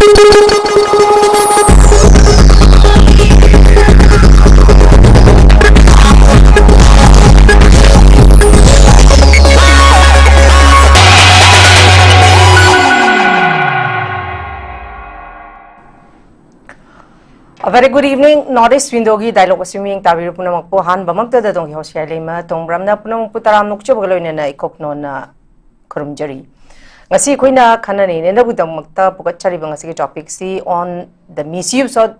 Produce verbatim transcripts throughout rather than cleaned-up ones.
A very good evening, North East Window-ꯒꯤ dialogue ꯑꯁꯤ ꯃꯤꯠꯌꯦꯡ ꯇꯥꯕꯤꯔꯤꯕ ꯄꯨꯝꯅꯃꯛꯄꯨ ꯑꯍꯥꯟꯕꯃꯛꯇꯗ ꯑꯗꯣꯝꯒꯤ host ꯌꯥꯏꯂꯩꯃ ꯇꯣꯡꯕ꯭ꯔꯝꯅ ꯄꯨꯝꯅꯃꯛꯄꯨ ꯇꯔꯥꯝꯅ ꯑꯣꯛꯆꯕꯒ ꯂꯣꯏꯅꯅ ꯏꯀꯣꯛ ꯅꯣꯟꯅ ꯈꯨꯔꯨꯝꯖꯔꯤ꯫ ꯉꯁꯤ ꯑꯩꯈꯣꯏꯅ ꯈꯟꯅ ꯅꯩꯅꯅꯕꯒꯤꯗꯃꯛꯇ ꯄꯨꯈꯠꯆꯔꯤꯕ ꯉꯁꯤꯒꯤ topic-ꯁꯤ on the misuse of,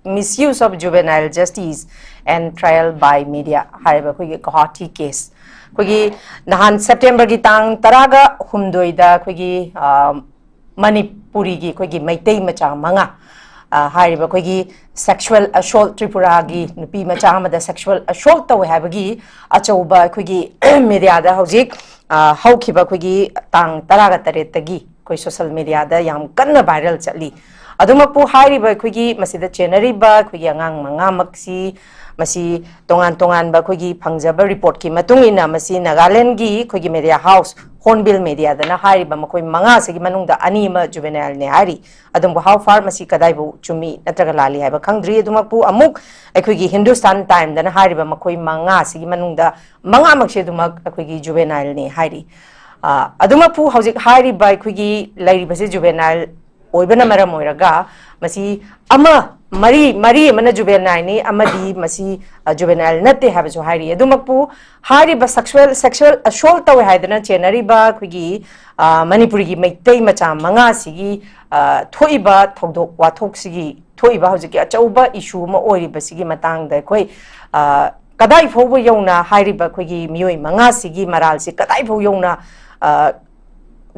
misuse of juvenile justice and trial by media ꯍꯥꯏꯔꯤꯕ ꯑꯩꯈꯣꯏꯒꯤ ꯒꯨꯋꯥꯍꯥꯇꯤ case꯫ ꯑꯩꯈꯣꯏꯒꯤ ꯅꯍꯥꯟ September-ꯒꯤ ꯇꯥꯡ ꯇꯔꯥꯒ ꯍꯨꯝꯗꯣꯏꯗ ꯑꯩꯈꯣꯏꯒꯤ, ꯑ, ꯃꯅꯤꯄꯨꯔꯤꯒꯤ ꯑꯩꯈꯣꯏꯒꯤ ꯃꯩꯇꯩ ꯃꯆꯥ ꯃꯉꯥ, ꯑ, ꯍꯥꯏꯔꯤꯕ ꯑꯩꯈꯣꯏꯒꯤ sexual assault, ꯇ꯭ꯔꯤꯄꯨꯔꯥꯒꯤ ꯅꯨꯄꯤ ꯃꯆꯥ ꯑꯃꯗ sexual assault ꯇꯧꯋꯦ ꯍꯥꯏꯕꯒꯤ ꯑꯆꯧꯕ ꯑꯩꯈꯣꯏꯒꯤ media-ꯗ ꯍꯧꯖꯤꯛ, ꯑ, ꯍꯧꯈꯤꯕ ꯑꯩꯈꯣꯏꯒꯤ ꯇꯥꯡ ꯇꯔꯥꯒ ꯇꯔꯦꯠꯇꯒꯤ ꯑꯩꯈꯣꯏ social media-ꯗ ꯌꯥꯝ ꯀꯟꯅ viral ꯆꯠꯂꯤ꯫ ꯑꯗꯨꯃꯛꯄꯨ ꯍꯥꯏꯔꯤꯕ ꯑꯩꯈꯣꯏꯒꯤ ꯃꯁꯤꯗ ꯆꯦꯟꯅꯔꯤꯕ ꯑꯩꯈꯣꯏꯒꯤ ꯑꯉꯥꯡ ꯃꯉꯥꯃꯛꯁꯤ, ꯃꯁꯤ ꯇꯣꯉꯥꯟ ꯇꯣꯉꯥꯟꯕ ꯑꯩꯈꯣꯏꯒꯤ ꯐꯪꯖꯕ report-ꯀꯤ ꯃꯇꯨꯡ ꯏꯟꯅ ꯃꯁꯤ ꯅꯥꯒꯥꯂꯦꯟꯒꯤ ꯑꯩꯈꯣꯏꯒꯤ media house Hornbill Media-ꯗꯅ ꯍꯥꯏꯔꯤꯕ ꯃꯈꯣꯏ ꯃꯉꯥꯁꯤꯒꯤ ꯃꯅꯨꯡꯗ ꯑꯅꯤ ꯑꯃ juvenile-ꯅꯦ ꯍꯥꯏꯔꯤ꯫ ꯑꯗꯨꯕꯨ how far ꯃꯁꯤ ꯀꯗꯥꯏꯕꯨ ꯆꯨꯝꯃꯤ ꯅꯠꯇ꯭ꯔꯒ ꯂꯥꯜꯂꯤ ꯍꯥꯏꯕ ꯈꯪꯗ꯭ꯔꯤ꯫ ꯑꯗꯨꯃꯛꯄꯨ ꯑꯃꯨꯛ ꯑꯩꯈꯣꯏꯒꯤ Hindustan Time-ꯗꯅ ꯍꯥꯏꯔꯤꯕ ꯃꯈꯣꯏ ꯃꯉꯥꯁꯤꯒꯤ ꯃꯅꯨꯡꯗ ꯃꯉꯥꯃꯛꯁꯦ ꯑꯗꯨꯃꯛ ꯑꯩꯈꯣꯏꯒꯤ juvenile-ꯅꯦ ꯍꯥꯏꯔꯤ꯫ ꯑ, ꯑꯗꯨꯃꯛꯄꯨ ꯍꯧꯖꯤꯛ ꯍꯥꯏꯔꯤꯕ ꯑꯩꯈꯣꯏꯒꯤ ꯂꯩꯔꯤꯕꯁꯤ juvenile ꯑꯣꯏꯕꯅ ꯃꯔꯝ ꯑꯣꯏꯔꯒ ꯃꯁꯤ ꯑꯃ, ꯃꯔꯤ, ꯃꯔꯤ ꯑꯃꯅ juvenile-ꯅꯤ, ꯑꯃꯗꯤ ꯃꯁꯤ, ꯑ, juvenile ꯅꯠꯇꯦ ꯍꯥꯏꯕꯁꯨ ꯍꯥꯏꯔꯤ꯫ ꯑꯗꯨꯃꯛꯄꯨ ꯍꯥꯏꯔꯤꯕ sexual, sexual assault ꯇꯧꯋꯦ ꯍꯥꯏꯗꯅ ꯆꯦꯟꯅꯔꯤꯕ ꯑꯩꯈꯣꯏꯒꯤ, ꯑ, ꯃꯅꯤꯄꯨꯔꯒꯤ ꯃꯩꯇꯩ ꯃꯆꯥ ꯃꯉꯥꯁꯤꯒꯤ, ꯑ, ꯊꯣꯛꯏꯕ ꯊꯧꯗꯣꯛ ꯋꯥꯊꯣꯛꯁꯤꯒꯤ ꯊꯣꯛꯏꯕ ꯍꯧꯖꯤꯛꯀꯤ ꯑꯆꯧꯕ issue ꯑꯃ ꯑꯣꯏꯔꯤꯕꯁꯤꯒꯤ ꯃꯇꯥꯡꯗ ꯑꯩꯈꯣꯏ, ꯑ, ꯀꯗꯥꯏ ꯐꯥꯎꯕ ꯌꯧꯅ ꯍꯥꯏꯔꯤꯕ ꯑꯩꯈꯣꯏꯒꯤ ꯃꯤꯑꯣꯏ ꯃꯉꯥꯁꯤꯒꯤ ꯃꯔꯥꯜꯁꯤ ꯀꯗꯥꯏ ꯐꯥꯎ ꯌꯧꯅ, ꯑ,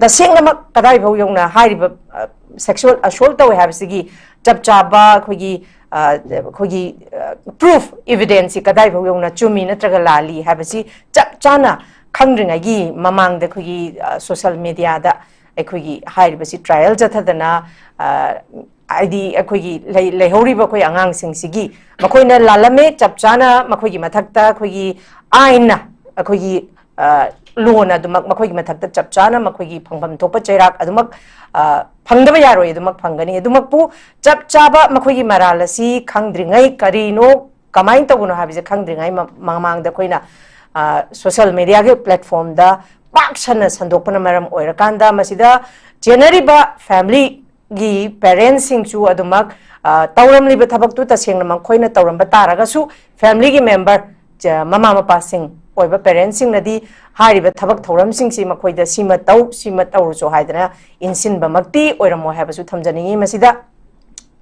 ꯇꯁꯦꯡꯅꯃꯛ ꯀꯗꯥꯏ ꯐꯥꯎ ꯌꯧꯅ ꯍꯥꯏꯔꯤꯕ, ꯑ, sexual assault ꯇꯧꯋꯦ ꯍꯥꯏꯕꯁꯤꯒꯤ ꯆꯞ ꯆꯥꯕ ꯑꯩꯈꯣꯏꯒꯤ, ꯑ, ꯑꯩꯈꯣꯏꯒꯤ, ꯑ, proof, evidence-ꯁꯤ ꯀꯗꯥꯏ ꯐꯥꯎ ꯌꯧꯅ ꯆꯨꯝꯃꯤ ꯅꯠꯇ꯭ꯔꯒ ꯂꯥꯜꯂꯤ ꯍꯥꯏꯕꯁꯤ ꯆꯞ ꯆꯥꯅ ꯈꯪꯗ꯭ꯔꯤꯉꯩꯒꯤ ꯃꯃꯥꯡꯗ ꯑꯩꯈꯣꯏꯒꯤ, ꯑ, social media-ꯗ ꯑꯩꯈꯣꯏꯒꯤ ꯍꯥꯏꯔꯤꯕꯁꯤ trial ꯆꯠꯊꯗꯅ, ꯑ, ꯍꯥꯏꯗꯤ ꯑꯩꯈꯣꯏꯒꯤ ꯂꯩ-, ꯂꯩꯍꯧꯔꯤꯕ ꯑꯩꯈꯣꯏ ꯑꯉꯥꯡꯁꯤꯡꯁꯤꯒꯤ ꯃꯈꯣꯏꯅ ꯂꯥꯜꯂꯝꯃꯦ, ꯆꯞ ꯆꯥꯅ ꯃꯈꯣꯏꯒꯤ ꯃꯊꯛꯇ ꯑꯩꯈꯣꯏꯒꯤ ꯑꯥꯏꯟꯅ ꯑꯩꯈꯣꯏꯒꯤ, ꯑ, ꯂꯣꯅ ꯑꯗꯨꯃꯛ ꯃꯈꯣꯏꯒꯤ ꯃꯊꯛꯇ ꯆꯞ ꯆꯥꯅ ꯃꯈꯣꯏꯒꯤ ꯐꯪꯐꯝ ꯊꯣꯛꯄ ꯆꯩꯔꯥꯛ ꯑꯗꯨꯃꯛ, ꯑ, ꯐꯪꯗꯕ ꯌꯥꯔꯣꯏ, ꯑꯗꯨꯃꯛ ꯐꯪꯒꯅꯤ꯫ ꯑꯗꯨꯃꯛꯄꯨ ꯆꯞ ꯆꯥꯕ ꯃꯈꯣꯏꯒꯤ ꯃꯔꯥꯜ ꯑꯁꯤ ꯈꯪꯗ꯭ꯔꯤꯉꯩ, ꯀꯔꯤꯅꯣ, ꯀꯃꯥꯏꯅ ꯇꯧꯕꯅꯣ ꯍꯥꯏꯕꯁꯦ ꯈꯪꯗ꯭ꯔꯤꯉꯩ ꯃ-, ꯃꯃꯥꯡꯗ ꯑꯩꯈꯣꯏꯅ, ꯑ, social media ꯒꯤ platform ꯗ ꯄꯥꯛ ꯁꯟꯅ ꯁꯟꯗꯣꯛꯄꯅ ꯃꯔꯝ ꯑꯣꯏꯔꯀꯥꯟꯗ ꯃꯁꯤꯗ ꯆꯦꯟꯅꯔꯤꯕ family ꯒꯤ parents ꯁꯤꯡꯁꯨ ꯑꯗꯨꯃꯛ, ꯑ, ꯇꯧꯔꯝꯂꯤꯕ ꯊꯕꯛꯇꯨ ꯇꯁꯦꯡꯅ ꯃꯈꯣꯏꯅ ꯇꯧꯔꯝꯕ ꯇꯥꯔꯒꯁꯨ family ꯒꯤ member, ꯆ-, ꯃꯃꯥ ꯃꯄꯥꯁꯤꯡ ꯑꯣꯏꯕ parents ꯁꯤꯡꯅꯗꯤ ꯍꯥꯏꯔꯤꯕ ꯊꯕꯛ ꯊꯧꯔꯝꯁꯤꯡꯁꯤ ꯃꯈꯣꯏꯗ ꯁꯤꯃ ꯇꯧ, ꯁꯤꯃ ꯇꯧꯔꯨꯆꯣ ꯍꯥꯏꯗꯅ ꯏꯟꯁꯤꯟꯕꯃꯛꯇꯤ ꯑꯣꯏꯔꯝꯃꯣꯏ ꯍꯥꯏꯕꯁꯨ ꯊꯝꯖꯅꯤꯡꯉꯤ꯫ ꯃꯁꯤꯗ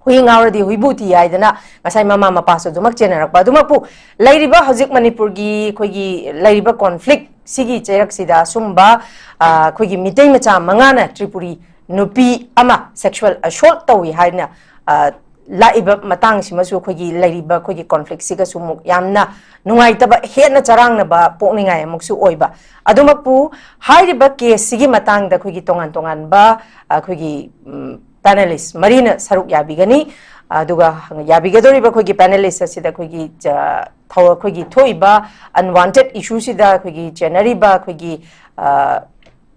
ꯍꯨꯏ ꯉꯥꯎꯔꯗꯤ ꯍꯨꯏꯕꯨ ꯊꯤ ꯍꯥꯏꯗꯅ ꯉꯁꯥꯏ ꯃꯃꯥ ꯃꯄꯥꯁꯨ ꯑꯗꯨꯃꯛ ꯆꯦꯟꯅꯔꯛꯄ ꯑꯗꯨꯃꯛꯄꯨ, ꯂꯩꯔꯤꯕ ꯍꯧꯖꯤꯛ ꯃꯅꯤꯄꯨꯔꯒꯤ ꯑꯩꯈꯣꯏꯒꯤ ꯂꯩꯔꯤꯕ conflict ꯁꯤꯒꯤ ꯆꯩꯔꯛꯁꯤꯗ ꯑꯁꯨꯝꯕ, ꯑ, ꯑꯩꯈꯣꯏꯒꯤ ꯃꯤꯇꯩ ꯃꯆꯥ ꯃꯉꯥꯅ ꯇ꯭ꯔꯤꯄꯨꯔꯤ ꯅꯨꯄꯤ ꯑꯃ sexual assault ꯇꯧꯏ ꯍꯥꯏꯅ, ꯑ, ꯂꯥꯛꯏꯕ ꯃꯇꯥꯡꯁꯤꯃꯁꯨ ꯑꯩꯈꯣꯏꯒꯤ ꯂꯩꯔꯤꯕ ꯑꯩꯈꯣꯏꯒꯤ conflict ꯁꯤꯒꯁꯨ ꯑꯃꯨꯛ ꯌꯥꯝꯅ ꯅꯨꯡꯉꯥꯏꯇꯕ, ꯍꯦꯟꯅ ꯆꯔꯥꯡꯅꯕ ꯄꯣꯛꯅꯤꯡꯉꯥꯏ ꯑꯃꯨꯛꯁꯨ ꯑꯣꯏꯕ꯫ ꯑꯗꯨꯃꯛꯄꯨ ꯍꯥꯏꯔꯤꯕ case ꯁꯤꯒꯤ ꯃꯇꯥꯡꯗ ꯑꯩꯈꯣꯏꯒꯤ ꯇꯣꯉꯥꯟ ꯇꯣꯉꯥꯟꯕ ꯑꯩꯈꯣꯏꯒꯤ, ꯎꯝ, panelist ꯃꯔꯤꯅ ꯁꯔꯨꯛ ꯌꯥꯕꯤꯒꯅꯤ꯫ ꯑꯗꯨꯒ ꯌꯥꯕꯤꯒꯗꯧꯔꯤꯕ ꯑꯩꯈꯣꯏꯒꯤ panelist ꯑꯁꯤꯗ ꯑꯩꯈꯣꯏꯒꯤ, ꯑ, ꯊꯧ-, ꯑꯩꯈꯣꯏꯒꯤ ꯊꯣꯛꯏꯕ unwanted issue ꯁꯤꯗ ꯑꯩꯈꯣꯏꯒꯤ ꯆꯦꯟꯅꯔꯤꯕ ꯑꯩꯈꯣꯏꯒꯤ, ꯑ,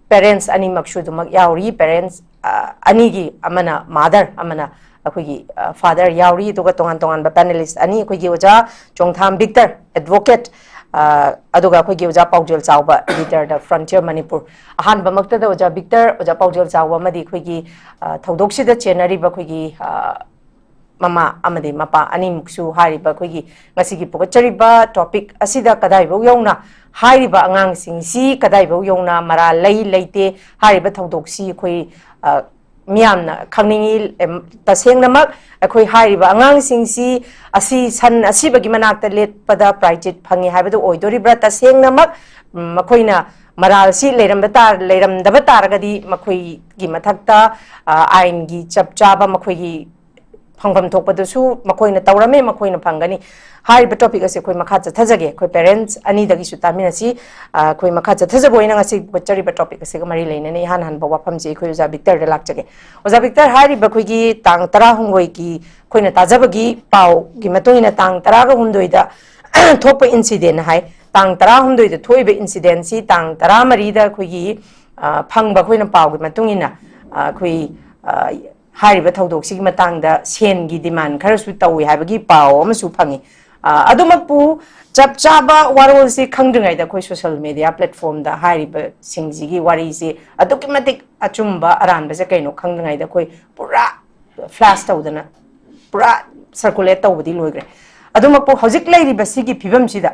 parents ꯑꯅꯤꯃꯛꯁꯨ ꯑꯗꯨꯃꯛ ꯌꯥꯎꯔꯤ꯫ Parents, ꯑ, ꯑꯅꯤꯒꯤ, ꯑꯃꯅ mother, ꯑꯃꯅ ꯑꯩꯈꯣꯏꯒꯤ, ꯑ, father ꯌꯥꯎꯔꯤ꯫ ꯑꯗꯨꯒ ꯇꯣꯉꯥꯟ ꯇꯣꯉꯥꯟꯕ panelist ꯑꯅꯤ, ꯑꯩꯈꯣꯏꯒꯤ ꯑꯣꯖꯥ ꯆꯣꯡꯊꯥꯝ ꯕꯤꯛꯇꯔ, advocate, ꯑ, ꯑꯗꯨꯒ ꯑꯩꯈꯣꯏꯒꯤ ꯑꯣꯖꯥ ꯄꯥꯎꯖꯦꯜ ꯆꯥꯎꯕ, editor, The Frontier Manipur꯫ ꯑꯍꯥꯟꯕꯃꯛꯇꯗ ꯑꯣꯖꯥ ꯕꯤꯛꯇꯔ, ꯑꯣꯖꯥ ꯄꯥꯎꯖꯦꯜ ꯆꯥꯎꯕ ꯑꯃꯗꯤ ꯑꯩꯈꯣꯏꯒꯤ, ꯑ, ꯊꯧꯗꯣꯛꯁꯤꯗ ꯆꯦꯟꯅꯔꯤꯕ ꯑꯩꯈꯣꯏꯒꯤ, ꯑ, ꯃꯃꯥ ꯑꯃꯗꯤ ꯃꯄꯥ ꯑꯅꯤꯃꯛꯁꯨ ꯍꯥꯏꯔꯤꯕ ꯑꯩꯈꯣꯏꯒꯤ ꯉꯁꯤꯒꯤ ꯄꯨꯒꯠꯆꯔꯤꯕ topic ꯑꯁꯤꯗ ꯀꯗꯥꯏꯐꯥꯎ ꯌꯧꯅ ꯍꯥꯏꯔꯤꯕ ꯑꯉꯥꯡꯁꯤꯡꯁꯤ ꯀꯗꯥꯏꯐꯥꯎ ꯌꯧꯅ ꯃꯔꯥꯜ ꯂꯩ ꯂꯩꯇꯦ ꯍꯥꯏꯔꯤꯕ ꯊꯧꯗꯣꯛꯁꯤ ꯑꯩꯈꯣꯏ, ꯑ, ꯃꯤꯌꯥꯝꯅ ꯈꯪꯅꯤꯡꯉꯤ꯫ ꯑꯦꯝ, ꯇꯁꯦꯡꯅꯃꯛ ꯑꯩꯈꯣꯏ ꯍꯥꯏꯔꯤꯕ ꯑꯉꯥꯡꯁꯤꯡꯁꯤ ꯑꯁꯤ ꯁꯟ ꯑꯁꯤꯕꯒꯤ ꯃꯅꯥꯛꯇ ꯂꯦꯞꯄꯗ ꯄ꯭ꯔꯥꯏꯖꯤꯠ ꯐꯪꯉꯤ ꯍꯥꯏꯕꯗꯨ ꯑꯣꯏꯗꯣꯔꯤꯕ꯭ꯔꯥ? ꯇꯁꯦꯡꯅꯃꯛ, ꯎꯝ, ꯃꯈꯣꯏꯅ ꯃꯔꯥꯜꯁꯤ ꯂꯩꯔꯝꯕ ꯇꯥ-, ꯂꯩꯔꯝꯗꯕ ꯇꯥꯔꯒꯗꯤ ꯃꯈꯣꯏꯒꯤ ꯃꯊꯛꯇ, ꯑ, ꯑꯥꯏꯟꯒꯤ ꯆꯞ ꯆꯥꯕ ꯃꯈꯣꯏꯒꯤ ꯐꯪꯐꯝ ꯊꯣꯛꯄꯗꯨꯁꯨ ꯃꯈꯣꯏꯅ ꯇꯧꯔꯝꯃꯦ, ꯃꯈꯣꯏꯅ ꯐꯪꯒꯅꯤ꯫ ꯍꯥꯏꯔꯤꯕ topic ꯑꯁꯤ ꯑꯩꯈꯣꯏ ꯃꯈꯥ ꯆꯠꯊꯖꯒꯦ꯫ ꯑꯩꯈꯣꯏ parents ꯑꯅꯤꯗꯒꯤꯁꯨ ꯇꯥꯃꯤꯟꯅꯁꯤ꯫ ꯑ, ꯑꯩꯈꯣꯏ ꯃꯈꯥ ꯆꯠꯊꯖꯕ ꯑꯣꯏꯅ ꯉꯁꯤ ꯄꯨꯒꯠꯆꯔꯤꯕ topic ꯑꯁꯤꯒ ꯃꯔꯤ ꯂꯩꯅꯅ ꯏꯍꯥꯟ ꯍꯥꯟꯕ ꯋꯥꯐꯝꯁꯤ ꯑꯩꯈꯣꯏ ꯑꯣꯖꯥ ꯕꯤꯛꯇꯔꯗ ꯂꯥꯛꯆꯒꯦ꯫ ꯑꯣꯖꯥ ꯕꯤꯛꯇꯔ, ꯍꯥꯏꯔꯤꯕ ꯑꯩꯈꯣꯏꯒꯤ ꯇꯥꯡ ꯇꯔꯥꯍꯨꯝꯗꯣꯏꯒꯤ ꯑꯩꯈꯣꯏꯅ ꯇꯥꯖꯕꯒꯤ ꯄꯥꯎꯒꯤ ꯃꯇꯨꯡ ꯏꯟꯅ ꯇꯥꯡ ꯇꯔꯥꯒ ꯍꯨꯝꯗꯣꯏꯗ ꯊꯣꯛꯄ incident ꯍꯥꯏ, ꯇꯥꯡ ꯇꯔꯥꯍꯨꯝꯗꯣꯏꯗ ꯊꯣꯛꯏꯕ ꯏꯟꯁꯤꯗꯦꯟꯁꯤ ꯇꯥꯡ ꯇꯔꯥꯃꯔꯤꯗ ꯑꯩꯈꯣꯏꯒꯤ, ꯑ, ꯐꯪꯕ ꯑꯩꯈꯣꯏꯅ ꯄꯥꯎꯒꯤ ꯃꯇꯨꯡ ꯏꯟꯅ, ꯑ, ꯑꯩꯈꯣꯏ, ꯑ, ꯍꯥꯏꯔꯤꯕ ꯊꯧꯗꯣꯛꯁꯤꯒꯤ ꯃꯇꯥꯡꯗ ꯁꯦꯟꯒꯤ ꯗꯤꯃꯥꯟ ꯈꯔꯁꯨ ꯇꯧꯏ ꯍꯥꯏꯕꯒꯤ ꯄꯥꯎ ꯑꯃꯁꯨ ꯐꯪꯉꯤ꯫ ꯑ, ꯑꯗꯨꯃꯛꯄꯨ ꯆꯞ ꯆꯥꯕ ꯋꯥꯔꯣꯜꯁꯤ ꯈꯪꯗ꯭ꯔꯤꯉꯩꯗ ꯑꯩꯈꯣꯏ ꯁꯣꯁꯤꯌꯦꯜ ꯃꯦꯗꯤꯌꯥ ꯄ꯭ꯂꯦꯠꯐꯣꯝꯗ ꯍꯥꯏꯔꯤꯕꯁꯤꯡꯁꯤꯒꯤ ꯋꯥꯔꯤꯁꯤ ꯑꯗꯨꯛꯀꯤ ꯃꯇꯤꯛ ꯑꯆꯨꯝꯕ ꯑꯔꯥꯟꯕꯁꯦ ꯀꯩꯅꯣ ꯈꯪꯗ꯭ꯔꯤꯉꯩꯗ ꯑꯩꯈꯣꯏ ꯄꯨꯔꯥ ꯐ꯭ꯂꯥꯁ ꯇꯧꯗꯅ ꯄꯨꯔꯥ ꯁꯔꯀꯨꯂꯦꯠ ꯇꯧꯕꯗꯤ ꯂꯣꯏꯈ꯭ꯔꯦ꯫ ꯑꯗꯨꯃꯛꯄꯨ ꯍꯧꯖꯤꯛ ꯂꯩꯔꯤꯕ ꯁꯤꯒꯤ ꯐꯤꯕꯝꯁꯤꯗ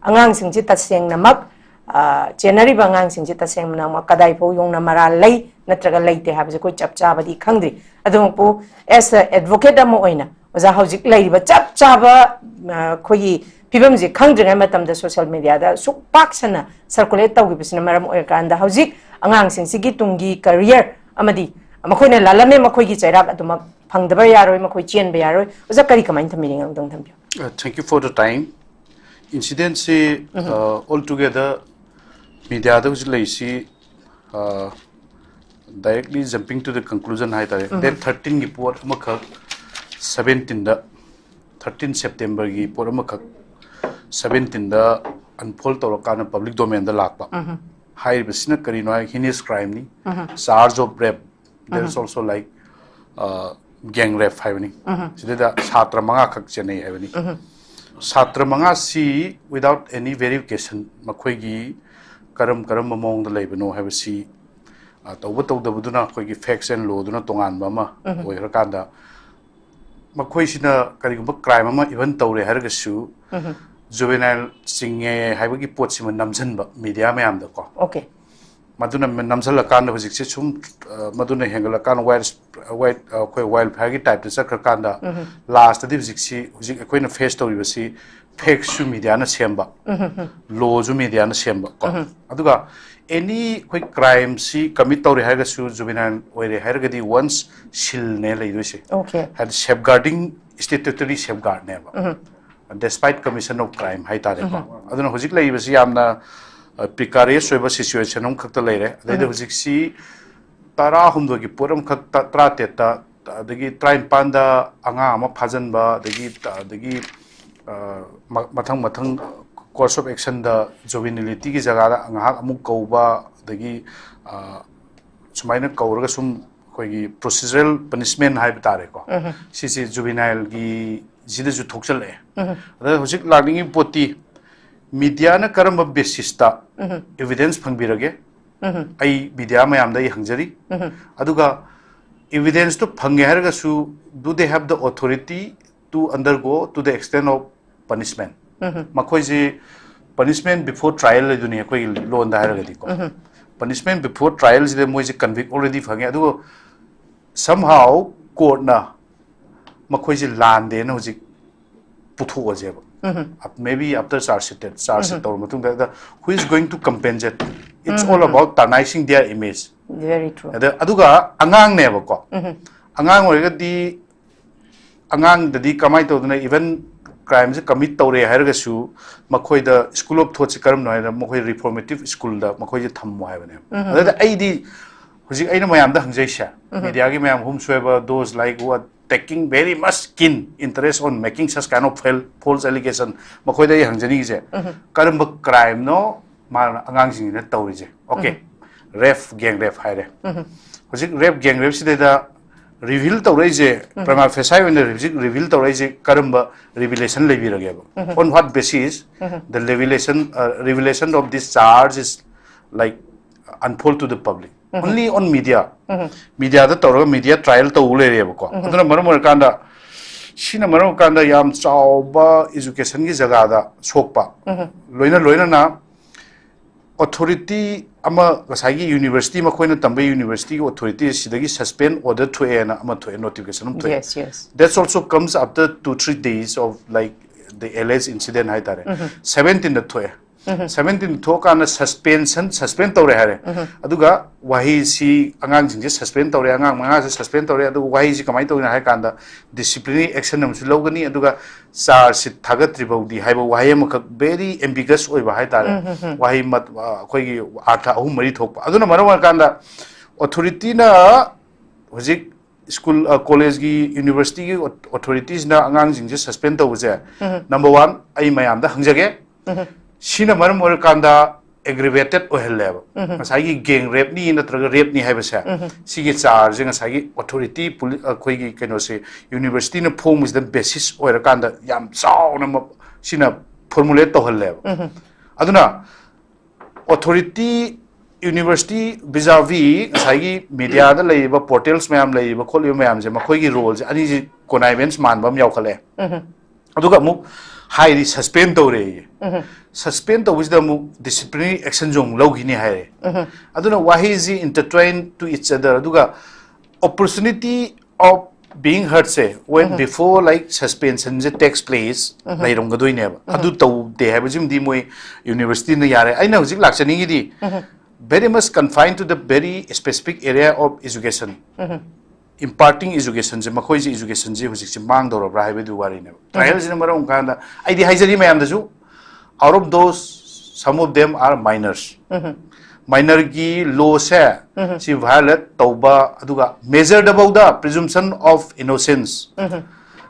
ꯑꯉꯥꯡꯁꯤꯡꯁꯤ ꯇꯁꯦꯡꯅꯃꯛ, ꯑ, ꯆꯦꯟꯅꯔꯤꯕ ꯑꯉꯥꯡꯁꯤꯡꯁꯤ ꯇꯁꯦꯡꯅꯃꯛ ꯀꯗꯥꯏꯐꯥꯎ ꯌꯧꯅ ꯃꯔꯥꯜ ꯂꯩ ꯅꯠꯇ꯭ꯔꯒ ꯂꯩꯇꯦ ꯍꯥꯏꯕꯁꯦ ꯑꯩꯈꯣꯏ ꯆꯞ ꯆꯥꯕꯗꯤ ꯈꯪꯗ꯭ꯔꯤ꯫ ꯑꯗꯨꯃꯛꯄꯨ as a advocate ꯑꯃ ꯑꯣꯏꯅ ꯑꯣꯖꯥ ꯍꯧꯖꯤꯛ ꯂꯩꯔꯤꯕ ꯆꯞ ꯆꯥꯕ, ꯑ, ꯑꯩꯈꯣꯏꯒꯤ ꯐꯤꯕꯝꯁꯦ ꯈꯪꯗ꯭ꯔꯤꯉꯩ ꯃꯇꯝꯗ ꯁꯣꯁꯤꯌꯦꯜ ꯃꯦꯗꯤꯌꯥꯗ ꯁꯨꯛ ꯄꯥꯛ ꯁꯟꯅ ꯁꯔꯀꯨꯂꯦꯠ ꯇꯧꯈꯤꯕꯁꯤꯅ ꯃꯔꯝ ꯑꯣꯏꯔꯀꯥꯟꯗ ꯍꯧꯖꯤꯛ ꯑꯉꯥꯡꯁꯤꯡꯁꯤꯒꯤ ꯇꯨꯡꯒꯤ ꯀꯦꯔꯤꯌꯔ ꯑꯃꯗꯤ ꯃꯈꯣꯏꯅ ꯂꯥꯜꯂꯝꯃꯦ, ꯃꯈꯣꯏꯒꯤ ꯆꯩꯔꯥꯛ ꯑꯗꯨꯃꯛ ꯐꯪꯗꯕ ꯌꯥꯔꯣꯏ, ꯃꯈꯣꯏ ꯆꯦꯟꯕ ꯌꯥꯔꯣꯏ꯫ ꯑꯣꯖꯥ ꯀꯔꯤ ꯀꯃꯥꯏꯅ ꯊꯝꯕꯤꯅꯤꯡꯉꯤ? ꯑꯃꯨꯛꯇꯪ ꯊꯝꯕꯤꯌꯨ꯫ Uh, thank you for the time. ꯏꯟꯁꯤꯗꯦꯟꯁꯤ, um. Uh, all together ꯃꯤꯗꯤꯌꯥꯗ ꯍꯧꯖꯤꯛ ꯂꯩꯔꯤꯁꯤ, uh, directly jumping to the conclusion ꯍꯥꯏꯇꯥꯔꯦ, ꯎꯝ꯫ Date thirteen ꯒꯤ ꯄꯣꯠ ꯑꯃꯈꯛ, seventeen ꯗ, thirteen September ꯒꯤ ꯄꯣꯠ ꯑꯃꯈꯛ seventeen ꯗ unfold ꯇꯧꯔꯀꯥꯟꯗ public domain ꯗ ꯂꯥꯛꯄ꯫ ꯎꯝ꯫ ꯍꯥꯏꯔꯤꯕꯁꯤꯅ ꯀꯔꯤꯅꯣ ꯍꯥꯏ, heinous crime ꯅꯤ, ꯎꯝ꯫ Charge of rape, there is um. Also like, uh, gang rape ꯍꯥꯏꯕꯅꯤ꯫ ꯎꯝ꯫ ꯁꯤꯗꯩꯗ ꯁꯥꯇ꯭ꯔ ꯃꯉꯥꯈꯛ ꯆꯦꯟꯅꯩ ꯍꯥꯏꯕꯅꯤ꯫ ꯎꯝ꯫ ꯁꯥꯇ꯭ꯔ ꯃꯉꯥꯁꯤ without any verification ꯃꯈꯣꯏꯒꯤ ꯀꯔꯝ ꯀꯔꯝꯕ ꯃꯑꯣꯡꯗ ꯂꯩꯕꯅꯣ ꯍꯥꯏꯕꯁꯤ, ꯑ, ꯇꯧꯕ ꯇꯧꯗꯕꯗꯨꯅ ꯑꯩꯈꯣꯏꯒꯤ facts and law ꯗꯨꯅ ꯇꯣꯉꯥꯟꯕ ꯑꯃ ꯎꯝ꯫ ꯑꯣꯏꯈ꯭ꯔꯀꯥꯟꯗ ꯃꯈꯣꯏꯁꯤꯅ ꯀꯔꯤꯒꯨꯝꯕ crime ꯑꯃ even ꯇꯧꯔꯦ ꯍꯥꯏꯔꯒꯁꯨ ꯎꯝ꯫ Juvenile ꯆꯤꯡꯉꯦ ꯍꯥꯏꯕꯒꯤ ꯄꯣꯠꯁꯤꯃ ꯅꯝꯁꯤꯟꯕ ꯃꯤꯗꯤꯌꯥ ꯃꯌꯥꯝꯗꯀꯣ꯫ Okay꯫ ꯃꯗꯨꯅ ꯅꯝꯁꯤꯜꯂꯀꯥꯟꯗ ꯍꯧꯖꯤꯛꯁꯦ ꯁꯨꯝ, ꯑ, ꯃꯗꯨꯅ ꯍꯦꯟꯒꯠꯂꯀꯥꯟꯗ wild, wild, ꯑꯩꯈꯣꯏ wild fire ꯒꯤ type ꯇ ꯆꯠꯈ꯭ꯔꯀꯥꯟꯗ ꯎꯝ꯫ Last ꯇꯗꯤ ꯍꯧꯖꯤꯛꯁꯤ, ꯍꯧꯖꯤꯛ ꯑꯩꯈꯣꯏꯅ face ꯇꯧꯔꯤꯕꯁꯤ facts ꯁꯨ ꯃꯤꯗꯤꯌꯥꯅ ꯁꯦꯝꯕ, ꯎꯝ꯫ Law ꯁꯨ ꯃꯤꯗꯤꯌꯥꯅ ꯁꯦꯝꯕ ꯀꯣ꯫ ꯎꯝ꯫ ꯑꯗꯨꯒ any ꯑꯩꯈꯣꯏ crime ꯁꯤ commit ꯇꯧꯔꯦ ꯍꯥꯏꯔꯒꯁꯨ, juvenile ꯑꯣꯏꯔꯦ ꯍꯥꯏꯔꯒꯗꯤ once ꯁꯤꯜꯅꯦ ꯂꯩꯗꯣꯏꯁꯦ꯫ Okay꯫ ꯍꯥꯏꯗꯤ safeguarding, statutory safeguard ꯅꯦꯕ꯫ ꯎꯝ꯫ Despite commission of crime ꯍꯥꯏꯇꯥꯔꯦꯀꯣ꯫ ꯎꯝ꯫ ꯑꯗꯨꯅ ꯍꯧꯖꯤꯛ ꯂꯩꯔꯤꯕꯁꯤ ꯌꯥꯝꯅ, ꯑ, precarious ꯑꯣꯏꯕ situation ꯑꯃꯈꯛꯇ ꯂꯩꯔꯦ꯫ ꯑꯗꯩꯗ ꯎꯝ꯫ ꯍꯧꯖꯤꯛꯁꯤ ꯇꯔꯥꯍꯨꯝꯗꯣꯏꯒꯤ ꯄꯣꯠ ꯑꯃꯈꯛ, ꯇ-, ꯇꯔꯥꯇꯔꯦꯠꯇ, ꯑꯗꯒꯤ ꯇꯔꯥꯅꯤꯄꯥꯟꯗ ꯑꯉꯥꯡ ꯑꯃ ꯐꯥꯖꯤꯟꯕ, ꯑꯗꯒꯤ, ꯑꯗꯒꯤ, ꯑ, ꯃ-, ꯃꯊꯪ ꯃꯊꯪ course of actionꯗ juvenilityꯒꯤ ꯖꯒꯥꯗ ꯉꯥꯏꯍꯥꯛ ꯑꯃꯨꯛ ꯀꯧꯕ, ꯑꯗꯒꯤ ꯑ, ꯁꯨꯃꯥꯏꯅ ꯀꯧꯔꯒ ꯁꯨꯝ ꯑꯩꯈꯣꯏꯒꯤ procedural punishment ꯍꯥꯏꯕ ꯇꯥꯔꯦꯀꯣ, ꯁꯤꯁꯦ juvenileꯒꯤ ꯁꯤꯗꯁꯨ ꯊꯣꯛꯆꯜꯂꯛꯑꯦ꯫ ꯑꯗ ꯍꯧꯖꯤꯛ ꯂꯥꯛꯅꯤꯡꯉꯤꯕ ꯄꯣꯠꯇꯤ, mediaꯅ ꯀꯔꯝꯕ basisꯇ evidence ꯐꯪꯕꯤꯔꯒꯦ? ꯑꯩ media ꯃꯌꯥꯝꯗ ꯑꯩ ꯍꯪꯖꯔꯤ꯫ ꯑꯗꯨꯒ evidenceꯇꯨ ꯐꯪꯉꯦ ꯍꯥꯏꯔꯒꯁꯨ, do they have the authority to undergo to the extent of punishment? ꯃꯈꯣꯏꯁꯤ punishment before trial ꯍꯥꯏꯗꯨꯅꯤ ꯑꯩꯈꯣꯏꯒꯤ ꯂꯣꯟꯗ ꯍꯥꯏꯔꯒꯗꯤꯀꯣ꯫ Punishment before trialꯁꯤꯗ ꯃꯣꯏꯁꯦ convict already ꯐꯪꯉꯦ, ꯑꯗꯨꯒ somehow courtꯅ ꯃꯈꯣꯏꯁꯦ ꯂꯥꯟꯗꯦꯅ ꯍꯧꯖꯤꯛ ꯄꯨꯊꯣꯛꯑꯁꯦꯕ꯫ Maybe after charge sheet, charge sheet ꯇꯧꯔ ꯃꯇꯨꯡꯗ, the, who is going to compensate? It's all about tarnishing their image. Very true. ꯑꯗ ꯑꯗꯨꯒ ꯑꯉꯥꯡꯅꯦꯕꯀꯣ꯫ ꯑꯉꯥꯡ ꯑꯣꯏꯔꯒꯗꯤ, ꯑꯉꯥꯡꯗꯗꯤ ꯀꯃꯥꯏꯅ ꯇꯧꯗꯅ, even crimeꯁꯦ commit ꯇꯧꯔꯦ ꯍꯥꯏꯔꯒꯁꯨ, ꯃꯈꯣꯏꯗ school of thoughtꯁꯦ ꯀꯔꯝꯕꯅꯣ ꯍꯥꯏꯗ, ꯃꯈꯣꯏ reformative schoolꯗ ꯃꯈꯣꯏꯁꯦ ꯊꯝꯃꯣ ꯍꯥꯏꯕꯅꯦꯕ꯫ ꯑꯗꯨꯗ ꯑꯩꯗꯤ ꯍꯧꯖꯤꯛ ꯑꯩꯅ ꯃꯌꯥꯝꯗ ꯍꯪꯖꯩꯁꯦ, mediaꯒꯤ ꯃꯌꯥꯝ, whomsoever, those like who are taking very much keen interest on making such kind of fal- false allegation, ꯃꯈꯣꯏꯗ ꯑꯩ ꯍꯪꯖꯅꯤꯡꯉꯤꯁꯦ, ꯀꯔꯝꯕ crimeꯅꯣ ꯃꯥꯅ ꯑꯉꯥꯡꯁꯤꯡꯁꯤꯅ ꯇꯧꯔꯤꯁꯦ? Okay, rape, gang rape ꯍꯥꯏꯔꯦ꯫ ꯍꯧꯖꯤꯛ rape, gang rapeꯁꯤꯗꯩꯗ reveal 厭 ꯇꯧꯔꯛꯏꯁꯦ, prima facie ꯑꯣꯏꯅ ꯍꯧꯖꯤꯛ reveal ꯇꯧꯔꯛꯏꯁꯦ ꯀꯔꯝꯕ revelation ꯂꯩꯕꯤꯔꯒꯦꯕ? On what basis the revelation, uh, revelation of this charge is, like, unfold to the public? Only on media. Mediaꯗ ꯇꯧꯔꯒ media trial ꯇꯧ ꯂꯩꯔꯦꯕꯀꯣ꯫ ꯑꯗꯨꯅ ꯃꯔꯝ ꯑꯣꯏꯔꯀꯥꯟꯗ, ꯁꯤꯅ ꯃꯔꯝ ꯑꯣꯏꯔꯀꯥꯟꯗ ꯌꯥꯝ ꯆꯥꯎꯕ educationꯒꯤ ꯖꯒꯥꯗ ꯁꯣꯛꯄ, ꯂꯣꯏꯅ ꯂꯣꯏꯅꯅ authority ꯑꯃ, ꯉꯁꯥꯏꯒꯤ university, ꯃꯈꯣꯏꯅ ꯇꯝꯕ universityꯒꯤ authority ꯁꯤꯗꯒꯤ suspend order ꯊꯣꯛꯑꯦꯅ ꯑꯃ ꯊꯣꯛꯑꯦ, notification ꯑꯃ ꯊꯣꯛꯑꯦ꯫ Yes, yes. That's also comes after two, three days of, like, the alleged incident ꯍꯥꯏꯇꯥꯔꯦ꯫ Seventeenꯗ ꯊꯣꯛꯑꯦ꯫ Seventeenꯗ ꯊꯣꯛꯑꯀꯥꯟꯗ suspension, suspend ꯇꯧꯔꯦ ꯍꯥꯏꯔꯦ꯫ ꯑꯗꯨꯒ ꯋꯥꯍꯩꯁꯤ, ꯑꯉꯥꯡꯁꯤꯡꯁꯦ suspend ꯇꯧꯔꯦ, ꯑꯉꯥꯡ ꯃꯉꯥꯁꯦ suspend ꯇꯧꯔꯦ, ꯑꯗꯨꯒ ꯋꯥꯍꯩꯁꯤ ꯀꯃꯥꯏꯅ ꯇꯧꯔꯤꯅꯣ ꯍꯥꯏ ꯀꯥꯟꯗ, disciplinary action ꯑꯃꯁꯨ ꯂꯧꯒꯅꯤ, ꯑꯗꯨꯒ charge sheet ꯊꯥꯒꯠꯇ꯭ꯔꯤ ꯐꯥꯎꯗꯤ ꯍꯥꯏꯕ ꯋꯥꯍꯩ ꯑꯃꯈꯛ, very ambiguous ꯑꯣꯏꯕ ꯍꯥꯏꯇꯥꯔꯦ꯫ ꯋꯥꯍꯩ ꯃꯠ-, ꯑ, ꯑꯩꯈꯣꯏꯒꯤ ꯑꯥꯔꯊ ꯑꯍꯨꯝ ꯃꯔꯤ ꯊꯣꯛꯄ꯫ ꯑꯗꯨꯅ ꯃꯔꯝ ꯑꯣꯏꯔꯀꯥꯟꯗ authorityꯅ ꯍꯧꯖꯤꯛ school, ꯑ, collegeꯒꯤ, universityꯒꯤ authoritiesꯅ ꯑꯉꯥꯡꯁꯤꯡꯁꯦ suspend ꯇꯧꯕꯁꯦ, number one, ꯑꯩ ꯃꯌꯥꯝꯗ ꯍꯪꯖꯒꯦ, ꯁꯤꯅ ꯃꯔꯝ ꯑꯣꯏꯔꯀꯥꯟꯗ ꯑꯦꯒ꯭ꯔꯤꯚꯦꯇꯦꯠ ꯑꯣꯏꯍꯜꯂꯦꯕ꯫ ꯉꯁꯥꯏꯒꯤ ꯒꯦꯡ ꯔꯦꯞꯅꯤ ꯅꯠꯇ꯭ꯔꯒ ꯔꯦꯞꯅꯤ ꯍꯥꯏꯕꯁꯦ, ꯁꯤꯒꯤ ꯆꯥꯔꯁꯦ ꯉꯁꯥꯏꯒꯤ ꯑꯣꯊꯣꯔꯤꯇꯤ, ꯑꯩꯈꯣꯏꯒꯤ ꯀꯩꯅꯣꯁꯦ, ꯌꯨꯅꯤꯚꯔꯁꯤꯇꯤꯅ ꯐꯣꯡꯕꯁꯤꯗ ꯕꯦꯁꯤꯁ ꯑꯣꯏꯔꯀꯥꯟꯗ ꯌꯥꯝ ꯆꯥꯎꯅ ꯃ- ꯁꯤꯅ ꯐꯣꯔꯃꯨꯂꯦꯠ ꯇꯧꯍꯜꯂꯦꯕ꯫ ꯑꯗꯨꯅ ꯑꯣꯊꯣꯔꯤꯇꯤ, ꯌꯨꯅꯤꯚꯔꯁꯤꯇꯤ ꯚꯤꯖꯥꯚꯤ ꯉꯁꯥꯏꯒꯤ ꯃꯦꯗꯤꯌꯥꯗ ꯂꯩꯔꯤꯕ ꯄꯣꯔꯇꯦꯜꯁ ꯃꯌꯥꯝ ꯂꯩꯔꯤꯕ ꯈꯣꯠꯂꯤꯕ ꯃꯌꯥꯝꯁꯦ, ꯃꯈꯣꯏꯒꯤ ꯔꯣꯜꯁꯦ ꯑꯅꯤꯁꯤ ꯀꯣꯅꯥꯏꯕꯦꯟꯁ ꯃꯥꯟꯕ ꯑꯃ ꯌꯥꯎꯈꯠꯂꯛꯑꯦ꯫ ꯑꯗꯨꯒ ꯑꯃꯨꯛ ꯍꯥꯏꯗꯤ ꯁꯁꯄꯦꯟ ꯇꯧꯔꯦꯌꯦ꯫ ꯁꯁꯄꯦꯟ ꯇꯧꯕꯁꯤꯗ ꯑꯃꯨꯛ ꯗꯤꯁꯤꯄ꯭ꯂꯤꯅꯔꯤ ꯑꯦꯛꯁꯟꯁꯨ ꯑꯃꯨꯛ ꯂꯧꯈꯤꯅꯤ ꯍꯥꯏꯔꯦ꯫ ꯑꯗꯨꯅ ꯋꯥꯍꯩꯁꯤ intertwine to each other, ꯑꯗꯨꯒ opportunity of being heard say when before, like, suspension say takes place ꯂꯩꯔꯝꯒꯗꯣꯏꯅꯦꯕ꯫ ꯑꯗꯨ ꯇꯧꯗꯦ ꯍꯥꯏꯕꯁꯤꯃꯗꯤ ꯃꯣꯏ ꯌꯨꯅꯤꯚꯔꯁꯤꯇꯤꯅ ꯌꯥꯔꯦ꯫ ꯑꯩꯅ ꯍꯧꯖꯤꯛ ꯂꯥꯛꯆꯅꯤꯡꯉꯤꯗꯤ very much confined to the very specific area of education, imparting education ꯁꯦ, ꯃꯈꯣꯏꯁꯦ education ꯁꯦ ꯍꯧꯖꯤꯛꯁꯦ ꯃꯥꯡꯗꯧꯔꯕ꯭ꯔꯥ ꯍꯥꯏꯕꯗꯨ ꯋꯥꯔꯤꯅꯦꯕ꯫ ꯇ꯭ꯔꯥꯏꯌꯦꯜꯁꯤꯅ ꯃꯔꯝ ꯑꯣꯏꯔꯀꯥꯟꯗ ꯑꯩꯗꯤ ꯍꯥꯏꯖꯔꯤ ꯃꯌꯥꯝꯗꯁꯨ, out of those, some of them are minors. Minor ꯒꯤ ꯂꯣꯁꯦ ꯁꯤ ꯚꯥꯏꯑꯣꯂꯦꯠ ꯇꯧꯕ, ꯑꯗꯨꯒ ꯃꯦꯖꯔꯗꯐꯧꯗ presumption of innocence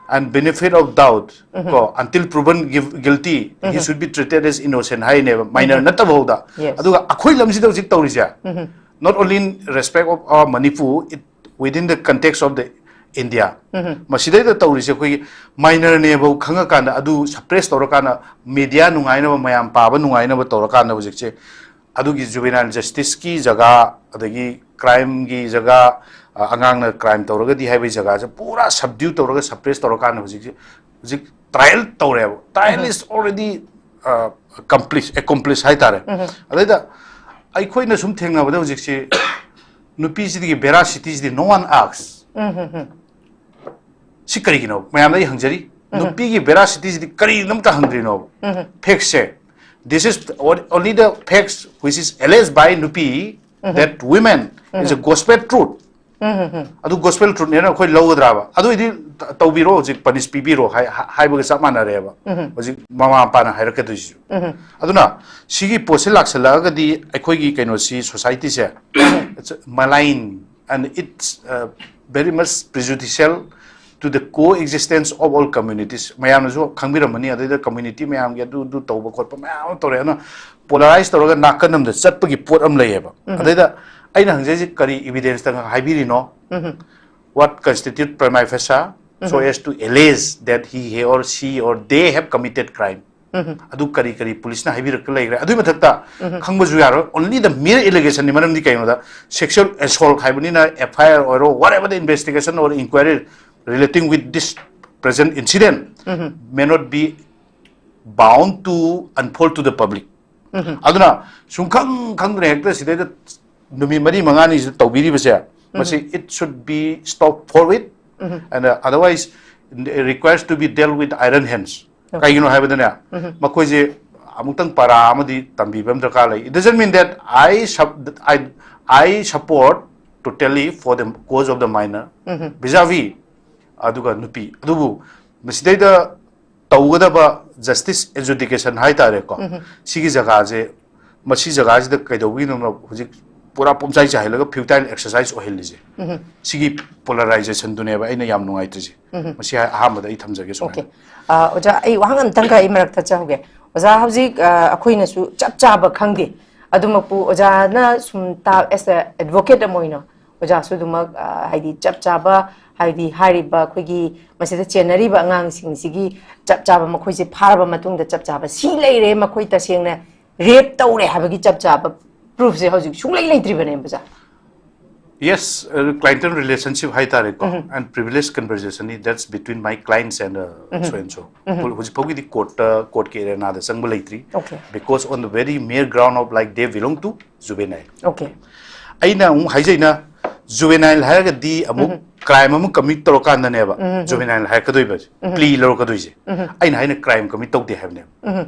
and benefit of doubt, ꯀꯣ, until proven guilty, he should be treated as innocent ꯍꯥꯏꯅꯦꯕ, ꯃꯥꯏꯅꯔ ꯅꯠꯇꯕꯐꯧꯗ꯫ Yes. ꯑꯗꯨꯒ ꯑꯩꯈꯣꯏ ꯂꯝꯁꯤꯗ ꯍꯧꯖꯤꯛ ꯇꯧꯔꯤꯁꯦ, not only in respect of our Manipur, it, within the context of the India, ꯃꯁꯤꯗꯩꯗ ꯇꯧꯔꯤꯁꯦ ꯑꯩꯈꯣꯏꯒꯤ ꯃꯥꯏꯅꯔꯅꯦꯕ ꯈꯪꯉꯀꯥꯟꯗ, ꯑꯗꯨ ꯁꯄ꯭ꯔꯦꯁ ꯇꯧꯔꯀꯥꯟꯗ, ꯃꯦꯗꯤꯌꯥ ꯅꯨꯡꯉꯥꯏꯅꯕ, ꯃꯌꯥꯝ ꯄꯥꯕ ꯅꯨꯡꯉꯥꯏꯅꯕ ꯇꯧꯔꯀꯥꯟꯗ ꯍꯧꯖꯤꯛꯁꯦ ꯑꯗꯨꯒꯤ ꯖꯨꯕꯦꯅꯥꯏꯜ ꯖꯁꯇꯤꯁꯀꯤ ꯖꯒꯥ, ꯑꯗꯒꯤ ꯀ꯭ꯔꯥꯏꯝꯒꯤ ꯖꯒꯥ, ꯑ, ꯑꯉꯥꯡꯅ ꯀ꯭ꯔꯥꯏꯝ ꯇꯧꯔꯒꯗꯤ ꯍꯥꯏꯕꯒꯤ ꯖꯒꯥꯁꯦ ꯄꯨꯔꯥ ꯁꯕꯗ꯭ꯌꯨ ꯇꯧꯔꯒ, ꯁꯄ꯭ꯔꯦꯁ ꯇꯧꯔꯀꯥꯟꯗ ꯍꯧꯖꯤꯛꯁꯦ, ꯍꯧꯖꯤꯛ trial ꯇꯧꯔꯦꯕ꯫ Trial is already, uh, accomplished, accomplished ꯍꯥꯏꯇꯥꯔꯦ꯫ ꯑꯗꯩꯗ ꯑꯩꯈꯣꯏꯅ ꯁꯨꯝ ꯊꯦꯡꯅꯕꯗ ꯍꯧꯖꯤꯛꯁꯤ ꯅꯨꯄꯤꯁꯤꯗꯒꯤ veracity ꯁꯤꯗꯤ no one asks꯫ ꯁꯤ ꯀꯔꯤꯒꯤꯅꯣ? ꯃꯌꯥꯝꯗ ꯑꯩ ꯍꯪꯖꯔꯤ, ꯅꯨꯄꯤꯒꯤ veracity ꯁꯤꯗꯤ ꯀꯔꯤꯒꯤꯅꯣ ꯑꯝꯇ ꯍꯪꯗ꯭ꯔꯤꯅꯣꯕ? Facts say, this is only the facts which is alleged by ꯅꯨꯄꯤ, that women is a gospel truth꯫ ꯑꯗꯨ gospel truth ꯅꯦꯅ ꯑꯩꯈꯣꯏ ꯂꯧꯒꯗ꯭ꯔꯥꯕ? ꯑꯗꯨ ꯑꯣꯏꯗꯤ ꯇ-, ꯇꯧꯕꯤꯔꯣ, ꯍꯧꯖꯤꯛ ꯄꯅꯤꯁ ꯄꯤꯕꯤꯔꯣ ꯍꯥꯏ-, ꯍꯥꯏ-, ꯍꯥꯏꯕꯒ ꯆꯞ ꯃꯥꯟꯅꯔꯦꯕ꯫ ꯍꯧꯖꯤꯛ ꯃꯃꯥ ꯃꯄꯥꯅ ꯍꯥꯏꯔꯛꯀꯗꯣꯏꯁꯤꯁꯨ꯫ ꯑꯗꯨꯅ ꯁꯤꯒꯤ ꯄꯣꯠꯁꯦ ꯂꯥꯛꯁꯜꯂꯛꯑꯒꯗꯤ ꯑꯩꯈꯣꯏꯒꯤ ꯀꯩꯅꯣꯁꯤ, ꯁꯣꯁꯥꯏꯇꯤꯁꯦ, it's malign and it's, uh, very much prejudicial to the coexistence of all communities. ꯃꯌꯥꯝꯅꯁꯨ ꯈꯪꯕꯤꯔꯝꯃꯅꯤ, ꯑꯗꯩꯗ community ꯃꯌꯥꯝꯒꯤ ꯑꯗꯨ ꯑꯗꯨ ꯇꯧꯕ ꯈꯣꯠꯄ ꯃꯌꯥꯝ ꯑꯃ ꯇꯧꯔꯦ꯫ ꯑꯗꯨꯅ polarize ꯇꯧꯔꯒ ꯅꯥꯀꯟ ꯑꯃꯗ ꯆꯠꯄꯒꯤ ꯄꯣꯠ ꯑꯃ ꯂꯩꯌꯦꯕ꯫ ꯑꯗꯩꯗ ꯑꯩꯅ ꯍꯪꯖꯩꯁꯦ, ꯀꯔꯤ evidence ꯇ ꯍꯥꯏꯕꯤꯔꯤꯅꯣ? What constitute prima facie so as to allege that he or she or they have committed crime? ꯑꯗꯨ ꯀꯔꯤ ꯀꯔꯤ police ꯅ ꯍꯥꯏꯕꯤꯔꯛꯀ ꯂꯩꯈ꯭ꯔꯦ? ꯑꯗꯨꯒꯤ ꯃꯊꯛꯇ ꯈꯪꯕꯁꯨ ꯌꯥꯔꯣꯏ, only the mere allegation ꯅꯤ꯫ ꯃꯔꯝꯗꯤ ꯀꯩꯅꯣꯗ, sexual assault ꯍꯥꯏꯕꯅꯤꯅ, F I R ꯑꯣꯏꯔꯣ, whatever the investigation or inquiry relating with this present incident may not be bound to unfold to the public. ꯑꯗꯨꯅ ꯁꯨꯡꯈꯪ ꯈꯪꯗꯅ ꯍꯦꯛꯇ ꯁꯤꯗꯩꯗ ꯅꯨꯃꯤꯠ ꯃꯔꯤ ꯃꯉꯥꯅꯤꯁꯤꯗ ꯇꯧꯕꯤꯔꯤꯕꯁꯦ, ꯃꯁꯤ it should be stopped forthwith, and uh, otherwise requires to be dealt with iron hands. ꯀꯩꯒꯤꯅꯣ ꯍꯥꯏꯕꯗꯅꯦ, ꯃꯈꯣꯏꯁꯦ ꯑꯃꯨꯛꯇꯪ ꯄꯔꯥ ꯑꯃꯗꯤ ꯇꯝꯕꯤꯕ ꯑꯃ ꯗꯔꯀꯥꯔ ꯂꯩ꯫ It doesn't mean that I sub- I I support totally for the cause of the minor vis-a-vis ꯑꯗꯨꯒ ꯅꯨꯄꯤ꯫ ꯑꯗꯨꯕꯨ ꯃꯁꯤꯗꯩꯗ ꯇꯧꯒꯗꯕ justice adjudication ꯍꯥꯏꯇꯥꯔꯦꯀꯣ, ꯁꯤꯒꯤ ꯖꯒꯥꯁꯦ, ꯃꯁꯤ ꯖꯒꯥꯁꯤꯗ ꯀꯩꯗꯧꯕꯒꯤꯅꯣ ꯍꯧꯖꯤꯛ ꯄꯨꯔꯥ ꯄꯨꯝꯆꯥꯏ ꯆꯥꯏꯍꯜꯂꯒ futile exercise ꯑꯣꯏꯍꯜꯂꯤꯁꯦ? ꯁꯤꯒꯤ polarization ꯗꯨꯅꯦꯕ ꯑꯩꯅ ꯌꯥꯝ ꯅꯨꯡꯉꯥꯏꯇ꯭ꯔꯤꯁꯦ꯫ ꯃꯁꯤ ꯍꯥꯏ- ꯑꯍꯥꯟꯕꯗ ꯑꯩ ꯊꯝꯖꯒꯦ ꯁꯨꯃꯥꯏꯅ꯫ ꯑꯣꯀꯦ꯫ ꯑ, ꯑꯣꯖꯥ, ꯑꯩ ꯋꯥꯍꯪ ꯑꯝꯇꯪꯒ ꯑꯩ ꯃꯔꯛ ꯊꯠꯆꯍꯧꯒꯦ꯫ ꯑꯣꯖꯥ, ꯍꯧꯖꯤꯛ ꯑ, ꯑꯩꯈꯣꯏꯅꯁꯨ ꯆꯞ ꯆꯥꯕ ꯈꯪꯗꯦ꯫ ꯑꯗꯨꯃꯛꯄꯨ ꯑꯣꯖꯥꯅ ꯁꯨꯝ ꯇꯥ- as a advocate ꯑꯃ ꯑꯣꯏꯅ ꯑꯣꯖꯥꯁꯨ ꯑꯗꯨꯃꯛ ꯑ, ꯍꯥꯏꯗꯤ ꯆꯞ ꯆꯥꯕ, ꯍꯥꯏꯗꯤ ꯍꯥꯏꯔꯤꯕ ꯑꯩꯈꯣꯏꯒꯤ ꯃꯁꯤꯗ ꯆꯦꯟꯅꯔꯤꯕ ꯑꯉꯥꯡꯁꯤꯡꯁꯤꯒꯤ ꯆꯞ ꯆꯥꯕ, ꯃꯈꯣꯏꯁꯦ ꯐꯥꯔꯕ ꯃꯇꯨꯡꯗ ꯆꯞ ꯆꯥꯕ ꯁꯤ ꯂꯩꯔꯦ, ꯃꯈꯣꯏ ꯇꯁꯦꯡꯅ rape ꯇꯧꯔꯦ ꯍꯥꯏꯕꯒꯤ ꯆꯞ ꯆꯥꯕ proof ꯁꯦ ꯍꯧꯖꯤꯛ ꯁꯨꯡꯂꯩ ꯂꯩꯇ꯭ꯔꯤꯕꯅꯦꯕ, ꯑꯣꯖꯥ꯫ Yes, uh, clientele relationship ꯍꯥꯏꯇꯥꯔꯦꯀꯣ, and privilege conversation ꯅꯤ, that's between my clients and uh, so and so. ꯍꯧꯖꯤꯛ ꯐꯥꯎꯒꯤꯗꯤ court ꯇ, court ꯀꯤ arena ꯗ ꯆꯪꯕ ꯂꯩꯇ꯭ꯔꯤ, Okay. because on the very mere ground of, like, they belong to juvenile. Okay. ꯑꯩꯅ ꯑꯃꯨꯛ ꯍꯥꯏꯖꯩꯅ, juvenile ꯍꯥꯏꯔꯒꯗꯤ ꯑꯃꯨꯛ crime ꯑꯃ commit ꯇꯧꯔꯀꯥꯟꯗꯅꯦꯕ juvenile ꯍꯥꯏꯔꯛꯀꯗꯣꯏꯕ, plea ꯂꯧꯔꯛꯀꯗꯣꯏꯁꯦ꯫ ꯑꯩꯅ ꯍꯥꯏꯅ crime commit ꯇꯧꯗꯦ ꯍꯥꯏꯕꯅꯦꯕ꯫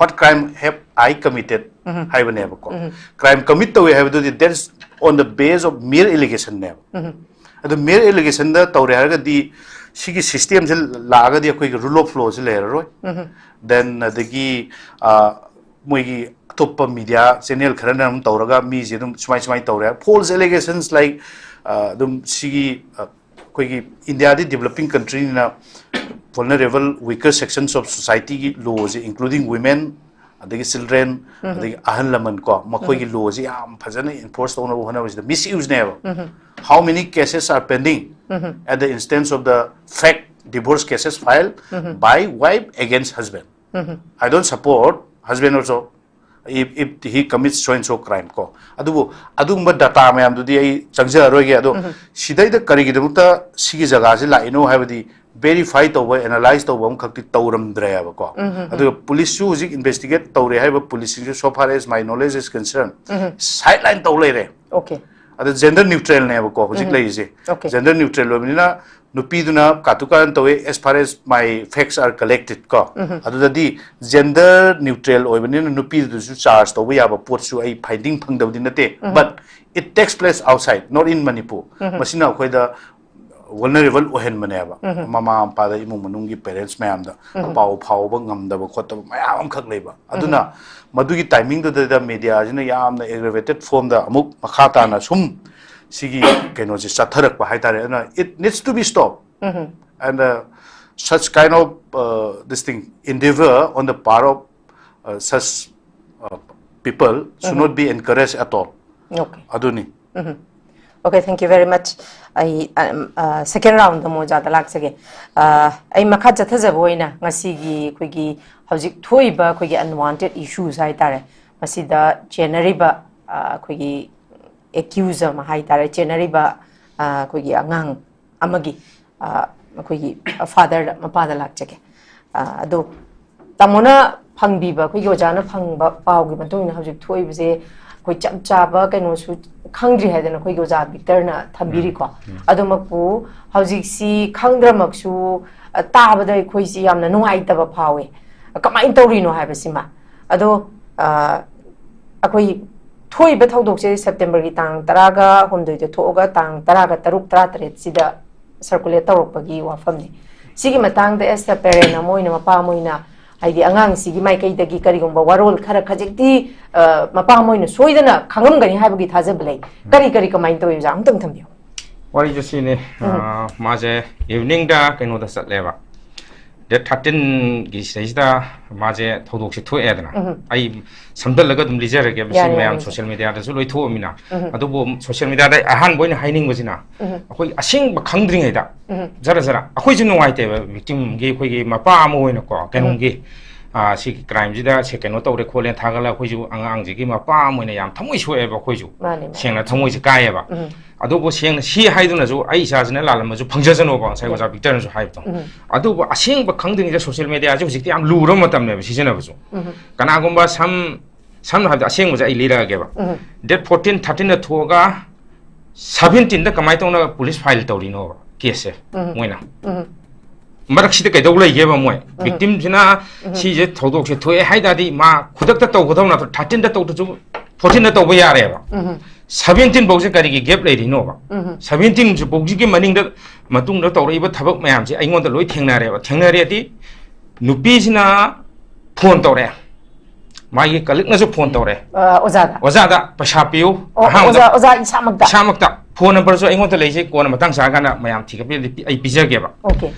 What crime have I committed ꯍꯥꯏꯕꯅꯦꯕꯀꯣ꯫ Crime commit ꯇꯧꯋꯦ ꯍꯥꯏꯕꯗꯨꯗꯤ that's on the base of mere allegation ꯅꯦꯕ꯫ ꯑꯗꯨ mere allegation ꯗ ꯇꯧꯔꯦ ꯍꯥꯏꯔꯒꯗꯤ ꯁꯤꯒꯤ system ꯁꯦ ꯂꯥꯛꯑꯒꯗꯤ ꯑꯩꯈꯣꯏꯒꯤ rule of law ꯁꯦ ꯂꯩꯔꯔꯣꯏ꯫ Then ꯑꯗꯒꯤ ꯑ, ꯃꯣꯏꯒꯤ ꯑꯇꯣꯞꯄ media channel ꯈꯔꯅ ꯑꯗꯨꯝ ꯇꯧꯔꯒ ꯃꯤꯁꯦ ꯑꯗꯨꯝ ꯁꯨꯃꯥꯏ ꯁꯨꯃꯥꯏꯅ ꯇꯧꯔꯦ, false allegations like ꯑ, ꯑꯗꯨꯝ ꯁꯤꯒꯤ ꯑ, ꯑꯩꯈꯣꯏꯒꯤ ꯏꯟꯗꯤꯌꯥꯗꯤ ꯗꯤꯕꯂꯞꯄꯤꯡ ꯀꯟꯇ꯭ꯔꯤꯅꯤꯅ vulnerable weaker sections of societyꯒꯤ ꯂꯣꯁꯦ, including women, ꯑꯗꯒꯤ ꯆꯤꯜꯗ꯭ꯔꯦꯟ, ꯑꯗꯒꯤ ꯑꯍꯜ ꯂꯃꯟ ꯀꯣ, ꯃꯈꯣꯏꯒꯤ ꯂꯣꯁꯦ ꯌꯥꯝ ꯐꯖꯅ ꯏꯟꯐꯣꯔꯁ ꯇꯧꯅꯕ ꯍꯣꯠꯅꯕꯁꯤꯗ ꯃꯤꯁꯌꯨꯁꯅꯦꯕ꯫ How many cases are pending at the instance of the fake divorce cases filed by wife against husband? I don't support husband also if, if he commits so and so crime ꯀꯣ꯫ ꯑꯗꯨꯕꯨ ꯑꯗꯨꯒꯨꯝꯕ data ꯃꯌꯥꯝꯗꯨꯗꯤ ꯑꯩ ꯆꯪꯖꯔꯔꯣꯏꯒꯦ꯫ ꯑꯗꯣ ꯁꯤꯗꯩꯗ ꯀꯔꯤꯒꯤꯗꯃꯛꯇ ꯁꯤꯒꯤ ꯖꯒꯥꯁꯤ ꯂꯥꯛꯏꯅꯣ ꯍꯥꯏꯕꯗꯤ verify ꯇꯧꯕ, ꯑꯦꯅꯥꯂꯥꯏꯁ ꯇꯧꯕ ꯑꯃꯈꯛꯇꯤ ꯇꯧꯔꯝꯗ꯭ꯔꯦꯕꯀꯣ꯫ ꯑꯗꯨꯒ ꯄꯨꯂꯤꯁꯁꯨ ꯍꯧꯖꯤꯛ ꯏꯟꯚꯦꯁꯇꯤꯒꯦꯠ ꯇꯧꯔꯦ ꯍꯥꯏꯕ ꯄꯨꯂꯤꯁꯁꯤꯡꯁꯨ, so far as my knowledge is concerned, sideline ꯇꯧ ꯂꯩꯔꯦ꯫ Okay. ꯑꯗ ꯖꯦꯟꯗꯔ ꯅ꯭ꯌꯨꯇ꯭ꯔꯦꯜꯅꯦꯕꯀꯣ ꯍꯧꯖꯤꯛ ꯂꯩꯔꯤꯁꯦ꯫ Okay. ꯖꯦꯟꯗꯔ ꯅ꯭ꯌꯨꯇ꯭ꯔꯦꯜ ꯑꯣꯏꯕꯅꯤꯅ ꯅꯨꯄꯤꯗꯨꯅ ꯀꯥꯇꯨ ꯀꯥꯔꯟ ꯇꯧꯋꯦ, as far as my facts are collected ꯀꯣ꯫ ꯑꯗꯨꯗꯗꯤ ꯖꯦꯟꯗꯔ ꯅ꯭ꯌꯨꯇ꯭ꯔꯦꯜ ꯑꯣꯏꯕꯅꯤꯅ ꯅꯨꯄꯤꯗꯨꯁꯨ ꯆꯥꯔꯖ ꯇꯧꯕ ꯌꯥꯕ ꯄꯣꯠꯁꯨ ꯑꯩ ꯐꯥꯏꯟꯗꯤꯡ ꯐꯪꯗꯕꯗꯤ ꯅꯠꯇꯦ꯫ But it takes place outside, not in Manipur. ꯃꯁꯤꯅ ꯑꯩꯈꯣꯏꯗ vulnerable ꯑꯣꯏꯍꯟꯕꯅꯦꯕ꯫ ꯃꯃꯥ ꯃꯄꯥꯗ, ꯏꯃꯨꯡ ꯃꯅꯨꯡꯒꯤ ꯄꯦꯔꯦꯟꯁ ꯃꯌꯥꯝꯗ ꯄꯥꯎ ꯐꯥꯎꯕ ꯉꯝꯗꯕ ꯈꯣꯠꯇꯕ ꯃꯌꯥꯝ ꯑꯃꯈꯛ ꯂꯩꯕ꯫ ꯑꯗꯨꯅ ꯃꯗꯨꯒꯤ ꯇꯥꯏꯃꯤꯡꯗꯨꯗ ꯃꯦꯗꯤꯌꯥꯁꯤꯅ ꯌꯥꯝꯅ ꯑꯦꯒ꯭ꯔꯦꯕꯦꯇꯦꯠ ꯐꯣꯝꯗ ꯑꯃꯨꯛ ꯃꯈꯥ ꯇꯥꯅ ꯁꯨꯝ ꯁꯤꯒꯤ ꯀꯩꯅꯣꯁꯦ ꯆꯠꯊꯔꯛꯄ ꯍꯥꯏꯇꯥꯔꯦ꯫ ꯑꯗꯨꯅ it needs to be stopped. And uh, such kind of uh, this thing, endeavor on the part of uh, such uh, people should not be encouraged at all. Okay. ꯑꯗꯨꯅꯤ꯫ Okay, thank you very much. ꯑꯩ ꯁꯦꯀꯦꯟ round ꯑꯃꯨꯛ ꯑꯣꯖꯥꯗ ꯂꯥꯛꯆꯒꯦ꯫ ꯑ, ꯑꯩ ꯃꯈꯥ ꯆꯠꯊꯖꯕ ꯑꯣꯏꯅ ꯉꯁꯤꯒꯤ ꯑꯩꯈꯣꯏꯒꯤ ꯍꯧꯖꯤꯛ ꯊꯣꯛꯏꯕ ꯑꯩꯈꯣꯏꯒꯤ unwanted issues ꯍꯥꯏꯇꯥꯔꯦ, ꯃꯁꯤꯗ ꯆꯦꯟꯅꯔꯤꯕ ꯑ, ꯑꯩꯈꯣꯏꯒꯤ ꯑꯦꯀ꯭ꯌꯨꯖ ꯑꯃ ꯍꯥꯏꯇꯥꯔꯦ, ꯆꯦꯟꯅꯔꯤꯕ ꯑ, ꯑꯩꯈꯣꯏꯒꯤ ꯑꯉꯥꯡ ꯑꯃꯒꯤ ꯑ, ꯑꯩꯈꯣꯏꯒꯤ ꯐꯥꯗꯔꯗ, ꯃꯄꯥꯗ ꯂꯥꯛꯆꯒꯦ꯫ ꯑ, ꯑꯗꯣ ꯇꯥꯃꯣꯅ ꯐꯪꯕꯤꯕ, ꯑꯩꯈꯣꯏꯒꯤ ꯑꯣꯖꯥꯅ ꯐꯪꯕ ꯄꯥꯎꯒꯤ ꯃꯇꯨꯡ ꯏꯟꯅ ꯍꯧꯖꯤꯛ ꯊꯣꯛꯏꯕꯁꯦ ꯑꯩꯈꯣꯏ ꯆꯞ ꯆꯥꯕ ꯀꯩꯅꯣꯁꯨ ꯈꯪꯗ꯭ꯔꯤ ꯍꯥꯏꯗꯅ ꯑꯩꯈꯣꯏꯒꯤ ꯑꯣꯖꯥ ꯕꯤꯛꯇꯔꯅ ꯊꯝꯕꯤꯔꯤꯀꯣ꯫ ꯑꯗꯨꯃꯛꯄꯨ ꯍꯧꯖꯤꯛꯁꯤ ꯈꯪꯗ꯭ꯔꯃꯛꯁꯨ, ꯑ, ꯇꯥꯕꯗ ꯑꯩꯈꯣꯏꯁꯤ ꯌꯥꯝꯅ ꯅꯨꯡꯉꯥꯏꯇꯕ ꯐꯥꯎꯋꯦ꯫ ꯀꯃꯥꯏꯅ ꯇꯧꯔꯤꯅꯣ ꯍꯥꯏꯕꯁꯤꯃ꯫ ꯑꯗꯣ, ꯑ, ꯑꯩꯈꯣꯏ ꯊꯣꯛꯏꯕ ꯊꯧꯗꯣꯛꯁꯦ ꯁꯦꯞꯇꯦꯝꯕꯔꯒꯤ ꯇꯥꯡ ꯇꯔꯥꯒ ꯍꯨꯝꯗꯣꯏꯗ ꯊꯣꯛꯑꯒ ꯇꯥꯡ ꯇꯔꯥꯒ ꯇꯔꯨꯛ, ꯇꯔꯥꯇꯔꯦꯠꯁꯤꯗ ꯁꯔꯀꯨꯂꯦꯠ ꯇꯧꯔꯛꯄꯒꯤ ꯋꯥꯐꯝꯅꯤ꯫ ꯁꯤꯒꯤ ꯃꯇꯥꯡꯗ as a parent ꯑꯃ ꯑꯣꯏꯅ, ꯃꯄꯥ ꯑꯃ ꯑꯣꯏꯅ, ꯍꯥꯏꯗꯤ ꯑꯉꯥꯡꯁꯤꯒꯤ ꯃꯥꯏꯀꯩꯗꯒꯤ ꯀꯔꯤꯒꯨꯝꯕ ꯋꯥꯔꯣꯜ ꯈꯔ ꯈꯖꯤꯛꯇꯤ, ꯑ, ꯃꯄꯥ ꯑꯃ ꯑꯣꯏꯅ ꯁꯣꯏꯗꯅ ꯈꯪꯉꯝꯒꯅꯤ ꯍꯥꯏꯕꯒꯤ ꯊꯥꯖꯕ ꯂꯩ꯫ ꯀꯔꯤ ꯀꯔꯤ ꯀꯃꯥꯏꯅ ꯇꯧꯏ ꯑꯣꯖꯥ? ꯑꯝꯇꯪ ꯊꯝꯕꯤꯌꯨ꯫ ꯋꯥꯔꯤꯁꯦ ꯁꯤꯅꯤ꯫ ꯎꯝ꯫ ꯑꯥ, ꯃꯥꯁꯦ evening ꯗ ꯀꯩꯅꯣꯗ ꯆꯠꯂꯦꯕ, date thirteen ꯒꯤ ꯁꯤꯗꯩꯁꯤꯗ ꯃꯥꯁꯦ ꯊꯧꯗꯣꯛꯁꯦ ꯊꯣꯛꯑꯦꯗꯅ꯫ ꯎꯝ꯫ ꯑꯩ ꯁꯝꯗꯜꯂꯒ ꯑꯗꯨꯝ ꯂꯤꯖꯔꯒꯦ, ꯃꯁꯤ ꯌꯥꯅꯤ, ꯃꯌꯥꯝ ꯌꯥꯅꯤ꯫ Social media ꯗꯁꯨ ꯂꯣꯏ ꯊꯣꯛꯑꯃꯤꯅ꯫ ꯎꯝ꯫ ꯑꯗꯨꯕꯨ social media ꯗ ꯑꯩ ꯑꯍꯥꯟꯕ ꯑꯣꯏꯅ ꯍꯥꯏꯅꯤꯡꯕꯁꯤꯅ, ꯎꯝ꯫ ꯑꯩꯈꯣꯏ ꯑꯁꯦꯡꯕ ꯈꯪꯗ꯭ꯔꯤꯉꯩꯗ ꯎꯝ꯫ ꯖꯔ ꯖꯔ ꯑꯩꯈꯣꯏꯁꯨ ꯅꯨꯡꯉꯥꯏꯇꯦꯕ, victim ꯒꯤ ꯑꯩꯈꯣꯏꯒꯤ ꯃꯄꯥ ꯑꯃ ꯑꯣꯏꯅꯀꯣ, ꯎꯝ꯫ ꯀꯩꯅꯣꯝꯒꯤ, ꯑꯥ, ꯁꯤꯒꯤ crime ꯁꯤꯗ ꯁꯦ ꯀꯩꯅꯣ ꯇꯧꯔꯦ ꯈꯣꯠꯂꯦꯅ ꯊꯥꯒꯠꯂꯒ ꯑꯩꯈꯣꯏꯁꯨ ꯑꯉꯥꯡꯁꯤꯒꯤ ꯃꯄꯥ ꯑꯃ ꯑꯣꯏꯅ ꯌꯥꯝ ꯊꯃꯣꯏ ꯁꯣꯛꯑꯦꯕ ꯑꯩꯈꯣꯏꯁꯨ꯫ ꯃꯥꯅꯦ, ꯃꯥꯅꯦ꯫ ꯁꯦꯡꯅ ꯊꯃꯣꯏꯁꯦ ꯀꯥꯏꯌꯦꯕ꯫ ꯎꯝ꯫ ꯑꯗꯨꯕꯨ ꯁꯦꯡꯅ ꯁꯤ ꯍꯥꯏꯗꯨꯅꯁꯨ ꯑꯩ ꯏꯆꯥꯁꯤꯅ ꯂꯥꯜꯂꯝꯃꯁꯨ ꯐꯪꯖꯁꯅꯣꯕ, ꯉꯁꯥꯏ ꯎꯝ꯫ ꯑꯣꯖꯥ ꯕꯤꯛꯇꯔꯅꯁꯨ ꯍꯥꯏꯕꯗꯣ꯫ ꯎꯝ꯫ ꯑꯗꯨꯕꯨ ꯑꯁꯦꯡꯕ ꯈꯪꯗ꯭ꯔꯤꯉꯩꯗ social media ꯁꯦ ꯍꯧꯖꯤꯛꯇꯤ ꯌꯥꯝ ꯂꯨꯔꯕ ꯃꯇꯝꯅꯦꯕ ꯁꯤꯖꯤꯟꯅꯕꯁꯨ꯫ ꯎꯝ꯫ ꯀꯅꯥꯒꯨꯝꯕ ꯁꯝ, ꯁꯝꯅ ꯍꯥꯏꯔꯕꯗ ꯑꯁꯦꯡꯕꯁꯦ ꯑꯩ ꯂꯤꯔꯛꯑꯒꯦꯕ꯫ ꯎꯝ꯫ Date fourteen, thirteen ꯗ ꯊꯣꯛꯑꯒ seventeen ꯗ ꯀꯃꯥꯏꯅ ꯇꯧꯅ police file ꯇꯧꯔꯤꯅꯣꯕ case ꯁꯦ ꯎꯝ꯫ ꯃꯣꯏꯅ? ꯎꯝ꯫ ꯃꯔꯛꯁꯤꯗ ꯀꯩꯗꯧ ꯂꯩꯒꯦꯕ ꯃꯣꯏ? ꯎꯝ꯫ Victim ꯁꯤꯅ ꯎꯝ꯫ ꯁꯤꯁꯦ ꯊꯧꯗꯣꯛꯁꯦ ꯊꯣꯛꯑꯦ ꯍꯥꯏ ꯇꯥꯔꯗꯤ ꯃꯥ ꯈꯨꯗꯛꯇ ꯇꯧꯒꯗꯧ ꯅꯠꯇ꯭ꯔꯣ? Thirteen ꯗ ꯇꯧꯗ꯭ꯔꯁꯨ fourteen ꯗ ꯇꯧꯕ ꯌꯥꯔꯦꯕ꯫ ꯎꯝ꯫ Seventeen ꯐꯥꯎꯁꯦ ꯀꯔꯤꯒꯤ gap ꯂꯩꯔꯤꯅꯣꯕ? ꯎꯝ꯫ Seventeen ꯁꯨ ꯐꯥꯎꯁꯤꯒꯤ ꯃꯅꯤꯡꯗ, ꯃꯇꯨꯡꯗ ꯇꯧꯔꯛꯏꯕ ꯊꯕꯛ ꯃꯌꯥꯝꯁꯦ ꯑꯩꯉꯣꯟꯗ ꯂꯣꯏ ꯊꯦꯡꯅꯔꯦꯕ꯫ ꯊꯦꯡꯅꯔꯦꯗꯤ ꯅꯨꯄꯤꯁꯤꯅ phone ꯇꯧꯔꯛꯑꯦ, ꯃꯥꯒꯤ colleague ꯅꯁꯨ phone ꯇꯧꯔꯦ꯫ ꯑ, ꯑꯣꯖꯥꯗ? ꯑꯣꯖꯥꯗ ꯄꯩꯁꯥ ꯄꯤꯌꯨ꯫ ꯑꯣ, ꯑꯍꯥꯟꯕꯗ ꯑꯣꯖꯥ, ꯑꯣꯖꯥ ꯏꯁꯥꯃꯛꯇ? ꯏꯁꯥꯃꯛꯇ꯫ Phone number ꯁꯨ ꯑꯩꯉꯣꯟꯗ ꯂꯩꯖꯩ, ꯀꯣꯟꯅ ꯃꯇꯥꯡ ꯆꯥꯔꯀꯥꯟꯗ ꯃꯌꯥꯝ ꯊꯤꯒꯠꯄꯤꯔꯗꯤ ꯄꯤ-, ꯑꯩ ꯄꯤꯖꯒꯦꯕ꯫ Okay꯫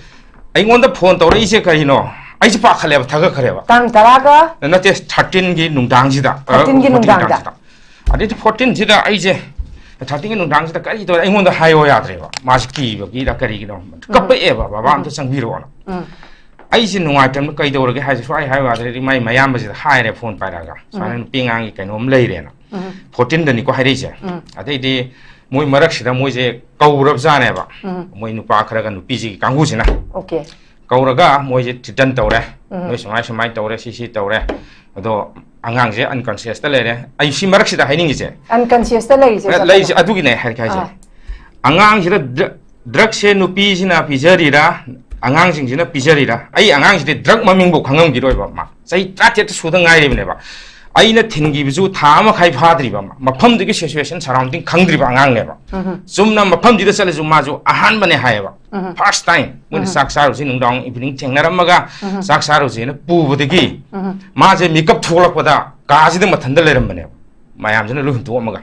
ꯑꯩꯉꯣꯟꯗ phone ꯇꯧꯔꯛꯏꯁꯦ ꯀꯔꯤꯅꯣ? ꯑꯩꯁꯦ ꯄꯥꯈꯠꯂꯦꯕ, ꯊꯥꯒꯠꯈ꯭ꯔꯦꯕ꯫ ꯇꯥꯡ ꯇꯔꯥꯒ? ꯅꯠꯇꯦ, thirteen ꯒꯤ ꯅꯨꯡꯗꯥꯡꯁꯤꯗ, ꯑ, thirteen ꯒꯤ fourteen ꯅꯨꯡꯗꯥꯡꯗ? ꯅꯨꯡꯗꯥꯡꯁꯤꯗ꯫ ꯑꯗꯩꯗꯤ fourteen ꯁꯤꯗ ꯑꯩꯁꯦ, thirteen ꯒꯤ ꯅꯨꯡꯗꯥꯡꯁꯤꯗ ꯀꯔꯤ ꯇꯧꯔꯦ? ꯑꯩꯉꯣꯟꯗ ꯍꯥꯏꯌꯣ ꯌꯥꯗ꯭ꯔꯦꯕ, ꯃꯥꯁꯦ ꯀꯤꯕꯒꯤꯔ ꯀꯔꯤꯒꯤꯅꯣ, ꯎꯝ꯫ ꯀꯞꯄꯛꯑꯦꯕ, "ꯕꯕꯥ, ꯎꯝ꯫ ꯑꯝꯇ ꯆꯪꯕꯤꯔꯛꯑꯣꯅ"꯫ ꯎꯝ꯫ ꯑꯩꯁꯦ ꯅꯨꯡꯉꯥꯏꯇꯕꯅ ꯀꯩꯗꯧꯔꯒꯦ ꯍꯥꯏꯁꯦ ꯁꯨꯡꯍꯥꯏ ꯍꯥꯏꯌꯨ ꯌꯥꯗ꯭ꯔꯦ꯫ ꯃꯥꯏ ꯃꯌꯥꯝꯕꯁꯤꯗ ꯍꯥꯏꯔꯦ phone ꯄꯥꯏꯔꯛꯑꯒ, "ꯁꯨꯃꯥꯏꯅ ꯎꯝ꯫ ꯅꯨꯄꯤ ꯑꯉꯥꯡꯒꯤ ꯀꯩꯅꯣꯝ ꯂꯩꯔꯦꯅ"꯫ ꯎꯝ꯫ Fourteen ꯗꯅꯤꯀꯣ ꯍꯥꯏꯔꯛꯏꯁꯦ꯫ ꯎꯝ꯫ ꯑꯗꯩꯗꯤ ꯃꯣꯏ ꯃꯔꯛꯁꯤꯗ ꯃꯣꯏꯁꯦ ꯀꯧꯔꯕꯖꯥꯠꯅꯦꯕ꯫ ꯎꯝ꯫ ꯃꯣꯏ ꯅꯨꯄꯥ ꯈꯔꯒ ꯅꯨꯄꯤꯁꯤꯒꯤ ꯀꯥꯡꯕꯨꯁꯤꯅ꯫ Okay꯫ ꯀꯧꯔꯒ ꯃꯣꯏꯁꯦ threaten ꯇꯧꯔꯦ꯫ ꯎꯝ꯫ "ꯅꯣꯏ ꯁꯨꯃꯥꯏ ꯁꯨꯃꯥꯏꯅ ꯇꯧꯔꯦ, ꯁꯤ ꯁꯤ ꯇꯧꯔꯦ꯫ ꯑꯗꯣ ꯑꯉꯥꯡꯁꯦ unconscious ꯇ ꯂꯩꯔꯦ"꯫ ꯑꯩ ꯁꯤ ꯃꯔꯛꯁꯤꯗ ꯍꯥꯏꯅꯤꯡꯉꯤꯁꯦ꯫ Unconscious ꯇ ꯂꯩꯔꯤꯁꯦ ꯑꯦ, ꯆꯠꯄꯗ? ꯂꯩꯔꯤꯁꯦ ꯑꯗꯨꯒꯤꯅꯦ ꯍꯥꯏꯔꯛꯀꯦ ꯍꯥꯏꯁꯦ꯫ ꯑꯥ꯫ ꯑꯉꯥꯡꯁꯤꯗ dr-, drug ꯁꯦ ꯅꯨꯄꯤꯁꯤꯅ ꯄꯤꯖꯔꯤꯔꯥ, ꯑꯉꯥꯡꯁꯤꯡꯁꯤꯅ ꯄꯤꯖꯔꯤꯔꯥ? ꯑꯩ ꯑꯉꯥꯡꯁꯤꯗꯤ drug ꯃꯃꯤꯡꯐꯥꯎ ꯈꯪꯉꯝꯈꯤꯔꯣꯏꯕ ꯃꯥ꯫ ꯆꯍꯤ ꯇꯔꯥꯇꯔꯦꯠꯇ ꯁꯨꯗ ꯉꯥꯏꯔꯤꯕꯅꯦꯕ꯫ ꯑꯩꯅ ꯊꯤꯟꯈꯤꯕꯁꯨ ꯊꯥ ꯑꯃ ꯃꯈꯥꯏ ꯐꯥꯗ꯭ꯔꯤꯕ ꯑꯃ꯫ ꯃꯐꯝꯗꯨꯒꯤ situation surrounding ꯈꯪꯗ꯭ꯔꯤꯕ ꯑꯉꯥꯡꯅꯦꯕ꯫ ꯎꯝ꯫ ꯆꯨꯝꯅ ꯃꯐꯝꯁꯤꯗ ꯆꯠꯂꯁꯨ ꯃꯥꯁꯨ ꯑꯍꯥꯟꯕꯅꯦ ꯍꯥꯏꯌꯦꯕ꯫ ꯎꯝ꯫ First time꯫ ꯃꯣꯏꯅ ꯎꯝ꯫ ꯆꯥꯛ ꯆꯥꯔꯨꯁꯤ ꯅꯨꯡꯗꯥꯡ evening ꯊꯦꯡꯅꯔꯝꯃꯒ ꯎꯝ꯫ ꯆꯥꯛ ꯆꯥꯔꯨꯁꯦꯅ ꯄꯨꯕꯗꯒꯤ ꯎꯝ꯫ ꯃꯥꯁꯦ ꯃꯤꯀꯞ ꯊꯣꯛꯂꯛꯄꯗ ꯀꯥꯁꯤꯗ ꯃꯊꯟꯇ ꯂꯩꯔꯝꯕꯅꯦꯕ꯫ ꯃꯌꯥꯝꯁꯤꯅ ꯂꯣꯏ ꯍꯨꯟꯗꯣꯛꯑꯝꯃꯒ꯫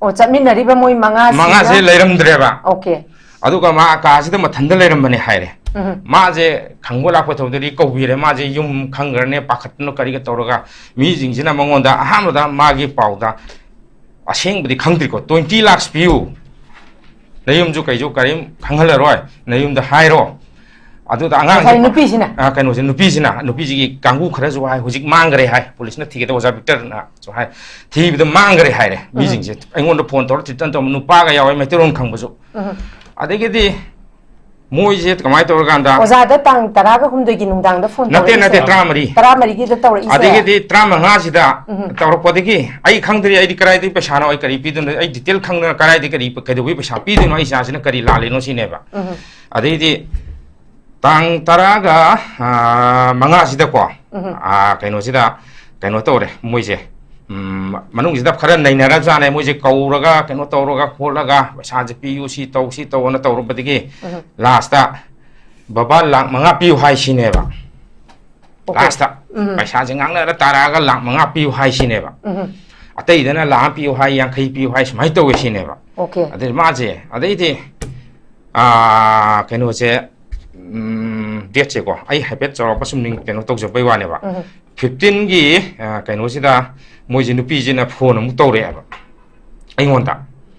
ꯑꯣ, ꯆꯠꯃꯤꯟꯅꯔꯤꯕ ꯃꯣꯏ ꯃꯉꯥꯁꯤꯅ? ꯃꯉꯥꯁꯦ ꯂꯩꯔꯝꯗ꯭ꯔꯦꯕ꯫ ꯑꯣꯀꯦ꯫ ꯑꯗꯨꯒ ꯃꯥ ꯀꯥꯁꯤꯗ ꯃꯊꯟꯇ ꯂꯩꯔꯝꯕꯅꯦ ꯍꯥꯏꯔꯦ꯫ ꯎꯝ꯫ ꯃꯥꯁꯦ ꯈꯪꯕ ꯂꯥꯛꯄ ꯊꯧꯗꯗꯤ ꯀꯧꯕꯤꯔꯦ꯫ ꯃꯥꯁꯦ ꯌꯨꯝ ꯈꯪꯈ꯭ꯔꯅꯦ, ꯄꯥꯈꯠꯇꯅ ꯀꯔꯤꯒ ꯇꯧꯔꯒ ꯃꯤꯁꯤꯡꯁꯤꯅ ꯃꯉꯣꯟꯗ ꯑꯍꯥꯟꯕꯗ ꯃꯥꯒꯤ ꯄꯥꯎꯗ, ꯑꯁꯦꯡꯕꯗꯤ ꯈꯪꯗ꯭ꯔꯤꯀꯣ, "twenty lakhs ꯄꯤꯌꯨ, ꯅꯌꯨꯝꯁꯨ ꯀꯩꯁꯨ ꯀꯔꯤꯝ ꯈꯪꯍꯜꯂꯔꯣꯏ, ꯅꯌꯨꯝꯗ ꯍꯥꯏꯔꯣ"꯫ ꯑꯗꯨꯗ ꯑꯉꯥꯡꯁꯦ ꯉꯁꯥꯏ ꯅꯨꯄꯤꯁꯤꯅ? ꯑ, ꯀꯩꯅꯣꯁꯦ, ꯅꯨꯄꯤꯁꯤꯅ, ꯅꯨꯄꯤꯁꯤꯒꯤ ꯀꯥꯡꯕꯨ ꯈꯔꯁꯨ ꯍꯥꯏ, "ꯍꯧꯖꯤꯛ ꯃꯥꯡꯈ꯭ꯔꯦ" ꯍꯥꯏ, ꯄꯨꯂꯤꯁꯅ ꯊꯤꯒꯗꯕ ꯑꯣꯖꯥ ꯕꯤꯛꯇꯔꯅꯁꯨ ꯍꯥꯏ, "ꯊꯤꯕꯗ ꯃꯥꯡꯈ꯭ꯔꯦ" ꯍꯥꯏꯔꯦ꯫ ꯃꯤꯁꯤꯡꯁꯦ ꯑꯩꯉꯣꯟꯗ ꯐꯣꯟ ꯇꯧꯔ ꯊꯤꯇꯟ ꯇꯧꯕ ꯅꯨꯄꯥꯒ ꯌꯥꯎꯋꯦ, ꯃꯩꯇꯩꯂꯣꯟ ꯈꯪꯕꯁꯨ꯫ ꯎꯝ꯫ ꯑꯗꯒꯤꯗꯤ ꯃꯣꯏꯁꯦ ꯀꯃꯥꯏꯅ ꯇꯧꯔꯀꯥꯟꯗ, ꯑꯣꯖꯥꯗ ꯇꯥꯡ ꯇꯔꯥꯒ ꯍꯨꯝꯗꯣꯏꯒꯤ ꯅꯨꯡꯗꯥꯡꯗ ꯐꯣꯟ ꯅꯠꯇꯦ, ꯇꯧꯔꯛꯏꯁꯦ? ꯅꯠꯇꯦ, ꯇꯔꯥꯃꯔꯤ꯫ ꯇꯔꯥꯃꯔꯤꯒꯤꯗ ꯇꯧꯔꯛꯏꯁꯦ? ꯑꯗꯒꯤꯗꯤ ꯇꯔꯥꯃꯉꯥꯁꯤꯗ ꯎꯝ꯫ ꯇꯧꯔꯛꯄꯗꯒꯤ ꯑꯩ ꯈꯪꯗ꯭ꯔꯤ, ꯑꯩꯗꯤ ꯀꯗꯥꯏꯗꯒꯤ ꯄꯩꯁꯥꯅꯣ, ꯑꯩ ꯀꯔꯤ ꯄꯤꯗꯣꯏꯅꯣ, ꯑꯩ ꯗꯤꯇꯦꯜ ꯈꯪꯗꯅ ꯀꯗꯥꯏꯗꯒꯤ ꯀꯔꯤ, ꯀꯩꯗꯧꯕꯒꯤ ꯄꯩꯁꯥ ꯄꯤꯗꯣꯏꯅꯣ, ꯑꯩ ꯏꯆꯥꯁꯤꯅ ꯀꯔꯤ ꯂꯥꯜꯂꯤꯅꯣ ꯁꯤꯅꯦꯕ꯫ ꯎꯝ꯫ ꯑꯗꯩꯗꯤ ꯇꯥꯡ ꯇꯔꯥꯒ, ꯑꯥ, ꯃꯉꯥꯁꯤꯗꯀꯣ, ꯎꯝ꯫ ꯑꯥ, ꯀꯩꯅꯣꯁꯤꯗ ꯀꯩꯅꯣ ꯇꯧꯔꯦ ꯃꯣꯏꯁꯦ꯫ ꯎꯝ, ꯃꯅꯨꯡꯁꯤꯗ ꯈꯔ ꯅꯩꯅꯔꯖꯥꯠꯅꯦ ꯃꯣꯏꯁꯦ, ꯀꯧꯔꯒ ꯀꯩꯅꯣ ꯇꯧꯔꯒ ꯈꯣꯠꯂꯒ ꯄꯩꯁꯥꯁꯦ ꯄꯤꯌꯨ, ꯁꯤ ꯇꯧ, ꯁꯤ ꯇꯧ ꯑꯅ ꯇꯧꯔꯨꯕꯗꯒꯤ ꯎꯝ꯫ ꯂꯥꯁꯇ ꯕꯕꯥ ꯂꯥꯛ ꯃꯉꯥ ꯄꯤꯌꯨ ꯍꯥꯏꯁꯤꯅꯦꯕ꯫ ꯑꯣꯀꯦ꯫ ꯂꯥꯁꯇ ꯎꯝ꯫ ꯄꯩꯁꯥꯁꯦ ꯉꯥꯡꯅꯔ ꯇꯥꯔꯛꯑꯒ ꯂꯥꯛ ꯃꯉꯥ ꯄꯤꯌꯨ ꯍꯥꯏꯁꯤꯅꯦꯕ꯫ ꯎꯝ꯫ ꯑꯇꯩꯗꯅ ꯂꯥꯛ ꯑꯃ ꯄꯤꯌꯨ ꯍꯥꯏ, ꯌꯥꯡꯈꯩ ꯄꯤꯌꯨ ꯍꯥꯏ, ꯁꯨꯃꯥꯏꯅ ꯇꯧꯋꯦ ꯁꯤꯅꯦꯕ꯫ ꯑꯣꯀꯦ꯫ ꯑꯗꯩ ꯃꯥꯁꯦ, ꯑꯗꯩꯗꯤ, ꯑꯥ, ꯀꯩꯅꯣꯁꯦ, ꯎꯝ, ꯗꯦꯠꯁꯦꯀꯣ, ꯑꯩ ꯍꯥꯏꯐꯦꯠ ꯆꯥꯎꯔꯥꯛꯄ ꯁꯨꯝ ꯅꯤꯡ-, ꯀꯩꯅꯣ ꯇꯧꯖꯕꯩ ꯋꯥꯅꯦꯕ꯫ ꯎꯝ꯫ ꯐꯤꯐꯇꯤꯟꯒꯤ, ꯑꯥ, ꯀꯩꯅꯣꯁꯤꯗ ꯃꯣꯏꯁꯦ, ꯅꯨꯄꯤꯁꯤꯅ ꯐꯣꯟ ꯑꯃꯨꯛ ꯇꯧꯔꯛꯑꯦꯕ ꯑꯩꯉꯣꯟꯗ꯫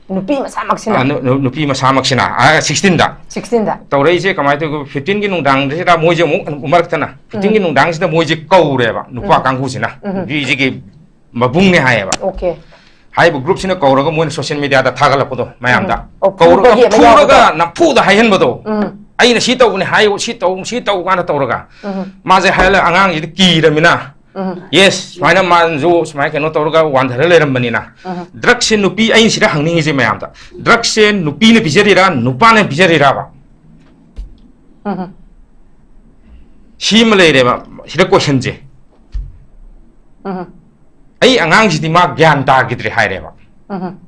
ꯅꯨꯄꯤ ꯃꯁꯥꯃꯛꯁꯤꯅ? ꯑꯥ, ꯅꯨ-, ꯅꯨ-, ꯅꯨꯄꯤ ꯃꯁꯥꯃꯛꯁꯤꯅ, ꯑꯥ, ꯁꯤꯛꯁꯇꯤꯟꯗ꯫ ꯁꯤꯛꯁꯇꯤꯟꯗ? ꯇꯧꯔꯛꯏꯁꯦ ꯀꯃꯥꯏꯅ ꯇꯧꯒꯦ? ꯐꯤꯐꯇꯤꯟꯒꯤ ꯅꯨꯡꯗꯥꯡꯁꯤꯗ ꯃꯣꯏꯁꯦ ꯑꯃꯨꯛ, ꯑꯃꯨꯛ ꯃꯔꯛꯇꯅ ꯐꯤꯐꯇꯤꯟꯒꯤ ꯅꯨꯡꯗꯥꯡꯁꯤꯗ ꯃꯣꯏꯁꯦ ꯀꯧꯔꯦꯕ, ꯅꯨꯄꯥ ꯎꯝ꯫ ꯀꯥꯡꯕꯨꯁꯤꯅ, ꯎꯝ꯫ ꯅꯨꯄꯤꯁꯤꯒꯤ ꯃꯕꯨꯡꯅꯦ ꯍꯥꯏꯌꯦꯕ꯫ ꯑꯣꯀꯦ꯫ ꯍꯥꯏꯔꯤꯕ ꯒ꯭ꯔꯨꯞꯁꯤꯅ ꯀꯧꯔꯒ ꯃꯣꯏꯅ ꯁꯣꯁꯤꯌꯦꯜ ꯃꯦꯗꯤꯌꯥꯗ ꯊꯥꯒꯠꯂꯛꯄꯗꯣ ꯃꯌꯥꯝꯗ꯫ ꯑꯣ, ꯀꯧꯔꯒ ꯐꯨꯕꯒꯤ ꯑꯃ ꯐꯨꯔꯒ ꯌꯥꯎꯕꯗꯣ? ꯅꯝꯐꯨꯗ ꯍꯥꯏꯍꯟꯕꯗꯣ꯫ ꯎꯝ꯫ "ꯑꯩꯅ ꯁꯤ ꯇꯧꯕꯅꯦ ꯍꯥꯏꯌꯨ, ꯁꯤ ꯇꯧ, ꯁꯤ ꯇꯧ" ꯀꯥꯏꯅ ꯇꯧꯔꯒ꯫ ꯎꯝ꯫ ꯃꯥꯁꯦ ꯍꯥꯏꯍꯜꯂ ꯑꯉꯥꯡꯁꯤꯗꯤ ꯀꯤꯔꯃꯤꯅ꯫ ꯎꯝ꯫ ꯌꯦꯁ, ꯁꯨꯃꯥꯏꯅ ꯃꯥꯁꯨ ꯁꯨꯃꯥꯏꯅ ꯀꯩꯅꯣ ꯇꯧꯔꯒ ꯋꯥꯟꯊꯔ ꯂꯩꯔꯝꯕꯅꯤꯅ꯫ ꯎꯝ꯫ ꯗ꯭ꯔꯛꯁꯦ ꯅꯨꯄꯤ, ꯑꯩꯅ ꯁꯤꯗ ꯍꯪꯅꯤꯡꯉꯤꯁꯦ ꯃꯌꯥꯝꯗ, ꯗ꯭ꯔꯛꯁꯦ ꯅꯨꯄꯤꯅ ꯄꯤꯖꯔꯤꯔꯥ, ꯅꯨꯄꯥꯅ ꯄꯤꯖꯔꯤꯔꯕ? ꯎꯝ꯫ ꯁꯤ ꯑꯃ ꯂꯩꯔꯦꯕ, ꯁꯤꯗ ꯀꯣꯏꯁꯟꯁꯦ꯫ ꯎꯝ꯫ "ꯑꯩ ꯑꯉꯥꯡꯁꯤꯗꯤ ꯃꯥ ꯒ꯭ꯌꯥꯟ ꯇꯥꯈꯤꯗ꯭ꯔꯦ" ꯍꯥꯏꯔꯦꯕ꯫ ꯎꯝ꯫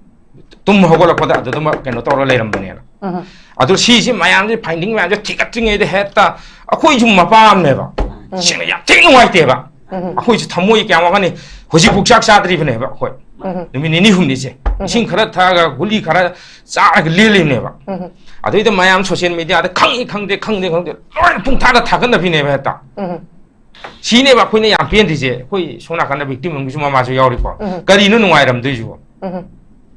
ꯇꯨꯝ ꯍꯧꯒꯠꯂꯛꯄꯗ ꯑꯗꯨꯗꯃꯛ ꯀꯩꯅꯣ ꯇꯧꯔ ꯂꯩꯔꯝꯕꯅꯦꯅ꯫ ꯎꯝ꯫ ꯑꯗꯨ ꯁꯤꯁꯤ ꯃꯌꯥꯝꯁꯦ, ꯐꯥꯏꯟꯗꯤꯡ ꯃꯌꯥꯝꯁꯦ ꯊꯤꯒꯠꯇ꯭ꯔꯤꯉꯩꯗ ꯍꯦꯛꯇ ꯑꯩꯈꯣꯏꯁꯨ ꯃꯄꯥ ꯑꯃꯅꯦꯕ꯫ ꯁꯦꯡꯅ ꯌꯥꯝ ꯊꯤ ꯅꯨꯡꯉꯥꯏꯇꯦꯕ꯫ ꯎꯝ꯫ ꯑꯩꯈꯣꯏꯁꯨ ꯊꯃꯣꯏ ꯀꯌꯥꯝ ꯋꯥꯒꯅꯤ꯫ ꯍꯧꯖꯤꯛꯐꯥꯎ ꯆꯥꯛ ꯆꯥꯗ꯭ꯔꯤꯕꯅꯦꯕ ꯑꯩꯈꯣꯏ꯫ ꯎꯝ꯫ ꯅꯨꯃꯤꯠ ꯅꯤꯅꯤ ꯍꯨꯝꯅꯤꯁꯦ꯫ ꯎꯝ꯫ ꯏꯁꯤꯡ ꯈꯔ ꯊꯛꯑꯒ, ꯒꯨꯂꯤ ꯈꯔ ꯆꯥꯔꯒ ꯂꯦꯜꯂꯤꯕꯅꯦꯕ꯫ ꯎꯝ꯫ ꯑꯗꯨꯏꯗ ꯃꯌꯥꯝ social mediaꯗ ꯈꯪꯉꯤ ꯈꯪꯗꯦ, ꯈꯪꯗꯦ ꯈꯪꯗꯦ, ꯂꯣꯏꯅ ꯄꯨꯡꯊꯥꯗ ꯊꯥꯒꯠꯅꯕꯤꯅꯦꯕ ꯍꯦꯛꯇ꯫ ꯎꯝ꯫ ꯁꯤꯅꯦꯕ ꯑꯩꯈꯣꯏꯅ ꯌꯥꯝ ꯄꯦꯟꯗ꯭ꯔꯤꯁꯦ꯫ ꯑꯩꯈꯣꯏ ꯁꯣꯝ ꯅꯥꯀꯟꯗ victim ꯑꯃꯒꯤꯁꯨ ꯃꯃꯥꯁꯨ ꯌꯥꯎꯔꯤꯀꯣ꯫ ꯎꯝ꯫ ꯀꯔꯤꯅꯣ ꯅꯨꯡꯉꯥꯏꯔꯝꯗꯣꯏꯁꯤꯕꯣ? ꯎꯝ꯫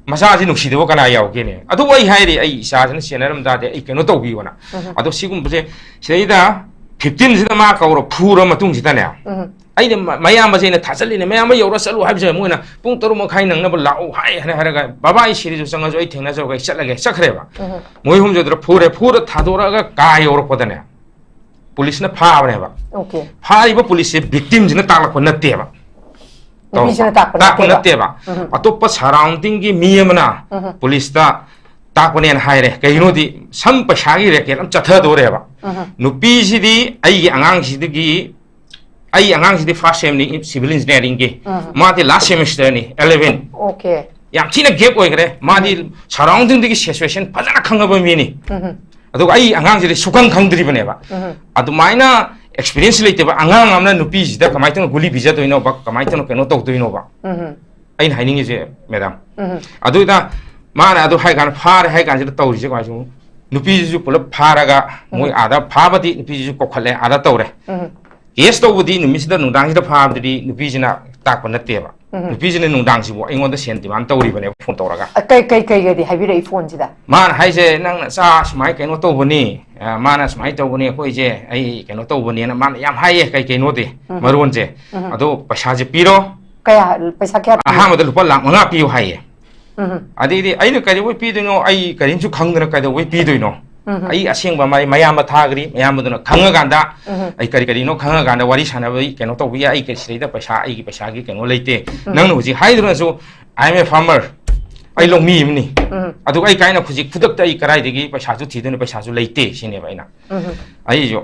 ꯃꯆꯥꯁꯤ ꯅꯨꯡꯁꯤꯗꯕ ꯀꯅꯥ ꯌꯥꯎꯒꯦꯅꯦ? ꯑꯗꯨꯕꯨ ꯑꯩ ꯍꯥꯏꯔꯤ, ꯑꯩ ꯏꯆꯥꯁꯤꯅ ꯁꯦꯟꯅꯔꯝ ꯇꯥꯔꯗꯤ ꯑꯩ ꯀꯩꯅꯣ ꯇꯧꯕꯤꯌꯣꯅ꯫ ꯎꯝ꯫ ꯑꯗꯣ ꯁꯤꯒꯨꯝꯕꯁꯦ ꯁꯤꯗꯩꯗ fifteenꯁꯤꯗ ꯃꯥ ꯀꯧꯔ ꯐꯨꯔ ꯃꯇꯨꯡꯁꯤꯗꯅꯦ, ꯎꯝ꯫ ꯑꯩꯅ ꯃ-, ꯃꯌꯥꯝꯕꯁꯦ ꯑꯩꯅ ꯊꯥꯖꯜꯂꯤꯅꯦ, "ꯃꯌꯥꯝꯕ ꯌꯧꯔ ꯆꯠꯂꯨ" ꯍꯥꯏꯕꯁꯦ ꯃꯣꯏꯅ ꯄꯨꯡ ꯇꯔꯨꯛ ꯃꯈꯥꯏ ꯅꯪꯅꯕ ꯂꯥꯛꯎ ꯍꯥꯏ ꯍꯥꯏꯅ ꯍꯥꯏꯔꯒ, "ꯕꯕꯥ, ꯑꯩ ꯁꯤꯔꯤꯁꯨ ꯆꯪꯉꯁꯨ ꯑꯩ ꯊꯦꯡꯅꯖꯔꯨꯒꯦ, ꯑꯩ ꯆꯠꯂꯒꯦ", ꯆꯠꯈ꯭ꯔꯦꯕ꯫ ꯎꯝ꯫ ꯃꯣꯏ ꯑꯍꯨꯝꯁꯦ ꯑꯗꯨꯗ ꯐꯨꯔꯦ, ꯐꯨꯔ ꯊꯥꯗꯣꯔꯛꯑꯒ ꯀꯥ ꯌꯧꯔꯛꯄꯗꯅꯦ, ꯄꯨꯂꯤꯁꯅ ꯐꯥꯕꯅꯦꯕ꯫ Okay꯫ ꯐꯥꯔꯤꯕ ꯄꯨꯂꯤꯁꯁꯦ victimꯁꯤꯅ ꯇꯥꯛꯂꯛꯄ ꯅꯠꯇꯦꯕ꯫ ꯅꯨꯄꯤꯁꯤꯅ ꯇꯥꯛꯄ ꯇꯥꯛꯄ ꯅꯠꯇꯦꯕ꯫ ꯅꯠꯇꯦꯕ꯫ ꯎꯝ꯫ ꯑꯇꯣꯞꯄ surroundingꯒꯤ ꯃꯤ ꯑꯃꯅ ꯎꯝ꯫ ꯄꯨꯂꯤꯁꯇ ꯇꯥꯛꯄꯅꯦꯅ ꯍꯥꯏꯔꯦ꯫ ꯀꯩꯒꯤꯅꯣꯗꯤ ꯁꯝ ꯄꯩꯁꯥꯒꯤ racket ꯑꯃ ꯆꯠꯊꯗꯣꯔꯦꯕ꯫ ꯎꯝ꯫ ꯅꯨꯄꯤꯁꯤꯗꯤ ꯑꯩꯒꯤ ꯑꯉꯥꯡꯁꯤꯗꯒꯤ, ꯑꯩ ꯑꯉꯥꯡꯁꯤꯗꯤ first semꯅꯤ civil engineeringꯒꯤ, ꯎꯝ꯫ ꯃꯥꯗꯤ last semesterꯅꯤ eleven꯫ Okay꯫ ꯌꯥꯝ ꯊꯤꯅ gap ꯑꯣꯏꯈ꯭ꯔꯦ꯫ ꯃꯥꯗꯤ ꯎꯝ꯫ Surroundingꯗꯒꯤ situation ꯐꯖꯅ ꯈꯪꯉꯕ ꯃꯤꯅꯤ꯫ ꯎꯝ꯫ ꯑꯗꯨꯒ ꯑꯩ ꯑꯉꯥꯡꯁꯤꯗꯤ ꯁꯨꯈꯪ ꯈꯪꯗ꯭ꯔꯤꯕꯅꯦꯕ꯫ ꯎꯝ꯫ ꯑꯗꯨꯃꯥꯏꯅ experience ꯂꯩꯇꯕ ꯑꯉꯥꯡ ꯑꯃꯅ ꯅꯨꯄꯤꯁꯤꯗ ꯀꯃꯥꯏꯅ ꯇꯧꯅ ꯒꯨꯂꯤ ꯄꯤꯖꯗꯣꯏꯅꯣꯕ, ꯀꯃꯥꯏꯅ ꯇꯧꯅ ꯀꯩꯅꯣ ꯇꯧꯗꯣꯏꯅꯣꯕ? ꯎꯝ꯫ ꯑꯩꯅ ꯍꯥꯏꯅꯤꯡꯉꯤꯁꯦ, madam꯫ ꯎꯝ꯫ ꯑꯗꯨꯗ ꯃꯥꯅ ꯑꯗꯨ ꯍꯥꯏ ꯀꯥꯟꯗ, ꯐꯥꯔꯦ ꯍꯥꯏ ꯀꯥꯟꯁꯤꯗ ꯇꯧꯔꯤꯁꯦ ꯀꯃꯥꯏꯅ ꯁꯨꯝ, ꯅꯨꯄꯤꯁꯤꯁꯨ ꯄꯨꯂꯞ ꯐꯥꯔꯒ ꯃꯣꯏ ꯎꯝ꯫ ꯑꯥꯗ ꯐꯥꯕꯗꯤ ꯅꯨꯄꯤꯁꯤꯁꯨ ꯀꯧꯈꯠꯂꯦ, ꯑꯥꯗ ꯇꯧꯔꯦ꯫ ꯎꯝ꯫ Case ꯇꯧꯕꯗꯤ ꯅꯨꯃꯤꯠꯁꯤꯗ ꯅꯨꯡꯗꯥꯡꯁꯤꯗ ꯐꯥꯕꯗꯨꯗꯤ ꯅꯨꯄꯤꯁꯤꯅ ꯇꯥꯛꯄ ꯅꯠꯇꯦꯕ꯫ ꯎꯝ꯫ ꯅꯨꯄꯤꯁꯤꯅ ꯅꯨꯡꯗꯥꯡꯁꯤꯕꯨ ꯑꯩꯉꯣꯟꯗ ꯁꯦꯟ demand ꯇꯧꯔꯤꯕꯅꯦꯕ phone ꯇꯧꯔꯒ꯫ ꯑ, ꯀꯩ, ꯀꯩ, ꯀꯩꯒꯗꯤ ꯍꯥꯏꯕꯤꯔꯛꯏ phoneꯁꯤꯗ? ꯃꯥꯅ ꯍꯥꯏꯁꯦ, "ꯅꯪ ꯅꯆꯥ ꯁꯨꯃꯥꯏꯅ ꯀꯩꯅꯣ ꯇꯧꯕꯅꯤ, ꯑ, ꯃꯥꯅ ꯁꯨꯃꯥꯏꯅ ꯇꯧꯕꯅꯤ, ꯑꯩꯈꯣꯏꯁꯦ ꯑꯩ ꯀꯩꯅꯣ ꯇꯧꯕꯅꯦꯅ" ꯃꯥꯅ ꯌꯥꯝ ꯍꯥꯏꯌꯦ, ꯀꯩ ꯀꯩꯅꯣꯗꯤ, ꯎꯝ꯫ ꯃꯔꯣꯟꯁꯦ꯫ ꯎꯝ꯫ "ꯑꯗꯣ ꯄꯩꯁꯥꯁꯦ ꯄꯤꯔꯣ꯫ ꯀꯌꯥ, ꯄꯩꯁꯥ ꯀꯌꯥ ꯄꯤꯔꯣ?" "ꯑꯍꯥꯟꯕꯗ ꯂꯨꯄꯥ ꯂꯥꯈ ꯃꯉꯥ ꯄꯤꯌꯨ" ꯍꯥꯏꯌꯦ꯫ ꯎꯝ꯫ ꯑꯗꯩꯗꯤ ꯑꯩꯅ ꯀꯩꯗꯧꯕꯩ ꯄꯤꯗꯣꯏꯅꯣ? ꯑꯩ ꯀꯔꯤꯝꯁꯨ ꯈꯪꯗꯅ ꯀꯩꯗꯧꯕꯩ ꯄꯤꯗꯣꯏꯅꯣ? ꯎꯝ꯫ ꯑꯩ ꯑꯁꯦꯡꯕ ꯃꯥꯏ ꯃꯌꯥꯝꯕ ꯊꯥꯈ꯭ꯔꯤ, ꯃꯌꯥꯝꯕꯗꯨꯅ ꯈꯪꯉꯀꯥꯟꯗ ꯎꯝ꯫ ꯑꯩ ꯀꯔꯤ ꯀꯔꯤꯅꯣ ꯈꯪꯉꯀꯥꯟꯗ ꯋꯥꯔꯤ ꯁꯥꯟꯅꯕꯒꯤ ꯀꯩꯅꯣ ꯇꯧꯕ ꯌꯥꯏ꯫ ꯑꯩ ꯀꯔꯤ ꯁꯤꯗꯩꯗ ꯄꯩꯁꯥ, ꯑꯩꯒꯤ ꯄꯩꯁꯥꯒꯤ ꯀꯩꯅꯣ ꯂꯩꯇꯦ꯫ ꯎꯝ꯫ ꯅꯪꯅ ꯍꯧꯖꯤꯛ ꯍꯥꯏꯗꯨꯅꯁꯨ, "I am a farmer", ꯑꯩ ꯂꯧꯃꯤ ꯑꯃꯅꯤ꯫ ꯎꯝ꯫ ꯑꯗꯨꯒ ꯑꯩ ꯀꯥꯏꯅ ꯍꯧꯖꯤꯛ ꯈꯨꯗꯛꯇ ꯑꯩ ꯀꯗꯥꯏꯗꯒꯤ ꯄꯩꯁꯥꯁꯨ ꯊꯤꯗꯣꯏꯅꯣ? ꯄꯩꯁꯥꯁꯨ ꯂꯩꯇꯦ ꯁꯤꯅꯦꯕ ꯑꯩꯅ꯫ ꯎꯝ꯫ ꯑꯩꯁꯨ꯫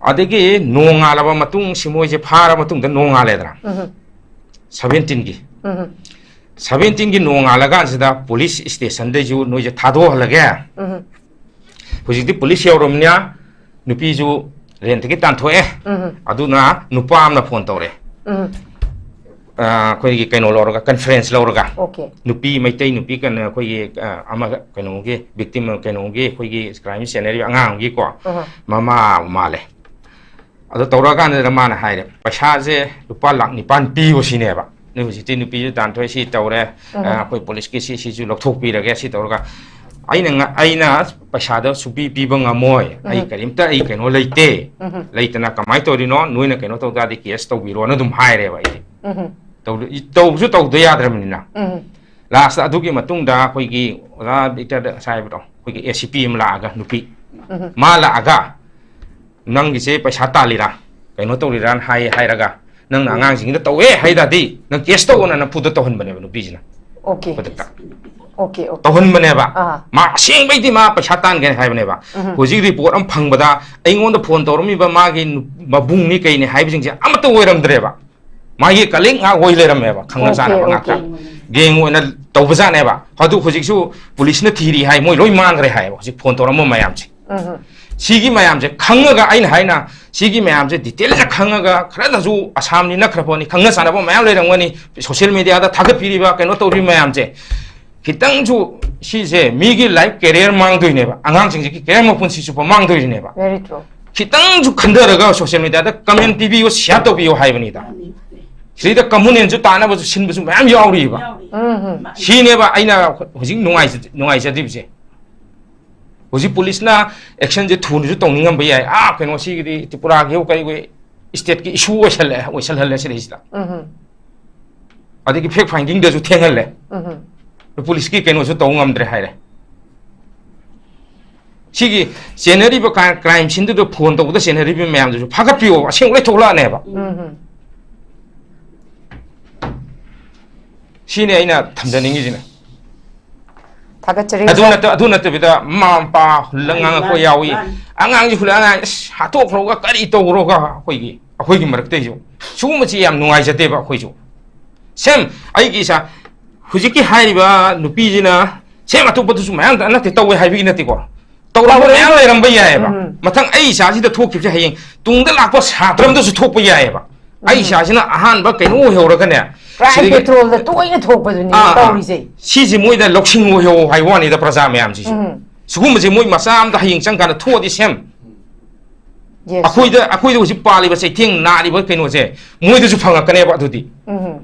ꯑꯗꯒꯤ ꯅꯣꯡꯉꯥꯜꯂꯕ ꯃꯇꯨꯡ, ꯁꯤ ꯃꯣꯏꯁꯦ ꯐꯥꯔ ꯃꯇꯨꯡꯗ ꯅꯣꯡꯉꯥꯜꯂꯦꯗꯅ꯫ ꯎꯝ꯫ Seventeenꯒꯤ꯫ ꯎꯝ꯫ Seventeenꯒꯤ ꯅꯣꯡꯉꯥꯜꯂꯀꯥꯟꯁꯤꯗ police stationꯗꯩꯁꯨ ꯅꯣꯏꯁꯦ ꯊꯥꯗꯣꯛꯍꯜꯂꯒꯦ꯫ ꯎꯝ꯫ ꯍꯧꯖꯤꯛꯇꯤ police ꯌꯧꯔꯕꯅꯤꯅ ꯅꯨꯄꯤꯁꯨ rentꯇꯒꯤ ꯇꯥꯟꯊꯣꯛꯑꯦ꯫ ꯎꯝ꯫ ꯑꯗꯨꯅ ꯅꯨꯄꯥ ꯑꯃꯅ phone ꯇꯧꯔꯛꯑꯦ꯫ ꯎꯝ꯫ ꯑ, ꯑꯩꯈꯣꯏꯒꯤ ꯀꯩꯅꯣ ꯂꯧꯔꯒ, ꯀꯟꯐ꯭ꯔꯦꯟꯁ ꯂꯧꯔꯒ, Okay. ꯅꯨꯄꯤ ꯃꯩꯇꯩ ꯅꯨꯄꯤ ꯀꯩꯅꯣ, ꯑꯩꯈꯣꯏꯒꯤ, ꯑ, ꯑꯃ ꯀꯩꯅꯣꯒꯤ ꯚꯤꯛꯇꯤꯝ, ꯀꯩꯅꯣꯒꯤ ꯑꯩꯈꯣꯏꯒꯤ ꯀ꯭ꯔꯥꯏꯝ ꯁꯦꯟꯅꯔꯤꯕ ꯑꯉꯥꯡ ꯑꯃꯒꯤꯀꯣ, Uh-huh. ꯃꯃꯥ ꯃꯥꯜꯂꯦ꯫ ꯑꯗꯣ ꯇꯧꯔꯛꯑꯀꯥꯟꯗ ꯃꯥꯅ ꯍꯥꯏꯔꯦ, "ꯄꯩꯁꯥꯁꯦ ꯂꯨꯄꯥ ꯂꯥꯛ ꯅꯤꯄꯥꯟ ꯄꯤꯌꯣ ꯁꯤꯅꯦꯕ꯫ ꯅꯣꯏ ꯍꯧꯖꯤꯛꯇꯤ ꯅꯨꯄꯤꯁꯨ ꯇꯥꯟꯊꯣꯛꯑꯦ, ꯁꯤ ꯇꯧꯔꯦ, ꯑ, ꯑꯩꯈꯣꯏ ꯄꯨꯂꯤꯁꯀꯤ ꯁꯤ, ꯁꯤꯁꯨ ꯂꯧꯊꯣꯛꯄꯤꯔꯒꯦ, ꯁꯤ ꯇꯧꯔꯒ ꯑꯩꯅ ꯉ-, ꯑꯩꯅ ꯄꯩꯁꯥꯗꯣ ꯁꯨꯄꯤ ꯄꯤꯕ ꯉꯝꯃꯣꯏ, ꯑꯩ ꯀꯔꯤꯝꯇ ꯑꯩ ꯀꯩꯅꯣ ꯂꯩꯇꯦ, ꯂꯩꯇꯅ ꯀꯃꯥꯏꯅ ꯇꯧꯔꯤꯅꯣ? ꯅꯣꯏꯅ ꯀꯩꯅꯣ ꯇꯧ ꯇꯥꯔꯗꯤ ꯀꯦꯁ ꯇꯧꯕꯤꯔꯣꯅ ꯑꯗꯨꯝ ꯍꯥꯏꯔꯦꯕ ꯑꯩꯗꯤ꯫ ꯇꯧꯗ-, ꯇꯧꯁꯨ ꯇꯧꯗ ꯌꯥꯗ꯭ꯔꯕꯅꯤꯅ꯫ ꯂꯥꯁꯇ ꯑꯗꯨꯒꯤ ꯃꯇꯨꯡꯗ ꯑꯩꯈꯣꯏꯒꯤ ꯑꯣꯖꯥ ꯕꯤꯛꯇꯔꯗ ꯉꯁꯥꯏ ꯍꯥꯏꯕꯗꯣ, ꯑꯩꯈꯣꯏꯒꯤ ꯑꯦ ꯁꯤ ꯄꯤ ꯑꯃ ꯂꯥꯛꯑꯒ, ꯅꯨꯄꯤ, ꯃꯥ ꯂꯥꯛꯑꯒ, "ꯅꯪꯒꯤꯁꯦ ꯄꯩꯁꯥ ꯇꯥꯜꯂꯤꯔꯥ, ꯀꯩꯅꯣ ꯇꯧꯔꯤꯔꯥꯅ?" ꯍꯥꯏ, ꯍꯥꯏꯔꯒ, "ꯅꯪꯅ ꯑꯉꯥꯡꯁꯤꯡꯗ ꯇꯧꯋꯦ ꯍꯥꯏ ꯇꯥꯔꯗꯤ, ꯅꯪ ꯀꯦꯁ ꯇꯧꯑꯣꯅ ꯅꯝꯐꯨꯗ ꯇꯧꯍꯟꯕꯅꯦꯕ ꯅꯨꯄꯤꯁꯤꯅ꯫ Okay. ꯈꯨꯗꯛꯇ Okay, okay. ꯇꯧꯍꯟꯕꯅꯦꯕ꯫ ꯑꯥ. ꯃꯥ ꯑꯁꯦꯡꯕꯩꯗꯤ ꯃꯥ ꯄꯩꯁꯥ ꯇꯥꯟꯒꯦ ꯍꯥꯏꯕꯅꯦꯕ꯫ ꯍꯧꯖꯤꯛ ꯔꯤꯄꯣꯔꯠ ꯑꯃ ꯐꯪꯕꯗ, ꯑꯩꯉꯣꯟꯗ ꯐꯣꯟ ꯇꯧꯔꯝꯃꯤꯕ ꯃꯥꯒꯤ ꯅꯨ-, ꯃꯕꯨꯡꯅꯤ ꯀꯩꯅꯤ ꯍꯥꯏꯕꯁꯤꯡꯁꯦ ꯑꯃꯠꯇ ꯑꯣꯏꯔꯝꯗ꯭ꯔꯦꯕ꯫ ꯃꯥꯒꯤ ꯀꯂꯤꯛ ꯉꯥꯛ ꯑꯣꯏ ꯂꯩꯔꯝꯃꯦꯕ, ꯈꯪꯅ Okay, ꯆꯥꯟꯅꯕ ꯉꯥꯛꯇ꯫ okay. ꯒꯦꯡ ꯑꯣꯏꯅ ꯇꯧꯕꯖꯥꯠꯅꯦꯕ꯫ ꯑꯗꯨ ꯍꯧꯖꯤꯛꯁꯨ ꯄꯨꯂꯤꯁꯅ ꯊꯤꯔꯤ ꯍꯥꯏ, ꯃꯣꯏ ꯂꯣꯏ ꯃꯥꯡꯈ꯭ꯔꯦ ꯍꯥꯏꯌꯦꯕ, ꯍꯧꯖꯤꯛ ꯐꯣꯟ ꯇꯧꯔꯝꯕ ꯃꯌꯥꯝꯁꯦ꯫ ꯎꯝ. ꯁꯤꯒꯤ ꯃꯌꯥꯝꯁꯦ ꯈꯪꯉꯒ, ꯑꯩꯅ ꯍꯥꯏꯅ, ꯁꯤꯒꯤ ꯃꯌꯥꯝꯁꯦ ꯗꯤꯇꯦꯜꯁ ꯈꯪꯉꯒ, ꯈꯔꯗꯁꯨ ꯑꯁꯥꯝꯅꯤ ꯅꯛꯈ꯭ꯔ ꯄꯣꯠꯅꯤ, ꯈꯪꯅ ꯆꯥꯟꯅꯕ ꯃꯌꯥꯝ ꯂꯩꯔꯝꯒꯅꯤ, ꯁꯣꯁꯤꯌꯦꯜ ꯃꯦꯗꯤꯌꯥꯗ ꯊꯥꯒꯠꯄꯤꯔꯤꯕ, ꯀꯩꯅꯣ ꯇꯧꯔꯤꯕ ꯃꯌꯥꯝꯁꯦ꯫ ꯈꯤꯇꯪꯁꯨ ꯁꯤꯁꯦ ꯃꯤꯒꯤ ꯂꯥꯏꯐ ꯀꯦꯔꯤꯌꯔ ꯃꯥꯡꯗꯣꯏꯅꯦꯕ, ꯑꯉꯥꯡꯁꯤꯡꯁꯤꯒꯤ ꯀꯦꯔꯤꯌꯔ ꯃꯄꯨꯟꯁꯤ ꯆꯨꯞꯄ ꯃꯥꯡꯗꯣꯏꯅꯦꯕ꯫ Very true. ꯈꯤꯇꯪꯁꯨ ꯈꯟꯊꯔꯒ ꯁꯣꯁꯤꯌꯦꯜ ꯃꯦꯗꯤꯌꯥꯗ ꯀꯃꯦꯟ ꯄꯤꯕꯤꯌꯨ, ꯁꯤꯌꯥꯔ ꯇꯧꯕꯤꯌꯨ ꯍꯥꯏꯕꯅꯤꯗ꯫ ꯁꯤꯗ ꯀꯃꯨꯅꯦꯜꯁꯨ ꯇꯥꯅꯕꯁꯨ ꯁꯤꯟꯕꯁꯨ ꯃꯌꯥꯝ ꯌꯥꯎꯔꯤꯕ꯫ ꯎꯝ. ꯁꯤꯅꯦꯕ ꯑꯩꯅ ꯍꯧꯖꯤꯛ ꯅꯨꯡꯉꯥꯏꯖ-, ꯅꯨꯡꯉꯥꯏꯖꯗ꯭ꯔꯤꯕꯁꯦ꯫ ꯍꯧꯖꯤꯛ ꯄꯨꯂꯤꯁꯅ ꯑꯦꯛꯁꯟꯁꯦ ꯊꯨꯅꯁꯨ ꯇꯧꯅꯤꯡꯉꯝꯕ ꯌꯥꯏ꯫ ꯑꯥ, ꯀꯩꯅꯣ, ꯁꯤꯒꯤꯗꯤ ꯇ꯭ꯔꯤꯄꯨꯔꯥꯒꯤ ꯀꯩ, ꯑꯩꯈꯣꯏ ꯁ꯭ꯇꯦꯠꯀꯤ ꯏꯁꯨ ꯑꯣꯏꯁꯜꯂꯦ, ꯑꯣꯏꯁꯜꯍꯜꯂꯦ ꯁꯤꯗꯩꯁꯤꯗ꯫ ꯎꯝ. ꯑꯗꯒꯤ ꯐꯦꯛ ꯐꯥꯏꯟꯗꯤꯡꯗꯁꯨ ꯊꯦꯡꯍꯜꯂꯦ꯫ ꯎꯝ. ꯄꯨꯂꯤꯁꯀꯤ ꯀꯩꯅꯣꯁꯨ ꯇꯧ ꯉꯝꯗ꯭ꯔꯦ ꯍꯥꯏꯔꯦ꯫ ꯁꯤꯒꯤ ꯆꯦꯟꯅꯔꯤꯕ ꯀ꯭ꯔꯥꯏꯝ ꯁꯤꯟꯗꯨꯗ ꯐꯣꯟ ꯇꯧꯕꯗ ꯆꯦꯟꯅꯔꯤꯕ ꯃꯌꯥꯝꯗꯨꯁꯨ ꯐꯥꯒꯠꯄꯤꯌꯣ, ꯑꯁꯦꯡꯕ ꯂꯣꯏ ꯊꯣꯛꯂꯛꯑꯅꯦꯕ꯫ ꯎꯝ. ꯁꯤꯅꯤ ꯑꯩꯅ ꯊꯝꯖꯅꯤꯡꯉꯤꯁꯤꯅ꯫ ꯊꯥꯒꯠꯆꯔꯤ, ꯑꯗꯨ sir. ꯅꯠꯇ-, ꯑꯗꯨ ꯅꯠꯇꯕꯤꯗ ꯃꯃꯥ ꯃꯄꯥ ꯍꯨꯜꯂ ꯃꯥꯅꯤ, ꯉꯥꯡꯉꯛꯄ ꯃꯥꯅꯤ, ꯌꯥꯎꯏ꯫ ꯃꯥꯅꯤ꯫ ꯑꯉꯥꯡꯁꯤ ꯍꯨꯜꯂ ꯑꯉꯥꯡ, "ꯑꯁ, ꯍꯥꯠꯇꯣꯛꯈ꯭ꯔꯣꯒ ꯀꯔꯤ ꯇꯧꯈ꯭ꯔꯣꯒ?" ꯑꯩꯈꯣꯏꯒꯤ, ꯑꯩꯈꯣꯏꯒꯤ ꯃꯔꯛꯇꯩꯁꯨ ꯁꯤꯒꯨꯝꯕꯁꯤ ꯌꯥꯝ ꯅꯨꯡꯉꯥꯏꯖꯗꯦꯕ ꯑꯩꯈꯣꯏꯁꯨ꯫ ꯁꯦꯝ ꯑꯩꯒꯤ ꯏꯆꯥ, ꯍꯧꯖꯤꯛꯀꯤ ꯍꯥꯏꯔꯤꯕ ꯅꯨꯄꯤꯁꯤꯅ ꯁꯦꯝ ꯑꯇꯣꯞꯄꯗꯁꯨ ꯃꯌꯥꯝ ꯅꯠꯇꯦ ꯇꯧꯋꯦ ꯍꯥꯏꯕꯒꯤ ꯅꯠꯇꯦꯀꯣ, ꯇꯧꯔꯝꯕ ꯃꯌꯥꯝ ꯂꯩꯔꯝꯕ ꯌꯥꯏꯑꯕ꯫ ꯎꯝ. ꯃꯊꯪ ꯑꯩ ꯏꯆꯥꯁꯤꯗ ꯊꯣꯛꯈꯤꯕꯁꯦ ꯍꯌꯦꯡ ꯇꯨꯡꯗ ꯂꯥꯛꯄ ꯁꯥꯇ꯭ꯔ ꯑꯃꯗꯁꯨ ꯊꯣꯛꯄ ꯌꯥꯏꯑꯕ꯫ ꯑꯩ ꯏꯆꯥꯁꯤꯅ ꯑꯍꯥꯟꯕ ꯀꯩꯅꯣ ꯑꯣꯏꯍꯧꯔꯒꯅꯦ, ꯀ꯭ꯔꯥꯏꯝ ꯁꯤꯗꯒꯤ ꯄꯦꯇ꯭ꯔꯣꯜꯗ ꯇꯣꯏꯅ ꯊꯣꯛꯄꯗꯨꯅꯤ ꯑꯥ, ꯑꯥ꯫ ꯇꯧꯔꯤꯁꯦ꯫ ꯁꯤꯁꯦ ꯃꯣꯏꯗ ꯂꯧꯁꯤꯡ ꯑꯣꯏꯍꯧ ꯍꯥꯏꯕ ꯋꯥꯅꯤꯗ, ꯄ꯭ꯔꯖꯥ ꯃꯌꯥꯝꯁꯤꯁꯨ꯫ ꯎꯝ꯫ ꯁꯤꯒꯨꯝꯕꯁꯦ ꯃꯣꯏ ꯃꯆꯥ ꯑꯝꯇ ꯍꯌꯦꯡ ꯆꯪꯀꯥꯟꯗ ꯊꯣꯛꯑꯗꯤ ꯁꯦꯝ꯫ Yes. ꯑꯩꯈꯣꯏꯗ, ꯑꯩꯈꯣꯏꯗ ꯍꯧꯖꯤꯛ ꯄꯥꯜꯂꯤꯕ ꯆꯩꯊꯦꯡ ꯅꯥꯔꯤꯕ ꯀꯩꯅꯣꯁꯦ ꯃꯣꯏꯗꯁꯨ ꯐꯪꯉꯛꯀꯅꯦꯕ ꯑꯗꯨꯗꯤ꯫ ꯎꯝ꯫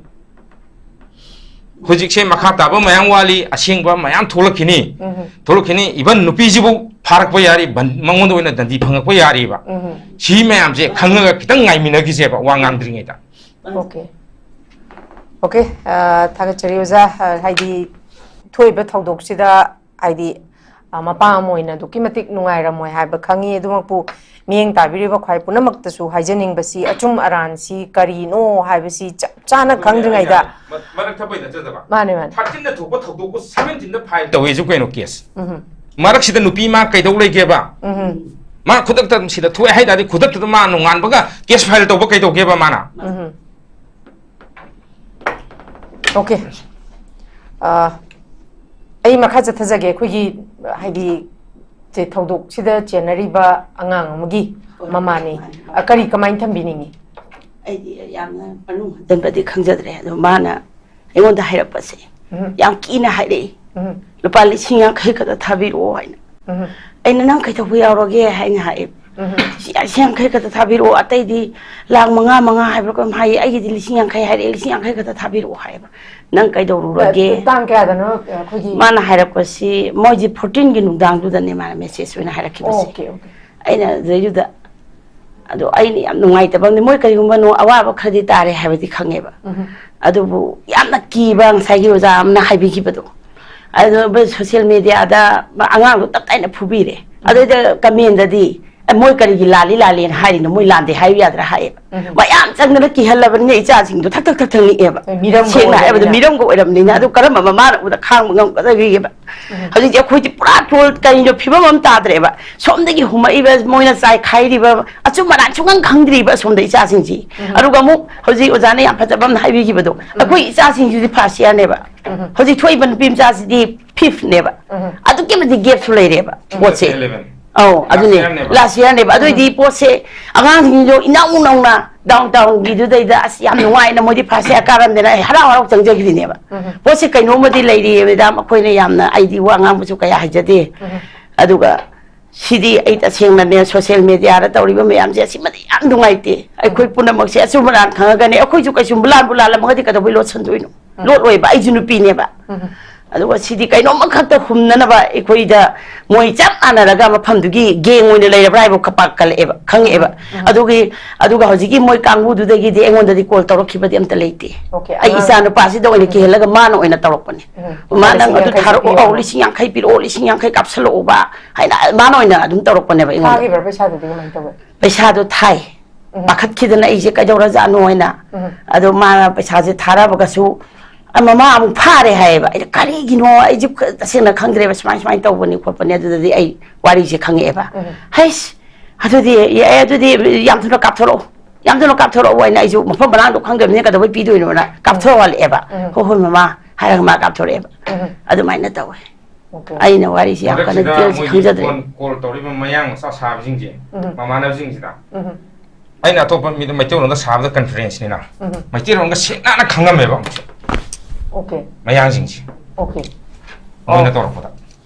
ꯍꯧꯖꯤꯛꯁꯦ ꯃꯈꯥ ꯇꯥꯕ ꯃꯌꯥꯝ ꯋꯥꯠꯂꯤ, ꯑꯁꯦꯡꯕ ꯃꯌꯥꯝ ꯊꯣꯛꯂꯛꯈꯤꯅꯤ꯫ ꯎꯝ꯫ ꯊꯣꯛꯂꯛꯈꯤꯅꯤ, even ꯅꯨꯄꯤꯁꯤꯕꯨ ꯐꯥꯔꯛꯄ ꯌꯥꯔꯤ, ꯕꯟ-, ꯃꯉꯣꯟꯗ ꯑꯣꯏꯅ ꯗꯟꯗꯤ ꯐꯪꯉꯛꯄ ꯌꯥꯔꯤꯕ꯫ ꯎꯝ꯫ ꯁꯤ ꯃꯌꯥꯝꯁꯦ ꯈꯪꯉꯒ ꯈꯤꯇꯪ ꯉꯥꯏꯃꯤꯟꯅꯈꯤꯁꯦꯕ, ꯋꯥ ꯉꯥꯡꯗ꯭ꯔꯤꯉꯩꯗ꯫ Okay. Okay, ꯑ, ꯊꯥꯒꯠꯆꯔꯤ ꯑꯣꯖꯥ꯫ ꯑ, ꯍꯥꯏꯗꯤ ꯊꯣꯛꯏꯕ ꯊꯧꯗꯣꯛꯁꯤꯗ ꯍꯥꯏꯗꯤ, ꯑ, ꯃꯄꯥ ꯑꯃ ꯑꯣꯏꯅ ꯑꯗꯨꯛꯀꯤ ꯃꯇꯤꯛ ꯅꯨꯡꯉꯥꯏꯔꯝꯃꯣꯏ ꯍꯥꯏꯕ ꯈꯪꯉꯤ꯫ ꯑꯗꯨꯃꯛꯄꯨ ꯃꯤꯠꯌꯦꯡ ꯇꯥꯕꯤꯔꯤꯕ ꯈ꯭ꯋꯥꯏ ꯄꯨꯝꯅꯃꯛꯇꯁꯨ ꯍꯥꯏꯖꯅꯤꯡꯕꯁꯤ ꯑꯆꯨꯝ ꯑꯔꯥꯟꯁꯤ ꯀꯔꯤꯅꯣ ꯍꯥꯏꯕꯁꯤ ꯆꯞ ꯆꯥꯅ ꯈꯪꯗ꯭ꯔꯤꯉꯩꯗ ꯃ-, ꯃꯔꯛ ꯊꯠꯄꯩ ꯅꯠꯆꯗꯕ꯫ ꯃꯥꯅꯦ, ꯃꯥꯅꯦ꯫ Thirteen ꯊꯣꯛꯄ ꯊꯧꯗꯣꯛꯄꯨ seventeen file ꯇꯧꯋꯦꯁꯨ ꯀꯩꯅꯣ case? ꯎꯝ꯫ ꯃꯔꯛꯁꯤꯗ ꯅꯨꯄꯤ ꯃꯥ ꯀꯩꯗꯧ ꯂꯩꯒꯦꯕ? ꯎꯝ꯫ ꯃꯥ ꯈꯨꯗꯛꯇ ꯁꯤꯗ ꯊꯣꯛꯑꯦ ꯍꯥꯏ ꯇꯥꯔꯗꯤ ꯈꯨꯗꯛꯇꯨꯗ ꯃꯥ ꯅꯣꯡꯉꯥꯟꯕꯒ case file ꯇꯧꯕ ꯀꯩꯗꯧꯒꯦꯕ ꯃꯥꯅ? ꯎꯝ꯫ Okay. ꯑ, ꯑꯩ ꯃꯈꯥ ꯆꯠꯊꯖꯒꯦ꯫ ꯑꯩꯈꯣꯏꯒꯤ, ꯍꯥꯏꯗꯤ, ꯁꯦ, ꯊꯧꯗꯣꯛꯁꯤꯗ ꯆꯦꯟꯅꯔꯤꯕ ꯑꯉꯥꯡ ꯑꯃꯒꯤ ꯍꯣꯏ, ꯃꯃꯥꯅꯤ꯫ ꯃꯥꯅꯤ, ꯑ, ꯀꯔꯤ, ꯀꯃꯥꯏꯅ ꯊꯝꯕꯤꯅꯤꯡꯉꯤ? ꯑꯩꯗꯤ ꯌꯥꯝꯅ ꯃꯅꯨꯡ ꯍꯟꯖꯟꯕꯗꯤ ꯈꯪꯖꯗ꯭ꯔꯦ, ꯑꯗꯣ ꯃꯥꯅ ꯑꯩꯉꯣꯟꯗ ꯍꯥꯏꯔꯛꯄꯁꯦ ꯎꯝ꯫ ꯌꯥꯝ ꯀꯤꯅ ꯍꯥꯏꯔꯛꯏ꯫ ꯎꯝ꯫ "ꯂꯨꯄꯥ ꯂꯤꯁꯤꯡ ꯌꯥꯡꯈꯩ ꯈꯛꯇ ꯊꯥꯕꯤꯔꯛꯑꯣ" ꯍꯥꯏꯅ꯫ ꯎꯝ꯫ ꯑꯩꯅ "ꯅꯪ ꯀꯩꯗꯧꯕ ꯌꯥꯎꯔꯒꯦ?" ꯍꯥꯏꯅ ꯍꯥꯏꯌꯦ꯫ ꯎꯝ꯫ "ꯂꯤꯁꯤꯡ ꯌꯥꯡꯈꯩ ꯈꯛꯇ ꯊꯥꯕꯤꯔꯛꯑꯣ, ꯑꯇꯩꯗꯤ ꯂꯥꯛ ꯃꯉꯥ ꯃꯉꯥ ꯍꯥꯏꯕ꯭ꯔꯥ ꯀꯩꯅꯣꯝ ꯍꯥꯏꯌꯦ, ꯑꯩꯒꯤꯗꯤ ꯂꯤꯁꯤꯡ ꯌꯥꯡꯈꯩ ꯍꯥꯏꯔꯛꯑꯦ, ꯂꯤꯁꯤꯡ ꯌꯥꯡꯈꯩ ꯈꯛꯇ ꯊꯥꯕꯤꯔꯛꯑꯣ" ꯍꯥꯏꯌꯦꯕ꯫ "ꯅꯪ ꯀꯩꯗꯧꯔꯨꯔꯒꯦ?" ꯇꯥꯡ ꯀꯌꯥꯗꯅꯣ ꯑꯩꯈꯣꯏꯒꯤ? ꯃꯥꯅ ꯍꯥꯏꯔꯛꯄꯁꯤ ꯃꯣꯏꯁꯤ fourteen ꯒꯤ ꯅꯨꯡꯗꯥꯡꯗꯨꯗꯅꯦ ꯃꯥꯅ message ꯑꯣꯏꯅ ꯍꯥꯏꯔꯛꯈꯤꯕꯁꯦ꯫ Okay, okay. ꯑꯩꯅ ꯑꯗꯨꯗꯩꯗꯨꯗ, ꯑꯗꯣ ꯑꯩꯅ ꯌꯥꯝ ꯅꯨꯡꯉꯥꯏꯇꯕ ꯑꯃꯗꯤ, ꯃꯣꯏ ꯀꯔꯤꯒꯨꯝꯕ ꯅꯣ-, ꯑꯋꯥꯕ ꯈꯔꯗꯤ ꯇꯥꯔꯦ ꯍꯥꯏꯕꯗꯤ ꯈꯪꯉꯦꯕ꯫ ꯎꯝ꯫ ꯑꯗꯨꯕꯨ ꯌꯥꯝꯅ ꯀꯤꯕ, ꯉꯁꯥꯏꯒꯤ ꯑꯣꯖꯥ ꯑꯃꯅ ꯍꯥꯏꯕꯤꯈꯤꯕꯗꯣ, ꯑꯗꯨ social media ꯗ ꯑꯉꯥꯡꯗꯣ ꯇꯞ ꯇꯥꯏꯅ ꯐꯨꯕꯤꯔꯦ꯫ ꯑꯗꯨꯗ comment ꯗꯗꯤ, "ꯑꯦ, ꯃꯣꯏ ꯀꯔꯤꯒꯤ ꯂꯥꯜꯂꯤ ꯂꯥꯜꯂꯤꯅ ꯍꯥꯏꯔꯤꯅꯣ? ꯃꯣꯏ ꯂꯥꯟꯗꯦ ꯍꯥꯏꯕ ꯌꯥꯗ꯭ꯔꯥ?" ꯍꯥꯏꯌꯦꯕ꯫ ꯎꯝ꯫ ꯃꯌꯥꯝ ꯆꯪꯗꯅ ꯀꯤꯍꯜꯂꯕꯅꯤꯅ ꯏꯆꯥꯁꯤꯡꯗꯣ ꯊꯛ ꯊꯛ ꯊꯛ ꯊꯛ ꯅꯤꯛꯑꯦꯕ꯫ ꯍꯣꯏ, ꯃꯤꯔꯝꯒ ꯁꯦꯡꯅ ꯍꯥꯏꯔꯕꯗ ꯑꯣꯏꯔꯕꯅꯤꯅ꯫ ꯃꯤꯔꯝꯒ ꯑꯣꯏꯔꯕꯅꯤꯅ꯫ ꯑꯗꯨ ꯀꯔꯝꯕ ꯃꯃꯥꯅ ꯎꯕꯗ ꯈꯥꯡꯕ ꯉꯝꯒꯗꯒꯦꯕ? ꯍꯧꯖꯤꯛꯇꯤ ꯑꯩꯈꯣꯏꯗꯤ ꯄꯨꯔꯥ ꯊꯣꯜ ꯀꯔꯤꯅꯣ ꯐꯤꯕꯝ ꯑꯃ ꯇꯥꯗ꯭ꯔꯦꯕ꯫ ꯁꯣꯝꯗꯒꯤ ꯍꯨꯝꯃꯛꯏꯕ, ꯃꯣꯏꯅ ꯆꯥꯏꯈꯥꯏꯔꯤꯕ, ꯑꯆꯨꯝ ꯑꯔꯥꯟ ꯁꯨꯡꯈꯪ ꯈꯪꯗ꯭ꯔꯤꯕ ꯑꯁꯣꯝꯗ ꯏꯆꯥꯁꯤꯡꯁꯤ꯫ ꯑꯗꯨꯒ ꯑꯃꯨꯛ ꯍꯧꯖꯤꯛ ꯑꯣꯖꯥꯅ ꯌꯥꯝ ꯐꯖꯕ ꯑꯃ ꯍꯥꯏꯕꯤꯈꯤꯕꯗꯣ, ꯑꯩꯈꯣꯏ ꯏꯆꯥꯁꯤꯡꯁꯤꯗꯤ first year ꯅꯦꯕ꯫ ꯍꯧꯖꯤꯛ ꯊꯣꯛꯏꯕ ꯅꯨꯄꯤ ꯃꯆꯥꯁꯤꯗꯤ fifth ꯅꯦꯕ꯫ ꯑꯗꯨꯛꯀꯤ ꯃꯇꯤꯛ gap ꯁꯨ ꯂꯩꯔꯦꯕ ꯄꯣꯠꯁꯦ꯫ Eleven. ꯑꯧ, ꯑꯗꯨꯅꯦ꯫ Last year ꯅꯦꯕ꯫ Last year ꯅꯦꯕ꯫ ꯑꯗꯨ ꯑꯣꯏꯗꯤ ꯄꯣꯠꯁꯦ ꯑꯉꯥꯡꯁꯤꯡꯗꯣ ꯏꯅꯧ ꯅꯧꯅ ꯗꯥꯎꯟ ꯇꯥꯎꯟꯒꯤꯗꯨꯗꯩꯗ ꯑꯁ ꯌꯥꯝ ꯅꯨꯡꯉꯥꯏꯅ ꯃꯣꯏꯗꯤ ꯐꯥꯔꯁ ꯏꯌꯥꯔ ꯀꯥꯔꯝꯗꯅ ꯑꯩ ꯍꯔꯥꯎ ꯍꯔꯥꯎ ꯆꯪꯖꯈ꯭ꯔꯤꯅꯦꯕ꯫ ꯄꯣꯠꯁꯦ ꯀꯩꯅꯣꯝꯃꯗꯤ ꯂꯩꯔꯤꯌꯦ ꯃꯦꯗꯥꯝ, ꯑꯩꯈꯣꯏꯅ ꯌꯥꯝꯅ, ꯑꯩꯗꯤ ꯋꯥ ꯉꯥꯡꯕꯁꯨ ꯀꯌꯥ ꯍꯩꯖꯗꯦ꯫ ꯑꯗꯨꯒ ꯁꯤꯗꯤ ꯑꯩ ꯇꯁꯦꯡꯅꯅꯦ ꯁꯣꯁꯤꯌꯦꯜ ꯃꯦꯗꯤꯌꯥꯗ ꯇꯧꯔꯤꯕ ꯃꯌꯥꯝꯁꯦ ꯑꯁꯤꯃꯗꯤ ꯌꯥꯝ ꯅꯨꯡꯉꯥꯏꯇꯦ꯫ ꯑꯩꯈꯣꯏ ꯄꯨꯝꯅꯃꯛꯁꯦ ꯑꯆꯨꯝ ꯑꯔꯥꯟ ꯈꯪꯉꯒꯅꯦ, ꯑꯩꯈꯣꯏꯁꯨ ꯀꯩꯁꯨ ꯂꯥꯟꯕꯨ ꯂꯥꯜꯂꯝꯃꯒꯗꯤ ꯀꯩꯗꯧꯕꯩ ꯂꯣꯠꯁꯟꯗꯣꯏꯅꯣ? ꯂꯣꯠꯂꯣꯏꯕ, ꯑꯩꯁꯨ ꯅꯨꯄꯤꯅꯦꯕ꯫ ꯑꯗꯨꯒ ꯁꯤꯗꯤ ꯀꯩꯅꯣꯝꯃꯈꯛꯇ ꯍꯨꯝꯅꯅꯕ ꯑꯩꯈꯣꯏꯗ ꯃꯣꯏ ꯆꯞ ꯃꯥꯟꯅꯔꯒ ꯃꯐꯝꯗꯨꯒꯤ ꯒꯦꯡ ꯑꯣꯏꯅ ꯂꯩꯔꯕ꯭ꯔꯥ ꯍꯥꯏꯕ ꯈꯄꯥꯛ ꯀꯜꯂꯛꯑꯦꯕ, ꯈꯪꯉꯛꯑꯦꯕ꯫ ꯑꯗꯨꯒꯤ, ꯑꯗꯨꯒ ꯍꯧꯖꯤꯛꯀꯤ ꯃꯣꯏ ꯀꯥꯡꯕꯨꯗꯨꯗꯒꯤꯗꯤ ꯑꯩꯉꯣꯟꯗꯗꯤ ꯀꯣꯜ ꯇꯧꯔꯛꯈꯤꯕꯗꯤ ꯑꯝꯇ ꯂꯩꯇꯦ꯫ ꯑꯣꯀꯦ, ꯑꯩ ꯑꯉꯥꯡ ꯏꯆꯥ ꯅꯨꯄꯥꯁꯤꯗ ꯑꯣꯏꯅ ꯀꯤꯍꯜꯂꯒ ꯃꯥꯅ ꯑꯣꯏꯅ ꯇꯧꯔꯛꯄꯅꯦ꯫ ꯎꯝ, ꯃꯥ ꯅꯪ ꯂꯤꯁꯤꯡ ꯑꯗꯨ ꯌꯥꯡꯈꯩ ꯊꯥꯔꯛꯑꯣ, ꯄꯤꯌꯣ ꯑꯧ, ꯍꯥꯏꯅ꯫ ꯂꯤꯁꯤꯡ ꯌꯥꯡꯈꯩ ꯄꯤꯔꯛꯑꯣ, ꯂꯤꯁꯤꯡ ꯌꯥꯡꯈꯩ ꯀꯥꯞꯁꯜꯂꯛꯑꯣꯕ ꯍꯥꯏꯅ ꯃꯥꯅ ꯑꯣꯏꯅ ꯑꯗꯨꯝ ꯇꯧꯔꯛꯄꯅꯦꯕ ꯑꯩꯉꯣꯟꯗ꯫ ꯊꯥꯈꯤꯕ꯭ꯔꯥ ꯄꯩꯁꯥꯗꯨꯗꯤ ꯀꯃꯥꯏꯅ ꯇꯧꯋꯦ? ꯄꯩꯁꯥꯗꯣ ꯊꯥꯏ꯫ ꯎꯝ꯫ ꯄꯥꯈꯠꯈꯤꯗꯅ ꯑꯩꯁꯦ ꯀꯩꯗꯧꯔꯖꯥꯠꯅꯣ ꯍꯥꯏꯅ꯫ ꯎꯝ꯫ ꯑꯗꯣ ꯃꯥꯅ ꯄꯩꯁꯥꯁꯦ ꯊꯥꯔꯛꯑꯒꯁꯨ, "ꯑ, ꯃꯃꯥ ꯑꯃꯨꯛ ꯐꯥꯔꯦ" ꯍꯥꯏꯌꯦꯕ꯫ ꯑꯩꯅ, "ꯀꯔꯤꯒꯤꯅꯣ?" ꯑꯩꯁꯦ ꯈ-, ꯇꯁꯦꯡꯅ ꯈꯪꯗ꯭ꯔꯦꯕ, ꯁꯨꯃꯥꯏ ꯁꯨꯃꯥꯏꯅ ꯇꯧꯕꯅꯤ ꯈꯣꯠꯄꯅꯤ꯫ ꯑꯗꯨꯗꯗꯤ ꯑꯩ ꯋꯥꯔꯤꯁꯦ ꯈꯪꯉꯛꯑꯦꯕ꯫ ꯎꯝ꯫ "ꯍꯩꯁ, ꯑꯗꯨꯗꯤ ꯌꯥꯏ, ꯑꯗꯨꯗꯤ ꯌꯥꯝ ꯊꯨꯅ ꯀꯥꯞꯊꯣꯔꯛꯑꯣ, ꯌꯥꯝ ꯊꯨꯅ ꯀꯥꯞꯊꯣꯔꯛꯑꯣ" ꯍꯥꯏꯅ, ꯑꯩꯁꯨ ꯃꯐꯝ ꯃꯔꯥꯡꯗꯣ ꯈꯪꯗꯕꯅꯤꯅ ꯀꯩꯗꯧꯕꯩ ꯄꯤꯗꯣꯏꯅꯣꯅ ꯀꯥꯞꯊꯣꯔꯛꯍꯜꯂꯛꯑꯦꯕ꯫ ꯎꯝ꯫ "ꯍꯣꯏ, ꯍꯣꯏ, ꯃꯃꯥ" ꯍꯥꯏꯔꯒ ꯃꯥ ꯀꯥꯞꯊꯣꯔꯛꯑꯦꯕ꯫ ꯎꯝ꯫ ꯑꯗꯨꯃꯥꯏꯅ ꯇꯧꯋꯦ꯫ ꯑꯣꯀꯦ꯫ ꯑꯩꯅ ꯋꯥꯔꯤꯁꯤ ꯌꯥꯝ ꯀꯟꯅ ꯃꯔꯛꯁꯤꯗ ꯗꯤꯇꯦꯜꯁ ꯃꯣꯏꯒꯤ ꯈꯪꯖꯗ꯭ꯔꯦ꯫ ꯐꯣꯟ ꯀꯣꯜ ꯇꯧꯔꯤꯕ ꯃꯌꯥꯡ ꯃꯆꯥ ꯁꯥꯕꯁꯤꯡꯁꯦ, ꯎꯝ꯫ ꯃꯃꯥꯟꯅꯕꯁꯤꯡꯁꯤꯗ, ꯎꯝ꯫ ꯑꯩꯅ ꯑꯇꯣꯞꯄ ꯃꯤꯗ ꯃꯩꯇꯩꯂꯣꯟꯗ ꯁꯥꯕꯗ ꯀꯟꯐꯤꯗꯦꯟꯁꯅꯤꯅ, ꯎꯝ꯫ ꯃꯩꯇꯩꯂꯣꯟꯒ ꯁꯦꯡꯅ ꯈꯪꯉꯝꯃꯦꯕ ꯑꯃꯨꯛꯁꯨ꯫ ꯑꯣꯀꯦ꯫ ꯃꯌꯥꯡꯁꯤꯡꯁꯦ꯫ ꯑꯣꯀꯦ꯫ ꯃꯣꯏꯅ ꯑꯣ꯫ ꯇꯧꯔꯛꯄꯗ꯫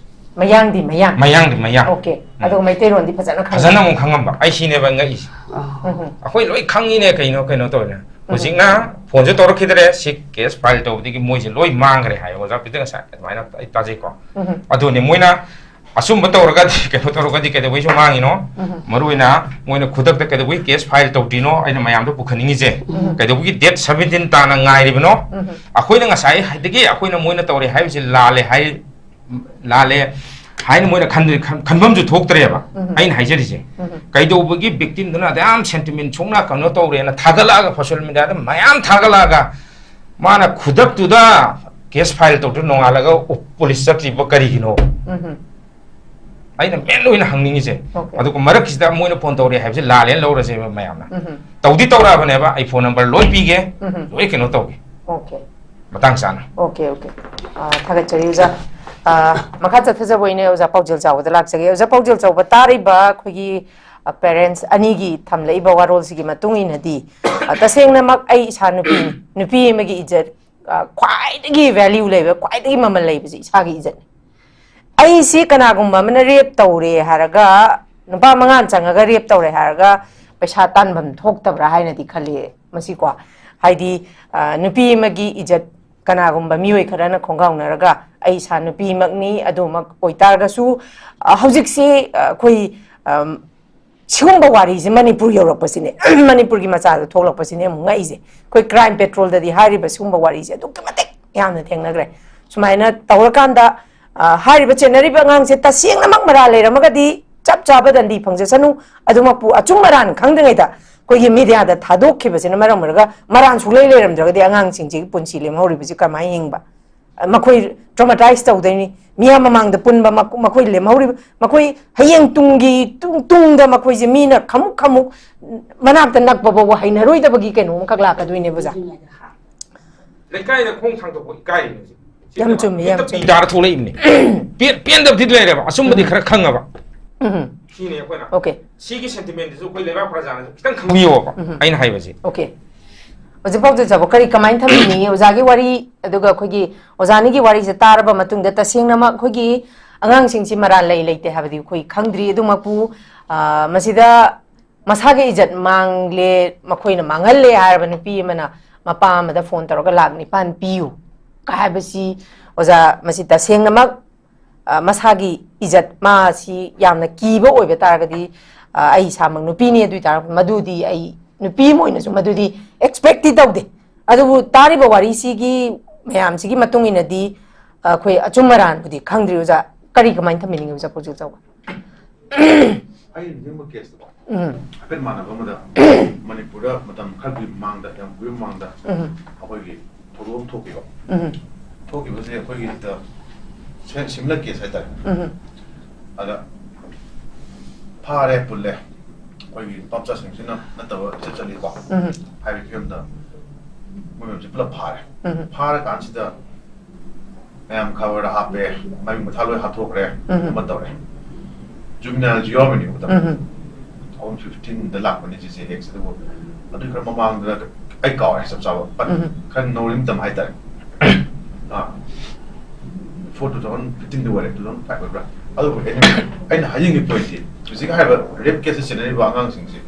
ꯃꯌꯥꯡꯗꯤ ꯃꯌꯥꯡ꯫ ꯃꯌꯥꯡꯗꯤ ꯃꯌꯥꯡ꯫ ꯑꯣꯀꯦ꯫ ꯎꯝ꯫ ꯑꯗꯨꯒ ꯃꯩꯇꯩꯂꯣꯟꯗꯤ ꯐꯖꯅ ꯈꯪꯉꯦ꯫ ꯐꯖꯅ ꯑꯃꯨꯛ ꯈꯪꯉꯝꯕ꯫ ꯑꯩ ꯁꯤꯅꯦꯕ ꯉꯛꯏꯁꯦ꯫ ꯑꯥ꯫ ꯎꯝ ꯍꯝ꯫ ꯑꯩꯈꯣꯏ ꯂꯣꯏ ꯈꯪꯉꯤꯅꯦ ꯀꯩꯅꯣ, ꯀꯩꯅꯣ ꯇꯧꯔꯤꯅꯦ꯫ ꯎꯝ꯫ ꯍꯧꯖꯤꯛꯅ ꯐꯣꯟꯁꯨ ꯇꯧꯔꯛꯈꯤꯗ꯭ꯔꯦ꯫ ꯁꯤ ꯀꯦꯁ ꯐꯥꯏꯜ ꯇꯧꯕꯗꯒꯤ ꯃꯣꯏꯁꯦ ꯂꯣꯏ ꯃꯥꯡꯈ꯭ꯔꯦ ꯍꯥꯏ꯫ ꯑꯣꯖꯥ ꯄꯤꯇꯔ ꯉꯁꯥꯏ ꯑꯗꯨꯃꯥꯏꯅ ꯑꯩ ꯇꯥꯖꯩꯀꯣ꯫ ꯎꯝ ꯍꯝ꯫ ꯑꯗꯨꯅꯤ ꯃꯣꯏꯅ ꯑꯆꯨꯝꯕ ꯇꯧꯔꯒꯗꯤ, ꯀꯩꯅꯣ ꯇꯧꯔꯒꯗꯤ ꯀꯩꯗꯧꯕꯩꯁꯨ ꯃꯥꯡꯉꯤꯅꯣ? ꯎꯝ ꯍꯝ꯫ ꯃꯔꯨꯑꯣꯏꯅ ꯃꯣꯏꯅ ꯈꯨꯗꯛꯇ ꯀꯩꯗꯧꯕꯩ ꯀꯦꯁ ꯐꯥꯏꯜ ꯇꯧꯗ꯭ꯔꯤꯅꯣ? ꯑꯩꯅ ꯃꯌꯥꯝꯗ ꯄꯨꯈꯠꯅꯤꯡꯉꯤꯁꯦ꯫ ꯎꯝ ꯍꯝ꯫ ꯀꯩꯗꯧꯕꯒꯤ ꯗꯦꯠ ꯁꯕꯦꯟꯇꯤꯟ ꯇꯥꯅ ꯉꯥꯏꯔꯤꯕꯅꯣ? ꯎꯝ ꯍꯝ꯫ ꯑꯩꯈꯣꯏꯅ ꯉꯁꯥꯏ ꯍꯥꯏꯗꯒꯤ ꯑꯩꯈꯣꯏꯅ ꯃꯣꯏꯅ ꯇꯧꯔꯦ ꯍꯥꯏꯕꯁꯤ ꯂꯥꯜꯂꯦ ꯍꯥꯏ, ꯂꯥꯜꯂꯦ ꯍꯥꯏꯅ ꯃꯣꯏꯅ ꯈꯟꯗ-, ꯈꯟ-, ꯈꯟꯐꯝꯁꯨ ꯊꯣꯛꯇ꯭ꯔꯦꯕ꯫ ꯎꯝ꯫ ꯑꯩꯅ ꯍꯥꯏꯖꯔꯤꯁꯦ꯫ ꯎꯝ꯫ ꯀꯩꯗꯧꯕꯒꯤ ꯕꯤꯛꯇꯤꯝꯗꯨꯅ ꯑꯗꯨꯌꯥꯝ ꯁꯦꯟꯇꯤꯃꯦꯟ ꯁꯣꯛꯅ ꯀꯩꯅꯣ ꯇꯧꯔꯦꯅ ꯊꯥꯒꯠꯂꯛꯑꯒ, ꯁꯣꯁꯤꯌꯦꯜ ꯃꯦꯗꯤꯌꯥꯗ ꯃꯌꯥꯝ ꯊꯥꯒꯠꯂꯛꯑꯒ, ꯃꯥꯅ ꯈꯨꯗꯛꯇꯨꯗ ꯀꯦꯁ ꯐꯥꯏꯜ ꯇꯧꯗꯨꯅ ꯅꯣꯡꯉꯥꯜꯂꯒ ꯎ-, ꯄꯨꯂꯤꯁ ꯆꯠꯇ꯭ꯔꯤꯕ ꯀꯔꯤꯒꯤꯅꯣ? ꯎꯝ꯫ ꯑꯩꯅ ꯃꯦꯟ ꯑꯣꯏꯅ ꯍꯪꯅꯤꯡꯉꯤꯁꯦ꯫ ꯑꯣꯀꯦ꯫ ꯑꯗꯨꯒ ꯃꯔꯛꯁꯤꯗ ꯃꯣꯏꯅ ꯐꯣꯟ ꯇꯧꯔꯦ ꯍꯥꯏꯕꯁꯦ ꯂꯥꯜꯂꯦꯅ ꯂꯧꯔꯁꯦꯕ ꯃꯌꯥꯝꯅ꯫ ꯎꯝ꯫ ꯇꯧꯗꯤ ꯇꯧꯔꯛꯑꯕꯅꯦꯕ, ꯑꯩ ꯐꯣꯟ ꯅꯝꯕꯔ ꯂꯣꯏ ꯄꯤꯒꯦ, ꯎꯝ꯫ ꯂꯣꯏ ꯀꯩꯅꯣ ꯇꯧꯒꯦ꯫ ꯑꯣꯀꯦ꯫ ꯃꯇꯥꯡ ꯆꯥꯅ꯫ Okay, okay. ꯑꯥ, ꯊꯥꯒꯠꯆꯔꯤ ꯑꯣꯖꯥ꯫ ꯑꯥ, ꯃꯈꯥ ꯆꯠꯊꯖꯕ ꯑꯣꯏꯅ ꯑꯣꯖꯥ ꯄꯥꯎꯖꯦꯜ ꯆꯥꯎꯕꯗ ꯂꯥꯛꯆꯒꯦ꯫ ꯑꯣꯖꯥ ꯄꯥꯎꯖꯦꯜ ꯆꯥꯎꯕ, ꯇꯥꯔꯤꯕ ꯑꯩꯈꯣꯏꯒꯤ, ꯄꯦꯔꯦꯟꯁ ꯑꯅꯤꯒꯤ ꯊꯝꯂꯛꯏꯕ ꯋꯥꯔꯣꯜꯁꯤꯒꯤ ꯃꯇꯨꯡ ꯏꯟꯅꯗꯤ, ꯑ, ꯇꯁꯦꯡꯅꯃꯛ ꯑꯩ ꯏꯁꯥ ꯅꯨꯄꯤꯅꯤ, ꯅꯨꯄꯤ ꯑꯃꯒꯤ ꯏꯖꯠ, ꯑ, ꯈ꯭ꯋꯥꯏꯗꯒꯤ ꯚꯦꯂ꯭ꯌꯨ ꯂꯩꯕ, ꯈ꯭ꯋꯥꯏꯗꯒꯤ ꯃꯃꯜ ꯂꯩꯕꯁꯤ ꯏꯁꯥꯒꯤ ꯏꯖꯠꯅꯤ꯫ ꯑꯩꯁꯤ ꯀꯅꯥꯒꯨꯝꯕ ꯑꯃꯅ ꯔꯦꯞ ꯇꯧꯔꯦ ꯍꯥꯏꯔꯒ, ꯅꯨꯄꯥ ꯃꯉꯥꯅ ꯆꯪꯉꯒ ꯔꯦꯞ ꯇꯧꯔꯦ ꯍꯥꯏꯔꯒ ꯄꯩꯁꯥ ꯇꯥꯟꯐꯝ ꯊꯣꯛꯇꯕ꯭ꯔꯥ ꯍꯥꯏꯅꯗꯤ ꯈꯜꯂꯤ ꯃꯁꯤꯀꯣ꯫ ꯍꯥꯏꯗꯤ, ꯑ, ꯅꯨꯄꯤ ꯑꯃꯒꯤ ꯏꯖꯠ ꯀꯅꯥꯒꯨꯝꯕ ꯃꯤꯑꯣꯏ ꯈꯔꯅ ꯈꯣꯡꯒꯥꯎꯅꯔꯒ, "ꯑꯩ ꯏꯁꯥ ꯅꯨꯄꯤꯃꯛꯅꯤ", ꯑꯗꯨꯃꯛ ꯑꯣꯏꯇꯥꯔꯒꯁꯨ, ꯑ, ꯍꯧꯖꯤꯛꯁꯤ, ꯑ, ꯑꯩꯈꯣꯏ, ꯑꯝ, ꯁꯤꯒꯨꯝꯕ ꯋꯥꯔꯤꯁꯦ ꯃꯅꯤꯄꯨꯔ ꯌꯧꯔꯛꯄꯁꯤꯅꯦ, ꯃꯅꯤꯄꯨꯔꯒꯤ ꯃꯆꯥꯗ ꯊꯣꯛꯂꯛꯄꯁꯤꯅꯦ ꯑꯃꯨꯛ ꯉꯛꯏꯁꯦ꯫ ꯑꯩꯈꯣꯏ ꯀ꯭ꯔꯥꯏꯝ ꯄꯦꯇ꯭ꯔꯣꯜꯗꯗꯤ ꯍꯥꯏꯔꯤꯕ ꯁꯤꯒꯨꯝꯕ ꯋꯥꯔꯤꯁꯦ ꯑꯗꯨꯛꯀꯤ ꯃꯇꯤꯛ ꯌꯥꯝꯅ ꯊꯦꯡꯅꯈ꯭ꯔꯦ꯫ ꯁꯨꯃꯥꯏꯅ ꯇꯧꯔꯀꯥꯟꯗ, ꯑ, ꯍꯥꯏꯔꯤꯕ ꯆꯦꯟꯅꯔꯤꯕ ꯑꯉꯥꯡꯁꯦ ꯇꯁꯦꯡꯅꯃꯛ ꯃꯔꯥꯜ ꯂꯩꯔꯝꯃꯒꯗꯤ ꯆꯞ ꯆꯥꯕ ꯗꯟꯗꯤ ꯐꯪꯖꯁꯅꯨ꯫ ꯑꯗꯨꯃꯛꯄꯨ ꯑꯆꯨꯝ ꯑꯔꯥꯟ ꯈꯪꯗ꯭ꯔꯤꯉꯩꯗ ꯑꯩꯈꯣꯏꯒꯤ ꯃꯤꯗꯤꯌꯥꯗ ꯊꯥꯗꯣꯛꯈꯤꯕꯁꯤꯅ ꯃꯔꯝ ꯑꯣꯏꯔꯒ ꯃꯔꯥꯜ ꯁꯨꯡꯂꯩ ꯂꯩꯔꯝꯗ꯭ꯔꯒꯗꯤ ꯑꯉꯥꯡꯁꯤꯡꯁꯤꯒꯤ ꯄꯨꯟꯁꯤ ꯂꯦꯝꯍꯧꯔꯤꯕꯁꯤ ꯀꯃꯥꯏꯅ ꯍꯤꯡꯕ? ꯃꯈꯣꯏ ꯇ꯭ꯔꯣꯃꯥꯇꯥꯏꯁ ꯇꯧꯗꯣꯏꯅꯤ꯫ ꯃꯤꯌꯥꯝ ꯃꯃꯥꯡꯗ ꯄꯨꯟꯕ ꯃꯈꯣ-, ꯃꯈꯣꯏ ꯂꯦꯝꯍꯧꯔꯤꯕ, ꯃꯈꯣꯏ ꯍꯌꯦꯡ ꯇꯨꯡꯒꯤ ꯇꯨꯡ-, ꯇꯨꯡꯗ ꯃꯈꯣꯏꯁꯦ ꯃꯤꯅ ꯈꯃꯨꯛ ꯈꯃꯨꯛ ꯃꯅꯥꯛꯇ ꯅꯛꯄ ꯐꯥꯎꯕ ꯍꯩꯅꯔꯣꯏꯗꯕꯒꯤ ꯀꯩꯅꯣ ꯑꯃꯈꯛ ꯂꯥꯛꯀꯗꯣꯏꯅꯦꯕ, ꯑꯣꯖꯥ꯫ ꯂꯩꯀꯥꯏꯗ ꯈꯣꯡ ꯊꯥꯡꯗꯣꯛꯄ ꯏꯀꯥꯏꯔꯤꯅꯦ ꯍꯧꯖꯤꯛ꯫ ꯌꯥꯝ ꯆꯨꯝꯃꯤ, ꯌꯥꯝ ꯍꯦꯛꯇ ꯆꯨꯝꯃꯤ꯫ ꯄꯤ ꯇꯥꯔ ꯊꯣꯛꯂꯛꯏꯕꯅꯦ꯫ ꯄꯦꯟ-, ꯄꯦꯟꯗꯕꯗꯤ ꯂꯩꯔꯦꯕ, ꯑꯆꯨꯝꯕꯗꯤ ꯎꯝ꯫ ꯈꯔ ꯈꯪꯉꯕ꯫ ꯎꯝ꯫ ꯁꯤꯅꯤ ꯑꯩꯈꯣꯏꯅ꯫ ꯑꯣꯀꯦ꯫ ꯁꯤꯒꯤ ꯁꯦꯟꯇꯤꯃꯦꯟꯗꯨꯁꯨ ꯑꯩꯈꯣꯏ ꯂꯩꯕꯥꯛ ꯄ꯭ꯔꯖꯥꯅꯁꯨ ꯈꯤꯇꯪ ꯈꯪꯕꯤꯌꯣꯕ, ꯎꯝ꯫ ꯑꯩꯅ ꯍꯥꯏꯕꯁꯦ꯫ ꯑꯣꯀꯦ꯫ ꯍꯧꯖꯤꯛꯐꯥꯎ ꯖꯥꯕꯣ ꯀꯔꯤ, ꯀꯃꯥꯏꯅ ꯊꯝꯕꯤꯅꯤꯡꯉꯤ? ꯑꯣꯖꯥꯒꯤ ꯋꯥꯔꯤ, ꯑꯗꯨꯒ ꯑꯩꯈꯣꯏꯒꯤ ꯑꯣꯖꯥꯅꯤꯒꯤ ꯋꯥꯔꯤꯁꯦ ꯇꯥꯔꯕ ꯃꯇꯨꯡꯗ ꯇꯁꯦꯡꯅꯃꯛ ꯑꯩꯈꯣꯏꯒꯤ ꯑꯉꯥꯡꯁꯤꯡꯁꯤ ꯃꯔꯥꯜ ꯂꯩ ꯂꯩꯇꯦ ꯍꯥꯏꯕꯗꯤ ꯑꯩꯈꯣꯏ ꯈꯪꯗ꯭ꯔꯤ꯫ ꯑꯗꯨꯃꯛꯄꯨ, ꯑ, ꯃꯁꯤꯗ ꯃꯁꯥꯒꯤ ꯏꯖꯠ ꯃꯥꯡꯂꯦ, ꯃꯈꯣꯏꯅ ꯃꯥꯡꯍꯜꯂꯦ ꯍꯥꯏꯔꯕ ꯅꯨꯄꯤ ꯑꯃꯅ ꯃꯄꯥ ꯑꯃꯗ ꯐꯣꯟ ꯇꯧꯔꯒ ꯂꯥꯛ ꯅꯤꯄꯥꯟ ꯄꯤꯌꯨ ꯍꯥꯏꯕꯁꯤ, ꯑꯣꯖꯥ, ꯃꯁꯤ ꯇꯁꯦꯡꯅꯃꯛ, ꯑ, ꯃꯁꯥꯒꯤ ꯏꯖꯠ, ꯃꯥꯁꯤ ꯌꯥꯝꯅ ꯀꯤꯕ ꯑꯣꯏꯕ ꯇꯥꯔꯒꯗꯤ, ꯑ, ꯑꯩ ꯏꯁꯥꯃꯛ ꯅꯨꯄꯤꯅꯤ, ꯑꯗꯨ ꯑꯣꯏ ꯇꯥꯔꯒꯗꯤ ꯃꯗꯨꯗꯤ ꯑꯩ ꯅꯨꯄꯤ ꯑꯃ ꯑꯣꯏꯅꯁꯨ ꯃꯗꯨꯗꯤ ꯑꯦꯛꯁꯄꯦꯛꯇꯤ ꯇꯧꯗꯦ꯫ ꯑꯗꯨꯕꯨ ꯇꯥꯔꯤꯕ ꯋꯥꯔꯤꯁꯤꯒꯤ ꯃꯌꯥꯝꯁꯤꯒꯤ ꯃꯇꯨꯡ ꯏꯟꯅꯗꯤ, ꯑ, ꯑꯩꯈꯣꯏ ꯑꯆꯨꯝ ꯑꯔꯥꯟꯕꯨꯗꯤ ꯈꯪꯗ꯭ꯔꯤ, ꯑꯣꯖꯥ꯫ ꯀꯔꯤ, ꯀꯃꯥꯏꯅ ꯊꯝꯕꯤꯅꯤꯡꯉꯤ, ꯑꯣꯖꯥ ꯄꯨꯛꯆꯦꯜ ꯆꯥꯎꯕ? ꯑꯩꯅ ꯅꯤꯡꯁꯤꯡꯕ ꯀꯦꯁꯇꯀꯣ, ꯎꯝ꯫ ꯍꯥꯏꯐꯦꯠ ꯃꯥꯟꯅꯕ ꯑꯃꯗ, ꯃꯅꯤꯄꯨꯔꯗ ꯃꯇꯝ ꯈꯔꯒꯤ ꯃꯃꯥꯡꯗ, ꯌꯥꯝ ꯀꯨꯏꯕ ꯃꯃꯥꯡꯗ, ꯎꯝ꯫ ꯑꯩꯈꯣꯏꯒꯤ ꯊꯧꯗꯣꯛ ꯑꯃ ꯊꯣꯛꯈꯤꯕ꯫ ꯎꯝ꯫ ꯊꯣꯛꯈꯤꯕꯁꯦ ꯑꯩꯈꯣꯏꯒꯤ ꯁꯤꯗ ꯁꯦ-, ꯁꯤꯃꯤꯂꯔ ꯀꯦꯁ ꯍꯥꯏꯇꯥꯔꯦ꯫ ꯎꯝ꯫ ꯑꯗ ꯐꯥꯔꯦ, ꯄꯨꯜꯂꯦ꯫ ꯑꯩꯈꯣꯏꯒꯤ ꯅꯨꯄꯥ ꯃꯆꯥꯁꯤꯡꯁꯤꯅ ꯅꯠꯇꯕ ꯏꯆꯠ ꯆꯠꯂꯤꯀꯣ꯫ ꯎꯝ꯫ ꯍꯥꯏꯕꯒꯤ ꯐꯤꯕꯝꯗ ꯃꯣꯏ ꯃꯌꯥꯝꯁꯦ ꯄꯨꯂꯞ ꯐꯥꯔꯦ꯫ ꯎꯝ꯫ ꯐꯥꯔꯀꯥꯟꯁꯤꯗ ꯃꯌꯥꯝ ꯈꯕꯔꯗ ꯍꯥꯞꯄꯦ, ꯃꯔꯤ ꯃꯊꯥ ꯂꯣꯏ ꯍꯥꯞꯊꯣꯛꯈ꯭ꯔꯦ, ꯎꯝ꯫ ꯑꯃ ꯇꯧꯔꯦ꯫ ꯖꯨꯕꯤꯅꯥꯏꯜꯁꯨ ꯌꯥꯎꯔꯝꯃꯤꯅꯦ ꯃꯇꯝꯗ꯫ ꯎꯝ꯫ ꯇꯨ ꯊꯥꯎꯖꯟ ꯐꯤꯐꯇꯤꯟꯗ ꯂꯥꯛꯄꯅꯦ ꯁꯤꯁꯦ ꯍꯦꯛꯁꯦ, ꯑꯗꯨꯕꯨ ꯑꯗꯨꯒꯤ ꯈꯔ ꯃꯃꯥꯡꯗ ꯑꯩ ꯀꯥꯎꯔꯦ ꯆꯞ ꯆꯥꯕ, but ꯎꯝ꯫ ꯈꯔ ꯅꯧꯔꯤꯉꯩ ꯃꯇꯝ ꯍꯥꯏꯇꯥꯔꯦ꯫ ꯑꯥ, ꯕꯤꯐꯣꯔ ꯇꯨ ꯊꯥꯎꯖꯟ ꯐꯤꯐꯇꯤꯟꯗ ꯑꯣꯏꯔꯦ, ꯇꯨ ꯊꯥꯎꯖꯟ ꯐꯥꯏꯚ ꯑꯣꯏꯕ꯭ꯔꯥ? ꯑꯗꯨꯕꯨ anyway, ꯑꯩꯅ ꯍꯥꯏꯅꯤꯡꯉꯤ ꯄꯣꯏꯟꯠꯇꯤ ꯍꯧꯖꯤꯛ ꯍꯥꯏꯔꯤꯕ ꯔꯦꯞ ꯀꯦꯁꯇ ꯆꯦꯟꯅꯔꯤꯕ ꯑꯉꯥꯡꯁꯤꯡꯁꯦ,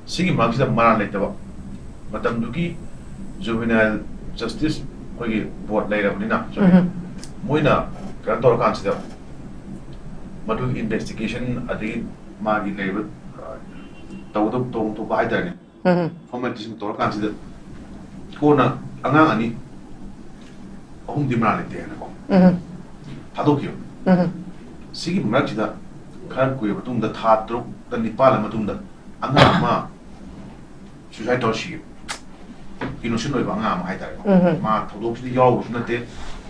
ꯁꯤꯒꯤ ꯃꯔꯛꯁꯤꯗ ꯃꯔꯥꯜ ꯂꯩꯇꯕ, ꯃꯇꯝꯗꯨꯒꯤ ꯖꯨꯕꯤꯅꯥꯏꯜ ꯖꯁꯇꯤꯁ ꯑꯩꯈꯣꯏꯒꯤ ꯕꯣꯔꯗ ꯂꯩꯔꯕꯅꯤꯅ, ꯁꯣꯔꯤ, ꯎꯝ꯫ ꯃꯣꯏꯅ ꯀꯩꯅꯣ ꯇꯧꯔꯀꯥꯟꯁꯤꯗ ꯃꯗꯨꯒꯤ ꯏꯟꯚꯦꯁꯇꯤꯒꯦꯁꯟ ꯑꯗꯒꯤ ꯃꯥꯒꯤ ꯂꯩꯔꯤꯕ, ꯑ, ꯇꯧꯒꯗꯕ, ꯇꯧꯐꯝ ꯊꯣꯛꯄ ꯍꯥꯏꯇꯥꯔꯦꯅꯦ, ꯎꯝ꯫ ꯐꯣꯔꯃꯦꯂꯤꯇꯤꯁꯤꯡ ꯇꯧꯔꯀꯥꯟꯁꯤꯗ ꯀꯣꯟꯅ ꯑꯉꯥꯡ ꯑꯅꯤ ꯑꯍꯨꯝꯗꯤ ꯃꯔꯥꯜ ꯂꯩꯇꯦ ꯍꯥꯏꯅꯀꯣ ꯎꯝ꯫ ꯊꯥꯗꯣꯛꯈꯤꯕ꯫ ꯎꯝ꯫ ꯁꯤꯒꯤ ꯃꯔꯛꯁꯤꯗ ꯈꯔ ꯀꯨꯏꯔꯕ ꯃꯇꯨꯡꯗ, ꯊꯥ ꯇꯔꯨꯛꯇ ꯅꯤꯄꯥꯜ ꯃꯇꯨꯡꯗ, ꯑꯉꯥꯡ ꯑꯃ ꯁꯨꯏꯁꯥꯏꯠ ꯇꯧꯔ ꯁꯤꯈꯤꯕ, ꯏꯅꯣꯁꯦꯟ ꯑꯣꯏꯕ ꯑꯉꯥꯡ ꯑꯃ ꯍꯥꯏꯇꯥꯔꯦꯀꯣ꯫ ꯎꯝ꯫ ꯃꯥ ꯊꯧꯗꯣꯛꯁꯤꯗ ꯌꯥꯎꯕꯁꯨ ꯅꯠꯇꯦ,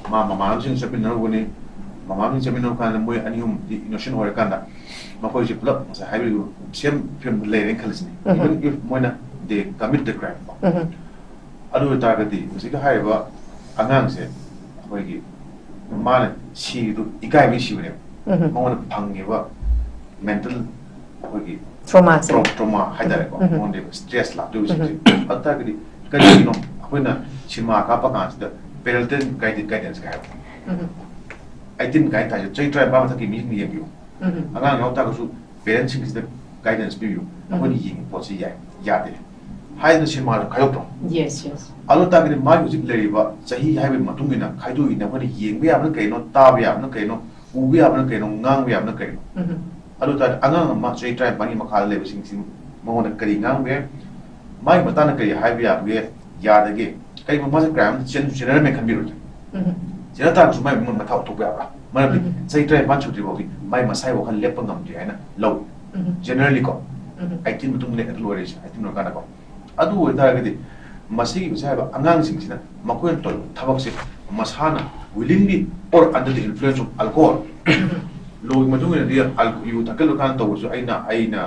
ꯃꯥ ꯃꯃꯥꯟꯅꯕꯁꯤꯡ ꯆꯠꯃꯤꯟꯅꯔꯨꯕꯅꯤ꯫ ꯃꯃꯥꯟꯅꯕꯁꯤꯡ ꯆꯠꯃꯤꯟꯅꯔꯨ ꯀꯥꯟꯗ ꯃꯣꯏ ꯑꯅꯤ ꯑꯍꯨꯝꯗꯤ ꯏꯅꯣꯁꯦꯟ ꯑꯣꯏꯔꯀꯥꯟꯗ, ꯃꯈꯣꯏꯁꯦ ꯄꯨꯂꯞ ꯉꯁꯥꯏ ꯍꯥꯏꯕꯤꯔꯤꯕ ꯁꯦꯝ ꯐꯤꯕꯝꯗ ꯂꯩꯔꯦꯅ ꯈꯜꯂꯁꯤꯅꯦ꯫ ꯎꯝ꯫ Even if ꯃꯣꯏꯅ they commit the crime ꯀꯣ꯫ ꯎꯝ꯫ ꯑꯗꯨ ꯑꯣꯏꯇꯥꯔꯒꯗꯤ ꯍꯧꯖꯤꯛꯀꯤ ꯍꯥꯏꯔꯤꯕ ꯑꯉꯥꯡꯁꯦ ꯑꯩꯈꯣꯏꯒꯤ ꯃꯥꯅ ꯁꯤꯔꯤꯗꯨ ꯏꯀꯥꯏꯕꯒꯤ ꯁꯤꯕꯅꯦꯕ꯫ ꯎꯝ꯫ ꯃꯉꯣꯟꯗ ꯐꯪꯉꯤꯕ ꯃꯦꯟꯇꯦꯜ ꯑꯩꯈꯣꯏꯒꯤ ꯇ꯭ꯔꯣꯃꯥꯁꯦ꯫ ꯇ꯭ꯔꯣ-, ꯇ꯭ꯔꯣꯃꯥ ꯍꯥꯏꯇꯥꯔꯦꯀꯣ꯫ ꯎꯝ꯫ ꯃꯉꯣꯟꯗ ꯁ꯭ꯇ꯭ꯔꯦꯁ ꯂꯥꯛꯇꯣꯏꯕꯁꯤꯡꯁꯦ꯫ ꯎꯝ꯫ ꯑꯗꯨ ꯇꯥꯔꯒꯗꯤ ꯀꯔꯤꯒꯤꯅꯣ ꯑꯩꯈꯣꯏꯅ ꯁꯤꯅꯦꯃꯥ ꯀꯥꯞꯄ ꯀꯥꯟꯁꯤꯗ ꯄꯦꯔꯦꯟꯇꯦꯜ ꯒꯥꯏꯗꯦꯟꯁ ꯀꯥꯏ ꯍꯥꯏꯕ? ꯎꯝ꯫ ꯑꯩꯠꯇꯤꯟ ꯀꯥꯏꯅ ꯊꯥꯏꯁꯦ, ꯆꯍꯤ ꯇꯔꯥꯅꯤꯄꯥꯟ ꯃꯊꯛꯀꯤ ꯃꯤꯁꯤꯡꯅ ꯌꯦꯡꯕꯤꯌꯨ꯫ ꯎꯝ꯫ ꯑꯉꯥꯡ ꯌꯥꯎ ꯇꯥꯔꯒꯁꯨ ꯄꯦꯔꯦꯟꯁꯁꯤꯡꯁꯤꯗ ꯒꯥꯏꯗꯦꯟꯁ ꯄꯤꯕꯤꯌꯨ꯫ ꯎꯝ꯫ ꯑꯩꯈꯣꯏꯅ ꯌꯦꯡꯕ ꯄꯣꯠꯁꯤ ꯌꯥꯏ, ꯌꯥꯗꯦ ꯍꯥꯏꯗꯅ ꯁꯤꯅꯦꯃꯥꯗ ꯈꯥꯏꯗꯣꯛꯇ꯭ꯔꯣ? Yes, yes꯫ ꯑꯗꯨ ꯇꯥꯔꯒꯗꯤ ꯃꯥꯒꯤ ꯍꯧꯖꯤꯛ ꯂꯩꯔꯤꯕ ꯆꯍꯤ ꯍꯥꯏꯕꯒꯤ ꯃꯇꯨꯡ ꯏꯟꯅ ꯈꯥꯏꯗꯣꯛꯏꯅꯦ꯫ ꯑꯩꯈꯣꯏꯅ ꯌꯦꯡꯕ ꯌꯥꯕꯅ ꯀꯩꯅꯣ, ꯇꯥꯕ ꯌꯥꯕꯅ ꯀꯩꯅꯣ, ꯎꯕ ꯌꯥꯕꯅ ꯀꯩꯅꯣ, ꯉꯥꯡꯕ ꯌꯥꯕꯅ ꯀꯩꯅꯣ? ꯎꯝ꯫ ꯑꯗꯨ ꯇꯥꯔꯗꯤ ꯑꯉꯥꯡ ꯑꯃ ꯆꯍꯤ ꯇꯔꯥꯅꯤꯄꯥꯟꯒꯤ ꯃꯈꯥꯗ ꯂꯩꯕꯁꯤꯡꯁꯤ ꯃꯉꯣꯟꯗ ꯀꯔꯤ ꯉꯥꯡꯕ ꯌꯥꯏ? ꯃꯥꯒꯤ ꯃꯇꯥꯡꯗ ꯀꯔꯤ ꯍꯥꯏꯕ ꯌꯥꯕꯒꯦ, ꯌꯥꯗꯒꯦ? ꯀꯔꯤꯒꯨꯝꯕ ꯃꯥꯁꯦ ꯀ꯭ꯔꯥꯏꯝ ꯑꯃ ꯆꯦꯟ-, ꯆꯦꯟꯅꯔꯝꯃꯦ ꯈꯟꯕꯤꯔꯨꯁꯦ꯫ ꯎꯝ꯫ ꯆꯦꯟꯅ ꯇꯥꯔꯒꯁꯨ ꯃꯥꯏ ꯃꯊꯧ ꯊꯣꯛꯄ ꯌꯥꯕ꯭ꯔꯥ? ꯃꯔꯝꯗꯤ ꯎꯝ꯫ ꯆꯍꯤ ꯇꯔꯥꯅꯤꯄꯥꯟ ꯁꯨꯗ꯭ꯔꯤ ꯐꯥꯎꯗꯤ ꯃꯥꯏ ꯃꯁꯥꯒꯤ ꯋꯥꯈꯜ ꯂꯦꯞꯄ ꯉꯝꯗ꯭ꯔꯤ ꯍꯥꯏꯅ ꯂꯧꯏ꯫ ꯎꯝ꯫ Generally ꯀꯣ, ꯎꯝ꯫ ꯑꯩꯠꯇꯤꯟ ꯃꯇꯨꯡꯗ ꯑꯗꯨ ꯂꯣꯏꯔꯛꯏꯁꯦ, ꯑꯩꯠꯇꯤꯟ ꯂꯣꯏꯔꯀꯥꯟꯗꯀꯣ꯫ ꯑꯗꯨ ꯑꯣꯏꯇꯥꯔꯒꯗꯤ ꯃꯁꯤꯒꯤ ꯍꯧꯖꯤꯛ ꯍꯥꯏꯔꯤꯕ ꯑꯉꯥꯡꯁꯤꯡꯁꯤꯅ ꯃꯈꯣꯏꯅ ꯇꯧꯔꯤꯕ ꯊꯕꯛꯁꯦ ꯃꯁꯥꯅ willingly or under the influence of alcohol, um. Law ꯒꯤ ꯃꯇꯨꯡ ꯏꯟꯅꯗꯤ ꯑꯜ-, ꯌꯨ ꯊꯛꯀꯜꯂꯀꯥꯟꯗ ꯇꯧꯕꯁꯨ ꯑꯩꯅ, ꯑꯩꯅ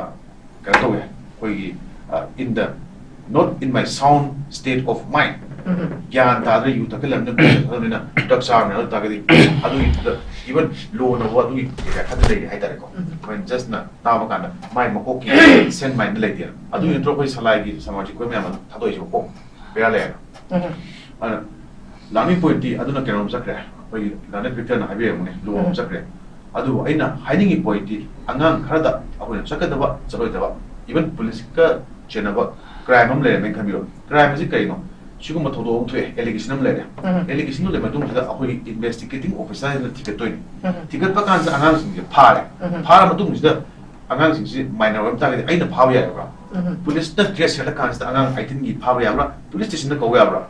ꯀꯩꯅꯣ ꯇꯧꯋꯦ, ꯑꯩꯈꯣꯏꯒꯤ, ꯑ, in the, not in my sound state of mind, ꯎꯝ꯫ ꯒ꯭ꯌꯥꯟ ꯇꯥꯗ꯭ꯔꯦ, ꯌꯨ ꯊꯛꯆꯜꯂꯕꯅꯤꯅ, ꯊꯛꯆꯜꯂꯕꯅꯤꯅ, ꯗ꯭ꯔꯒ ꯆꯥꯔꯕꯅꯤꯅ, ꯑꯗꯨ ꯇꯥꯔꯒꯗꯤ ꯑꯗꯨꯒꯤꯗꯨꯗ ꯏꯚꯟ ꯂꯣꯅ ꯑꯗꯨꯒꯤ ꯑꯦꯔꯤꯌꯥ ꯈꯔꯗ ꯂꯩꯔꯤ ꯍꯥꯏꯇꯥꯔꯦꯀꯣ꯫ ꯎꯝ꯫ ꯑꯩꯈꯣꯏꯅ ꯖꯁꯅ ꯇꯥꯕ ꯀꯥꯟꯗ ꯃꯥꯏ ꯃꯀꯣꯛꯀꯤ ꯁꯦꯟ ꯃꯥꯏꯟꯗ ꯂꯩꯇꯦꯅ꯫ ꯑꯗꯨꯒꯤ ꯅꯠꯇ꯭ꯔꯣ ꯑꯩꯈꯣꯏ ꯁꯂꯥꯏꯒꯤ ꯁꯃꯥꯖꯤꯛ ꯑꯩꯈꯣꯏ ꯃꯌꯥꯝ ꯑꯗꯨ ꯊꯥꯗꯣꯛꯏꯁꯤꯕꯣ ꯀꯣꯛ ꯕꯦꯔꯥ ꯂꯩꯌꯦꯅ꯫ ꯎꯝ꯫ ꯑꯗꯨꯅ ꯂꯥꯔꯅꯤꯡ ꯄꯣꯏꯟꯠꯇꯤ ꯑꯗꯨꯅ ꯀꯩꯅꯣꯝ ꯆꯠꯈ꯭ꯔꯦ, ꯑꯩꯈꯣꯏꯒꯤ ꯂꯥꯔꯅꯦꯠ ꯚꯤꯛꯇꯔꯅ ꯍꯥꯏꯕꯤꯔꯝꯒꯅꯤ, ꯂꯣ ꯑꯃ ꯎꯝ꯫ ꯆꯠꯈ꯭ꯔꯦ꯫ ꯑꯗꯨꯕꯨ ꯑꯩꯅ ꯍꯥꯏꯅꯤꯡꯉꯤ ꯄꯣꯏꯟꯠꯇꯤ ꯑꯉꯥꯡ ꯈꯔꯗ ꯑꯩꯈꯣꯏꯅ ꯆꯠꯀꯗꯕ, ꯆꯠꯂꯣꯏꯗꯕ, ꯏꯚꯟ ꯄꯨꯂꯤꯁꯀ ꯆꯦꯟꯅꯕ ꯀ꯭ꯔꯥꯏꯝ ꯑꯃ ꯂꯩꯔꯝꯃꯦꯅ ꯈꯟꯕꯤꯔꯣ꯫ ꯀ꯭ꯔꯥꯏꯝ ꯑꯁꯤ ꯀꯔꯤꯅꯣ? ꯁꯤꯒꯨꯝꯕ ꯊꯧꯗꯣꯛ ꯑꯃ ꯊꯣꯛꯑꯦ, ꯑꯦꯂꯤꯒꯦꯁꯟ ꯑꯃ ꯂꯩꯔꯦ꯫ ꯎꯝ꯫ ꯑꯦꯂꯤꯒꯦꯁꯟꯗꯨ ꯂꯩꯕ ꯃꯇꯨꯡꯁꯤꯗ ꯑꯩꯈꯣꯏꯒꯤ ꯏꯟꯚꯦꯁꯇꯤꯒꯦꯇꯤꯡ ꯑꯣꯐꯤꯁꯥꯔꯁꯤꯡꯅ ꯊꯤꯒꯠꯇꯣꯏꯅꯤ꯫ ꯎꯝ꯫ ꯊꯤꯒꯠꯄ ꯀꯥꯟꯁꯤꯗ ꯑꯉꯥꯡꯁꯤꯡꯁꯦ ꯐꯥꯔꯦ꯫ ꯎꯝ꯫ ꯐꯥꯔ ꯃꯇꯨꯡꯁꯤꯗ ꯑꯉꯥꯡꯁꯤꯡꯁꯤ ꯃꯥꯏꯅꯔ ꯑꯣꯏꯕ ꯇꯥꯔꯒꯗꯤ ꯑꯩꯅ ꯐꯥꯕ ꯌꯥꯏꯕ꯭ꯔꯥ? ꯎꯝ꯫ ꯄꯨꯂꯤꯁꯅ ꯀꯦꯁ ꯍꯦꯜꯂ ꯀꯥꯟꯁꯤꯗ ꯑꯉꯥꯡ ꯑꯩꯠꯇꯤꯟꯒꯤ ꯐꯥꯕ ꯌꯥꯕ꯭ꯔꯥ? ꯄꯨꯂꯤꯁ ꯁ꯭ꯇꯦꯁꯟꯗ ꯀꯧꯕ ꯌꯥꯕ꯭ꯔꯥ?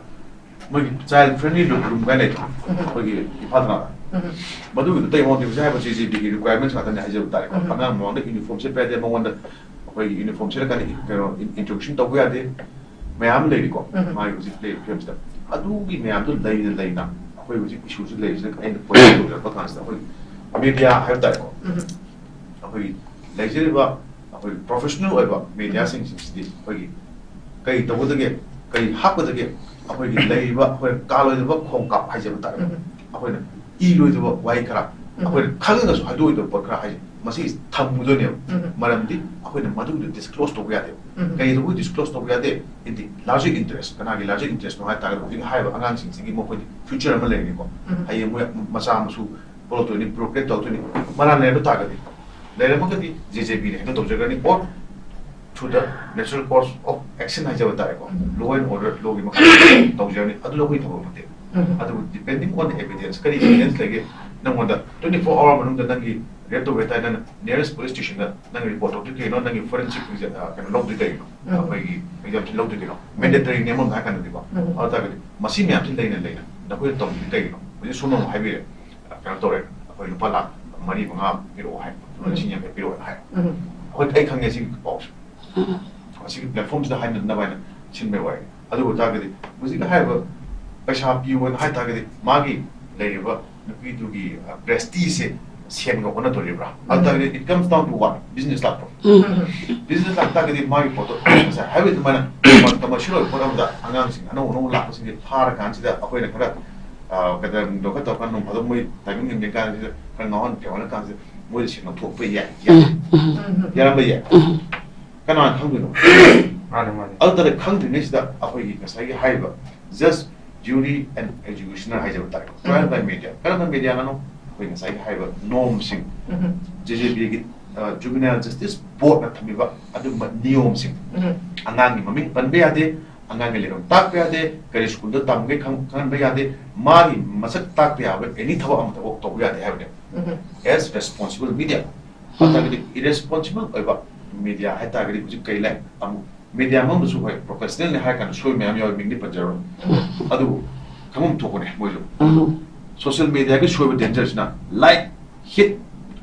ꯃꯣꯏꯒꯤ ꯆꯥꯏꯜ ꯐ꯭ꯔꯦꯟꯂꯤ ꯔꯨꯝ ꯀꯥꯏꯅ ꯂꯩꯇ꯭ꯔꯣ? ꯎꯝ꯫ ꯑꯩꯈꯣꯏꯒꯤ ꯏꯝꯐꯥꯜ ꯊꯪꯒꯥꯜꯗ꯫ ꯎꯝ꯫ ꯃꯗꯨꯒꯤꯗꯨ ꯇꯩ ꯃꯉꯣꯟꯗ ꯍꯧꯖꯤꯛ ꯍꯥꯏꯔꯤꯕ ꯖꯦ ꯖꯦ ꯕꯤꯒꯤ ꯔꯤꯀ꯭ꯋꯥꯏꯔꯃꯦꯟꯁ ꯉꯥꯛꯇꯅꯤ ꯍꯥꯏꯖꯕ ꯇꯥꯔꯦꯀꯣ꯫ ꯎꯝ꯫ ꯑꯉꯥꯡ ꯃꯃꯥꯡꯗ ꯌꯨꯅꯤꯐꯣꯔꯝ ꯁꯦꯠꯄ ꯌꯥꯗꯦ, ꯃꯉꯣꯟꯗ ꯑꯩꯈꯣꯏꯒꯤ ꯌꯨꯅꯤꯐꯣꯔꯝ ꯁꯦꯠꯂꯀꯥꯟꯗ ꯀꯩꯅꯣ ꯏꯟꯇ꯭ꯔꯣꯗꯛꯁꯟ ꯇꯧꯕ ꯌꯥꯗꯦ, ꯃꯌꯥꯝ ꯑꯃ ꯂꯩꯔꯤꯀꯣ꯫ ꯎꯝ꯫ ꯃꯥꯒꯤ ꯍꯧꯖꯤꯛ ꯂꯩꯔꯤꯕ ꯐꯤꯕꯝꯁꯤꯗ꯫ ꯑꯗꯨꯒꯤ ꯃꯌꯥꯝꯗꯣ ꯂꯩꯅ ꯂꯩꯅ ꯑꯩꯈꯣꯏ ꯍꯧꯖꯤꯛ ꯏꯁꯨꯁꯤ ꯂꯩꯔꯤꯁꯤꯅ ꯑꯩꯅ ꯄꯣꯏꯟꯠ ꯇꯧꯖꯔꯛꯄ ꯀꯥꯟꯁꯤꯗ ꯑꯩꯈꯣꯏ ꯃꯦꯗꯤꯌꯥ ꯍꯥꯏꯕ ꯇꯥꯔꯦꯀꯣ꯫ ꯎꯝ꯫ ꯑꯩꯈꯣꯏꯒꯤ ꯂꯩꯖꯔꯤꯕ ꯑꯩꯈꯣꯏ ꯄ꯭ꯔꯣꯐꯦꯁꯅꯦꯜ ꯑꯣꯏꯕ ꯃꯦꯗꯤꯌꯥꯁꯤꯡꯁꯤꯗꯤ ꯑꯩꯈꯣꯏꯒꯤ ꯀꯔꯤ ꯇꯧꯒꯗꯒꯦ, ꯀꯔꯤ ꯍꯥꯞꯀꯗꯒꯦ, ꯑꯩꯈꯣꯏꯒꯤ ꯂꯩꯔꯤꯕ ꯑꯩꯈꯣꯏ ꯀꯥꯂꯣꯏꯗꯕ ꯈꯣꯡꯀꯥꯞ ꯍꯥꯏꯖꯕ ꯇꯥꯔꯦ꯫ ꯎꯝ꯫ ꯑꯩꯈꯣꯏꯅ ꯏ ꯂꯣꯏꯗꯕ ꯋꯥꯍꯩ ꯈꯔ, ꯎꯝ꯫ ꯑꯩꯈꯣꯏꯅ ꯈꯪꯉꯒꯁꯨ ꯍꯥꯏꯗꯣꯛꯑꯣꯏꯗꯕ ꯄꯣꯠ ꯈꯔ ꯍꯥꯏꯁꯦ ꯃꯁꯤ ꯊꯝꯃꯨꯗꯣꯏꯅꯦꯕ꯫ ꯎꯝ꯫ ꯃꯔꯝꯗꯤ ꯑꯩꯈꯣꯏꯅ ꯃꯗꯨꯒꯤꯗꯣ ꯗꯤꯁꯀ꯭ꯂꯣꯁ ꯇꯧꯕ ꯌꯥꯗꯦꯕ꯫ ꯎꯝ꯫ ꯀꯔꯤꯗꯧꯕꯒꯤ ꯗꯤꯁꯀ꯭ꯂꯣꯁ ꯇꯧꯕ ꯌꯥꯗꯦ? ꯍꯥꯏꯗꯤ ꯂꯥꯔꯖꯔ ꯏꯟꯇꯔꯦꯁ, ꯀꯅꯥꯒꯤ ꯂꯥꯔꯖꯔ ꯏꯟꯇꯔꯦꯁꯅꯣ ꯍꯥꯏ ꯇꯥꯔꯒꯗꯤ ꯍꯧꯖꯤꯛ ꯍꯥꯏꯔꯤꯕ ꯑꯉꯥꯡꯁꯤꯡꯁꯤꯒꯤ ꯃꯈꯣꯏꯗꯤ ꯐ꯭ꯌꯨꯆꯔ ꯑꯃ ꯂꯩꯔꯤꯀꯣ꯫ ꯎꯝ꯫ ꯍꯌꯦꯡ ꯃꯣꯏ ꯃꯆꯥ ꯃꯁꯨ ꯄꯣꯛꯂꯛꯇꯣꯏꯅꯤ, ꯄ꯭ꯔꯣꯀ꯭ꯔꯤꯌꯦꯠ ꯇꯧꯔꯛꯇꯣꯏꯅꯤ꯫ ꯃꯔꯥꯜ ꯂꯩꯔꯝꯕ ꯇꯥꯔꯒꯗꯤ, ꯂꯩꯔꯝꯃꯒꯗꯤ ꯖꯦ ꯖꯦ ꯕꯤꯅ ꯍꯦꯟꯗꯜ ꯇꯧꯖꯒꯅꯤ, or through the natural course of action ꯍꯥꯏꯖꯕ ꯇꯥꯔꯦꯀꯣ, ꯎꯝ꯫ Law and order ꯂꯣꯒꯤ ꯃꯈꯥꯗ ꯇꯧꯖꯔꯅꯤ, ꯑꯗꯨ ꯑꯩꯈꯣꯏ ꯊꯕꯛ ꯅꯠꯇꯦ꯫ ꯎꯝ꯫ ꯑꯗꯨꯕꯨ depending on the evidence, ꯀꯔꯤ evidence ꯂꯩꯒꯦ? ꯅꯪꯉꯣꯟꯗ twenty four hour ꯃꯅꯨꯡꯗ ꯅꯪꯒꯤ ꯔꯦꯞ ꯇꯧꯕ ꯍꯥꯏꯇꯥꯔꯦ, ꯅꯪꯅ nearest police stationꯗ ꯅꯪ ꯔꯤꯄꯣꯔꯠ ꯇꯧꯗꯣꯏ ꯀꯩꯅꯣ, ꯅꯪꯒꯤ forensic ꯑ, ꯀꯩꯅꯣ ꯂꯧꯗꯣꯏ ꯀꯩꯅꯣ, ꯎꯝ꯫ ꯑꯩꯈꯣꯏꯒꯤ ꯑꯦꯛꯖꯥꯝꯁꯤ ꯂꯧꯗꯣꯏ ꯀꯩꯅꯣ, ꯃꯦꯟꯗꯦꯇꯔꯤꯅꯦ ꯑꯃꯔꯣꯝꯗ ꯍꯥꯏ ꯀꯥꯟꯗꯗꯤꯀꯣ꯫ ꯎꯝ꯫ ꯑꯗꯨ ꯇꯥꯔꯒꯗꯤ ꯃꯁꯤ ꯃꯌꯥꯝꯁꯤ ꯂꯩꯅ ꯂꯩꯅ ꯅꯈꯣꯏꯅ ꯇꯧꯗꯣꯏ ꯀꯩꯒꯤꯅꯣ? ꯍꯧꯖꯤꯛ ꯁꯣꯝꯅ ꯑꯃꯨꯛ ꯍꯥꯏꯕꯤꯔꯦ, ꯀꯩꯅꯣ ꯇꯧꯔꯦ, ꯑꯩꯈꯣꯏ ꯂꯨꯄꯥ ꯂꯥꯈ ꯃꯔꯤ ꯃꯉꯥ ꯄꯤꯔꯛꯑꯣ ꯍꯥꯏ, ꯎꯝ꯫ ꯂꯤꯁꯤꯡ ꯌꯥꯡꯈꯩ ꯄꯤꯔꯛꯑꯣ ꯍꯥꯏ꯫ ꯎꯝ꯫ ꯑꯩꯈꯣꯏ, ꯑꯩ ꯈꯪꯉꯦ ꯁꯤꯒꯤ ꯄꯥꯎꯁꯦ꯫ ꯎꯝ꯫ ꯑꯁꯤꯒꯤ ꯄ꯭ꯂꯦꯠꯐꯣꯝꯁꯤꯗ ꯍꯥꯏꯅꯅꯕ ꯍꯥꯏꯅ ꯁꯤꯟꯕꯩ ꯋꯥꯔꯤꯅꯤ꯫ ꯑꯗꯨ ꯑꯣꯏꯇꯥꯔꯒꯗꯤ ꯍꯧꯖꯤꯛ ꯍꯥꯏꯔꯤꯕ ꯄꯩꯁꯥ ꯄꯤꯌꯣꯅ ꯍꯥꯏ ꯇꯥꯔꯒꯗꯤ ꯃꯥꯒꯤ ꯂꯩꯔꯤꯕ ꯅꯨꯄꯤꯗꯨꯒꯤ, ꯑ, ꯄ꯭ꯔꯦꯁꯇꯤꯖꯁꯦ ꯁꯦꯟꯒ ꯑꯣꯟꯅꯗꯣꯔꯤꯕ꯭ꯔꯥ? ꯑꯗꯨ ꯇꯥꯔꯒꯗꯤ it comes down to what? Business ꯂꯥꯛꯄ꯭ꯔꯣ? Business ꯂꯥꯛꯇꯥꯔꯒꯗꯤ ꯃꯥꯒꯤ ꯄꯣꯠꯇꯣ ꯉꯁꯥꯏ ꯍꯥꯏꯕ ꯑꯗꯨꯃꯥꯏꯅ commercial ꯑꯣꯏꯕ ꯄꯣꯠ ꯑꯃꯗ ꯑꯉꯥꯡꯁꯤꯡ ꯑꯅꯧ ꯑꯅꯧꯕ ꯂꯥꯛꯄꯁꯤꯡꯁꯦ ꯐꯥꯔꯀꯥꯟꯁꯤꯗ ꯑꯩꯈꯣꯏꯅ ꯈꯔ ꯀꯗꯔꯗꯣ ꯈꯔ ꯇꯧꯔꯀꯥꯟꯗ ꯅꯣꯡ ꯐꯥꯗꯣꯛ ꯃꯣꯏ ꯇꯥꯏꯃꯤꯡ ꯌꯦꯡꯉꯀꯥꯟꯁꯤꯗ ꯈꯔ ꯉꯥꯎꯍꯟ ꯐꯦꯡꯍꯟ ꯀꯥꯟꯁꯤꯗ ꯃꯣꯏꯗ ꯁꯦꯟ ꯂꯧꯊꯣꯛꯄ ꯌꯥꯏ, ꯌꯥꯔꯝꯕ ꯌꯥꯏ꯫ ꯀꯅꯥꯅ ꯈꯪꯗꯣꯏꯅꯣ? ꯑꯗꯨ ꯇꯥꯔꯗꯤ ꯈꯪꯗ꯭ꯔꯤꯉꯩꯁꯤꯗ ꯑꯩꯈꯣꯏꯒꯤ ꯉꯁꯥꯏꯒꯤ ꯍꯥꯏꯔꯤꯕ just jury and executioner ꯍꯥꯏꯖꯕ ꯇꯥꯔꯦ, trial by media꯫ ꯀꯔꯝꯕ ꯃꯦꯗꯤꯌꯥꯅꯣ? ꯑꯩꯈꯣꯏ ꯉꯁꯥꯏꯒꯤ ꯍꯥꯏꯔꯤꯕ ꯅꯣꯝꯁꯤꯡ, ꯖꯦ ꯖꯦ ꯕꯤꯒꯤ ꯖꯨꯕꯤꯅꯥꯏꯜ ꯖꯁꯇꯤꯁ ꯕꯣꯔꯗꯅ ꯊꯝꯃꯤꯕ ꯑꯗꯨꯒꯨꯝꯕ ꯅꯤꯌꯣꯝꯁꯤꯡ, ꯑꯉꯥꯡꯒꯤ ꯃꯃꯤꯡ ꯄꯟꯕ ꯌꯥꯗꯦ, ꯑꯉꯥꯡꯒꯤ ꯂꯩꯐꯝ ꯇꯥꯛꯄ ꯌꯥꯗꯦ, ꯀꯔꯤ ꯁ꯭ꯀꯨꯜꯗ ꯇꯝꯒꯦ ꯈꯪꯍꯟꯕ ꯌꯥꯗꯦ, ꯃꯥꯒꯤ ꯃꯁꯛ ꯇꯥꯛꯄ ꯌꯥꯕ ꯑꯦꯅꯤ ꯊꯕꯛ ꯑꯃ ꯊꯕꯛ ꯇꯧꯕ ꯌꯥꯗꯦ ꯍꯥꯏꯕꯅꯦ꯫ As responsible media꯫ ꯑꯗꯨ ꯇꯥꯔꯒꯗꯤ irresponsible ꯑꯣꯏꯕ ꯃꯦꯗꯤꯌꯥ ꯍꯥꯏꯇꯥꯔꯒꯗꯤ ꯍꯧꯖꯤꯛ ꯀꯩ ꯂꯩ? ꯑꯃꯨꯛ ꯃꯦꯗꯤꯌꯥ ꯃꯅꯨꯡꯗꯁꯨ ꯍꯣꯏ professionalꯅꯦ ꯍꯥꯏꯔ ꯀꯥꯟꯗ ꯁꯣꯏꯕ ꯃꯌꯥꯝ ꯌꯥꯎꯋꯤ, ꯃꯤꯡꯗꯤ ꯄꯟꯖꯔꯣꯏ꯫ ꯑꯗꯨꯕꯨ ꯈꯪꯐꯝ ꯊꯣꯛꯄꯅꯦ ꯃꯣꯏꯁꯨ꯫ Social mediaꯒꯤ ꯁꯣꯏꯕ dangerꯁꯤꯅ like, hit,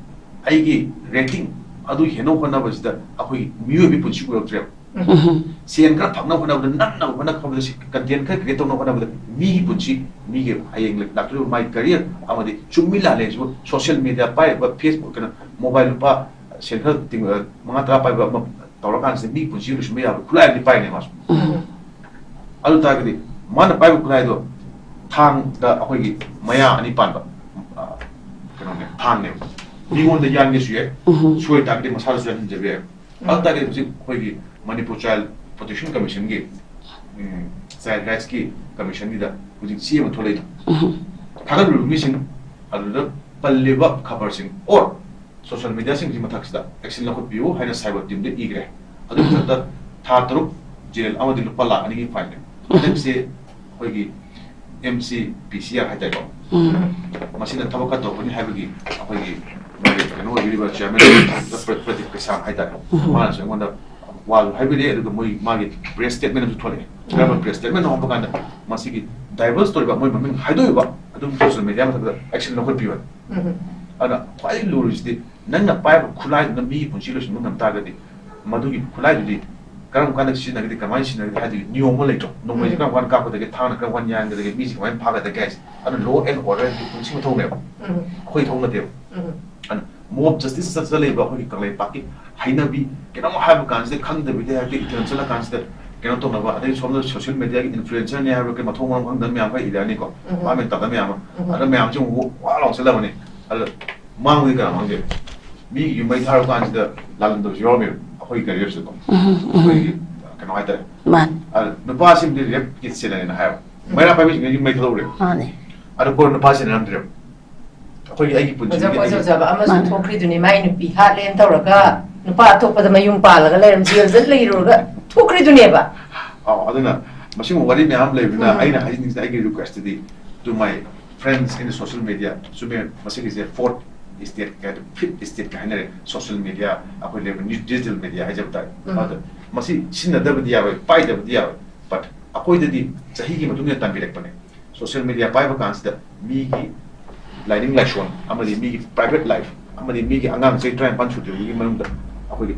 ꯑꯩꯒꯤ rating ꯑꯗꯨ ꯍꯦꯟꯅ ꯍꯣꯠꯅꯕꯁꯤꯗ ꯑꯩꯈꯣꯏꯒꯤ ꯃꯤꯑꯣꯏꯕꯒꯤ ꯄꯨꯟꯁꯤ ꯑꯣꯏꯔꯛꯇ꯭ꯔꯦꯕ꯫ ꯁꯦꯟ ꯈꯔ ꯐꯪꯅꯕ ꯍꯣꯠꯅꯕꯗ, ꯅꯝꯅꯕ ꯍꯣꯠꯅꯕꯗ, content ꯈꯔ create ꯇꯧꯅꯕ ꯍꯣꯠꯅꯕꯗ ꯃꯤꯒꯤ ꯄꯨꯟꯁꯤ, ꯃꯤꯒꯤ ꯍꯌꯦꯡ ꯂꯥꯛꯇꯣꯔꯤꯕ ꯃꯥꯒꯤ career ꯑꯃꯗꯤ ꯆꯨꯝꯃꯤ ꯂꯥꯜꯂꯦ ꯍꯥꯏꯁꯤꯕꯨ social media ꯄꯥꯏꯔꯤꯕ, Facebook, ꯀꯩꯅꯣ, mobile ꯂꯨꯄꯥ ꯁꯦꯟ ꯈꯔ ꯇꯤꯡ-, ꯃꯉꯥ ꯇꯔꯥ ꯄꯥꯏꯕ ꯑꯃ ꯇꯧꯔꯀꯥꯟꯁꯤꯗ ꯃꯤꯒꯤ ꯄꯨꯟꯁꯤ ꯂꯣꯏꯁꯤꯟꯕ ꯌꯥꯕ ꯈꯨꯠꯂꯥꯏ ꯑꯃꯗꯤ ꯄꯥꯏꯅꯦ ꯃꯥꯁꯨ꯫ ꯑꯗꯨ ꯇꯥꯔꯒꯗꯤ ꯃꯥꯅ ꯄꯥꯏꯕ ꯈꯨꯠꯂꯥꯏꯗꯣ ꯊꯥꯡꯗ ꯑꯩꯈꯣꯏꯒꯤ ꯃꯌꯥ ꯑꯅꯤ ꯄꯥꯟꯕ, ꯑ, ꯀꯩꯅꯣꯅꯦ, ꯊꯥꯡꯅꯦꯕ꯫ ꯃꯤꯉꯣꯟꯗ ꯌꯥꯟꯒꯦꯁꯨ ꯌꯥꯏ, ꯁꯣꯏ ꯇꯥꯔꯒꯗꯤ ꯃꯁꯥꯗꯁꯨ ꯌꯥꯟꯁꯤꯟꯖꯕ ꯌꯥꯏ꯫ ꯑꯗꯨ ꯇꯥꯔꯒꯗꯤ ꯍꯧꯖꯤꯛ ꯑꯩꯈꯣꯏꯒꯤ Manipur Child Protection Commissionꯒꯤ, ꯎꯝ, Child Rightsꯀꯤ Commissionꯒꯤꯗ ꯍꯧꯖꯤꯛ ꯆꯦ ꯑꯃ ꯊꯣꯛꯂꯛꯏꯗꯣ꯫ ꯊꯥꯒꯠꯂꯤꯕ ꯃꯤꯁꯤꯡ ꯑꯗꯨꯗ ꯄꯜꯂꯤꯕ ꯈꯕꯔꯁꯤꯡ or social mediaꯁꯤꯡꯒꯤ ꯃꯊꯛꯁꯤꯗ action ꯂꯧꯈꯠꯄꯤꯌꯨ ꯍꯥꯏꯅ cyber teamꯗ ꯏꯈ꯭ꯔꯦ꯫ ꯑꯗꯨꯒꯤ ꯃꯊꯛꯇ ꯊꯥ ꯇꯔꯨꯛ ꯖꯦꯜ ꯑꯃꯗꯤ ꯂꯨꯄꯥ ꯂꯥꯈ ꯑꯅꯤꯒꯤ fineꯅꯦ꯫ ꯍꯟꯗꯛꯁꯦ ꯑꯩꯈꯣꯏꯒꯤ M C P C R ꯍꯥꯏꯇꯥꯔꯦꯀꯣ, ꯃꯁꯤꯅ ꯊꯕꯛ ꯈꯔ ꯇꯧꯔꯛꯀꯅꯤ ꯍꯥꯏꯕꯒꯤ ꯑꯩꯈꯣꯏꯒꯤ ꯀꯩꯅꯣ ꯑꯣꯏꯕꯤꯔꯤꯕ chairman ꯄ꯭ꯔ-, ꯄ꯭ꯔꯗꯤꯞ ꯀꯩꯁꯥꯝ ꯍꯥꯏꯇꯥꯔꯦ, ꯃꯥꯅꯁꯨ ꯑꯩꯉꯣꯟꯗ ꯋꯥꯁꯨ ꯍꯥꯏꯕꯤꯔꯛꯑꯦ꯫ ꯑꯗꯨꯒ ꯃꯣꯏ ꯃꯥꯒꯤ press statement ꯑꯃꯁꯨ ꯊꯣꯛꯂꯛꯑꯦ꯫ ꯀꯔꯝꯕ press statement ꯍꯥꯏꯕ ꯀꯥꯟꯗ ꯃꯁꯤꯒꯤ divulge ꯇꯧꯔꯤꯕ, ꯃꯣꯏ ꯃꯃꯤꯡ ꯍꯥꯏꯗꯣꯛꯏꯕ ꯑꯗꯨꯝ social media ꯃꯊꯛꯇ action ꯂꯧꯈꯠꯄꯤꯕ꯫ ꯑꯗꯨꯅ ꯈ꯭ꯋꯥꯏꯗꯒꯤ ꯂꯨꯔꯤꯁꯤꯗꯤ ꯅꯪꯅ ꯄꯥꯏꯕ ꯈꯨꯠꯂꯥꯏꯗꯨꯅ ꯃꯤꯒꯤ ꯄꯨꯟꯁꯤ ꯂꯣꯏꯁꯤꯟꯕ ꯉꯝ ꯇꯥꯔꯒꯗꯤ ꯃꯗꯨꯒꯤ ꯈꯨꯠꯂꯥꯏꯗꯨꯗꯤ ꯀꯔꯝ ꯀꯥꯟꯗ ꯁꯤꯖꯤꯟꯅꯒꯗꯤ, ꯀꯃꯥꯏꯅ ꯁꯤꯖꯤꯟꯅꯒꯗꯤ ꯍꯥꯏꯗꯣꯏꯅꯣ, ꯅꯤꯌꯣꯝ ꯑꯃ ꯂꯩꯇ꯭ꯔꯣ? ꯅꯣꯡꯃꯩꯁꯦ ꯀꯔꯝ ꯀꯥꯟꯗ ꯀꯥꯞꯀꯗꯒꯦ, ꯊꯥꯡꯅ ꯀꯔꯝ ꯀꯥꯟꯗ ꯌꯥꯟꯒꯗꯒꯦ, ꯃꯤꯁꯦ ꯀꯃꯥꯏꯅ ꯐꯥꯒꯗꯒꯦ ꯍꯥꯏꯁꯦ꯫ ꯑꯗꯨꯅ law and order ꯍꯥꯏꯕꯗꯤ ꯄꯨꯟꯁꯤ ꯃꯊꯧꯅꯦꯕ꯫ ꯑꯩꯈꯣꯏ ꯊꯧ ꯅꯠꯇꯦꯕ꯫ ꯎꯝ꯫ ꯑꯗꯨꯅ mob justice ꯆꯠ-, ꯆꯠꯂꯛꯏꯕ ꯑꯩꯈꯣꯏꯒꯤ ꯀꯪꯂꯩꯄꯥꯛꯀꯤ ꯍꯩꯅꯕꯤ, ꯀꯩꯅꯣꯝ ꯍꯥꯏꯕ ꯀꯥꯟꯁꯤꯗ ꯈꯪꯗꯕꯤꯗ ꯍꯦꯛꯇ ꯏꯊꯟ ꯆꯠꯂ ꯀꯥꯟꯁꯤꯗ ꯀꯩꯅꯣ ꯇꯧꯅꯕ, ꯑꯗꯩ ꯁꯣꯝꯗ social media ꯒꯤ influencer ꯅꯦ ꯍꯥꯏꯕ ꯀꯩ ꯃꯊꯣꯡ ꯃꯔꯝ ꯈꯪꯗꯕ ꯃꯌꯥꯝ ꯈꯔ ꯏꯔꯛꯑꯅꯤꯀꯣ, ꯎꯝ꯫ ꯃꯥ ꯃꯦꯟ ꯇꯥꯗꯕ ꯃꯌꯥꯝ ꯑꯃ꯫ ꯎꯝ꯫ ꯑꯗ ꯃꯌꯥꯝꯁꯦ ꯑꯃꯨꯛ ꯋꯥ ꯂꯥꯎ ꯆꯠꯂꯕꯅꯤ꯫ ꯑꯗ ꯃꯥꯡꯕꯗꯤ ꯀꯅꯥ ꯃꯥꯡꯒꯦ? ꯃꯤꯒꯤ ꯌꯨꯝ ꯃꯩ ꯊꯥꯔꯨ ꯀꯥꯟꯁꯤꯗ ꯂꯥꯜꯂꯝꯗꯕꯁꯨ ꯌꯥꯎꯔꯝꯃꯦꯕ ꯑꯩꯈꯣꯏꯒꯤ career ꯁꯤꯗꯀꯣ꯫ ꯎꯝ, ꯎꯝ꯫ ꯑꯩꯈꯣꯏꯒꯤ ꯀꯩꯅꯣ ꯍꯥꯏꯇꯥꯔꯦ꯫ ꯃꯥꯅꯤ꯫ ꯑꯗ ꯅꯨꯄꯥꯁꯤꯡꯗꯤ rape ꯀꯤ ꯁꯦꯟꯅꯔꯦꯅ ꯍꯥꯏꯕ꯫ ꯎꯝ꯫ ꯃꯩꯔꯥ ꯄꯥꯏꯕꯤꯁꯤꯡꯅ ꯌꯨꯝ ꯃꯩ ꯊꯥꯗꯣꯛꯎꯔꯦꯕ꯫ ꯃꯥꯅꯤ꯫ ꯑꯗ ꯀꯣꯟꯅ ꯅꯨꯄꯥ ꯁꯦꯟꯅꯔꯝꯗ꯭ꯔꯦꯕ꯫ ꯑꯩꯈꯣꯏꯒꯤ, ꯑꯩꯒꯤ ꯄꯨꯟꯁꯤꯒꯤ ꯐꯖ ꯑꯩꯒꯤ ꯐꯖꯕ ꯑꯃꯁꯨ ꯃꯥꯅꯤ꯫ ꯊꯣꯛꯈ꯭ꯔꯤꯗꯨꯅꯤ, ꯃꯥꯏ ꯅꯨꯄꯤ ꯍꯥꯠꯂꯦꯅ ꯇꯧꯔꯒ ꯅꯨꯄꯥ ꯑꯇꯣꯞꯄꯗ ꯃꯌꯨꯝ ꯄꯥꯜꯂꯒ ꯂꯩꯔꯝ-, ꯖꯦꯜꯗ ꯂꯩꯔꯨꯔꯒ ꯊꯣꯛꯈ꯭ꯔꯤꯗꯨꯅꯦꯕ꯫ ꯑꯧ, ꯑꯗꯨꯅ ꯃꯁꯤꯒꯨꯝꯕ ꯋꯥꯔꯤ ꯃꯌꯥꯝ ꯂꯩꯕꯅꯤꯅ ꯎꯝ꯫ ꯑꯩꯅ ꯍꯥꯏꯖꯅꯤꯡꯉꯤꯁꯤꯅ, ꯑꯩꯒꯤ request ꯇꯨꯗꯤ, to my friends in the social media, ꯆꯨꯝꯃꯦ, ꯃꯁꯤꯒꯤꯁꯦ fourth estate ꯀ fifth estate ꯀ ꯍꯥꯏꯅꯔꯦ, social media, ꯑꯩꯈꯣꯏ ꯂꯩꯕ new digital media ꯍꯥꯏꯖꯕ ꯇꯥꯔꯦ꯫ ꯎꯝ꯫ ꯑꯗ ꯃꯁꯤ ꯁꯤꯖꯤꯟꯅꯗꯕꯗꯤ ꯌꯥꯔꯣꯏ, ꯄꯥꯏꯗꯕꯗꯤ ꯌꯥꯔꯣꯏ, but ꯑꯩꯈꯣꯏꯗꯗꯤ ꯆꯍꯤꯒꯤ ꯃꯇꯨꯡ ꯏꯟꯅ ꯇꯝꯕꯤꯔꯛꯄꯅꯦ꯫ Social media ꯄꯥꯏꯕ ꯀꯥꯟꯁꯤꯗ ꯃꯤꯒꯤ ꯂꯥꯏꯅꯤꯡ ꯂꯥꯏꯁꯣꯟ ꯑꯃꯗꯤ ꯃꯤꯒꯤ private life ꯑꯃꯗꯤ ꯃꯤꯒꯤ ꯑꯉꯥꯡ ꯆꯍꯤ ꯇꯔꯥꯅꯤꯄꯥꯟ ꯁꯨꯗ꯭ꯔꯤꯕꯒꯤ ꯃꯅꯨꯡꯗ ꯑꯩꯈꯣꯏꯒꯤ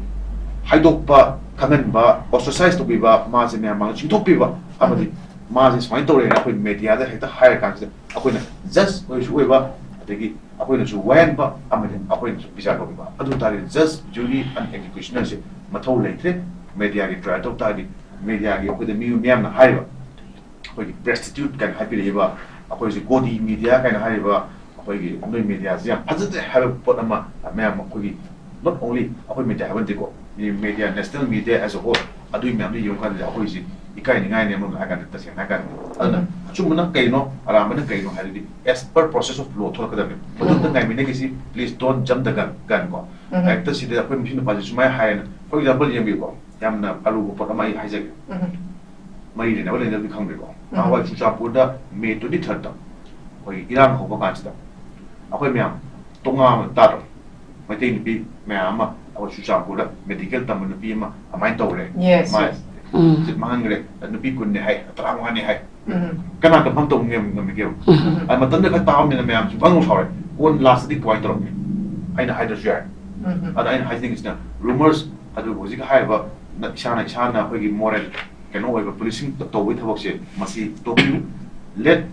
ꯍꯥꯏꯗꯣꯛꯄ, ꯈꯪꯍꯟꯕ, ostracize ꯇꯧꯕꯤꯕ, ꯃꯥꯁꯦ ꯃꯌꯥꯝ ꯃꯥꯡꯗ ꯆꯤꯡꯊꯣꯛꯄꯤꯕ, ꯑꯃꯗꯤ ꯎꯝ꯫ ꯃꯥꯁꯦ ꯁꯨꯃꯥꯏꯅ ꯇꯧꯔꯦꯅ ꯑꯩꯈꯣꯏ media ꯗ ꯍꯦꯛꯇ ꯍꯥꯏꯔ ꯀꯥꯟꯁꯤꯗ ꯑꯩꯈꯣꯏꯅ judge ꯑꯣꯏꯔꯁꯨ ꯑꯣꯏꯕ, ꯑꯗꯒꯤ ꯑꯩꯈꯣꯏꯅꯁꯨ ꯋꯥꯍꯟꯕ ꯑꯃꯗꯤ ꯑꯩꯈꯣꯏꯅꯁꯨ ꯕꯤꯆꯥꯔ ꯇꯧꯕꯤꯕ꯫ ꯑꯗꯨ ꯇꯥꯔꯗꯤ judge, jury and executioner ꯁꯦ ꯃꯊꯧ ꯂꯩꯇ꯭ꯔꯦ꯫ Media ꯒꯤ trial ꯇꯧ ꯇꯥꯔꯗꯤ media ꯒꯤ ꯑꯩꯈꯣꯏꯗ ꯃꯤ ꯃꯌꯥꯝꯅ ꯍꯥꯏꯔꯤꯕ ꯑꯩꯈꯣꯏꯒꯤ prostitute ꯀꯥꯏꯅ ꯍꯥꯏꯕꯤꯔꯛꯏꯕ, ꯑꯩꯈꯣꯏꯁꯦ ꯒꯣꯗꯤ media ꯀꯥꯏꯅ ꯍꯥꯏꯔꯤꯕ, ꯑꯩꯈꯣꯏꯒꯤ ꯅꯣꯏ media ꯁꯦ ꯌꯥꯝ ꯐꯖꯗꯦ ꯍꯥꯏꯕ ꯄꯣꯠ ꯑꯃ ꯃꯌꯥꯝ ꯑꯩꯈꯣꯏꯒꯤ, not only ꯑꯩꯈꯣꯏ media ꯍꯥꯏꯕ ꯅꯠꯇꯦꯀꯣ, media, national media as a whole, ꯑꯗꯨꯒꯤ ꯃꯌꯥꯝꯗꯣ ꯌꯦꯡꯉꯨ ꯀꯥꯟꯗꯗꯤ ꯑꯩꯈꯣꯏꯁꯦ ꯏꯀꯥꯏꯅꯤꯡꯉꯥꯏꯅꯦ, ꯑꯃꯔꯣꯝꯗ ꯍꯥꯏ ꯀꯥꯟꯗ, ꯇꯁꯦꯡꯅ ꯍꯥꯏ ꯀꯥꯟꯗ꯫ ꯑꯗꯨꯅ ꯎꯝ꯫ ꯑꯆꯨꯝꯕꯅ ꯀꯩꯅꯣ, ꯑꯔꯥꯟꯕꯅ ꯀꯩꯅꯣ ꯍꯥꯏꯔꯗꯤ, as per process of law ꯊꯣꯛꯂꯛꯀꯗꯕꯅꯤ꯫ ꯃꯗꯨ ꯑꯝꯇ ꯎꯝ꯫ ꯉꯥꯏꯃꯤꯟꯅꯈꯤꯁꯤ, please don't jump the gun, gun ꯀꯣ꯫ ꯎꯝ꯫ ꯍꯦꯛꯇ ꯁꯤꯗ ꯑꯩꯈꯣꯏ ꯃꯁꯤ ꯅꯨꯄꯥꯁꯤ ꯁꯨꯃꯥꯏꯅ ꯍꯥꯏꯌꯦꯅ, for example ꯌꯦꯡꯕꯤꯌꯨꯀꯣ, ꯌꯥꯝꯅ ꯑꯔꯨꯕ ꯄꯣꯠ ꯑꯃ ꯑꯩ ꯍꯥꯏꯖꯒꯦ꯫ ꯎꯝ꯫ ꯃꯔꯤ ꯂꯩꯅꯕ ꯂꯩꯅꯕꯗꯤ ꯈꯪꯗ꯭ꯔꯦꯀꯣ꯫ ꯎꯝ꯫ ꯅꯍꯥꯟꯋꯥꯏ ꯆꯨꯔꯆꯥꯟꯄꯨꯔꯗ May twenty third ꯇ ꯑꯩꯈꯣꯏꯒꯤ ꯏꯔꯥꯡ ꯍꯧꯕ ꯀꯥꯟꯁꯤꯗ ꯑꯩꯈꯣꯏ ꯃꯌꯥꯝ ꯇꯣꯉꯥꯟꯕ ꯇꯥꯗ꯭ꯔꯣ? ꯃꯩꯇꯩ ꯅꯨꯄꯤ ꯃꯌꯥꯝ ꯑꯃ ꯑꯩꯈꯣꯏ ꯆꯨꯔꯆꯥꯟꯄꯨꯔꯗ medical ꯇꯝꯕ ꯅꯨꯄꯤ ꯑꯃ ꯑꯗꯨꯃꯥꯏꯅ ꯇꯧꯔꯦ꯫ Yes, ꯃꯥ yes꯫ ꯎꯝ꯫ ꯁꯤꯠ ꯃꯥꯡꯍꯟꯈ꯭ꯔꯦ꯫ ꯅꯨꯄꯤ ꯀꯨꯟꯅꯤ ꯍꯥꯏ, ꯇꯔꯥꯃꯉꯥꯅꯤ ꯍꯥꯏ꯫ ꯎꯝ꯫ ꯀꯅꯥ confirm ꯇꯧꯕ ꯉꯝ-, ꯉꯝꯃꯤꯒꯦꯕ? ꯎꯝ꯫ ꯑꯗ ꯃꯇꯝꯗꯨꯗ ꯈꯔ ꯇꯥꯕꯅꯤꯅ ꯃꯌꯥꯝꯁꯨ ꯕꯪ ꯁꯥꯎꯔꯦ꯫ ꯀꯣꯟ last ꯇꯗꯤ ꯀꯃꯥꯏꯅ ꯇꯧꯔꯝꯃꯤ? ꯑꯩꯅ ꯍꯥꯏꯗ꯭ꯔꯁꯨ ꯌꯥꯔꯦ꯫ ꯎꯝ꯫ ꯑꯗ ꯑꯩꯅ ꯍꯥꯏꯖꯅꯤꯡꯉꯤꯁꯤꯅ, rumors, ꯑꯗꯨꯕꯨ ꯍꯧꯖꯤꯛ ꯍꯥꯏꯔꯤꯕ ꯅ-, ꯏꯁꯥꯅ, ꯏꯁꯥꯅ ꯑꯩꯈꯣꯏꯒꯤ moral ꯀꯩꯅꯣ ꯑꯣꯏꯕ policing ꯇ-, ꯇꯧꯕꯒꯤ ꯊꯕꯛꯁꯦ ꯃꯁꯤ ꯇꯣꯛꯄꯤꯌꯨ꯫ Let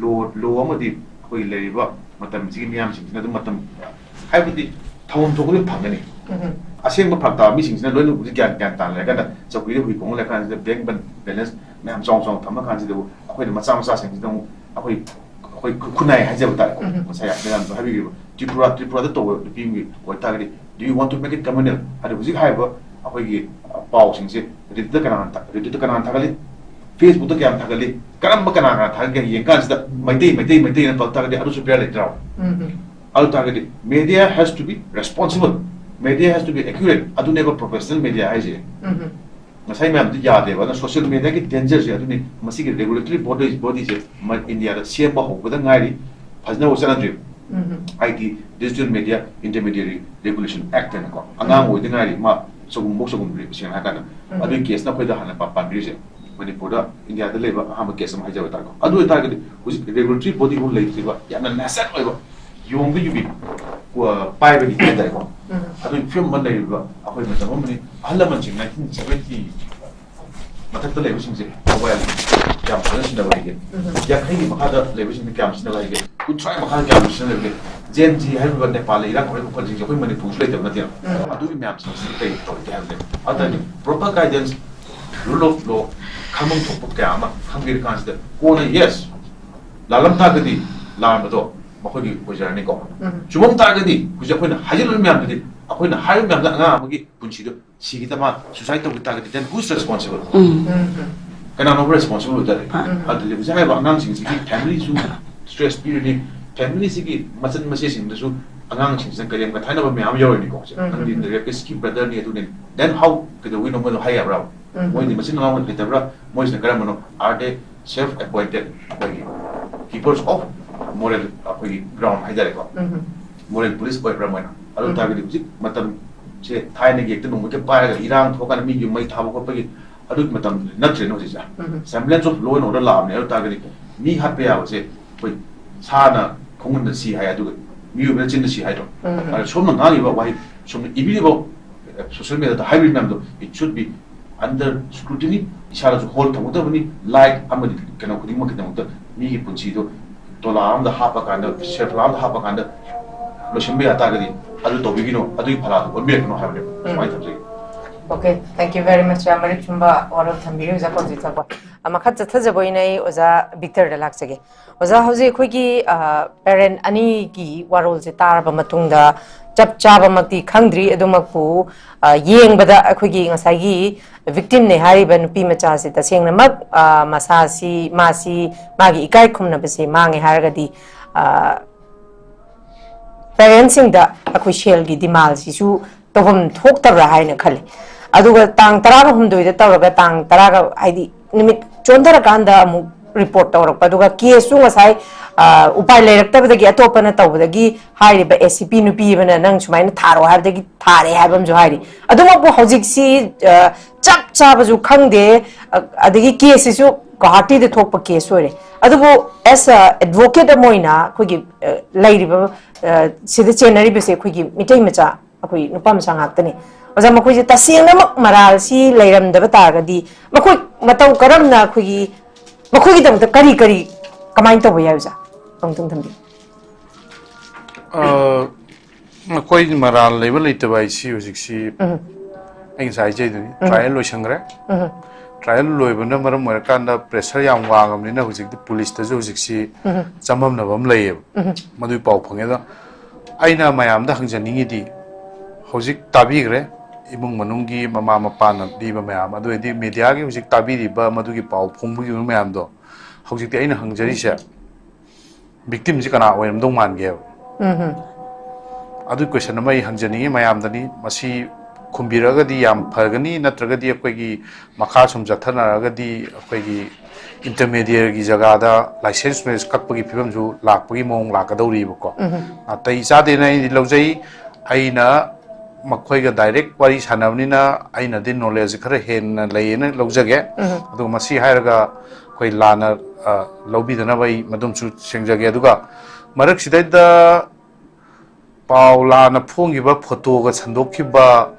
law, law ꯑꯃꯗꯤ ꯑꯩꯈꯣꯏꯒꯤ ꯂꯩꯔꯤꯕ ꯃꯇꯝꯁꯤꯒꯤ ꯃꯤꯌꯥꯝꯁꯤꯡꯁꯤꯅ ꯑꯗꯨꯝ ꯃꯇꯝ ꯍꯥꯏꯕꯗꯤ ꯊꯧꯐꯝ ꯊꯣꯛꯄꯗꯤ ꯐꯪꯒꯅꯤ꯫ ꯎꯝ꯫ ꯑꯁꯦꯡꯕ ꯐꯔꯛ ꯇꯥꯕ ꯃꯤꯁꯤꯡꯁꯤꯅ ꯂꯣꯏꯅ ꯍꯧꯖꯤꯛ ꯒ꯭ꯌꯥꯟ, ꯒ꯭ꯌꯥꯟ ꯇꯥꯅ ꯂꯩꯔꯀꯥꯟꯗ ꯆꯧꯀ꯭ꯔꯤꯗ ꯍꯨꯏ ꯈꯣꯡꯉ ꯂꯩꯔꯀꯥꯟꯁꯤꯗ bank balance ꯃꯌꯥꯝ ꯆꯥꯎꯅ ꯆꯥꯎꯅ ꯊꯝꯃ ꯀꯥꯟꯁꯤꯗꯕꯨ ꯑꯩꯈꯣꯏꯅ ꯃꯆꯥ ꯃꯆꯥꯁꯤꯡꯁꯤꯗ ꯑꯃꯨꯛ ꯑꯩꯈꯣꯏ, ꯑꯩꯈꯣꯏ ꯈꯨ-, ꯈꯨꯟꯅꯥꯏ ꯍꯥꯏꯖꯕ ꯇꯥꯔꯦꯀꯣ꯫ ꯎꯝ꯫ ꯉꯁꯥꯏ ꯃꯌꯥꯝꯁꯨ ꯍꯥꯏꯕꯤꯈꯤꯕ ꯇ꯭ꯔꯤꯄꯨꯔꯥ, ꯇ꯭ꯔꯤꯄꯨꯔꯥꯗ ꯇꯧꯕ ꯅꯨꯄꯤ ꯑꯃꯒꯤ ꯑꯣꯏꯇꯥꯔꯒꯗꯤ, "Do you want to make it communal?" ꯑꯗꯣ ꯍꯧꯖꯤꯛ ꯍꯥꯏꯔꯤꯕ ꯑꯩꯈꯣꯏꯒꯤ, ꯑ, ꯄꯥꯎꯁꯤꯡꯁꯦ ꯔꯦꯗꯤꯑꯣꯗ ꯀꯅꯥꯅ ꯊꯥ-, ꯔꯦꯗꯤꯑꯣꯗ ꯀꯅꯥꯅ ꯊꯥꯒꯠꯂꯤ? Facebookꯇ ꯀꯌꯥꯝ ꯊꯥꯒꯠꯂꯤ? ꯀꯔꯝꯕ ꯀꯅꯥ ꯀꯅꯥ ꯊꯥꯒꯠꯀꯦ ꯌꯦꯡ ꯀꯥꯟꯁꯤꯗ ꯃꯩꯇꯩ, ꯃꯩꯇꯩ, ꯃꯩꯇꯩꯅ ꯄꯜ ꯇꯥꯔꯒꯗꯤ ꯑꯗꯨꯁꯨ ꯕꯦꯔꯥ ꯂꯩꯇ꯭ꯔꯣ? ꯎꯝ꯫ ꯑꯗꯨ ꯇꯥꯔꯒꯗꯤ media has to be responsible, media has to be accurate, ꯑꯗꯨꯅꯦꯕ professional media ꯍꯥꯏꯁꯦ꯫ ꯎꯝ꯫ ꯉꯁꯥꯏ ꯃꯌꯥꯝꯗꯤ ꯌꯥꯗꯦꯕ꯫ ꯑꯗꯨꯅ social mediaꯒꯤ dangerꯁꯦ ꯑꯗꯨꯅꯤ, ꯃꯁꯤꯒꯤ regulatory body, bodyꯁꯦ ꯃ-, ꯏꯟꯗꯤꯌꯥꯗ ꯁꯦꯝꯕ ꯍꯧꯕꯗ ꯉꯥꯏꯔꯤ, ꯐꯖꯅ ꯆꯠꯅꯗ꯭ꯔꯤ꯫ ꯎꯝ꯫ ꯑꯥꯏ T, Digital Media Intermediary Regulation Act ꯍꯥꯏꯅꯀꯣ, ꯑꯉꯥꯡ ꯎꯝ꯫ ꯑꯣꯏꯗ ꯉꯥꯏꯔꯤ, ꯃꯥ ꯆꯒꯨꯝꯐꯧ ꯆꯒꯨꯝꯗ꯭ꯔꯤ, ꯁꯦꯡꯅ ꯍꯥꯏꯔꯀꯥꯟꯗ꯫ ꯎꯝ꯫ ꯑꯗꯨꯒꯤ caseꯅ ꯑꯩꯈꯣꯏꯗ ꯍꯥꯟꯅ ꯄꯥ-, ꯄꯥꯟꯕꯤꯔꯤꯁꯦ ꯃꯅꯤꯄꯨꯔꯗ, ꯏꯟꯗꯤꯌꯥꯗ ꯂꯩꯕ ꯑꯍꯥꯟꯕ case ꯑꯃ ꯍꯥꯏꯖꯕ ꯇꯥꯔꯦꯀꯣ꯫ ꯑꯗꯨ ꯑꯣꯏꯇꯥꯔꯒꯗꯤ ꯍꯧꯖꯤꯛ regulatory body ꯐꯥꯎ ꯂꯩꯇ꯭ꯔꯤꯕ ꯌꯥꯝꯅ nascent ꯑꯣꯏꯕ ꯌꯣꯡꯗ ꯌꯨꯕꯤ, ꯑ, ꯄꯥꯏꯕꯒꯤ ꯍꯥꯏꯇꯥꯔꯦꯀꯣ꯫ ꯎꯝ꯫ ꯑꯗꯨꯒꯤ ꯐꯤꯕꯝ ꯑꯃ ꯂꯩꯔꯤꯕ ꯑꯩꯈꯣꯏ ꯃꯇꯝ ꯑꯃꯅꯤ꯫ ꯑꯍꯜ ꯂꯃꯟꯁꯤꯡ nineteen seventy ꯃꯊꯛꯇ ꯂꯩꯕꯁꯤꯡꯁꯦ mobile ꯀꯌꯥꯝ ꯐꯖꯅ ꯁꯤꯖꯤꯟꯅꯕ ꯍꯩꯒꯦ? ꯎꯝ꯫ ꯌꯥꯡꯈꯩꯒꯤ ꯃꯈꯥꯗ ꯂꯩꯕꯁꯤꯡꯅ ꯀꯌꯥꯝ ꯁꯤꯖꯤꯟꯅꯕ ꯍꯩꯒꯦ? ꯀꯨꯟꯊ꯭ꯔꯥꯒꯤ ꯃꯈꯥꯗ ꯀꯌꯥꯝ ꯁꯤꯖꯤꯟꯅꯕ ꯍꯩꯒꯦ? Gen Z ꯍꯥꯏꯔꯤꯕ ꯅꯦꯄꯥꯜꯗ ꯏꯔꯥꯡ ꯍꯧꯔꯛꯏꯕ ꯈꯣꯠꯁꯤꯡꯁꯦ ꯑꯩꯈꯣꯏ ꯃꯅꯤꯄꯨꯔꯁꯨ ꯂꯩꯇꯕ ꯅꯠꯇꯦꯕ꯫ ꯎꯝ꯫ ꯑꯗꯨꯒꯤ ꯃꯌꯥꯝꯁꯤꯡꯁꯤꯗꯤ ꯀꯔꯤ ꯇꯧꯔꯤꯒꯦ ꯍꯥꯏꯕꯅꯦ꯫ ꯑꯗꯨꯅꯤ ꯎꯝ꯫ Proper guidance, rule of law, ꯈꯪꯐꯝ ꯊꯣꯛꯄ ꯀꯌꯥ ꯑꯃ ꯈꯪꯕꯤꯔꯀꯥꯟꯁꯤꯗ ꯀꯣꯟꯅ, yes, ꯂꯥꯜꯂꯝ ꯇꯥꯔꯒꯗꯤ ꯂꯥꯟꯕꯗꯣ ꯃꯈꯣꯏꯒꯤ ꯑꯣꯏꯖꯔꯅꯤꯀꯣ꯫ ꯎꯝ꯫ ꯆꯨꯝꯃꯝ ꯇꯥꯔꯒꯗꯤ ꯍꯧꯖꯤꯛ ꯑꯩꯈꯣꯏꯅ ꯍꯥꯏꯖꯤꯜꯂꯕ ꯃꯌꯥꯝꯗꯨꯗꯤ, ꯑꯩꯈꯣꯏꯅ ꯍꯥꯏꯔꯤꯕ ꯃꯌꯥꯝꯗ ꯑꯉꯥꯡ ꯑꯃꯒꯤ ꯄꯨꯟꯁꯤꯗꯣ ꯁꯤꯒꯤ ꯇꯃꯥ suicide ꯇꯧꯈꯤ ꯇꯥꯔꯒꯗꯤ, then who is responsible? Um. Um. ꯀꯅꯥꯅꯣꯕ responsible ꯑꯣꯏꯇꯥꯔꯦ? ꯎꯝ꯫ ꯑꯗꯨꯗꯤ ꯍꯧꯖꯤꯛ ꯍꯥꯏꯔꯤꯕ ꯑꯉꯥꯡꯁꯤꯡꯁꯤꯒꯤ familyꯁꯨ stress ꯄꯤꯔꯅꯤ, familyꯁꯤꯒꯤ ꯃꯆꯟ ꯃꯆꯦꯁꯤꯡꯗꯁꯨ ꯑꯉꯥꯡꯁꯤꯡꯁꯤꯅ ꯀꯔꯦꯝ ꯀꯊꯥꯏꯅꯕ ꯃꯌꯥꯝ ꯌꯥꯎꯔꯅꯤꯀꯣ ꯍꯧꯖꯤꯛ꯫ ꯎꯝ꯫ ꯅꯪꯗꯤ rapistꯀꯤ brotherꯅꯤ ꯑꯗꯨꯅꯤ, then how, ꯀꯩꯗꯧꯕꯩꯅꯣ ꯃꯣꯏꯗꯣ ꯍꯥꯏ ꯌꯥꯕ꯭ꯔꯥ? ꯎꯝ꯫ ꯃꯣꯏꯗꯤ ꯃꯆꯤꯟ ꯃꯅꯥꯎ ꯂꯩꯇꯕ꯭ꯔꯥ? ꯃꯣꯏꯁꯤꯅ ꯀꯔꯝꯕꯅꯣ? Are they self appointed ꯑꯩꯈꯣꯏꯒꯤ keepers of moral ꯑꯩꯈꯣꯏꯒꯤ ground ꯍꯥꯏꯇꯥꯔꯦꯀꯣ? ꯎꯝ꯫ Moral police ꯑꯣꯏꯕ꯭ꯔꯥ ꯃꯣꯏꯅ? ꯑꯗꯨ ꯎꯝ꯫ ꯇꯥꯔꯒꯗꯤ ꯍꯧꯖꯤꯛ ꯃꯇꯝꯁꯦ ꯊꯥꯏꯅꯒꯤ ꯍꯦꯛꯇ ꯅꯣꯡꯃꯩꯒ ꯄꯥꯏꯔꯒ ꯏꯔꯥꯡ ꯊꯣꯛꯑꯀꯥꯟꯗ ꯃꯤꯒꯤ ꯌꯨꯝ ꯃꯩ ꯊꯥꯕ ꯈꯣꯠꯄꯒꯤ ꯑꯗꯨꯒꯤ ꯃꯇꯝꯗꯨꯗꯤ ꯅꯠꯇ꯭ꯔꯦꯅ ꯍꯧꯖꯤꯛꯁꯦ꯫ ꯎꯝ꯫ Semblance of law and order ꯂꯥꯛꯑꯕꯅꯦ꯫ ꯑꯗꯨ ꯇꯥꯔꯒꯗꯤ ꯃꯤ ꯍꯥꯠꯄ ꯌꯥꯕꯁꯦ ꯑꯩꯈꯣꯏ ꯁꯥꯅ ꯈꯣꯡꯒꯨꯟꯗ ꯁꯤ ꯍꯥꯏ, ꯑꯗꯨꯒ ꯃꯤꯑꯣꯏꯕꯅ ꯆꯤꯟꯗ ꯁꯤ ꯍꯥꯏꯗ꯭ꯔꯣ? ꯎꯝ꯫ ꯑꯗ ꯁꯣꯝꯅ ꯉꯥꯡꯉꯤꯕ ꯋꯥꯍꯩ, ꯁꯣꯝꯅ ꯏꯕꯤꯔꯤꯕ social mediaꯗ ꯍꯥꯏꯔꯤꯕ ꯃꯌꯥꯝꯗꯣ, it should be under scrutiny, ꯏꯁꯥꯗꯁꯨ hold ꯊꯝꯒꯗꯕꯅꯤ, light ꯑꯃꯗꯤ ꯀꯩꯅꯣ ꯈꯨꯗꯤꯡꯃꯛꯀꯤꯗꯃꯛꯇ ꯃꯤꯒꯤ ꯄꯨꯟꯁꯤꯗꯣ ꯗꯣꯂꯥ ꯑꯃꯗ ꯍꯥꯞꯄ ꯀꯥꯟꯗ, ꯁꯦꯔꯐꯂꯥ ꯑꯃꯗ ꯍꯥꯞꯄ ꯀꯥꯟꯗ ꯂꯣꯏꯁꯤꯟꯕ ꯌꯥ ꯇꯥꯔꯒꯗꯤ, ꯑꯗꯨ ꯇꯧꯕꯤꯒꯅꯨ, ꯑꯗꯨꯒꯤ ꯐꯂꯥꯗꯨ ꯑꯣꯟꯕꯤꯔꯛꯀꯅꯨ ꯍꯥꯏꯕꯅꯦꯕ꯫ ꯎꯝ꯫ ꯁꯨꯃꯥꯏꯅ ꯊꯝꯖꯒꯦ꯫ Okay, thank you very much, ꯌꯥꯝ ꯃꯔꯤꯛ ꯆꯨꯝꯕ ꯋꯥꯔꯣꯜ ꯊꯝꯕꯤꯔꯦ ꯑꯣꯖꯥ ꯀꯣꯟꯖꯤꯠ ꯊꯛꯄ꯫ ꯑ, ꯃꯈꯥ ꯆꯠꯊꯖꯕ ꯑꯣꯏꯅ ꯑꯩ ꯑꯣꯖꯥ ꯚꯤꯛꯇꯔꯗ ꯂꯥꯛꯆꯒꯦ꯫ ꯑꯣꯖꯥ, ꯍꯧꯖꯤꯛ ꯑꯩꯈꯣꯏꯒꯤ, ꯑ, parent ꯑꯅꯤꯒꯤ ꯋꯥꯔꯣꯜꯁꯦ ꯇꯥꯔꯕ ꯃꯇꯨꯡꯗ, ꯆꯞ ꯆꯥꯕꯃꯛꯇꯤ ꯈꯪꯗ꯭ꯔꯤ, ꯑꯗꯨꯃꯛꯄꯨ, ꯑ, ꯌꯦꯡꯕꯗ ꯑꯩꯈꯣꯏꯒꯤ ꯉꯁꯥꯏꯒꯤ victimꯅꯦ ꯍꯥꯏꯔꯤꯕ ꯅꯨꯄꯤ ꯃꯆꯥꯁꯦ ꯇꯁꯦꯡꯅꯃꯛ, ꯑ, ꯃꯁꯥꯁꯤ, ꯃꯥꯁꯤ, ꯃꯥꯒꯤ ꯏꯀꯥꯏ ꯈꯨꯝꯅꯕꯁꯦ ꯃꯥꯡꯉꯦ ꯍꯥꯏꯔꯒꯗꯤ, ꯑ, parentsꯁꯤꯡꯗ ꯑꯩꯈꯣꯏ ꯁꯦꯜꯒꯤ demandꯁꯤꯁꯨ ꯇꯧꯐꯝ ꯊꯣꯛꯇꯕ꯭ꯔꯥ ꯍꯥꯏꯅ ꯈꯜꯂꯤ꯫ ꯑꯗꯨꯒ ꯇꯥꯡ ꯇꯔꯥꯒ ꯍꯨꯝꯗꯣꯏꯗ ꯇꯧꯔꯒ ꯇꯥꯡ ꯇꯔꯥꯒ, ꯍꯥꯏꯗꯤ ꯅꯨꯃꯤꯠ ꯆꯣꯟꯊꯔꯀꯥꯟꯗ ꯑꯃꯨꯛ report ꯇꯧꯔꯛꯄ, ꯑꯗꯨꯒ caseꯁꯨ ꯉꯁꯥꯏ, ꯑ, ꯎꯄꯥꯏ ꯂꯩꯔꯛꯇꯕꯗꯒꯤ ꯑꯇꯣꯞꯄꯅ ꯇꯧꯕꯗꯒꯤ ꯍꯥꯏꯔꯤꯕ ACP ꯅꯨꯄꯤ ꯑꯃꯅ ꯅꯪ ꯁꯨꯃꯥꯏꯅ ꯊꯥꯔꯣ ꯍꯥꯏꯕꯗꯒꯤ ꯊꯥꯔꯦ ꯍꯥꯏꯕ ꯑꯃꯁꯨ ꯍꯥꯏꯔꯤ꯫ ꯑꯗꯨꯃꯛꯄꯨ ꯍꯧꯖꯤꯛꯁꯤ, ꯑ, ꯆꯞ ꯆꯥꯕꯁꯨ ꯈꯪꯗꯦ, ꯑ, ꯑꯗꯒꯤ caseꯁꯤꯁꯨ ꯒꯨꯋꯥꯍꯥꯇꯤꯗ ꯊꯣꯛꯄ case ꯑꯣꯏꯔꯦ꯫ ꯑꯗꯨꯕꯨ as a advocate ꯑꯃ ꯑꯣꯏꯅ ꯑꯩꯈꯣꯏꯒꯤ, ꯑ, ꯂꯩꯔꯤꯕ, ꯑ, ꯁꯤꯗ ꯆꯦꯟꯅꯔꯤꯕꯁꯦ ꯑꯩꯈꯣꯏꯒꯤ ꯃꯤꯇꯩ ꯃꯆꯥ, ꯑꯩꯈꯣꯏ ꯅꯨꯄꯥ ꯃꯆꯥ ꯉꯥꯛꯇꯅꯤ꯫ ꯑꯣꯖꯥ, ꯃꯈꯣꯏꯁꯦ ꯇꯁꯦꯡꯅꯃꯛ ꯃꯔꯥꯜꯁꯤ ꯂꯩꯔꯝꯗꯕ ꯇꯥꯔꯒꯗꯤ ꯃꯈꯣꯏ ꯃꯇꯧ ꯀꯔꯝꯅ ꯑꯩꯈꯣꯏꯒꯤ, ꯃꯈꯣꯏꯒꯤꯗꯃꯛꯇ ꯀꯔꯤ ꯀꯔꯤ, ꯀꯃꯥꯏꯅ ꯇꯧꯕ ꯌꯥꯏ ꯑꯣꯖꯥ? ꯑꯃꯨꯛꯇꯪ ꯊꯝꯕꯤꯌꯨ꯫ ꯑ, ꯃꯈꯣꯏ ꯃꯔꯥꯜ ꯂꯩꯕ ꯂꯩꯇꯕ ꯍꯥꯏꯁꯤ ꯍꯧꯖꯤꯛꯁꯤ ꯎꯝ꯫ ꯑꯩ ꯉꯁꯥꯏ ꯍꯥꯏꯖꯩꯗꯨꯅꯤ, trial ꯂꯣꯏꯁꯟꯈ꯭ꯔꯦ꯫ ꯎꯝ꯫ Trial ꯂꯣꯏꯕꯅ ꯃꯔꯝ ꯑꯣꯏꯔꯀꯥꯟꯗ pressure ꯌꯥꯝ ꯋꯥꯡꯉꯕꯅꯤꯅ ꯍꯧꯖꯤꯛꯇꯤ ꯄꯨꯂꯤꯁꯇꯁꯨ ꯍꯧꯖꯤꯛꯁꯤ ꯆꯃꯝꯅꯕ ꯑꯃ ꯂꯩꯌꯦꯕ꯫ ꯃꯗꯨꯒꯤ ꯄꯥꯎ ꯐꯪꯉꯦ꯫ ꯑꯗꯣ ꯑꯩꯅ ꯃꯌꯥꯝꯗ ꯍꯪꯖꯅꯤꯡꯉꯤꯗꯤ, ꯍꯧꯖꯤꯛ ꯇꯥꯕꯤꯈ꯭ꯔꯦ ꯏꯃꯨꯡ ꯃꯅꯨꯡꯒꯤ ꯃꯃꯥ ꯃꯄꯥꯅ ꯄꯤꯕ ꯃꯌꯥꯝ, ꯑꯗꯨ ꯑꯣꯏꯔꯗꯤ mediaꯒꯤ ꯍꯧꯖꯤꯛ ꯇꯥꯕꯤꯔꯤꯕ ꯃꯗꯨꯒꯤ ꯄꯥꯎ ꯐꯣꯡꯕꯤꯈꯤꯕ ꯃꯌꯥꯝꯗꯣ, ꯍꯧꯖꯤꯛꯇꯤ ꯑꯩꯅ ꯍꯪꯖꯔꯤꯁꯦ, victimꯁꯤ ꯀꯅꯥ ꯑꯣꯏꯔꯝꯗꯧ ꯃꯥꯟꯒꯦꯕ? ꯑꯗꯨꯒꯤ question ꯑꯃ ꯑꯩ ꯍꯪꯖꯅꯤꯡꯉꯤ ꯃꯌꯥꯝꯗꯅꯤ꯫ ꯃꯁꯤ ꯈꯨꯝꯕꯤꯔꯒꯗꯤ ꯌꯥꯝ ꯐꯒꯅꯤ, ꯅꯠꯇ꯭ꯔꯒꯗꯤ ꯑꯩꯈꯣꯏꯒꯤ ꯃꯈꯥ ꯁꯨꯝ ꯆꯠꯊꯅꯔꯒꯗꯤ ꯑꯩꯈꯣꯏꯒꯤ intermediaryꯒꯤ ꯖꯒꯥꯗ license marriage ꯀꯛꯄꯒꯤ ꯐꯤꯕꯝꯁꯨ ꯂꯥꯛꯄꯒꯤ ꯃꯑꯣꯡ ꯂꯥꯛꯀꯗꯧꯔꯤꯕꯀꯣ꯫ ꯅꯥꯇꯩ ꯆꯥꯗꯦꯅ ꯑꯩꯗꯤ ꯂꯧꯖꯩ꯫ ꯑꯩꯅ ꯃꯈꯣꯏꯒ direct ꯋꯥꯔꯤ ꯁꯥꯟꯅꯕꯅꯤꯅ ꯑꯩꯅꯗꯤ knowledge ꯈꯔ ꯍꯦꯟꯅ ꯂꯩꯌꯦꯅ ꯂꯧꯖꯒꯦ꯫ ꯑꯗꯨꯒ ꯃꯁꯤ ꯍꯥꯏꯔꯒ ꯑꯩꯈꯣꯏ ꯂꯥꯟꯅ, ꯑ, ꯂꯧꯕꯤꯗꯅꯕ ꯑꯩ ꯃꯗꯨꯝꯁꯨ ꯁꯦꯡꯖꯒꯦ꯫ ꯑꯗꯨꯒ ꯃꯔꯛꯁꯤꯗꯩꯗ ꯄꯥꯎ ꯂꯥꯟꯅ ꯐꯣꯡꯈꯤꯕ, photoꯒ ꯁꯟꯗꯣꯛꯈꯤꯕ,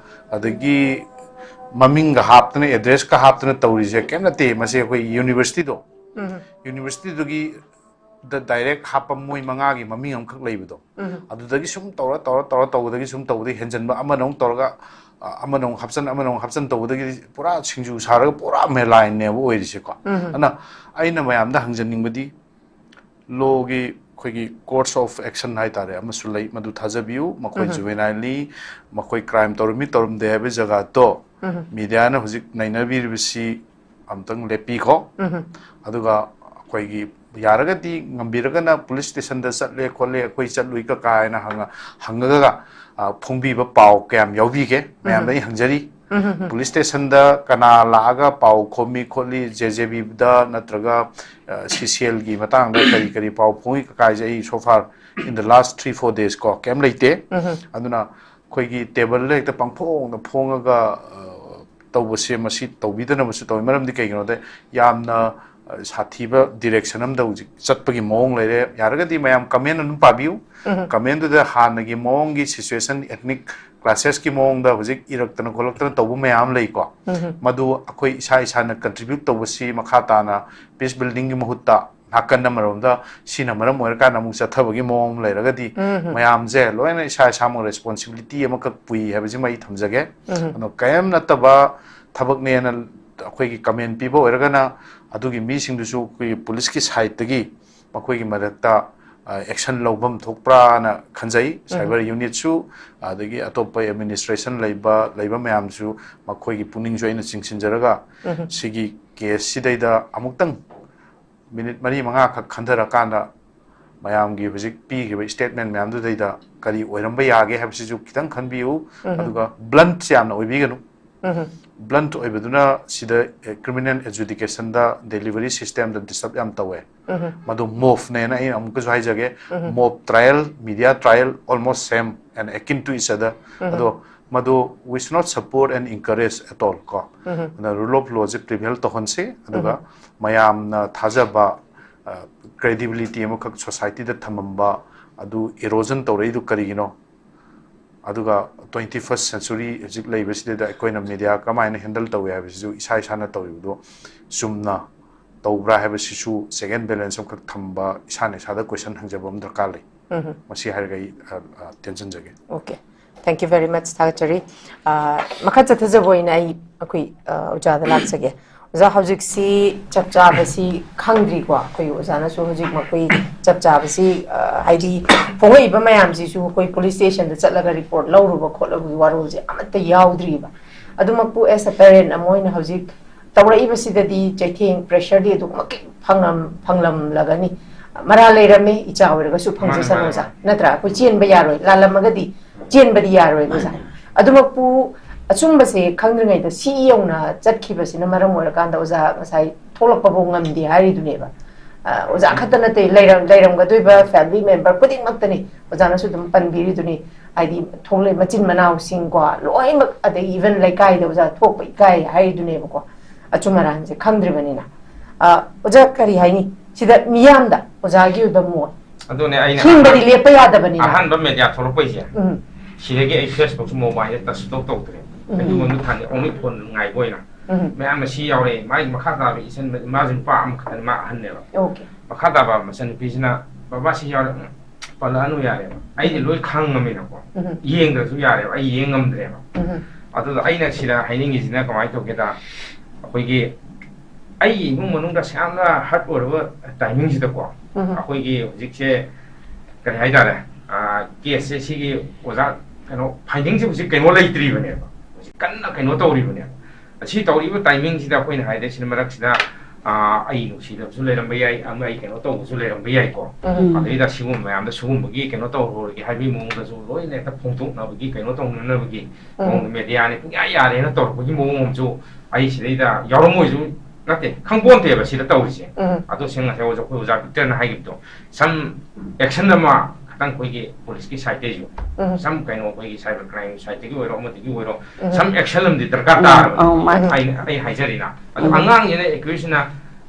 ꯑꯗꯒꯤ ꯃꯃꯤꯡꯒ ꯍꯥꯞꯇꯅ, addressꯀ ꯍꯥꯞꯇꯅ ꯇꯧꯔꯤꯁꯦ ꯀꯩꯝ ꯅꯠꯇꯦ꯫ ꯃꯁꯤ ꯑꯩꯈꯣꯏ universityꯗꯣ, universityꯗꯨꯒꯤ ꯗ ꯗꯥꯏꯔꯦꯛ ꯍꯥꯞꯄ ꯃꯣꯏ ꯃꯉꯥꯒꯤ ꯃꯃꯤꯡ ꯑꯃꯈꯛ ꯂꯩꯕꯗꯣ, ꯑꯗꯨꯗꯒꯤ ꯁꯨꯝ ꯇꯧꯔ ꯇꯧꯔ ꯇꯧꯔ ꯇꯧꯕꯗꯒꯤ ꯁꯨꯝ ꯇꯧꯕꯗꯒꯤ ꯍꯦꯟꯖꯟꯕ, ꯑꯃꯅ ꯑꯃꯨꯛ ꯇꯧꯔꯒ ꯑ, ꯑꯃꯅ ꯑꯃꯨꯛ ꯍꯥꯞꯆꯟ, ꯑꯃꯅ ꯑꯃꯨꯛ ꯍꯥꯞꯆꯟ ꯇꯧꯕꯗꯒꯤꯗꯤ ꯄꯨꯔꯥ ꯁꯤꯡꯖꯨ ꯁꯥꯔꯒ ꯄꯨꯔꯥ ꯃꯦꯂꯥꯏꯟꯅꯦꯕ ꯑꯣꯏꯔꯤꯁꯦꯀꯣ꯫ ꯑꯗꯨꯅ ꯑꯩꯅ ꯃꯌꯥꯝꯗ ꯍꯪꯖꯅꯤꯡꯕꯗꯤ, ꯂꯣꯒꯤ ꯑꯩꯈꯣꯏꯒꯤ ꯀꯣꯔꯁ ꯑꯣꯐ ꯑꯦꯛꯁꯟ ꯍꯥꯏꯇꯥꯔꯦ ꯑꯃꯁꯨ ꯂꯩ, ꯃꯗꯨ ꯊꯥꯖꯕꯤꯌꯨ꯫ ꯃꯈꯣꯏ ꯖꯨꯕꯦꯅꯥꯏꯜꯂꯤ, ꯃꯈꯣꯏ ꯀ꯭ꯔꯥꯏꯝ ꯇꯧꯔꯝꯃꯤ ꯇꯧꯔꯝꯗꯦ ꯍꯥꯏꯕ ꯖꯒꯥꯗꯣ ꯃꯤꯗꯤꯌꯥꯅ ꯍꯧꯖꯤꯛ ꯅꯩꯅꯕꯤꯔꯤꯕꯁꯤ ꯑꯝꯇꯪ ꯂꯦꯞꯄꯤꯈꯣ꯫ ꯑꯗꯨꯒ ꯑꯩꯈꯣꯏꯒꯤ ꯌꯥꯔꯒꯗꯤ ꯉꯝꯕꯤꯔꯒꯅ ꯄꯨꯂꯤꯁ ꯁ꯭ꯇꯦꯁꯟꯗ ꯆꯠꯂꯦ ꯈꯣꯠꯂꯦ, ꯑꯩꯈꯣꯏ ꯆꯠꯂꯨꯏ ꯀꯀꯥ ꯍꯥꯏꯅ ꯍꯪꯉ-, ꯍꯪꯉꯒ, ꯑ, ꯐꯣꯡꯕꯤꯕ ꯄꯥꯎ ꯀꯌꯥꯝ ꯌꯥꯎꯕꯤꯒꯦ ꯃꯌꯥꯝꯗ ꯑꯩ ꯍꯪꯖꯔꯤ꯫ ꯄꯨꯂꯤꯁ ꯁ꯭ꯇꯦꯁꯟꯗ ꯀꯅꯥ ꯂꯥꯛꯑꯒ ꯄꯥꯎ ꯈꯣꯝꯃꯤ ꯈꯣꯠꯂꯤ, ꯖꯦ ꯖꯦ ꯕꯤꯗ ꯅꯠꯇ꯭ꯔꯒ, ꯑ, ꯁꯤ ꯁꯤ ꯑꯦꯜꯒꯤ ꯃꯇꯥꯡꯗ ꯀꯔꯤ ꯀꯔꯤ ꯄꯥꯎ ꯐꯣꯡꯉꯤ ꯀꯀꯥꯏꯁꯦ ꯑꯩ so far in the last three four days ꯀꯣ ꯀꯩꯝ ꯂꯩꯇꯦ꯫ ꯑꯗꯨꯅ ꯑꯩꯈꯣꯏꯒꯤ ꯇꯦꯕꯜꯗ ꯍꯦꯛꯇ ꯄꯪꯐꯣꯡꯗ ꯐꯣꯡꯉꯒ, ꯑ, ꯇꯧꯕꯁꯦ ꯃꯁꯤ ꯇꯧꯕꯤꯗꯅꯕꯁꯨ ꯇꯧꯋꯤ꯫ ꯃꯔꯝꯗꯤ ꯀꯩꯒꯤꯅꯣꯗ ꯌꯥꯝꯅ, ꯑ, ꯁꯥꯊꯤꯕ ꯗꯤꯔꯦꯛꯁꯟ ꯑꯃꯗ ꯍꯧꯖꯤꯛ ꯆꯠꯄꯒꯤ ꯃꯑꯣꯡ ꯂꯩꯔꯦ꯫ ꯌꯥꯔꯒꯗꯤ ꯃꯌꯥꯝ ꯀꯃꯦꯟ ꯑꯗꯨꯝ ꯄꯥꯕꯤꯌꯨ꯫ ꯀꯃꯦꯟꯗꯨꯗ ꯍꯥꯟꯅꯒꯤ ꯃꯑꯣꯡꯒꯤ ꯁꯤꯆꯨꯋꯦꯁꯟ, ꯑꯦꯊꯅꯤꯛ ꯀ꯭ꯂꯥꯁꯦꯁꯀꯤ ꯃꯑꯣꯡꯗ ꯍꯧꯖꯤꯛ ꯏꯔꯛꯇꯅ ꯈꯣꯠꯂꯛꯇꯅ ꯇꯧꯕ ꯃꯌꯥꯝ ꯑꯃ ꯂꯩꯀꯣ꯫ ꯃꯗꯨ ꯑꯩꯈꯣꯏ ꯏꯁꯥ ꯏꯁꯥꯅ ꯀꯟꯇ꯭ꯔꯤꯕ꯭ꯌꯨꯠ ꯇꯧꯕꯁꯤ ꯃꯈꯥ ꯇꯥꯅ ꯄꯤꯁ ꯕꯤꯜꯗꯤꯡꯒꯤ ꯃꯍꯨꯠꯇ ꯅꯥꯀꯟ ꯑꯃꯔꯣꯝꯗ ꯁꯤꯅ ꯃꯔꯝ ꯑꯣꯏꯔꯀꯥꯟꯗ ꯑꯃꯨꯛ ꯆꯠꯊꯕꯒꯤ ꯃꯑꯣꯡ ꯑꯃ ꯂꯩꯔꯒꯗꯤ ꯃꯌꯥꯝꯁꯦ ꯂꯣꯏꯅ ꯏꯁꯥ ꯏꯁꯥꯃꯛ ꯔꯦꯁꯄꯣꯟꯁꯤꯕꯤꯂꯤꯇꯤ ꯑꯃꯈꯛ ꯄꯨꯏ ꯍꯥꯏꯕꯁꯤꯃ ꯑꯩ ꯊꯝꯖꯒꯦ꯫ ꯑꯗꯣ ꯀꯔꯤꯝ ꯅꯠꯇꯕ ꯊꯕꯛꯅꯦꯅ ꯑꯩꯈꯣꯏꯒꯤ ꯀꯃꯦꯟ ꯄꯤꯕ ꯑꯣꯏꯔꯒꯅ ꯑꯗꯨꯒꯤ ꯃꯤꯁꯤꯡꯗꯨꯁꯨ ꯑꯩꯈꯣꯏꯒꯤ ꯄꯨꯂꯤꯁꯀꯤ ꯁꯥꯏꯠꯇꯒꯤ ꯃꯈꯣꯏꯒꯤ ꯃꯔꯛꯇ, ꯑ, ꯑꯦꯛꯁꯟ ꯂꯧꯐꯝ ꯊꯣꯛꯄ꯭ꯔꯥꯅ ꯈꯟꯖꯩ꯫ ꯁꯥꯏꯕꯔ ꯌꯨꯅꯤꯠꯁꯨ, ꯑꯗꯒꯤ ꯑꯇꯣꯞꯄ ꯑꯦꯗꯃꯤꯅꯤꯁꯇ꯭ꯔꯦꯁꯟ ꯂꯩꯕ, ꯂꯩꯕ ꯃꯌꯥꯝꯁꯨ ꯃꯈꯣꯏꯒꯤ ꯄꯨꯛꯅꯤꯡꯁꯨ ꯑꯩꯅ ꯆꯤꯡꯁꯤꯟꯖꯔꯒ ꯁꯤꯒꯤ ꯀꯦꯁꯁꯤꯗꯩꯗ ꯑꯃꯨꯛꯇꯪ ꯃꯤꯅꯤꯠ ꯃꯔꯤ ꯃꯉꯥꯈꯛ ꯈꯟꯊꯔꯀꯥꯟꯗ ꯃꯌꯥꯝꯒꯤ ꯍꯧꯖꯤꯛ ꯄꯤꯈꯤꯕ ꯁ꯭ꯇꯦꯠꯃꯦꯟ ꯃꯌꯥꯝꯗꯨꯗꯩꯗ ꯀꯔꯤ ꯑꯣꯏꯔꯝꯕ ꯌꯥꯒꯦ ꯍꯥꯏꯕꯁꯤꯁꯨ ꯈꯤꯇꯪ ꯈꯟꯕꯤꯌꯨ꯫ ꯑꯗꯨꯒ ꯕ꯭ꯂꯟꯠꯁꯦ ꯌꯥꯝꯅ ꯑꯣꯏꯕꯤꯒꯅꯨ꯫ ꯕ꯭ꯂꯟꯠ ꯑꯣꯏꯕꯗꯨꯅ ꯁꯤꯗ, ꯑꯦ, ꯀ꯭ꯔꯤꯃꯤꯅꯦꯜ ꯑꯦꯖꯨꯗꯤꯀꯦꯁꯟꯗ ꯗꯦꯂꯤꯚꯔꯤ ꯁꯤꯁꯇꯦꯝꯗ ꯗꯤꯁꯇꯔꯕ ꯌꯥꯝ ꯇꯧꯋꯦ꯫ ꯃꯗꯨ ꯃꯣꯐꯅꯦꯅ ꯑꯩꯅ ꯑꯃꯨꯛꯀꯁꯨ ꯍꯥꯏꯖꯒꯦ꯫ Mob trial, media trial, almost same and akin to each other꯫ ꯑꯗꯣ ꯃꯗꯨ we should not support and encourage at all ꯀꯣ꯫ ꯑꯗꯨꯅ ꯔꯨꯜ ꯑꯣꯐ ꯂꯣꯁꯦ ꯄ꯭ꯔꯤꯚꯦꯜ ꯇꯧꯍꯟꯁꯤ꯫ ꯑꯗꯨꯒ ꯃꯌꯥꯝꯅ ꯊꯥꯖꯕ, ꯑ, ꯀ꯭ꯔꯦꯗꯤꯕꯤꯂꯤꯇꯤ ꯑꯃꯈꯛ ꯁꯣꯁꯥꯏꯇꯤꯗ ꯊꯝꯃꯝꯕ ꯑꯗꯨ ꯏꯔꯣꯖꯟ ꯇꯧꯔꯛꯏꯗꯨ ꯀꯔꯤꯒꯤꯅꯣ? ꯑꯗꯨꯒ twenty first century ꯍꯧꯖꯤꯛ ꯂꯩꯕꯁꯤꯗꯩꯗ ꯑꯩꯈꯣꯏꯅ ꯃꯦꯗꯤꯌꯥ ꯀꯃꯥꯏꯅ ꯍꯦꯟꯗꯜ ꯇꯧꯏ ꯍꯥꯏꯕꯁꯤꯁꯨ ꯏꯁꯥ ꯏꯁꯥꯅ ꯇꯧꯔꯤꯕꯗꯣ ꯆꯨꯝꯅ ꯇꯧꯕ꯭ꯔꯥ ꯍꯥꯏꯕꯁꯤꯁꯨ check and balance ꯑꯃꯈꯛ ꯊꯝꯕ, ꯏꯁꯥꯅ ꯏꯁꯥꯗ question ꯍꯪꯖꯕ ꯑꯃ ꯗꯔꯀꯥꯔ ꯂꯩ꯫ ꯎꯝ꯫ ꯃꯁꯤ ꯍꯥꯏꯔꯒ ꯑꯩ, ꯑ, ꯑ, ꯇꯦꯟꯁꯤꯟꯖꯒꯦ꯫ Okay, thank you very much, ꯊꯥꯒꯠꯆꯔꯤ꯫ ꯑ, ꯃꯈꯥ ꯆꯠꯊꯖꯕ ꯑꯣꯏꯅ ꯑꯩ ꯑꯩꯈꯣꯏ, ꯑ, ꯑꯣꯖꯥꯗ ꯂꯥꯛꯆꯒꯦ꯫ ꯑꯣꯖꯥ, ꯍꯧꯖꯤꯛꯁꯤ ꯆꯞ ꯆꯥꯕꯁꯤ ꯈꯪꯗ꯭ꯔꯤꯀꯣ꯫ ꯑꯩꯈꯣꯏ ꯑꯣꯖꯥꯅꯁꯨ ꯍꯧꯖꯤꯛ ꯃꯈꯣꯏ ꯆꯞ ꯆꯥꯕꯁꯤ, ꯑ, ꯍꯥꯏꯗꯤ ꯐꯣꯡꯉꯛꯏꯕ ꯃꯌꯥꯝꯁꯤꯁꯨ ꯑꯩꯈꯣꯏ police stationꯗ ꯆꯠꯂꯒ report ꯂꯧꯔꯨꯕ ꯈꯣꯠꯂꯨꯕꯒꯤ ꯋꯥꯔꯣꯜꯁꯦ ꯑꯃꯠꯇ ꯌꯥꯎꯗ꯭ꯔꯤꯕ꯫ ꯑꯗꯨꯃꯛꯄꯨ as a parent ꯑꯃ ꯑꯣꯏꯅ ꯍꯧꯖꯤꯛ ꯇꯧꯔꯛꯏꯕꯁꯤꯗꯗꯤ ꯆꯩꯊꯦꯡ, pressureꯗꯤ ꯑꯗꯨꯛꯃꯛꯀꯤ ꯐꯪꯂꯝ-, ꯐꯪꯂꯝꯂꯒꯅꯤ꯫ ꯃꯔꯥꯜ ꯂꯩꯔꯝꯃꯦ, ꯏꯆꯥ ꯑꯣꯏꯔꯒꯁꯨ ꯐꯪꯖꯁꯅꯨ, ꯃꯥꯅꯦ, ꯃꯥꯅꯦ, ꯑꯣꯖꯥ꯫ ꯃꯥꯅꯦ꯫ ꯅꯠꯇ꯭ꯔꯥ? ꯑꯩꯈꯣꯏ ꯆꯦꯟꯕ ꯌꯥꯔꯣꯏ, ꯂꯥꯜꯂꯝꯃꯒꯗꯤ ꯆꯦꯟꯕꯗꯤ ꯌꯥꯔꯣꯏ, ꯑꯣꯖꯥ꯫ ꯑꯗꯨꯃꯛꯄꯨ ꯑꯆꯨꯝꯕꯁꯦ ꯈꯪꯗ꯭ꯔꯤꯉꯩꯗ ꯁꯤ ꯌꯧꯅ ꯆꯠꯈꯤꯕꯁꯤꯅ ꯃꯔꯝ ꯑꯣꯏꯔꯀꯥꯟꯗ ꯑꯣꯖꯥ ꯉꯁꯥꯏ ꯊꯣꯛꯂꯛꯄꯐꯥꯎ ꯉꯝꯗꯦ ꯍꯥꯏꯔꯤꯗꯨꯅꯦꯕ꯫ ꯑ, ꯑꯣꯖꯥ ꯈꯛꯇ ꯅꯠꯇꯦ, ꯂꯩꯔꯝ-, ꯂꯩꯔꯝꯒꯗꯣꯏꯕ family member ꯈꯨꯗꯤꯡꯃꯛꯇꯅꯤ꯫ ꯑꯣꯖꯥꯅꯁꯨ ꯑꯗꯨꯝ ꯄꯟꯕꯤꯔꯤꯗꯨꯅꯤ, ꯍꯥꯏꯗꯤ ꯊꯣꯛꯂꯛ-, ꯃꯆꯤꯟ ꯃꯅꯥꯎꯁꯤꯡꯀꯣ, ꯂꯣꯏꯅꯃꯛ, ꯑꯗꯩ even ꯂꯩꯀꯥꯏꯗ ꯑꯣꯖꯥ ꯊꯣꯛꯄ ꯏꯀꯥꯏ ꯍꯥꯏꯔꯤꯗꯨꯅꯦꯕꯀꯣ꯫ ꯑꯆꯨꯝ ꯑꯔꯥꯟꯁꯦ ꯈꯪꯗ꯭ꯔꯤꯕꯅꯤꯅ꯫ ꯑ, ꯑꯣꯖꯥ, ꯀꯔꯤ ꯍꯥꯏꯅꯤ? ꯁꯤꯗ ꯃꯤꯌꯥꯝꯗ ꯑꯣꯖꯥꯒꯤ ꯑꯣꯏꯕ ꯃꯣꯠ꯫ ꯑꯗꯨꯅꯦ ꯑꯩꯅ ꯍꯤꯡꯕꯗꯤ ꯑꯍꯥꯟ-, ꯂꯦꯞꯄ ꯌꯥꯗꯕꯅꯤꯅ꯫ ꯑꯍꯥꯟꯕ media ꯊꯣꯛꯂꯛꯄꯩꯁꯦ, ꯎꯝ꯫ ꯁꯤꯗꯒꯤ ꯑꯩ Facebookꯁꯨ mobileꯗ touch ꯁꯨꯡꯇꯧ ꯇꯧꯗ꯭ꯔꯦ꯫ ꯎꯝ꯫ ꯑꯗꯨꯒꯨꯝꯕ ꯊꯥꯅꯤ, only phone ꯉꯥꯏꯕ ꯑꯣꯏꯅ꯫ ꯎꯝ꯫ ꯃꯌꯥꯝꯅ ꯁꯤ ꯌꯥꯎꯔꯦ, ꯃꯥꯒꯤ ꯃꯈꯥ ꯇꯥꯕ ꯏꯆꯟ, ꯃꯥꯁꯨ ꯅꯨꯄꯥ ꯑꯃꯈꯛꯇꯅꯤ, ꯃꯥ ꯑꯍꯟꯅꯦꯕ꯫ Okay꯫ ꯃꯈꯥ ꯇꯥꯕ ꯃꯆꯟꯅꯨꯄꯤꯁꯤꯅ, "ꯕꯕꯥ ꯁꯤ ꯌꯥꯎꯔꯦ", ꯎꯝ, ꯄꯜꯂꯛꯑꯅꯨ ꯌꯥꯔꯦꯕ꯫ ꯑꯩꯗꯤ ꯎꯝ꯫ ꯂꯣꯏ ꯈꯪꯉꯃꯤꯅꯀꯣ꯫ ꯎꯝ꯫ ꯌꯦꯡꯗ꯭ꯔꯁꯨ ꯌꯥꯔꯦꯕ, ꯑꯩ ꯌꯦꯡ ꯉꯝꯗ꯭ꯔꯦꯕ꯫ ꯎꯝ꯫ ꯑꯗꯨꯗ ꯑꯩꯅ ꯁꯤꯗ ꯍꯥꯏꯅꯤꯡꯉꯤꯁꯤꯅ ꯀꯃꯥꯏꯅ ꯇꯧꯒꯦꯗ, ꯑꯩꯈꯣꯏꯒꯤ ꯑꯩ ꯏꯃꯨꯡ ꯃꯅꯨꯡꯗ ꯑꯁꯨꯛ ꯌꯥꯝꯅ hurt ꯑꯣꯏꯔꯕ timingꯁꯤꯗꯀꯣ, ꯎꯝ꯫ ꯑꯩꯈꯣꯏꯒꯤ ꯍꯧꯖꯤꯛꯁꯦ ꯀꯔꯤ ꯍꯥꯏꯇꯥꯔꯦ, ꯑ, caseꯁꯦ ꯁꯤꯒꯤ ꯑꯣꯖꯥ ꯀꯩꯅꯣ findingꯁꯦ ꯍꯧꯖꯤꯛ ꯀꯩꯅꯣ ꯂꯩꯇ꯭ꯔꯤꯕꯅꯦꯕ, ꯍꯧꯖꯤꯛ ꯀꯟꯅ ꯀꯩꯅꯣ ꯇꯧꯔꯤꯕꯅꯦꯕ꯫ ꯑꯁꯤ ꯇꯧꯔꯤꯕ timingꯁꯤꯗ ꯑꯩꯈꯣꯏꯅ ꯍꯥꯏꯗꯣꯏꯁꯤꯅ ꯃꯔꯛꯁꯤꯗ, ꯑ, ꯑꯩ ꯅꯨꯡꯁꯤꯗꯕꯁꯨ ꯂꯩꯔꯝꯕ ꯌꯥꯏ, ꯑꯃ ꯑꯩ ꯀꯩꯅꯣ ꯇꯧꯕꯁꯨ ꯂꯩꯔꯝꯕ ꯌꯥꯏꯀꯣ꯫ ꯎꯝ꯫ ꯑꯗꯩꯗ ꯁꯤꯒꯨꯝꯕ ꯃꯌꯥꯝꯗ ꯁꯤꯒꯨꯝꯕꯒꯤ ꯀꯩꯅꯣ ꯇꯧꯔꯣꯏꯒꯦ ꯍꯥꯏꯕꯒꯤ ꯃꯑꯣꯡꯗꯁꯨ ꯂꯣꯏꯅ ꯍꯦꯛꯇ ꯐꯣꯡꯗꯣꯛꯅꯕꯒꯤ ꯀꯩꯅꯣ ꯇꯧꯅꯅꯕꯒꯤ ꯎꯝ꯫ ꯃꯑꯣꯡꯗ mediaꯅ ꯄꯨꯡꯌꯥ ꯌꯥꯔꯦꯅ ꯇꯧꯔꯛꯄꯒꯤ ꯃꯑꯣꯡ ꯑꯃꯁꯨ ꯑꯩ ꯁꯤꯗꯩꯗ ꯌꯥꯎꯔꯝꯃꯣꯏꯁꯨ ꯅꯠꯇꯦ, ꯈꯪꯄꯣꯟꯇꯦꯕ ꯁꯤꯗ ꯇꯧꯔꯤꯁꯦ꯫ ꯎꯝ꯫ ꯑꯗꯣ ꯁꯦꯡꯅ ꯉꯁꯥꯏ ꯑꯣꯖꯥ, ꯑꯩꯈꯣꯏ ꯑꯣꯖꯥ ꯕꯤꯛꯇꯔꯅ ꯍꯥꯏꯈꯤꯕꯗꯣ, some action ꯑꯃ ꯈꯤꯇꯪ ꯑꯩꯈꯣꯏꯒꯤ policeꯀꯤ sideꯇꯩꯁꯨ, ꯎꯝ꯫ Some ꯀꯩꯅꯣ ꯑꯩꯈꯣꯏꯒꯤ cyber crime sideꯇꯒꯤ ꯑꯣꯏꯔꯣ, ꯑꯃꯗꯒꯤ ꯑꯣꯏꯔꯣ, ꯎꯝ꯫ Some action ꯑꯃꯗꯤ ꯗꯔꯀꯥꯔ ꯎꯝ, ꯇꯥꯔꯕꯅꯤ꯫ ꯑꯧ, ꯃꯥꯅꯤ꯫ ꯑꯩꯅ, ꯑꯩ ꯍꯥꯏꯖꯔꯤꯅ꯫ ꯑꯗꯣ ꯎꯝ꯫ ꯑꯉꯥꯡꯁꯤꯅ, accuseꯁꯤꯅ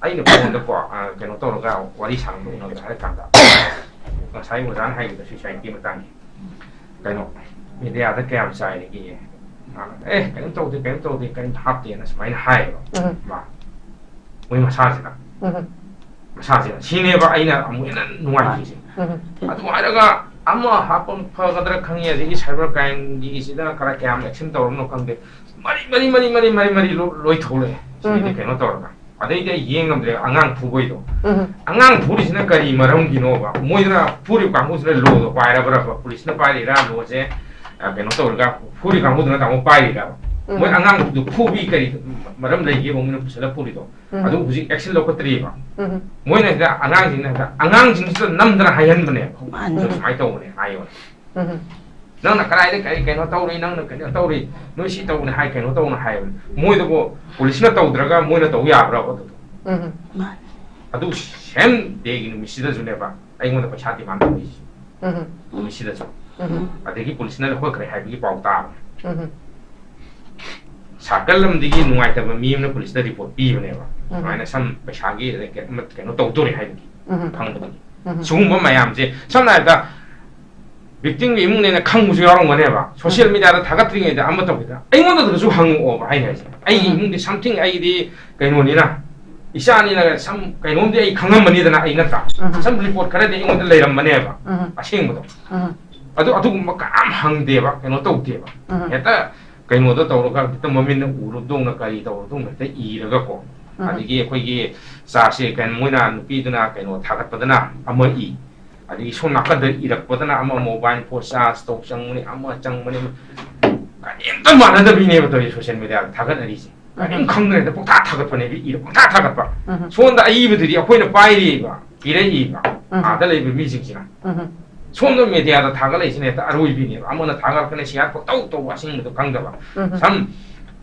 ꯑꯩꯅ phoneꯗꯀꯣ, ꯑ, ꯀꯩꯅꯣ ꯇꯧꯔꯒ ꯋꯥꯔꯤ ꯁꯥꯟꯅꯕ ꯎꯅꯕꯗ ꯍꯥꯏꯔꯀꯥꯟꯗ, ꯉꯁꯥꯏ ꯑꯣꯖꯥꯅ ꯍꯥꯏꯕꯗꯣ suicideꯀꯤ ꯃꯇꯥꯡꯒꯤ꯫ ꯀꯩꯅꯣ, mediaꯗ ꯀꯌꯥꯝ ꯆꯥꯏꯔꯒꯦ? ꯃꯥꯅ, "ꯑꯦ, ꯀꯩꯝ ꯇꯧꯗꯦ, ꯀꯩꯝ ꯇꯧꯗꯦ, ꯀꯩꯝ ꯍꯥꯞꯇꯦꯅ" ꯁꯨꯃꯥꯏꯅ ꯍꯥꯏꯌꯦꯕ꯫ ꯎꯝ꯫ ꯃꯥ꯫ ꯃꯣꯏ ꯃꯁꯥꯁꯤꯗ꯫ ꯎꯝ꯫ ꯃꯁꯥꯁꯤꯗ꯫ ꯁꯤꯅꯦꯕ ꯑꯩꯅ ꯑꯃꯨꯛ ꯍꯦꯟꯅ ꯅꯨꯡꯉꯥꯏꯇ꯭ꯔꯤꯁꯦ꯫ ꯎꯝ꯫ ꯑꯗꯨ ꯍꯥꯏꯔꯒ ꯑꯃ ꯍꯥꯞꯄ ꯐꯒꯗ꯭ꯔꯥ ꯈꯪꯉꯤ, ꯑꯗꯒꯤ cyber crimeꯒꯤꯁꯤꯗ ꯈꯔ ꯀꯌꯥꯝ action ꯇꯧꯔꯝꯅꯣ ꯈꯪꯗꯦ꯫ ꯃꯔꯤ, ꯃꯔꯤ, ꯃꯔꯤ, ꯃꯔꯤ, ꯃꯔꯤ, ꯃꯔꯤ ꯂꯣ-, ꯂꯣꯏ ꯊꯣꯛꯂꯛꯑꯦ꯫ ꯁꯤꯗꯤ ꯎꯝ꯫ ꯀꯩꯅꯣ ꯇꯧꯔꯒ꯫ ꯑꯗꯩꯗꯤ ꯑꯩ ꯌꯦꯡ ꯉꯝꯗ꯭ꯔꯦ ꯑꯉꯥꯡ ꯐꯨꯕꯩꯗꯣ꯫ ꯎꯝ꯫ ꯑꯉꯥꯡ ꯐꯨꯔꯤꯁꯤꯅ ꯀꯔꯤ ꯃꯔꯝꯒꯤꯅꯣꯕ? ꯃꯣꯏꯗꯨꯅ ꯐꯨꯔꯤꯕ ꯀꯥꯡꯕꯨꯁꯤꯅ ꯂꯣꯗꯣ ꯄꯥꯏꯔꯕ꯭ꯔꯕ? ꯄꯨꯂꯤꯁꯅ ꯄꯥꯏꯔꯤꯔꯥ ꯂꯣꯁꯦ, ꯑ, ꯀꯩꯅꯣ ꯇꯧꯔꯒ ꯐꯨꯔꯤ ꯀꯥꯡꯕꯨꯗꯨꯅ ꯇꯥꯃꯣ ꯄꯥꯏꯔꯤꯔꯕ? ꯎꯝ꯫ ꯃꯣꯏ ꯑꯉꯥꯡꯗꯨ ꯐꯨꯕꯤ ꯀꯔꯤ ꯃꯔꯝ ꯂꯩꯒꯦꯕ ꯃꯣꯏꯅ ꯄꯨꯁꯜꯂ ꯐꯨꯔꯤꯗꯣ? ꯎꯝ꯫ ꯑꯗꯨ ꯍꯧꯖꯤꯛ action ꯂꯧꯈꯠꯇ꯭ꯔꯤꯕ꯫ ꯎꯝ꯫ ꯃꯣꯏꯅ ꯍꯦꯛꯇ ꯑꯉꯥꯡꯁꯤꯡꯅ ꯍꯦꯛꯇ ꯑꯉꯥꯡꯁꯤꯡꯁꯤꯗ ꯅꯝꯗꯅ ꯍꯥꯏꯍꯟꯕꯅꯦꯕ꯫ ꯃꯥꯅꯤ꯫ ꯑꯗꯨ ꯁꯨꯃꯥꯏꯅ ꯇꯧꯕꯅꯦ ꯍꯥꯏꯌꯣ꯫ ꯎꯝ꯫ ꯅꯪꯅ ꯀꯗꯥꯏꯗ ꯀꯔꯤ ꯀꯩꯅꯣ ꯇꯧꯔꯤ, ꯅꯪꯅ ꯀꯩꯅꯣ ꯇꯧꯔꯤ, ꯅꯣꯏ ꯁꯤ ꯇꯧꯕꯅꯤ ꯍꯥꯏ, ꯀꯩꯅꯣ ꯇꯧꯕꯅꯤ ꯍꯥꯏꯕꯅꯤ꯫ ꯃꯣꯏꯗꯨꯕꯨ ꯄꯨꯂꯤꯁꯅ ꯇꯧꯗ꯭ꯔꯒ ꯃꯣꯏꯅ ꯇꯧ ꯌꯥꯕ꯭ꯔꯕ ꯑꯗꯨꯗꯣ? ꯎꯝ꯫ ꯃꯥꯅꯤ꯫ ꯑꯗꯨ same dayꯒꯤ ꯅꯨꯃꯤꯠꯁꯤꯗꯁꯨꯅꯦꯕ ꯑꯩꯉꯣꯟꯗ ꯄꯩꯁꯥ demand ꯇꯧꯔꯤꯁꯦ꯫ ꯎꯝ꯫ ꯅꯨꯃꯤꯠꯁꯤꯗꯁꯨ꯫ ꯎꯝ꯫ ꯑꯗꯒꯤ ꯄꯨꯂꯤꯁꯅ ꯂꯧꯈꯠꯈ꯭ꯔꯦ ꯍꯥꯏꯕꯒꯤ ꯄꯥꯎ ꯇꯥꯕꯅꯦ꯫ ꯎꯝ꯫ Circle ꯑꯃꯗꯒꯤ ꯅꯨꯡꯉꯥꯏꯇꯕ ꯃꯤ ꯑꯃꯅ ꯄꯨꯂꯤꯁꯇ report ꯄꯤꯕꯅꯦꯕ꯫ ꯎꯝ꯫ ꯑꯗꯨꯃꯥꯏꯅ ꯁꯝ ꯄꯩꯁꯥꯒꯤ ꯀꯩꯅꯣ ꯇꯧꯗꯣꯔꯦ ꯍꯥꯏꯕꯒꯤ ꯎꯝ꯫ ꯈꯪꯕꯗꯒꯤ꯫ ꯎꯝ꯫ ꯁꯤꯒꯨꯝꯕ ꯃꯌꯥꯝꯁꯦ ꯁꯝꯅ ꯍꯥꯏꯔꯕꯗ victimꯒꯤ ꯏꯃꯨꯡꯅꯦꯅ ꯈꯪꯕꯁꯨ ꯌꯥꯎꯔꯝꯒꯅꯦꯕ꯫ Social ꯎꯝ꯫ Mediaꯗ ꯊꯥꯒꯠꯇ꯭ꯔꯤꯉꯩꯗ ꯑꯃ ꯇꯧꯕꯗ ꯑꯩꯉꯣꯟꯗꯗꯁꯨ ꯍꯪꯉꯛꯑꯣꯕ ꯑꯩꯅ ꯍꯥꯏꯁꯦ꯫ ꯑꯩꯒꯤ ꯎꯝ꯫ ꯏꯃꯨꯡꯗꯤ something ꯑꯩꯗꯤ ꯀꯩꯅꯣꯅꯤꯅ, ꯏꯆꯥꯅꯤꯅ ꯁꯝ ꯀꯩꯅꯣꯝꯗꯤ ꯑꯩ ꯈꯪꯉꯝꯕꯅꯤꯗꯅ ꯑꯩ ꯅꯠꯇ꯭ꯔꯥ? ꯎꯝ꯫ ꯁꯝ report ꯈꯔꯗꯤ ꯑꯩꯉꯣꯟꯗ ꯂꯩꯔꯝꯕꯅꯦꯕ, ꯎꯝ꯫ ꯑꯁꯦꯡꯕꯗꯣ꯫ ꯎꯝ꯫ ꯑꯗꯨ ꯑꯗꯨꯒꯨꯝꯕ ꯀꯅꯥꯝ ꯍꯪꯗꯦꯕ, ꯀꯩꯅꯣ ꯇꯧꯗꯦꯕ꯫ ꯎꯝ꯫ ꯍꯦꯛꯇ ꯀꯩꯅꯣꯗ ꯇꯧꯔꯒ ꯍꯦꯛꯇ ꯃꯃꯤꯠꯅ ꯎꯔꯨꯕꯗꯧꯅ ꯀꯔꯤ ꯇꯧꯔꯨꯕꯗꯧꯅ ꯍꯦꯛꯇ ꯏꯔꯒꯀꯣ꯫ ꯎꯝ꯫ ꯑꯗꯒꯤ ꯑꯩꯈꯣꯏꯒꯤ ꯆꯥꯁꯦ ꯀꯩꯅꯣ ꯃꯣꯏꯅ ꯅꯨꯄꯤꯗꯨꯅ ꯀꯩꯅꯣ ꯊꯥꯒꯠꯄꯗꯅ ꯑꯃ ꯏ, ꯑꯗꯒꯤ ꯁꯣꯝ ꯅꯥꯀꯟꯗ ꯏꯔꯛꯄꯗꯅ ꯑꯃ mobile phone charge ꯇꯧ ꯆꯪꯕꯅꯤ, ꯑꯃ ꯆꯪꯕꯅꯤ, ꯑꯃ ꯀꯔꯤꯝꯇ ꯃꯥꯟꯅꯗꯕꯤꯅꯦꯕ ꯇꯧꯔꯤꯁꯦ social mediaꯗ ꯊꯥꯒꯠꯅꯔꯤꯁꯦ꯫ ꯀꯔꯤꯝ ꯎꯝ꯫ ꯈꯪꯗ꯭ꯔꯦꯗ ꯄꯨꯡꯊꯥ ꯊꯥꯒꯠꯄꯅꯦꯕ, ꯏꯔ ꯄꯨꯡꯊꯥ ꯊꯥꯒꯠꯄ꯫ ꯎꯝ꯫ ꯁꯣꯝꯗ ꯑꯏꯕꯗꯨꯗꯤ ꯑꯩꯈꯣꯏꯅ ꯄꯥꯏꯔꯤꯕ, ꯄꯤꯔꯛꯏꯕ, ꯎꯝ꯫ ꯑꯥꯗ ꯂꯩꯕ ꯃꯤꯁꯤꯡꯁꯤꯅ꯫ ꯎꯝ꯫ ꯁꯣꯝꯗ mediaꯗ ꯊꯥꯒꯠꯂꯛꯏꯁꯤꯅ ꯍꯦꯛꯇ ꯑꯔꯣꯏꯕꯤꯅꯦꯕ꯫ ꯑꯃꯅ ꯊꯥꯒꯠꯂꯛꯀꯅꯤ share ꯄꯪꯇꯧ ꯇꯧꯕ ꯑꯁꯦꯡꯕꯗꯣ ꯈꯪꯗꯕ꯫ ꯎꯝ꯫ ꯁꯝ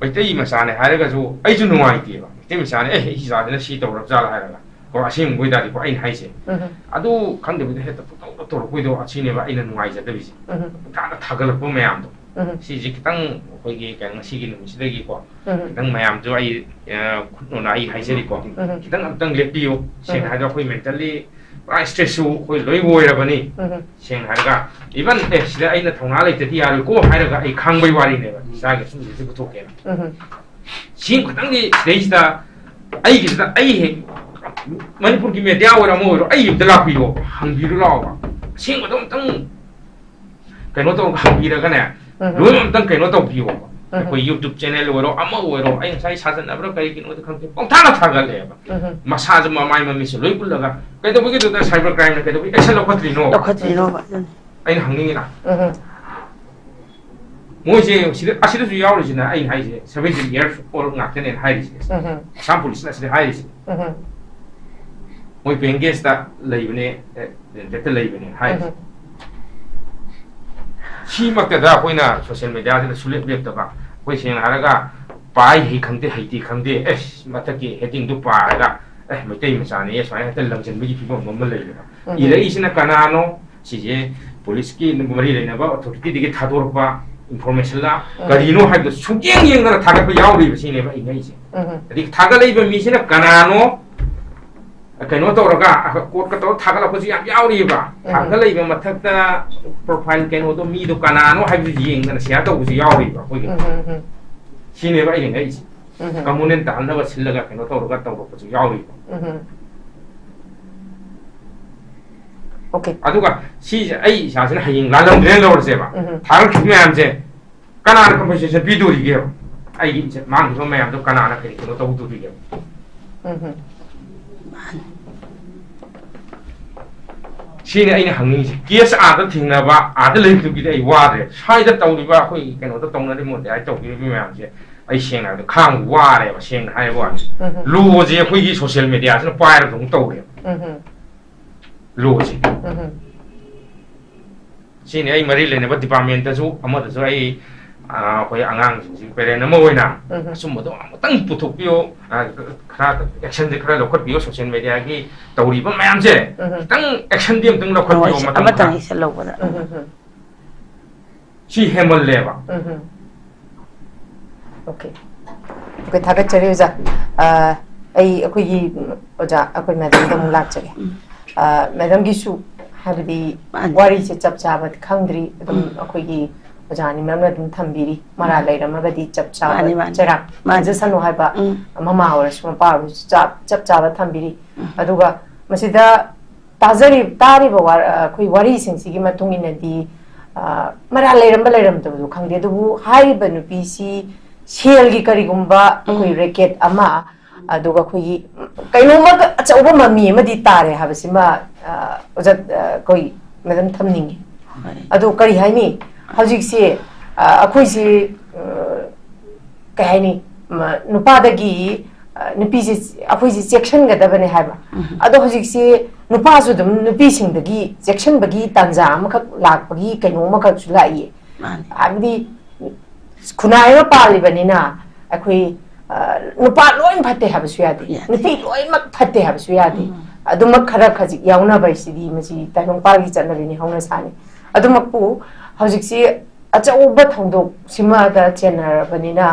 ꯃꯩꯇꯩ ꯃꯆꯥꯅꯦ ꯍꯥꯏꯔꯒꯁꯨ ꯑꯩꯁꯨ ꯅꯨꯡꯉꯥꯏꯇꯦꯕ꯫ ꯃꯩꯇꯩ ꯃꯆꯥꯅꯦ, "ꯑꯦ, ꯑꯩ ꯏꯆꯥꯁꯤꯅ ꯁꯤ ꯇꯧꯔꯕ ꯖꯥꯠꯂꯥ?" ꯍꯥꯏꯔꯒ꯫ ꯀꯣ, ꯑꯁꯦꯡꯕ ꯑꯣꯏꯇꯥꯔꯗꯤꯀꯣ ꯑꯩꯅ ꯍꯥꯏꯁꯦ꯫ ꯎꯝ꯫ ꯑꯗꯨ ꯈꯪꯗꯕꯤꯗ ꯍꯦꯛꯇ ꯄꯪꯇꯧꯗ ꯇꯧꯔꯛꯄꯩꯗꯣ ꯑꯁꯤꯅꯦꯕ ꯑꯩꯅ ꯅꯨꯡꯉꯥꯏꯖꯗꯕꯤꯁꯦ꯫ ꯎꯝ꯫ ꯄꯪꯊꯥꯗ ꯊꯥꯒꯠꯂꯛꯄ ꯃꯌꯥꯝꯗꯣ꯫ ꯎꯝ꯫ ꯁꯤꯁꯦ ꯈꯤꯇꯪ ꯑꯩꯈꯣꯏꯒꯤ ꯀꯩꯅꯣ ꯉꯁꯤꯒꯤ ꯅꯨꯃꯤꯠꯁꯤꯗꯒꯤꯀꯣ ꯎꯝ꯫ ꯈꯤꯇꯪ ꯃꯌꯥꯝꯁꯨ ꯑꯩ, ꯑ, ꯈꯨꯠꯅꯣꯅ ꯑꯩ ꯍꯥꯏꯖꯔꯤꯀꯣ꯫ ꯎꯝ꯫ ꯈꯤꯇꯪ ꯑꯝꯇꯪ ꯂꯦꯞꯄꯤꯌꯨ꯫ ꯁꯦꯡꯅ ꯎꯝ꯫ ꯍꯥꯏꯔꯕꯗ ꯑꯩꯈꯣꯏ mentally ꯄꯨꯔꯥ stressꯁꯨ ꯑꯩꯈꯣꯏ ꯂꯣꯏ ꯑꯣꯏꯔꯕꯅꯤ꯫ ꯎꯝ꯫ ꯁꯦꯡꯅ ꯍꯥꯏꯔꯒ even, "ꯑꯦ, ꯁꯤꯗ ꯑꯩꯅ ꯊꯧꯅꯥ ꯂꯩꯇꯗꯤ ꯌꯥꯔꯣꯏꯀꯣ" ꯍꯥꯏꯔꯒ ꯑꯩ ꯈꯥꯡꯕꯩ ꯋꯥꯔꯤꯅꯦꯕ꯫ ꯎꯝ꯫ ꯏꯆꯥꯒꯤ ꯁꯨꯝꯕꯁꯤ ꯄꯨꯊꯣꯛꯀꯦꯅ꯫ ꯎꯝ꯫ ꯁꯤ ꯈꯤꯇꯪꯗꯤ ꯁꯤꯗꯩꯁꯤꯗ ꯑꯩꯒꯤꯁꯤꯗ ꯑꯩ ꯍꯦꯛ ꯃꯅꯤꯄꯨꯔꯒꯤ ꯃꯦꯗꯤꯌꯥ ꯑꯣꯏꯔꯣ ꯑꯃ ꯑꯣꯏꯔꯣ, ꯑꯩ ꯑꯝꯇ ꯂꯥꯛꯄꯤꯌꯣ, ꯍꯪꯕꯤꯔꯨ ꯂꯥꯛꯑꯣꯕ꯫ ꯑꯁꯦꯡꯕꯗꯣ ꯑꯝꯇꯪ ꯀꯩꯅꯣ ꯇꯧꯔꯒ ꯍꯪꯕꯤꯔꯒꯅꯦ, ꯂꯣꯏꯅ ꯑꯝꯇꯪ ꯀꯩꯅꯣ ꯇꯧꯕꯤꯌꯣꯕ꯫ ꯑꯩꯈꯣꯏ ꯌꯨꯇ꯭ꯌꯨꯕ ꯆꯦꯅꯦꯜ ꯑꯣꯏꯔꯣ ꯑꯃ ꯑꯣꯏꯔꯣ, ꯑꯩ ꯉꯁꯥꯏ ꯁꯥꯖꯟꯅꯕ꯭ꯔꯥ ꯀꯔꯤꯒꯤꯅꯣꯗꯤ ꯈꯪꯗꯦ, ꯄꯪꯊꯥꯗ ꯊꯥꯒꯠꯂꯛꯑꯦꯕ꯫ ꯃꯁꯥꯁꯨ ꯃꯃꯥꯏ ꯃꯃꯤꯠꯁꯨ ꯂꯣꯏ ꯎꯠꯂꯒ, "ꯀꯩꯗꯧꯕꯒꯤꯗꯨꯗ ꯁꯥꯏꯕꯔ ꯀ꯭ꯔꯥꯏꯝꯅ ꯀꯩꯗꯧꯕꯒꯤ ꯑꯦꯛꯁꯟ ꯂꯧꯈꯠꯇ꯭ꯔꯤꯅꯣ?" ꯂꯧꯈꯠꯇ꯭ꯔꯤꯅꯣꯕ? ꯑꯩꯅ ꯍꯪꯅꯤꯡꯉꯤꯅ꯫ ꯃꯣꯏꯁꯦ ꯁꯤꯗ, ꯑꯁꯤꯗꯁꯨ ꯌꯥꯎꯔꯤꯁꯤꯅ ꯑꯩꯅ ꯍꯥꯏꯁꯦ seventeen years old ꯉꯥꯛꯇꯅꯦꯅ ꯍꯥꯏꯔꯤꯁꯦ꯫ ꯑꯁꯥꯝ ꯄꯨꯂꯤꯁꯅ ꯑꯁꯤꯗ ꯍꯥꯏꯔꯤꯁꯦ꯫ ꯃꯣꯏ ꯄꯦꯡꯒꯦꯁꯇ ꯂꯩꯕꯅꯦ, ꯑꯦ, ꯔꯦꯟꯇꯦꯠꯇ ꯂꯩꯕꯅꯦ ꯍꯥꯏꯔꯤꯁꯦ꯫ ꯁꯤꯃꯛꯇꯗ ꯑꯩꯈꯣꯏꯅ ꯁꯣꯁꯤꯌꯦꯜ ꯃꯦꯗꯤꯌꯥꯁꯤꯗ ꯁꯨꯡꯂꯦꯞ ꯂꯦꯞꯇꯕ, ꯑꯩꯈꯣꯏ ꯁꯦꯡꯅ ꯍꯥꯏꯔꯒ ꯄꯥꯏ ꯍꯩ ꯈꯪꯗꯦ, ꯍꯩꯇꯦ ꯈꯪꯗꯦ, ꯑꯦ, ꯃꯊꯛꯀꯤ ꯍꯦꯗꯤꯡꯗꯨ ꯄꯥꯔꯒ, "ꯑꯦ, ꯃꯩꯇꯩ ꯃꯆꯥꯅꯦ" ꯁꯨꯃꯥꯏꯅ ꯍꯦꯛꯇ ꯂꯪꯁꯤꯟꯕꯒꯤ ꯐꯤꯕꯝ ꯑꯃ ꯂꯩꯔꯦꯕ꯫ ꯏꯔꯛꯏꯁꯤꯅ ꯀꯅꯥꯅꯣ? ꯁꯤꯁꯦ ꯄꯨꯂꯤꯁꯀꯤ ꯃꯔꯤ ꯂꯩꯅꯕ ꯑꯣꯊꯣꯔꯤꯇꯤꯗꯒꯤ ꯊꯥꯗꯣꯔꯛꯄ ꯏꯟꯐꯣꯔꯃꯦꯁꯟꯂ ꯀꯔꯤꯅꯣ ꯍꯥꯏꯕꯗꯣ ꯁꯨꯛꯌꯦꯡ ꯌꯦꯡꯗꯅ ꯊꯥꯒꯠꯄ ꯌꯥꯎꯔꯤꯕ ꯁꯤꯅꯦꯕ ꯑꯩ ꯉꯛꯏꯁꯦ꯫ ꯑꯗꯒꯤ ꯊꯥꯒꯠꯂꯛꯏꯕ ꯃꯤꯁꯤꯅ ꯀꯅꯥꯅꯣ? ꯀꯩꯅꯣ ꯇꯧꯔꯒ ꯀꯣꯠꯀ ꯇꯧꯔꯒ ꯊꯥꯒꯠꯂꯛꯄꯁꯨ ꯌꯥꯝ ꯌꯥꯎꯔꯤꯕ꯫ ꯊꯥꯒꯠꯂꯛꯏꯕ ꯃꯊꯛꯇ ꯄ꯭ꯔꯣꯐꯥꯏꯜ ꯀꯩꯅꯣꯗꯣ ꯃꯤꯗꯣ ꯀꯅꯥꯅꯣ ꯍꯥꯏꯕꯗꯨ ꯌꯦꯡꯗꯅ ꯁꯤꯌꯥꯔ ꯇꯧꯕꯁꯨ ꯌꯥꯎꯔꯤꯕ ꯑꯩꯈꯣꯏꯒꯤ꯫ ꯁꯤꯅꯦꯕ ꯑꯩꯅ ꯉꯛꯏꯁꯦ꯫ ꯀꯝꯃꯨꯅꯦꯜ ꯇꯥꯍꯟꯅꯕ ꯁꯤꯜꯂꯒ ꯀꯩꯅꯣ ꯇꯧꯔꯒ ꯇꯧꯔꯛꯄꯁꯨ ꯌꯥꯎꯔꯤꯕ꯫ Okay. ꯑꯗꯨꯒ ꯁꯤꯁꯦ ꯑꯩ ꯏꯁꯥꯁꯤꯅ ꯍꯌꯦꯡ ꯂꯥꯜꯂꯝꯗ꯭ꯔꯦꯅ ꯂꯧꯔꯁꯦꯕ꯫ ꯊꯥꯒꯠꯈꯤꯕ ꯃꯌꯥꯝꯁꯦ ꯀꯅꯥꯅ ꯀꯝꯄꯦꯟꯁꯦꯁꯟ ꯄꯤꯗꯣꯔꯤꯒꯦꯕ? ꯑꯩꯒꯤ ꯏꯖꯠ ꯃꯥꯡꯈꯤꯕ ꯃꯌꯥꯝꯗꯣ ꯀꯅꯥꯅ ꯀꯔꯤ ꯀꯩꯅꯣ ꯇꯧꯗꯣꯔꯤꯒꯦꯕ? ꯁꯤꯅꯤ ꯑꯩꯅ ꯍꯪꯅꯤꯡꯉꯤꯁꯦ꯫ ꯀꯦꯁ ꯑꯥꯗ ꯊꯦꯡꯅꯕ, ꯑꯥꯗ ꯂꯩꯕꯗꯨꯒꯤꯗꯤ ꯑꯩ ꯋꯥꯗ꯭ꯔꯦ꯫ ꯁ꯭ꯋꯥꯏꯗ ꯇꯧꯔꯤꯕ ꯑꯩꯈꯣꯏ ꯀꯩꯅꯣꯗ ꯇꯧꯅꯔꯤꯕ ꯃꯣꯗꯤ ꯑꯥꯏ ꯇꯧꯕꯤꯔꯤꯕ ꯃꯌꯥꯝꯁꯦ ꯑꯩ ꯁꯦꯡꯅ ꯍꯥꯏꯕꯗ ꯈꯥꯡꯕ ꯋꯥꯔꯦꯕ꯫ ꯁꯦꯡꯅ ꯍꯥꯏꯕ ꯋꯥꯅꯤ꯫ ꯂꯣꯁꯦ ꯑꯩꯈꯣꯏꯒꯤ ꯁꯣꯁꯤꯌꯦꯜ ꯃꯦꯗꯤꯌꯥꯁꯤꯅ ꯄꯥꯏꯔꯒ ꯑꯗꯨꯝ ꯇꯧꯔꯦꯕ꯫ ꯂꯣꯁꯦ꯫ ꯁꯤꯅꯤ ꯑꯩ ꯃꯔꯤ ꯂꯩꯅꯕ ꯗꯤꯄꯥꯔꯠꯃꯦꯟꯇꯁꯨ ꯑꯃꯗꯁꯨ ꯑꯩ, ꯑ, ꯑꯩꯈꯣꯏ ꯑꯉꯥꯡꯁꯤꯡꯁꯤꯒꯤ ꯄꯦꯔꯦꯟ ꯑꯃ ꯑꯣꯏꯅ ꯑꯆꯨꯝꯕꯗꯣ ꯑꯃꯨꯛꯇꯪ ꯄꯨꯊꯣꯛꯄꯤꯌꯣ, ꯑ, ꯈꯔ ꯑꯦꯛꯁꯟꯁꯦ ꯈꯔ ꯂꯧꯈꯠꯄꯤꯌꯣ꯫ ꯁꯣꯁꯤꯌꯦꯜ ꯃꯦꯗꯤꯌꯥꯒꯤ ꯇꯧꯔꯤꯕ ꯃꯌꯥꯝꯁꯦ ꯈꯤꯇꯪ ꯑꯦꯛꯁꯟꯗꯤ ꯑꯃꯨꯛꯇꯪ ꯂꯧꯈꯠꯄꯤꯌꯣ꯫ ꯍꯣꯏ, ꯃꯇꯝ ꯑꯃꯇꯪ ꯈꯔ꯫ ꯑꯦꯛꯁꯟ ꯂꯧꯕꯗ꯫ ꯁꯤ ꯍꯦꯟꯃꯜꯂꯦꯕ꯫ Okay. Okay, ꯊꯥꯒꯠꯆꯔꯤ ꯑꯣꯖꯥ꯫ ꯑ, ꯑꯩ ꯑꯩꯈꯣꯏꯒꯤ, ꯎꯝ, ꯑꯣꯖꯥ, ꯑꯩꯈꯣꯏ ꯃꯦꯗꯥꯝꯗ ꯑꯃꯨꯛ ꯂꯥꯛꯆꯒꯦ꯫ ꯑ, ꯃꯦꯗꯥꯝꯒꯤꯁꯨ ꯍꯥꯏꯕꯗꯤ ꯃꯥꯅꯤ꯫ ꯋꯥꯔꯤꯁꯦ ꯆꯞ ꯆꯥꯕꯗꯤ ꯈꯪꯗ꯭ꯔꯤ, ꯑꯗꯨꯝ ꯑꯩꯈꯣꯏꯒꯤ ꯑꯣꯖꯥꯅꯤ ꯃꯦꯝꯅ ꯑꯗꯨꯝ ꯊꯝꯕꯤꯔꯤ꯫ ꯃꯔꯥꯜ ꯂꯩꯔꯝꯃꯒꯗꯤ ꯆꯞ ꯆꯥꯕ ꯃꯥꯅꯤ, ꯃꯥꯅꯤ꯫ ꯆꯩꯔꯥꯛ ꯃꯥꯅꯤ꯫ ꯄꯤꯖꯁꯅꯨ ꯍꯥꯏꯕ ꯎꯝ꯫ ꯃꯃꯥ ꯑꯣꯏꯔꯁꯨ ꯃꯄꯥ ꯑꯣꯏꯔꯁꯨ ꯆꯞ ꯆꯞ ꯆꯥꯕ ꯊꯝꯕꯤꯔꯤ꯫ ꯎꯝ꯫ ꯑꯗꯨꯒ ꯃꯁꯤꯗ ꯇꯥꯖꯔꯤ ꯇꯥꯔꯤꯕ ꯋꯥ-, ꯑꯩꯈꯣꯏ ꯋꯥꯔꯤꯁꯤꯡꯁꯤꯒꯤ ꯃꯇꯨꯡ ꯏꯟꯅꯗꯤ, ꯑ, ꯃꯔꯥꯜ ꯂꯩꯔꯝꯕ ꯂꯩꯔꯝꯗꯕꯗꯨ ꯈꯪꯗꯦ, ꯑꯗꯨꯕꯨ ꯍꯥꯏꯔꯤꯕ ꯅꯨꯄꯤꯁꯤ ꯁꯦꯜꯒꯤ ꯀꯔꯤꯒꯨꯝꯕ ꯑꯩꯈꯣꯏ ꯎꯝ꯫ ꯔꯦꯀꯦꯠ ꯑꯃ, ꯑꯗꯨꯒ ꯑꯩꯈꯣꯏꯒꯤ ꯀꯩꯅꯣꯝꯃ ꯑꯆꯧꯕ ꯃꯃꯤ ꯑꯃꯗꯤ ꯇꯥꯔꯦ ꯍꯥꯏꯕꯁꯤꯃ, ꯑ, ꯑꯣꯖꯥ, ꯑ, ꯑꯩꯈꯣꯏ ꯃꯦꯗꯝ ꯊꯝꯅꯤꯡꯉꯤ꯫ ꯍꯣꯏ꯫ ꯑꯗꯨ ꯀꯔꯤ ꯍꯥꯏꯅꯤ? ꯍꯧꯖꯤꯛꯁꯤ, ꯑ, ꯑꯩꯈꯣꯏꯁꯤ, ꯑ, ꯀꯩ ꯍꯥꯏꯅꯤ? ꯃ-, ꯅꯨꯄꯥꯗꯒꯤ, ꯑ, ꯅꯨꯄꯤꯁꯤ ꯑꯩꯈꯣꯏꯁꯤ ꯆꯦꯛꯁꯤꯟꯒꯗꯕꯅꯦ ꯍꯥꯏꯕ꯫ ꯎꯝ꯫ ꯑꯗꯣ ꯍꯧꯖꯤꯛꯁꯤ ꯅꯨꯄꯥꯁꯨ ꯑꯗꯨꯝ ꯅꯨꯄꯤꯁꯤꯡꯗꯒꯤ ꯆꯦꯛꯁꯤꯟꯕꯒꯤ ꯇꯥꯟꯖꯥ ꯑꯃꯈꯛ ꯂꯥꯛꯄꯒꯤ ꯀꯩꯅꯣ ꯑꯃꯈꯛꯁꯨ ꯂꯥꯛꯏꯌꯦ꯫ ꯃꯥꯅꯤ꯫ ꯍꯥꯏꯕꯗꯤ ꯈꯨꯟꯅꯥꯏ ꯑꯃ ꯄꯥꯜꯂꯤꯕꯅꯤꯅ ꯑꯩꯈꯣꯏ, ꯑ, ꯅꯨꯄꯥ ꯂꯣꯏ ꯐꯠꯇꯦ ꯍꯥꯏꯕꯁꯨ ꯌꯥꯗꯦ, ꯌꯥꯗꯦ꯫ ꯅꯨꯄꯤ ꯂꯣꯏꯅꯃꯛ ꯐꯠꯇꯦ ꯍꯥꯏꯕꯁꯨ ꯌꯥꯗꯦ꯫ ꯎꯝ꯫ ꯑꯗꯨꯃꯛ ꯈꯔ ꯈꯖꯤꯛ ꯌꯥꯎꯅꯕ ꯍꯥꯏꯁꯤꯗꯤ ꯃꯁꯤ ꯇꯥꯏꯕꯪꯄꯥꯜꯒꯤ ꯆꯠꯅꯕꯤꯅꯤ, ꯍꯧꯅꯁꯥꯅꯤ꯫ ꯑꯗꯨꯃꯛꯄꯨ ꯍꯧꯖꯤꯛꯁꯤ ꯑꯆꯧꯕ ꯊꯧꯗꯣꯛꯁꯤꯃꯗ ꯆꯦꯟꯅꯔꯕꯅꯤꯅ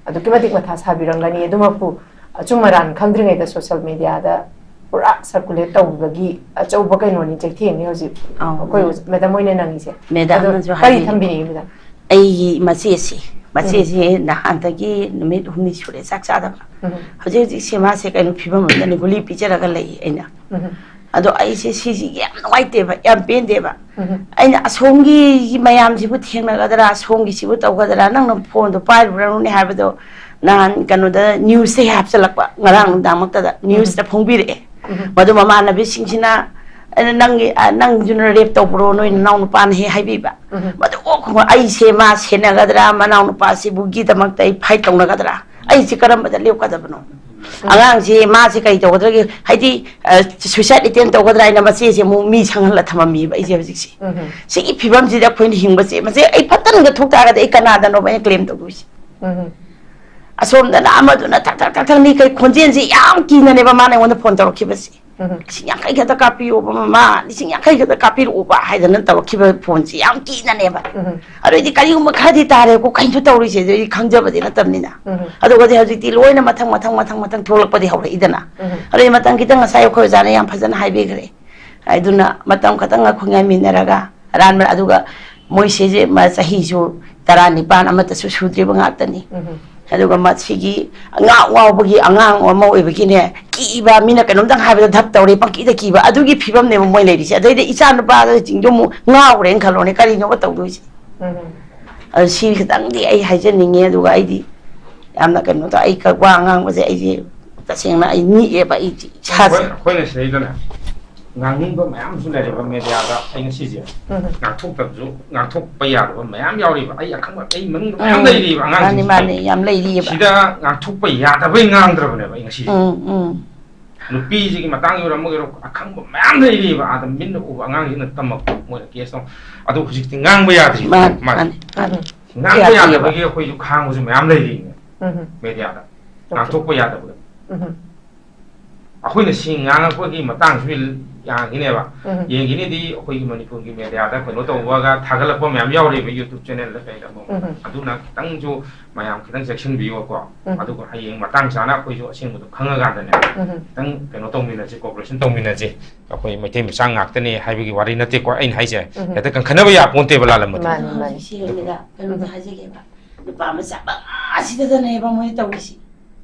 ꯑꯗꯨꯛꯀꯤ ꯃꯇꯤꯛ ꯃꯊꯥ ꯁꯥꯕꯤꯔꯝꯒꯅꯤ꯫ ꯑꯗꯨꯃꯛꯄꯨ ꯑꯆꯨꯝ ꯑꯔꯥꯟ ꯈꯪꯗ꯭ꯔꯤꯉꯩꯗ ꯁꯣꯁꯦꯜ ꯃꯦꯗꯤꯌꯥꯗ ꯄꯨꯔꯥ ꯁꯔꯀꯨꯂꯦꯠ ꯇꯧꯕꯒꯤ ꯑꯆꯧꯕ ꯀꯩꯅꯣꯅꯤ, ꯆꯩꯊꯦꯡꯅꯤ ꯍꯧꯖꯤꯛ ꯑꯧ, ꯑꯩꯈꯣꯏ ꯎꯝ꯫ ꯃꯦꯗꯝ ꯍꯣꯏꯅ ꯅꯪꯉꯤꯁꯦ꯫ ꯃꯦꯗꯝꯅꯁꯨ ꯑꯗꯣ ꯀꯔꯤ ꯍꯥꯏꯕꯤꯔꯦ꯫ ꯊꯝꯕꯤꯅꯤꯡꯉꯤ ꯃꯦꯗꯝ? ꯑꯩꯒꯤ ꯃꯆꯦꯁꯦ, ꯃꯆꯦꯁꯦ ꯅꯍꯥꯟꯗꯒꯤ ꯅꯨꯃꯤꯠ ꯍꯨꯝꯅꯤ ꯁꯨꯔꯦ ꯆꯥꯛ ꯆꯥꯗꯕ꯫ ꯎꯝ꯫ ꯍꯧꯖꯤꯛ ꯍꯧꯖꯤꯛꯁꯦ ꯃꯥꯁꯦ ꯀꯩꯅꯣ ꯐꯤꯕꯝ ꯑꯃꯗꯅꯤ, ꯒꯨꯂꯤ ꯄꯤꯖꯔꯒ ꯂꯩ ꯑꯩꯅ꯫ ꯎꯝ꯫ ꯑꯗꯣ ꯑꯩꯁꯦ ꯁꯤꯁꯤ ꯌꯥꯝ ꯅꯨꯡꯉꯥꯏꯇꯦꯕ, ꯌꯥꯝ ꯄꯦꯟꯗꯦꯕ꯫ ꯎꯝ꯫ ꯑꯩꯅ ꯑꯁꯣꯝꯒꯤ ꯃꯌꯥꯝꯁꯤꯕꯨ ꯊꯦꯡꯅꯒꯗ꯭ꯔꯥ, ꯑꯁꯣꯝꯒꯤꯁꯤꯕꯨ ꯇꯧꯒꯗ꯭ꯔꯥ, ꯅꯪꯅ ꯐꯣꯟꯗꯣ ꯄꯥꯏꯔꯨꯔꯅꯨꯅꯦ ꯍꯥꯏꯕꯗꯣ ꯅꯍꯥꯟ ꯀꯩꯅꯣꯗ ꯅ꯭ꯌꯨꯁꯇ ꯍꯥꯞꯆꯜꯂꯛꯄ, ꯉꯔꯥꯡ ꯅꯨꯡꯗꯥꯡꯃꯛꯇꯗ ꯅ꯭ꯌꯨꯁꯇ ꯐꯣꯡꯕꯤꯔꯛꯑꯦ꯫ ꯎꯝ꯫ ꯃꯗꯨ ꯃꯃꯥꯟꯅꯕꯤꯁꯤꯡꯁꯤꯅ, "ꯑꯩꯅ ꯅꯪꯒꯤ, ꯑ, ꯅꯪꯁꯨꯅ ꯔꯦꯞ ꯇꯧꯕ꯭ꯔꯣ, ꯅꯣꯏ ꯅꯅꯥꯎ ꯅꯨꯄꯥꯅ?" ꯍꯦꯛ ꯍꯥꯏꯕꯤꯕ꯫ ꯎꯝ꯫ ꯃꯗꯨ ꯑꯣ, ꯑꯩꯁꯦ ꯃꯥ ꯁꯦꯟꯅꯒꯗ꯭ꯔꯥ, ꯃꯅꯥꯎ ꯅꯨꯄꯥꯁꯤꯕꯨꯒꯤꯗꯃꯛꯇ ꯑꯩ ꯐꯥꯏꯠ ꯇꯧꯅꯒꯗ꯭ꯔꯥ, ꯑꯩꯁꯦ ꯀꯔꯝꯕꯗ ꯂꯦꯞꯀꯗꯕꯅꯣ? ꯑꯉꯥꯡꯁꯦ ꯃꯥꯁꯦ ꯀꯔꯤ ꯇꯧꯒꯗ꯭ꯔꯒꯦ? ꯍꯥꯏꯗꯤ, ꯑ, ꯁꯨꯏꯁꯥꯏꯠ ꯑꯦꯇꯦꯝ ꯇꯧꯒꯗ꯭ꯔꯥ ꯍꯥꯏꯅ ꯃꯆꯦꯁꯦ ꯑꯃꯨꯛ ꯃꯤ ꯁꯪꯍꯜꯂ ꯊꯝꯃꯝꯃꯤꯕ ꯑꯩꯁꯦ ꯍꯧꯖꯤꯛꯁꯦ꯫ ꯎꯝ꯫ ꯁꯤꯒꯤ ꯐꯤꯕꯝꯁꯤꯗ ꯑꯩꯈꯣꯏꯅ ꯍꯤꯡꯕꯁꯦ, ꯃꯁꯦ ꯑꯩ ꯐꯠꯇꯅꯒ ꯊꯣꯛ ꯇꯥꯔꯒꯗꯤ ꯑꯩ ꯀꯅꯥꯗꯅꯣꯕ ꯑꯩꯅ ꯀ꯭ꯂꯦꯝ ꯇꯧꯗꯣꯏꯁꯦ? ꯎꯝ꯫ ꯑꯁꯣꯝꯗꯅ ꯑꯃꯗꯨꯅ ꯊꯛ ꯊꯛ ꯊꯛ ꯊꯛ ꯅꯤ ꯀꯩ ꯈꯣꯟꯖꯦꯜꯁꯦ ꯌꯥꯝ ꯀꯤꯅꯅꯦꯕ ꯃꯥꯅ ꯑꯩꯉꯣꯟꯗ ꯐꯣꯟ ꯇꯧꯔꯛꯈꯤꯕꯁꯦ꯫ ꯎꯝ꯫ "ꯂꯤꯁꯤꯡ ꯌꯥꯡꯈꯩ ꯈꯛꯇ ꯀꯥꯞꯄꯤꯌꯣꯕ ꯃꯃꯥ, ꯂꯤꯁꯤꯡ ꯌꯥꯡꯈꯩ ꯈꯛꯇ ꯀꯥꯞꯄꯤꯔꯛꯑꯣꯕ" ꯍꯥꯏꯗꯅ ꯇꯧꯔꯛꯈꯤꯕ ꯐꯣꯟꯁꯦ ꯌꯥꯝ ꯀꯤꯅꯅꯦꯕ꯫ ꯎꯝ꯫ ꯑꯗꯨꯏꯗꯤ ꯀꯔꯤꯒꯨꯝꯕ ꯈꯔꯗꯤ ꯇꯥꯔꯦꯀꯣ, ꯀꯩꯅꯣ ꯇꯧꯔꯤꯁꯦ, ꯑꯗꯨꯗꯤ ꯈꯪꯖꯕꯗꯤ ꯅꯠꯇꯕꯅꯤꯅ꯫ ꯎꯝ꯫ ꯑꯗꯨꯒꯗꯤ ꯍꯧꯖꯤꯛꯇꯤ ꯂꯣꯏꯅ ꯃꯊꯪ ꯃꯊꯪ ꯃꯊꯪ ꯃꯊꯪ ꯊꯣꯛꯂꯛꯄꯗꯤ ꯍꯧꯔꯛꯏꯗꯅ꯫ ꯎꯝ꯫ ꯑꯗꯨꯒꯤ ꯃꯇꯝ ꯈꯤꯇꯪ ꯉꯁꯥꯏ ꯑꯩꯈꯣꯏ ꯑꯣꯖꯥꯅ ꯌꯥꯝ ꯐꯖꯅ ꯍꯥꯏꯕꯤꯈ꯭ꯔꯦ꯫ ꯑꯗꯨꯅ ꯃꯇꯝ ꯈꯤꯇꯪ ꯑꯩꯈꯣꯏ ꯉꯥꯏꯃꯤꯟꯅꯔꯒ ꯑꯔꯥꯟꯕ, ꯑꯗꯨꯒ ꯃꯣꯏꯁꯤꯁꯦ ꯃ-, ꯆꯍꯤꯁꯨ ꯇꯔꯥꯅꯤꯄꯥꯟ ꯑꯃꯠꯇꯁꯨ ꯁꯨꯗ꯭ꯔꯤꯕ ꯉꯥꯛꯇꯅꯤ꯫ ꯎꯝ꯫ ꯑꯗꯨꯒ ꯃꯁꯤꯒꯤ ꯉꯥꯎ ꯉꯥꯎꯕꯒꯤ ꯑꯉꯥꯡ ꯑꯃ ꯑꯣꯏꯕꯒꯤꯅꯦ, ꯀꯤꯕ, ꯃꯤꯅ ꯀꯩꯅꯣꯝꯇꯪ ꯍꯥꯏꯕꯗ ꯙꯞ ꯇꯧꯔꯦ, ꯄꯪꯀꯤꯗ ꯀꯤꯕ, ꯑꯗꯨꯒꯤ ꯐꯤꯕꯝꯅꯦꯕ ꯃꯣꯏ ꯂꯩꯔꯤꯁꯦ꯫ ꯑꯗꯩꯗꯤ ꯏꯆꯥ ꯅꯨꯄꯥꯁꯤꯡꯗꯣ ꯑꯃꯨꯛ ꯉꯥꯎꯈ꯭ꯔꯦꯅ ꯈꯜꯂꯣꯅꯦ, ꯀꯔꯤꯅꯣꯕ ꯇꯧꯗꯣꯏꯁꯦ? ꯎꯝ꯫ ꯑꯗꯨ ꯁꯤ ꯈꯤꯇꯪꯗꯤ ꯑꯩ ꯍꯥꯏꯖꯅꯤꯡꯉꯦ꯫ ꯑꯗꯨꯒ ꯑꯩꯗꯤ ꯌꯥꯝꯅ ꯀꯩꯅꯣ ꯇꯧ-, ꯑꯩ ꯀ-, ꯋꯥ ꯉꯥꯡꯕꯁꯦ ꯑꯩꯁꯦ ꯇꯁꯦꯡꯅ ꯑꯩ ꯅꯤꯛꯑꯦꯕ, ꯑꯩ ꯏꯁꯥꯁꯦ꯫ ꯑꯩꯈꯣꯏ-, ꯑꯩꯈꯣꯏꯅ ꯁꯤꯗꯩꯗꯅꯦ, ꯉꯥꯡꯅꯤꯡꯕ ꯃꯌꯥꯝꯁꯨ ꯂꯩꯔꯦꯕ ꯃꯦꯗꯤꯌꯥꯗ꯫ ꯑꯩ ꯉꯁꯤꯁꯦ ꯎꯝ꯫ ꯉꯥꯡꯊꯣꯛꯇꯕꯁꯨ, ꯉꯥꯡꯊꯣꯛꯄ ꯌꯥꯗꯕ ꯃꯌꯥꯝ ꯌꯥꯎꯔꯤꯕ꯫ ꯑꯩ ꯑꯈꯪꯕ, ꯑꯩ ꯃꯅꯨꯡꯗ ꯃꯌꯥꯝ ꯎꯝ꯫ ꯂꯩꯔꯤꯕ ꯃꯥꯅꯤ, ꯑꯉꯥꯡꯁꯤꯡꯁꯦ꯫ ꯃꯥꯅꯤ, ꯌꯥꯝ ꯂꯩꯔꯤꯑꯕ꯫ ꯁꯤꯗ ꯉꯥꯡꯊꯣꯛꯄ ꯌꯥꯗꯕꯩ ꯉꯥꯡꯗ꯭ꯔꯕꯅꯦꯕ ꯑꯩ ꯉꯁꯤꯁꯦ꯫ ꯎꯝ, ꯎꯝ꯫ ꯅꯨꯄꯤꯁꯤꯒꯤ ꯃꯇꯥꯡꯒꯤ ꯑꯣꯏꯔꯝꯃꯒ ꯑꯈꯪꯕ ꯃꯌꯥꯝ ꯂꯩꯔꯤꯕ, ꯑꯥꯗ ꯃꯤꯠꯅ ꯎꯕ ꯑꯉꯥꯡꯁꯤꯡꯅ ꯇꯝꯃꯛꯄ, ꯃꯣꯏꯅ ꯀꯦꯁ ꯇꯧ-, ꯑꯗꯨ ꯍꯧꯖꯤꯛꯇꯤ ꯉꯥꯡꯕ ꯌꯥꯗ꯭ꯔꯤ꯫ ꯃꯥꯅꯤ, ꯃꯥꯅꯤ꯫ ꯃꯥꯅꯤ, ꯃꯥꯅꯤ꯫ ꯉꯥꯡꯕ ꯌꯥꯗꯦꯕ꯫ ꯌꯥꯗꯕꯒꯤ ꯑꯩꯈꯣꯏꯁꯨ ꯈꯥꯡꯕꯁꯨ ꯃꯌꯥꯝ ꯂꯩꯔꯤꯅꯦ꯫ ꯎꯝ꯫ ꯃꯦꯗꯤꯌꯥꯗ ꯑꯣꯀꯦ꯫ ꯉꯥꯡꯊꯣꯛꯄ ꯌꯥꯗꯕꯗꯣ꯫ ꯎꯝ꯫ ꯑꯩꯈꯣꯏꯅ ꯁꯤ ꯉꯥꯡꯉꯛꯄꯒꯤ ꯃꯇꯥꯡꯁꯨ ꯌꯥꯈꯤꯅꯦꯕ꯫ ꯎꯝ꯫ ꯌꯦꯡꯈꯤꯅꯤꯗꯤ ꯑꯩꯈꯣꯏꯒꯤ ꯃꯅꯤꯄꯨꯔꯒꯤ ꯃꯦꯗꯤꯌꯥꯗ ꯀꯩꯅꯣ ꯇꯧꯕꯒ ꯊꯥꯒꯠꯂꯛꯄ ꯃꯌꯥꯝ ꯌꯥꯎꯔꯤꯕ YouTube ꯆꯦꯅꯦꯜꯗ ꯀꯩꯗ ꯑꯃ꯫ ꯎꯝ꯫ ꯑꯗꯨꯅ ꯈꯤꯇꯪꯁꯨ ꯃꯌꯥꯝ ꯈꯤꯇꯪ ꯆꯦꯛꯁꯤꯟꯕꯤꯌꯨꯀꯣ꯫ ꯎꯝ꯫ ꯑꯗꯨꯒ ꯍꯌꯦꯡ ꯃꯇꯥꯡ ꯆꯥꯅ ꯑꯩꯈꯣꯏꯁꯨ ꯑꯁꯦꯡꯕꯗꯣ ꯈꯪꯉꯀꯥꯟꯗꯅꯦ, ꯎꯝ꯫ ꯈꯤꯇꯪ ꯀꯩꯅꯣ ꯇꯧꯃꯤꯟꯅꯁꯤ, ꯀꯣꯑꯣꯄꯔꯦꯁꯟ ꯇꯧꯃꯤꯟꯅꯁꯤ꯫ ꯑꯩꯈꯣꯏ ꯃꯩꯇꯩ ꯃꯆꯥ ꯉꯥꯛꯇꯅꯤ ꯍꯥꯏꯕꯒꯤ ꯋꯥꯔꯤ ꯅꯠꯇꯦꯀꯣ ꯑꯩꯅ ꯍꯥꯏꯁꯦ꯫ ꯎꯝ꯫ ꯍꯦꯛꯇ ꯀꯟꯈꯠꯅꯕ ꯌꯥꯄꯣꯟꯇꯦꯕ ꯂꯥꯜꯂꯝꯕꯗꯣ꯫ ꯃꯥꯅꯤ, ꯃꯥꯅꯤ꯫ ꯁꯤ ꯍꯦꯟꯕꯗ ꯀꯩꯅꯣꯝꯇ ꯍꯥꯏꯖꯒꯦꯕ꯫ ꯅꯨꯄꯥ ꯃꯆꯥ ꯃꯉꯥꯁꯤꯗꯗꯅꯦꯕ ꯃꯣꯏꯅ ꯇꯧꯔꯤꯁꯤ꯫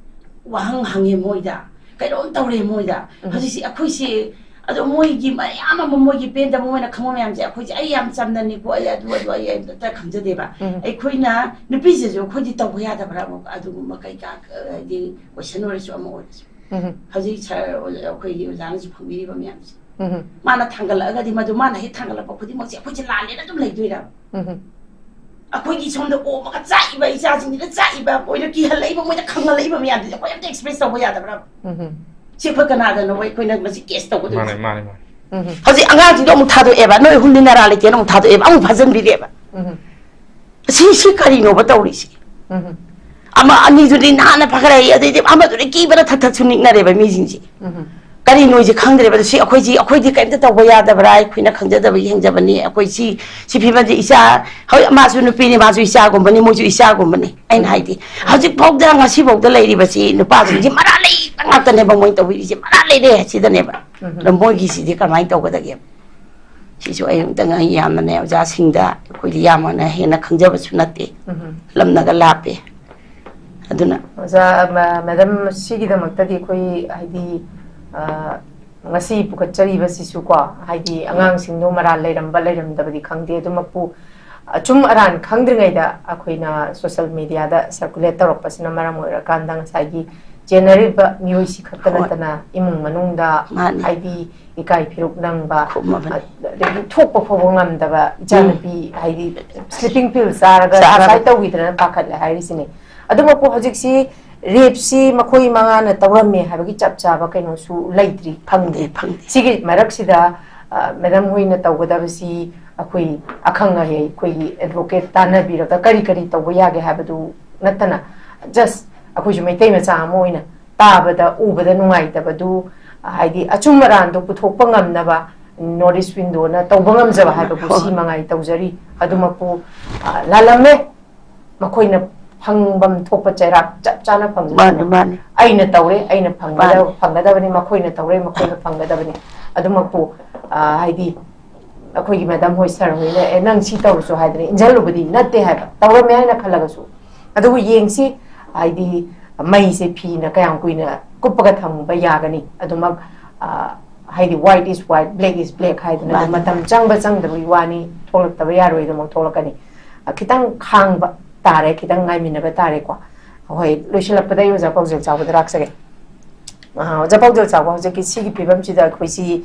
ꯋꯥꯍꯪ ꯍꯪꯉꯦ ꯃꯣꯏꯗ, ꯀꯩꯅꯣꯝ ꯇꯧꯔꯦ ꯃꯣꯏꯗ꯫ ꯎꯝ꯫ ꯍꯧꯖꯤꯛꯁꯤ ꯑꯩꯈꯣꯏꯁꯤ, ꯑꯗꯣ ꯃꯣꯏꯒꯤ ꯃꯌꯥꯝ ꯑꯃ, ꯃꯣꯏꯒꯤ ꯄꯦꯟꯗꯕ, ꯃꯣꯏꯅ ꯈꯪꯕ ꯃꯌꯥꯝꯁꯦ, ꯑꯩꯈꯣꯏꯁꯦ, "ꯑꯩ ꯌꯥꯝ ꯆꯝꯅꯅꯤꯀꯣ, ꯑꯩ ꯑꯗꯨ, ꯑꯗꯨ, ꯑꯩ ꯑꯝꯇ ꯈꯪꯖꯗꯦꯕ"꯫ ꯎꯝ꯫ ꯑꯩꯈꯣꯏꯅ ꯅꯨꯄꯤꯁꯤꯁꯨ ꯑꯩꯈꯣꯏꯗꯤ ꯇꯧꯕ ꯌꯥꯗꯕ꯭ꯔꯥ? ꯑꯗꯨꯒꯨꯝꯕ ꯀꯩꯀꯥ, ꯍꯥꯏꯗꯤ ꯀꯣꯏꯁꯟ ꯑꯣꯏꯔꯁꯨ ꯑꯃ ꯑꯣꯏꯔꯁꯨ꯫ ꯎꯝ꯫ ꯍꯧꯖꯤꯛ ꯁꯥꯔ ꯑꯩꯈꯣꯏꯒꯤ ꯑꯣꯖꯥꯅꯁꯨ ꯐꯪꯕꯤꯔꯤꯕ ꯃꯌꯥꯝꯁꯦ꯫ ꯎꯝ꯫ ꯃꯥꯅ ꯊꯥꯡꯒꯠꯂꯛꯑꯒꯗꯤ, ꯃꯗꯨ ꯃꯥꯅ ꯍꯦꯛ ꯊꯥꯡꯒꯠꯂꯛꯄ ꯈꯨꯗꯤꯡꯃꯛꯁꯦ ꯑꯩꯈꯣꯏꯁꯦ ꯂꯥꯜꯂꯦꯅ ꯑꯗꯨꯝ ꯂꯩꯗꯣꯏꯔꯕ? ꯎꯝ꯫ ꯑꯩꯈꯣꯏꯒꯤ ꯁꯣꯝꯗ ꯑꯣꯝꯃꯒ ꯆꯥꯛꯏꯕ ꯏꯆꯥꯁꯤꯡꯁꯤꯗ ꯆꯥꯛꯏꯕ, ꯃꯣꯏꯗ ꯀꯤꯍꯜꯂꯛꯏꯕ, ꯃꯣꯏꯗ ꯈꯪꯍꯜꯂꯛꯏꯕ ꯃꯌꯥꯝꯁꯤꯗꯤ ꯑꯩꯈꯣꯏ ꯑꯝꯇ ꯑꯦꯛꯁꯄ꯭ꯔꯦꯁ ꯇꯧꯕ ꯌꯥꯗꯕ꯭ꯔꯕ? ꯎꯝ꯫ ꯁꯤ ꯑꯩꯈꯣꯏ ꯀꯅꯥꯗꯅꯣ ꯑꯩꯈꯣꯏꯅ ꯃꯁꯤ ꯀꯦꯁ ꯇꯧꯒꯗꯣꯏꯁꯦ? ꯃꯥꯅꯦ, ꯃꯥꯅꯦ, ꯃꯥꯅꯦ꯫ ꯎꯝ꯫ ꯍꯧꯖꯤꯛ ꯑꯉꯥꯡꯁꯤꯡꯗꯣ ꯑꯃꯨꯛ ꯊꯥꯗꯣꯛꯑꯦꯕ, "ꯅꯣꯏ ꯑꯍꯨꯝꯗꯤ ꯅꯔꯥ ꯂꯩꯇꯦꯅ" ꯑꯃꯨꯛ ꯊꯥꯗꯣꯛꯑꯦꯕ, ꯑꯃꯨꯛ ꯐꯥꯖꯤꯟꯕꯤꯔꯦꯕ꯫ ꯎꯝ꯫ ꯁꯤ, ꯁꯤ ꯀꯔꯤꯅꯣꯕ ꯇꯧꯔꯤꯁꯤ? ꯎꯝ꯫ ꯑꯃ ꯑꯅꯤꯗꯨꯗꯤ ꯅꯍꯥꯟꯅ ꯐꯒꯠꯂꯛꯏ, ꯑꯗꯩꯗꯤ ꯑꯃꯗꯨꯗꯤ ꯀꯤꯕꯅ ꯊꯛ ꯊꯛꯁꯨ ꯅꯤꯛꯅꯔꯦꯕ ꯃꯤꯁꯤꯡꯁꯦ꯫ ꯎꯝ꯫ ꯀꯔꯤ ꯅꯣꯏꯁꯦ ꯈꯪꯗ꯭ꯔꯦꯕ꯫ ꯑꯗꯣ ꯁꯤ ꯑꯩꯈꯣꯏꯁꯤ, ꯑꯩꯈꯣꯏꯗꯤ ꯀꯔꯤꯝꯇ ꯇꯧꯕ ꯌꯥꯗꯕ꯭ꯔꯥ? ꯑꯩꯈꯣꯏꯅ ꯈꯪꯖꯗꯕꯒꯤ ꯍꯦꯟꯖꯕꯅꯤ꯫ ꯑꯩꯈꯣꯏ ꯁꯤ, ꯁꯤ ꯐꯤꯕꯝꯁꯤ ꯏꯆꯥ, ꯍꯣꯏ, ꯃꯥꯁꯨ ꯅꯨꯄꯤꯅꯤ, ꯃꯥꯁꯨ ꯏꯆꯥꯒꯨꯝꯕꯅꯤ, ꯃꯣꯏꯁꯨ ꯏꯆꯥꯒꯨꯝꯕꯅꯤ꯫ ꯑꯩꯅ ꯍꯥꯏꯗꯤ, ꯎꯝ꯫ ꯍꯧꯖꯤꯛ ꯐꯥꯎꯗ, ꯉꯁꯤ ꯐꯥꯎꯗ ꯂꯩꯔꯤꯕꯁꯤ ꯅꯨꯄꯥꯁꯤꯡꯁꯤ ꯃꯔꯥ ꯂꯩꯕ ꯉꯥꯛꯇꯅꯦꯕ ꯃꯣꯏꯅ ꯇꯧꯕꯤꯔꯤꯁꯦ, ꯃꯔꯥ ꯂꯩꯔꯦ ꯍꯥꯏꯁꯤꯗꯅꯦꯕ꯫ ꯎꯝ꯫ ꯑꯗꯣ ꯃꯣꯏꯒꯤꯁꯤꯗꯤ ꯀꯃꯥꯏꯅ ꯇꯧꯒꯗꯒꯦ? ꯁꯤꯁꯨ ꯑꯩ ꯑꯃꯨꯛꯇꯪ, ꯑꯩ ꯌꯥꯝꯅꯅꯦ ꯑꯣꯖꯥꯁꯤꯡꯗ, ꯑꯩꯈꯣꯏꯗꯤ ꯌꯥꯝꯅ ꯍꯦꯟꯅ ꯈꯪꯖꯕꯁꯨ ꯅꯠꯇꯦ, ꯎꯝ꯫ ꯂꯝꯅꯒ ꯂꯥꯞꯄꯦ꯫ ꯑꯗꯨꯅ ꯑꯣꯖꯥ, ꯃ-, ꯃꯦꯗꯥꯝ, ꯁꯤꯒꯤꯗꯃꯛꯇꯗꯤ ꯑꯩꯈꯣꯏ ꯍꯥꯏꯗꯤ, ꯑ, ꯉꯁꯤ ꯄꯨꯈꯠꯆꯔꯤꯕꯁꯤꯁꯨꯀꯣ, ꯍꯥꯏꯗꯤ ꯑꯉꯥꯡꯁꯤꯡꯗꯣ ꯃꯔꯥꯜ ꯂꯩꯔꯝꯕ ꯂꯩꯔꯝꯗꯕꯗꯤ ꯈꯪꯗꯦ, ꯑꯗꯨꯃꯛꯄꯨ ꯑꯆꯨꯝ ꯑꯔꯥꯟ ꯈꯪꯗ꯭ꯔꯤꯉꯩꯗ ꯑꯩꯈꯣꯏꯅ social media ꯗ circulate ꯇꯧꯔꯛꯄꯁꯤꯅ ꯃꯔꯝ ꯑꯣꯏꯔꯀꯥꯟꯗ ꯉꯁꯥꯏꯒꯤ ꯆꯦꯟꯅꯔꯤꯕ ꯃꯤꯑꯣꯏꯁꯤ ꯈꯛꯇ ꯍꯣꯏ꯫ ꯅꯠꯇꯅ ꯏꯃꯨꯡ ꯃꯅꯨꯡꯗ ꯃꯥꯅꯤ꯫ ꯍꯥꯏꯗꯤ ꯏꯀꯥꯏ ꯐꯤꯔꯨꯛ ꯅꯪꯕ, ꯈꯨꯝꯃꯕꯅꯤ꯫ ꯑꯗꯒꯤ ꯊꯣꯛꯄ ꯐꯥꯎꯕ ꯉꯝꯗꯕ ꯏꯆꯥꯅꯨꯄꯤ, ꯎꯝ꯫ ꯍꯥꯏꯗꯤ sleeping pill ꯆꯥꯔꯒ ꯆꯥꯔꯒ꯫ Suicide ꯇꯧꯈꯤꯗꯅ ꯄꯥꯈꯠꯂꯦ ꯍꯥꯏꯔꯤꯁꯤꯅꯦ꯫ ꯑꯗꯨꯃꯛꯄꯨ ꯍꯧꯖꯤꯛꯁꯤ rape ꯁꯤ ꯃꯈꯣꯏ ꯃꯉꯥꯅ ꯇꯧꯔꯝꯃꯦ ꯍꯥꯏꯕꯒꯤ ꯆꯞ ꯆꯥꯕ ꯀꯩꯅꯣꯁꯨ ꯂꯩꯇ꯭ꯔꯤ, ꯐꯪꯗ꯭ꯔꯤ꯫ ꯐꯪꯗꯦ, ꯐꯪꯗꯦ꯫ ꯁꯤꯒꯤ ꯃꯔꯛꯁꯤꯗ, ꯑ, ꯃꯦꯗꯥꯝ ꯍꯣꯏꯅ ꯇꯧꯒꯗꯕꯁꯤ ꯑꯩꯈꯣꯏ ꯑꯈꯪ ꯑꯍꯩ, ꯑꯩꯈꯣꯏꯒꯤ advocate ꯇꯥꯟꯅꯕꯤꯔꯒ ꯀꯔꯤ ꯀꯔꯤ ꯇꯧꯕ ꯌꯥꯒꯦ ꯍꯥꯏꯕꯗꯨ ꯅꯠꯇꯅ, just ꯑꯩꯈꯣꯏꯁꯨ ꯃꯩꯇꯩ ꯃꯆꯥ ꯑꯃ ꯑꯣꯏꯅ ꯇꯥꯕꯗ, ꯎꯕꯗ ꯅꯨꯡꯉꯥꯏꯇꯕꯗꯨ, ꯍꯥꯏꯗꯤ ꯑꯆꯨꯝ ꯑꯔꯥꯟꯗꯣ ꯄꯨꯊꯣꯛꯄ ꯉꯝꯅꯕ North East Window ꯅ ꯇꯧꯕ ꯉꯝꯖꯕ ꯍꯥꯏꯕꯕꯨ ꯍꯣꯏ, ꯁꯤ ꯍꯣꯏ꯫ ꯃꯉꯥꯏ ꯇꯧꯖꯔꯤ꯫ ꯑꯗꯨꯃꯛꯄꯨ, ꯑ, ꯂꯥꯜꯂꯝꯃꯦ꯫ ꯃꯈꯣꯏꯅ ꯐꯪꯐꯝ ꯊꯣꯛꯄ ꯆꯩꯔꯥꯛ ꯆꯞ ꯆꯥꯅ ꯐꯪꯖꯁꯅꯨ꯫ ꯃꯥꯅꯤ, ꯃꯥꯅꯤ꯫ ꯑꯩꯅ ꯇꯧꯔꯦ, ꯑꯩꯅ ꯐꯪꯒꯗꯕ, ꯃꯥꯅꯤ꯫ ꯐꯪꯒꯗꯕꯅꯤ, ꯃꯈꯣꯏꯅ ꯇꯧꯔꯦ, ꯃꯈꯣꯏꯅ ꯐꯪꯒꯗꯕꯅꯤ꯫ ꯑꯗꯨꯃꯛꯄꯨ, ꯑ, ꯍꯥꯏꯗꯤ, ꯑꯩꯈꯣꯏꯒꯤ ꯃꯦꯗꯥꯝ ꯍꯣꯏ, ꯁꯥꯔ ꯍꯣꯏꯅ, "ꯑꯦ, ꯅꯪ ꯁꯤ ꯇꯧꯔꯁꯨ" ꯍꯥꯏꯗꯅ ꯏꯟꯖꯜꯂꯨꯕꯗꯤ ꯅꯠꯇꯦ ꯍꯥꯏꯕ, ꯇꯧꯔꯝꯃꯦ ꯍꯥꯏꯅ ꯈꯜꯂꯒꯁꯨ꯫ ꯑꯗꯨꯕꯨ ꯌꯦꯡꯁꯤ, ꯍꯥꯏꯗꯤ, ꯃꯩꯁꯦ ꯐꯤꯅ ꯀꯌꯥꯝ ꯀꯨꯏꯅ ꯀꯨꯞꯄꯒ ꯊꯝꯕ ꯌꯥꯒꯅꯤ? ꯑꯗꯨꯃꯛ, ꯑ, ꯍꯥꯏꯗꯤ, white is white, black is black ꯍꯥꯏꯗꯅ ꯑꯗꯨꯝ ꯃꯥꯅꯤ꯫ ꯃꯇꯝ ꯆꯪꯕ ꯆꯪꯗꯕꯒꯤ ꯋꯥꯅꯤ, ꯊꯣꯛꯂꯛꯇꯕ ꯌꯥꯔꯣꯏ, ꯑꯗꯨꯃꯛ ꯊꯣꯛꯂꯛꯀꯅꯤ꯫ ꯑ, ꯈꯤꯇꯪ ꯈꯥꯡꯕ ꯇꯥꯔꯦ, ꯈꯤꯇꯪ ꯉꯥꯏꯃꯤꯟꯅꯕ ꯇꯥꯔꯦꯀꯣ꯫ ꯍꯣꯏ, ꯂꯣꯏꯁꯤꯜꯂꯛꯄꯗ ꯑꯩ ꯑꯣꯖꯥ ꯄꯥꯎꯖꯦꯜ ꯆꯥꯎꯕꯗ ꯂꯥꯛꯆꯒꯦ꯫ ꯑ, ꯑꯣꯖꯥ ꯄꯥꯎꯖꯦꯜ ꯆꯥꯎꯕ, ꯍꯧꯖꯤꯛꯀꯤ ꯁꯤꯒꯤ ꯐꯤꯕꯝꯁꯤꯗ ꯑꯩꯈꯣꯏꯁꯤ,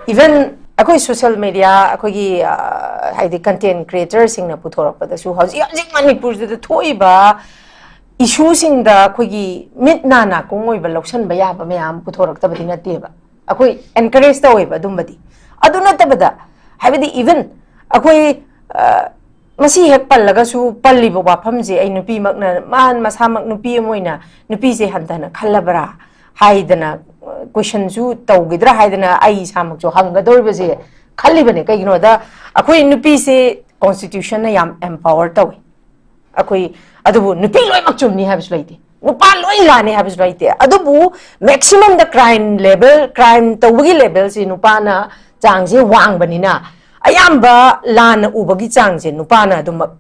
even ꯑꯩꯈꯣꯏ social media, ꯑꯩꯈꯣꯏꯒꯤ, ꯑ, ꯍꯥꯏꯗꯤ content creator ꯁꯤꯡꯅ ꯄꯨꯊꯣꯔꯛꯄꯗꯁꯨ ꯍꯧꯖꯤꯛ, ꯍꯧꯖꯤꯛ ꯃꯅꯤꯄꯨꯔꯁꯤꯗ ꯊꯣꯛꯏꯕ issue ꯁꯤꯡꯗ ꯑꯩꯈꯣꯏꯒꯤ ꯃꯤꯠ ꯅꯥ ꯅꯥꯀꯣꯡ ꯑꯣꯏꯕ ꯂꯧꯁꯟꯕ ꯌꯥꯕ ꯃꯌꯥꯝ ꯄꯨꯊꯣꯔꯛꯇꯕꯗꯤ ꯅꯠꯇꯦꯕ꯫ ꯑꯩꯈꯣꯏ encourage ꯇꯧꯋꯦꯕ ꯑꯗꯨꯝꯕꯗꯤ꯫ ꯑꯗꯨ ꯅꯠꯇꯕꯗ, ꯍꯥꯏꯕꯗꯤ even ꯑꯩꯈꯣꯏ, ꯑ, ꯃꯁꯤ ꯍꯦꯛ ꯄꯜꯂꯒꯁꯨ, ꯄꯜꯂꯤꯕ ꯋꯥꯐꯝꯁꯦ ꯑꯩ ꯅꯨꯄꯤꯃꯛꯅ, ꯃꯥ ꯃꯁꯥꯃꯛ ꯅꯨꯄꯤ ꯑꯃ ꯑꯣꯏꯅ ꯅꯨꯄꯤꯁꯦ ꯍꯟꯊꯅ ꯈꯜꯂꯕ꯭ꯔꯥ ꯍꯥꯏꯗꯅ, ꯑ, question ꯁꯨ ꯇꯧꯈꯤꯗ꯭ꯔꯥ ꯍꯥꯏꯗꯅ ꯑꯩ ꯏꯁꯥꯃꯛꯁꯨ ꯍꯪꯒꯗꯧꯔꯤꯕꯁꯦ ꯈꯜꯂꯤꯕꯅꯦ꯫ ꯀꯩꯒꯤꯅꯣꯗ, ꯑꯩꯈꯣꯏ ꯅꯨꯄꯤꯁꯦ constitution ꯅ ꯌꯥꯝ empower ꯇꯧꯋꯤ꯫ ꯑꯩꯈꯣꯏ, ꯑꯗꯨꯕꯨ ꯅꯨꯄꯤ ꯂꯣꯏꯅꯃꯛ ꯆꯨꯝꯅꯤ ꯍꯥꯏꯕꯁꯨ ꯂꯩꯇꯦ, ꯅꯨꯄꯥ ꯂꯣꯏ ꯂꯥꯟꯅꯤ ꯍꯥꯏꯕꯁꯨ ꯂꯩꯇꯦ꯫ ꯑꯗꯨꯕꯨ maximum ꯗ crime level, crime ꯇꯧꯕꯒꯤ level ꯁꯤ ꯅꯨꯄꯥꯅ ꯆꯥꯡꯁꯦ ꯋꯥꯡꯕꯅꯤꯅ ꯑꯌꯥꯝꯕ ꯂꯥꯟꯅ ꯎꯕꯒꯤ ꯆꯥꯡꯁꯦ ꯅꯨꯄꯥꯅ ꯑꯗꯨꯝꯃꯛ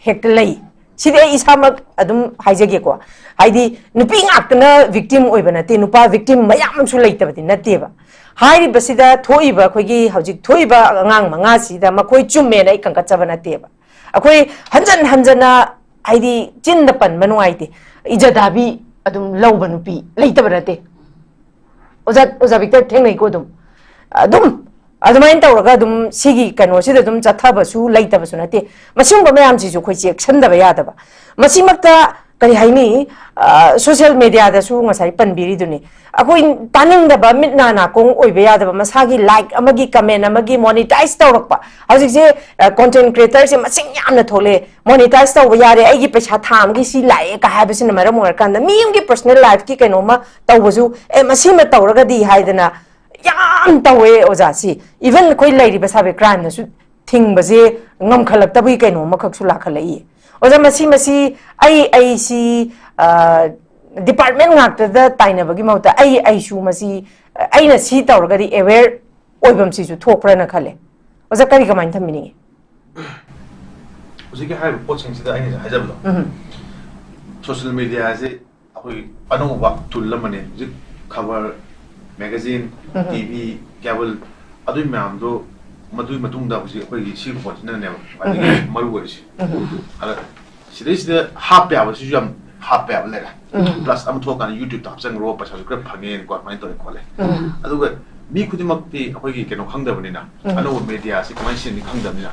ꯍꯦꯛꯇ ꯂꯩ꯫ ꯁꯤꯗꯤ ꯑꯩ ꯏꯁꯥꯃꯛ ꯑꯗꯨꯝ ꯍꯥꯏꯖꯒꯦꯀꯣ꯫ ꯍꯥꯏꯗꯤ ꯅꯨꯄꯤ ꯉꯥꯛꯇꯅ victim ꯑꯣꯏꯕ ꯅꯠꯇꯦ, ꯅꯨꯄꯥ victim ꯃꯌꯥꯝ ꯑꯃꯁꯨ ꯂꯩꯇꯕꯗꯤ ꯅꯠꯇꯦꯕ꯫ ꯍꯥꯏꯔꯤꯕꯁꯤꯗ ꯊꯣꯛꯏꯕ, ꯑꯩꯈꯣꯏꯒꯤ ꯍꯧꯖꯤꯛ ꯊꯣꯛꯏꯕ ꯑꯉꯥꯡ ꯃꯉꯥꯁꯤꯗ ꯃꯈꯣꯏ ꯆꯨꯝꯃꯦꯅ ꯑꯩ ꯀꯟꯈꯠꯆꯕ ꯅꯠꯇꯦꯕ꯫ ꯑꯩꯈꯣꯏ ꯍꯟꯖꯟ ꯍꯟꯖꯟꯅ, ꯍꯥꯏꯗꯤ ꯆꯤꯟꯗ ꯄꯟꯕ ꯅꯨꯡꯉꯥꯏꯇꯦ, ꯏꯖꯠ ꯍꯥꯏꯕꯤ ꯑꯗꯨꯝ ꯂꯧꯕ ꯅꯨꯄꯤ ꯂꯩꯇꯕ ꯅꯠꯇꯦ꯫ ꯑꯣꯖꯥ, ꯑꯣꯖꯥ ꯕꯤꯛꯇꯔ ꯊꯦꯡꯅꯩꯀꯣ ꯑꯗꯨꯝ꯫ ꯑꯗꯨꯝ ꯑꯗꯨꯃꯥꯏꯅ ꯇꯧꯔꯒ ꯑꯗꯨꯝ ꯁꯤꯒꯤ ꯀꯩꯅꯣꯁꯤꯗ ꯑꯗꯨꯝ ꯆꯠꯊꯕꯁꯨ ꯂꯩꯇꯕꯁꯨ ꯅꯠꯇꯦ꯫ ꯃꯁꯤꯒꯨꯝꯕ ꯃꯌꯥꯝꯁꯤꯁꯨ ꯑꯩꯈꯣꯏ ꯆꯦꯛꯁꯤꯟꯗꯕ ꯌꯥꯗꯕ꯫ ꯃꯁꯤꯃꯛꯇ ꯀꯔꯤ ꯍꯥꯏꯅꯤ, ꯑ, social media ꯗꯁꯨ ꯉꯁꯥꯏ ꯄꯟꯕꯤꯔꯤꯗꯨꯅꯤ꯫ ꯑꯩꯈꯣꯏ ꯇꯥꯅꯤꯡꯗꯕ, ꯃꯤꯠ ꯅꯥ ꯅꯥꯀꯣꯡ ꯑꯣꯏꯕ ꯌꯥꯗꯕ, ꯃꯁꯥꯒꯤ like ꯑꯃꯒꯤ comment ꯑꯃꯒꯤ monetize ꯇꯧꯔꯛꯄ꯫ ꯍꯧꯖꯤꯛꯁꯦ, ꯑ, content creator ꯁꯦ ꯃꯁꯤꯡ ꯌꯥꯝꯅ ꯊꯣꯛꯂꯛꯑꯦ꯫ Monetize ꯇꯧꯕ ꯌꯥꯔꯦ, ꯑꯩꯒꯤ ꯄꯩꯁꯥ ꯊꯥ ꯑꯃꯒꯤ ꯁꯤ ꯂꯥꯛꯑꯦ ꯀ ꯍꯥꯏꯕꯁꯤꯅ ꯃꯔꯝ ꯑꯣꯏꯔꯀꯥꯟꯗ ꯃꯤ ꯑꯃꯒꯤ personal life ꯀꯤ ꯀꯩꯅꯣꯝꯃ ꯇꯧꯕꯁꯨ, "ꯑꯦ, ꯃꯁꯤꯃ ꯇꯧꯔꯒꯗꯤ" ꯍꯥꯏꯗꯅ ꯌꯥꯝ ꯇꯧꯋꯦ ꯑꯣꯖꯥ꯫ ꯁꯤ even ꯑꯩꯈꯣꯏ ꯂꯩꯔꯤꯕ cyber crime ꯅꯁꯨ ꯊꯤꯡꯕꯁꯦ ꯉꯝꯈꯠꯂꯛꯇꯕꯒꯤ ꯀꯩꯅꯣ ꯑꯃꯈꯛꯁꯨ ꯂꯥꯛꯈꯠꯂꯛꯏ꯫ ꯑꯣꯖꯥ, ꯃꯁꯤ, ꯃꯁꯤ ꯑꯩ, ꯑꯩꯁꯤ, ꯑ, department ꯉꯥꯛꯇꯗ ꯇꯥꯏꯅꯕꯒꯤ ꯃꯍꯨꯠꯇ ꯑꯩ, ꯑꯩꯁꯨ ꯃꯁꯤ, ꯑꯩꯅ ꯁꯤ ꯇꯧꯔꯒꯗꯤ aware ꯑꯣꯏꯐꯝꯁꯤꯁꯨ ꯊꯣꯛꯄ꯭ꯔꯅ ꯈꯜꯂꯦ꯫ ꯑꯣꯖꯥ, ꯀꯔꯤ ꯀꯃꯥꯏꯅ ꯊꯝꯕꯤꯅꯤꯡꯉꯤ? ꯍꯧꯖꯤꯛꯀꯤ ꯍꯥꯏꯔꯤꯕ ꯄꯣꯠꯁꯤꯡꯁꯤꯗ ꯑꯩꯅ ꯉꯁꯥꯏ ꯍꯥꯏꯖꯕꯗꯣ, ꯎꯝ꯫ social media ꯁꯦ ꯑꯩꯈꯣꯏ ꯑꯅꯧꯕ tool ꯑꯃꯅꯤ꯫ ꯍꯧꯖꯤꯛ ꯈꯕꯔ, magazine, ꯎꯝ꯫ ꯇꯤ ꯚꯤ, cable, ꯑꯗꯨꯒꯤ ꯃꯌꯥꯝꯗꯣ, ꯃꯗꯨꯒꯤ ꯃꯇꯨꯡꯗ ꯍꯧꯖꯤꯛ ꯑꯩꯈꯣꯏꯒꯤ ꯁꯤꯒꯤ ꯄꯣꯠꯁꯤꯅꯅꯦꯕ ꯈ꯭ꯋꯥꯏꯗꯒꯤ ꯎꯝ꯫ ꯃꯔꯨ ꯑꯣꯏꯔꯤꯁꯤ꯫ ꯎꯝ꯫ ꯑꯗ ꯁꯤꯗꯩꯁꯤꯗ ꯍꯥꯞꯄ ꯌꯥꯕꯁꯤꯁꯨ ꯌꯥꯝ ꯍꯥꯞꯄ ꯌꯥꯕ ꯂꯩꯔꯦ꯫ ꯎꯝ꯫ Plus ꯑꯃ ꯊꯣꯛꯑꯀꯥꯟꯗ YouTube ꯇ ꯍꯥꯞꯆꯟꯈ꯭ꯔꯣ, ꯄꯩꯁꯥꯁꯨ ꯈꯔ ꯐꯪꯉꯦꯅꯀꯣ, ꯑꯗꯨꯃꯥꯏꯅ ꯇꯧꯔꯦ ꯈꯣꯠꯂꯦ꯫ ꯎꯝ꯫ ꯑꯗꯨꯒ ꯃꯤ ꯈꯨꯗꯤꯡꯃꯛꯇꯤ ꯑꯩꯈꯣꯏꯒꯤ ꯀꯩꯅꯣ ꯈꯪꯗꯕꯅꯤꯅ, ꯎꯝ꯫ ꯑꯅꯧꯕ media ꯁꯤ ꯀꯃꯥꯏꯅ ꯁꯤꯖꯤꯟꯅꯅꯤ ꯈꯪꯗꯕꯅꯤꯅ,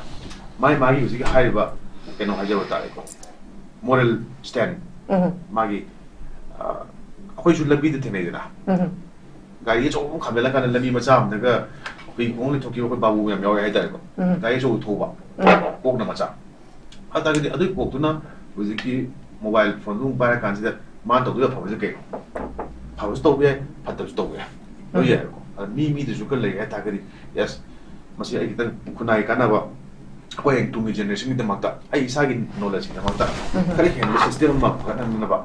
ꯃꯥꯒꯤ ꯃꯥꯒꯤ ꯍꯧꯖꯤꯛꯀꯤ ꯍꯥꯏꯔꯤꯕ ꯀꯩꯅꯣ ꯍꯥꯏꯖꯕ ꯇꯥꯔꯦꯀꯣ, moral stand, ꯎꯝ꯫ ꯃꯥꯒꯤ, ꯑ, ꯑꯩꯈꯣꯏꯁꯨ ꯂꯝꯕꯤꯗ ꯊꯦꯡꯅꯩꯗꯅ, ꯎꯝ꯫ ꯒꯥꯔꯤ ꯑꯆꯧꯕ ꯑꯃ ꯈꯥꯝꯖꯤꯜꯂꯀꯥꯟꯗ ꯂꯝꯕꯤ ꯃꯆꯥ ꯑꯃꯗꯒ ꯑꯩꯈꯣꯏ ꯈꯣꯡ ꯂꯩꯊꯣꯛꯈꯤꯕ ꯑꯩꯈꯣꯏ ꯕꯥꯕꯨ ꯌꯥꯝ ꯌꯥꯎꯋꯦ ꯍꯥꯏꯇꯥꯔꯦꯀꯣ꯫ ꯎꯝ꯫ ꯒꯥꯔꯤ ꯑꯆꯧꯕ ꯊꯧꯕ, ꯎꯝ꯫ ꯀꯣꯛꯅ ꯃꯆꯥ꯫ ꯑꯗꯨ ꯇꯥꯔꯒꯗꯤ ꯑꯗꯨꯒꯤ ꯀꯣꯛꯇꯨꯅ ꯍꯧꯖꯤꯛꯀꯤ mobile phone ꯗꯨ ꯑꯃꯨꯛ ꯄꯥꯏꯔ ꯀꯥꯟꯁꯤꯗ ꯃꯥꯅ ꯇꯧꯗꯣꯏ ꯑꯐꯕꯁꯦ ꯀꯩꯅꯣ? ꯐꯕꯁꯨ ꯇꯧꯕ ꯌꯥꯏ, ꯐꯠꯇꯕꯁꯨ ꯇꯧꯕ ꯌꯥꯏ, ꯂꯣꯏ ꯎꯝ꯫ ꯌꯥꯏꯕꯀꯣ꯫ ꯑꯗ ꯃꯤ ꯃꯤꯗꯁꯨ ꯈꯔ ꯂꯩ ꯍꯥꯏꯇꯥꯔꯒꯗꯤ, yes, ꯃꯁꯤ ꯑꯩ ꯈꯤꯇꯪ ꯈꯨꯟꯅꯥꯏ ꯀꯥꯟꯅꯕ, ꯑꯩꯈꯣꯏ ꯍꯌꯦꯡ ꯇꯨꯡꯒꯤ generation ꯒꯤꯗꯃꯛꯇ, ꯑꯩ ꯏꯁꯥꯒꯤ knowledge ꯀꯤꯗꯃꯛꯇ ꯎꯝ꯫ ꯈꯔ ꯍꯦꯟꯕ system ꯑꯃ ꯐꯒꯠꯍꯟꯅꯕ,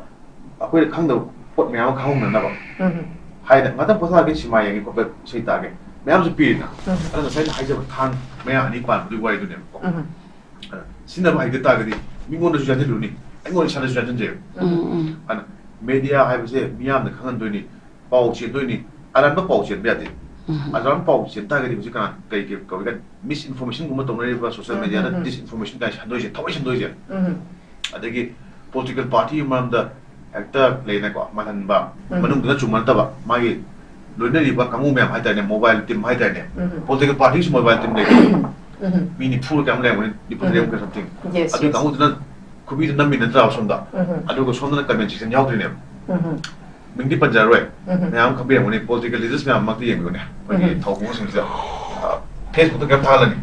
ꯑꯩꯈꯣꯏꯅ ꯈꯪꯗꯕ ꯄꯣꯠ ꯃꯌꯥꯝ ꯑꯃ ꯈꯪꯍꯧꯅꯅꯕ ꯎꯝ꯫ ꯍꯥꯏꯅ ꯉꯥꯛꯇꯪ ꯄꯣꯊꯥꯒꯦ, ꯁꯤꯃꯥ ꯌꯦꯡꯒꯦ ꯈꯣꯠꯄ, ꯏꯁꯩ ꯇꯥꯒꯦ, ꯃꯌꯥꯝꯁꯨ ꯄꯤꯔꯤꯅ꯫ ꯑꯗ ꯉꯁꯥꯏ ꯑꯩꯅ ꯍꯥꯏꯖꯕ ꯊꯥꯡ ꯃꯌꯥ ꯑꯅꯤ ꯄꯥꯟꯕꯗꯨꯒꯤ ꯋꯥꯔꯤꯗꯨꯅꯦꯕꯀꯣ꯫ ꯑꯗ ꯁꯤꯖꯤꯟꯅꯕ ꯍꯩꯇ ꯇꯥꯔꯒꯗꯤ ꯃꯤꯉꯣꯟꯗꯁꯨ ꯌꯥꯟꯁꯤꯜꯂꯨꯅꯤ, ꯑꯩꯉꯣꯟꯗ ꯏꯁꯥꯗꯁꯨ ꯌꯥꯟꯁꯤꯟꯖꯩꯕ꯫ ꯑꯗ ꯃꯦꯗꯤꯌꯥ ꯍꯥꯏꯕꯁꯦ ꯃꯤꯌꯥꯝꯅ ꯈꯪꯍꯟꯗꯣꯏꯅꯤ, ꯄꯥꯎ ꯆꯦꯟꯗꯣꯏꯅꯤ꯫ ꯑꯔꯥꯟꯕ ꯄꯥꯎ ꯆꯦꯟꯕ ꯌꯥꯗꯦ꯫ ꯑꯔꯥꯟꯕ ꯄꯥꯎ ꯆꯦꯟ ꯇꯥꯔꯒꯗꯤ ꯍꯧꯖꯤꯛ ꯀꯅꯥ ꯀꯩ ꯀꯩ ꯀꯧꯏ ꯀꯥꯟ misinformationꯒꯨꯝꯕ ꯇꯧꯅꯔꯤꯕ social mediaꯗ, disinformation ꯀꯥꯏꯅ ꯁꯟꯗꯣꯏꯁꯦ, ꯊꯑꯣꯏ ꯁꯟꯗꯣꯏꯁꯦ꯫ ꯑꯗꯒꯤ political partyꯒꯤ ꯃꯔꯝꯗ ꯍꯦꯛꯇ ꯂꯩꯅꯀꯣ, ꯃꯥꯜꯍꯟꯕ, ꯃꯅꯨꯡꯗꯨꯅ ꯆꯨꯝꯃ ꯅꯠꯇꯕ, ꯃꯥꯒꯤ ꯂꯣꯏꯅꯔꯤꯕ ꯀꯥꯡꯕꯨ ꯃꯌꯥꯝ ꯍꯥꯏꯇꯥꯔꯦꯅꯦ, mobile team ꯍꯥꯏꯇꯥꯔꯦꯅꯦ, political partyꯒꯤꯁꯨ mobile team ꯂꯩ꯫ ꯃꯤ ꯅꯤꯐꯨ ꯀꯌꯥꯝ ꯂꯩꯔꯝꯒꯅꯤ, ꯅꯤꯐꯨ ꯇꯔꯦꯠ ꯀꯌꯥ something꯫ Yes, ꯑꯗꯨꯒꯤ yes. ꯀꯥꯡꯕꯨꯗꯨꯅ ꯈꯨꯕꯤꯗꯨ ꯅꯝꯃꯤ ꯅꯠꯇ꯭ꯔꯥ ꯁꯣꯝꯗ? ꯑꯗꯨꯒ ꯁꯣꯝꯗꯅ comment section ꯌꯥꯎꯗ꯭ꯔꯤꯅꯦꯕ꯫ ꯃꯤꯡꯗꯤ ꯄꯟꯖꯔꯔꯣꯏ꯫ ꯃꯌꯥꯝ ꯈꯪꯕꯤꯔꯝꯒꯅꯤ, political leaders ꯃꯌꯥꯝ ꯃꯛꯇ ꯌꯦꯡꯕꯤꯌꯨꯅꯦ꯫ ꯑꯩꯈꯣꯏꯒꯤ ꯊꯧꯕꯨꯡꯁꯤꯡꯁꯤꯗ, ꯑ, Facebookꯇ ꯀꯩꯝ ꯊꯥꯒꯠꯂꯅꯤ꯫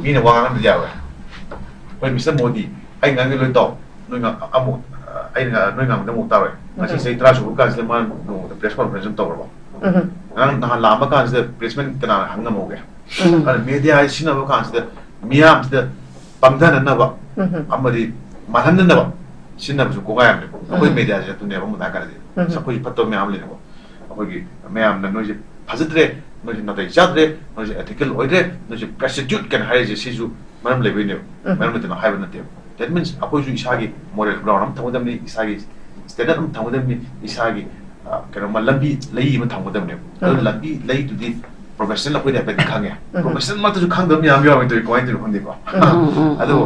ꯃꯤꯅ ꯋꯥ ꯉꯥꯡꯗ ꯌꯥꯔꯣꯏ꯫ ꯑꯩꯈꯣꯏ Mister Modi, ꯑꯩ ꯉꯥꯡꯒꯦ ꯂꯣꯏ ꯇꯧ꯫ ꯅꯣꯏ ꯉꯥꯡ-, ꯑꯃꯨꯛ, ꯑ, ꯑꯩꯅ ꯉꯥꯡ-, ꯅꯣꯏ ꯉꯥꯡꯕꯗ ꯑꯃꯨꯛ ꯇꯥꯔꯣꯏ꯫ ꯉꯁꯤ ꯆꯍꯤ ꯇꯔꯥ ꯁꯨꯕ ꯀꯥꯟꯁꯤꯗ ꯃꯥꯅ ꯅꯣꯡꯃꯗ press conference ꯑꯃ ꯇꯧꯔꯕ꯫ ꯉꯔꯥꯡ ꯅꯍꯥꯟ ꯂꯥꯛꯑꯝꯕ ꯀꯥꯟꯁꯤꯗ press meet ꯀꯅꯥꯅ ꯍꯪ ꯉꯝꯍꯧꯒꯦ? ꯑꯗꯨꯅ media ꯍꯥꯏ ꯁꯤꯖꯤꯟꯅꯕ ꯀꯥꯟꯁꯤꯗ ꯃꯤꯌꯥꯝꯁꯤꯗ ꯄꯪꯊꯅꯅꯕ ꯑꯃꯗꯤ ꯃꯥꯜꯍꯟꯅꯅꯕ ꯁꯤꯖꯤꯟꯅꯕꯁꯨ ꯀꯣꯡꯒꯥꯏ ꯑꯃꯅꯦꯕ꯫ ꯑꯩꯈꯣꯏ mediaꯁꯦ ꯑꯗꯨꯅꯦꯕ ꯑꯃꯨꯛ ꯍꯥꯏꯔꯗꯤ ꯑꯩꯈꯣꯏꯒꯤ ꯐꯠꯇꯕ ꯃꯌꯥꯝ ꯂꯩꯅꯀꯣ꯫ ꯑꯩꯈꯣꯏꯒꯤ ꯃꯌꯥꯝꯅ ꯅꯣꯏꯁꯦ ꯐꯖꯗ꯭ꯔꯦ, ꯅꯣꯏꯁꯦ ꯅꯥꯇꯩ ꯆꯥꯗ꯭ꯔꯦ, ꯅꯣꯏꯁꯦ ethical ꯑꯣꯏꯗ꯭ꯔꯦ, ꯅꯣꯏꯁꯦ prostitute ꯀꯥꯏꯅ ꯍꯥꯏꯔꯤꯁꯦ ꯁꯤꯁꯨ ꯃꯔꯝ ꯂꯩꯕꯩꯅꯦꯕ꯫ ꯃꯔꯝ ꯂꯩꯇꯅ ꯍꯥꯏꯕ ꯅꯠꯇꯦꯕ꯫ That means ꯑꯩꯈꯣꯏꯁꯨ ꯏꯁꯥꯒꯤ moral ground ꯑꯃ ꯊꯝꯒꯗꯕꯅꯤ, ꯏꯁꯥꯒꯤ standard ꯑꯃ ꯊꯝꯒꯗꯕꯅꯤ, ꯏꯁꯥꯒꯤ, ꯑ, ꯀꯩꯅꯣꯃ ꯂꯝꯕꯤ ꯂꯩ ꯑꯃ ꯊꯝꯒꯗꯕꯅꯦꯕ꯫ ꯑꯗꯨ ꯂꯝꯕꯤ ꯂꯩꯗꯨꯗꯤ professional ꯑꯩꯈꯣꯏꯗꯤ ꯍꯥꯏꯐꯦꯠ ꯈꯪꯉꯦ꯫ Professional ꯃꯛꯇꯁꯨ ꯈꯪꯗꯕ ꯃꯌꯥꯝ ꯌꯥꯎꯔꯝꯃꯤ, ꯇꯧꯔꯤ ꯀꯃꯥꯏꯅ ꯇꯧꯔꯤꯅꯣ ꯈꯪꯗꯦꯀꯣ꯫ ꯑꯗꯨꯕꯨ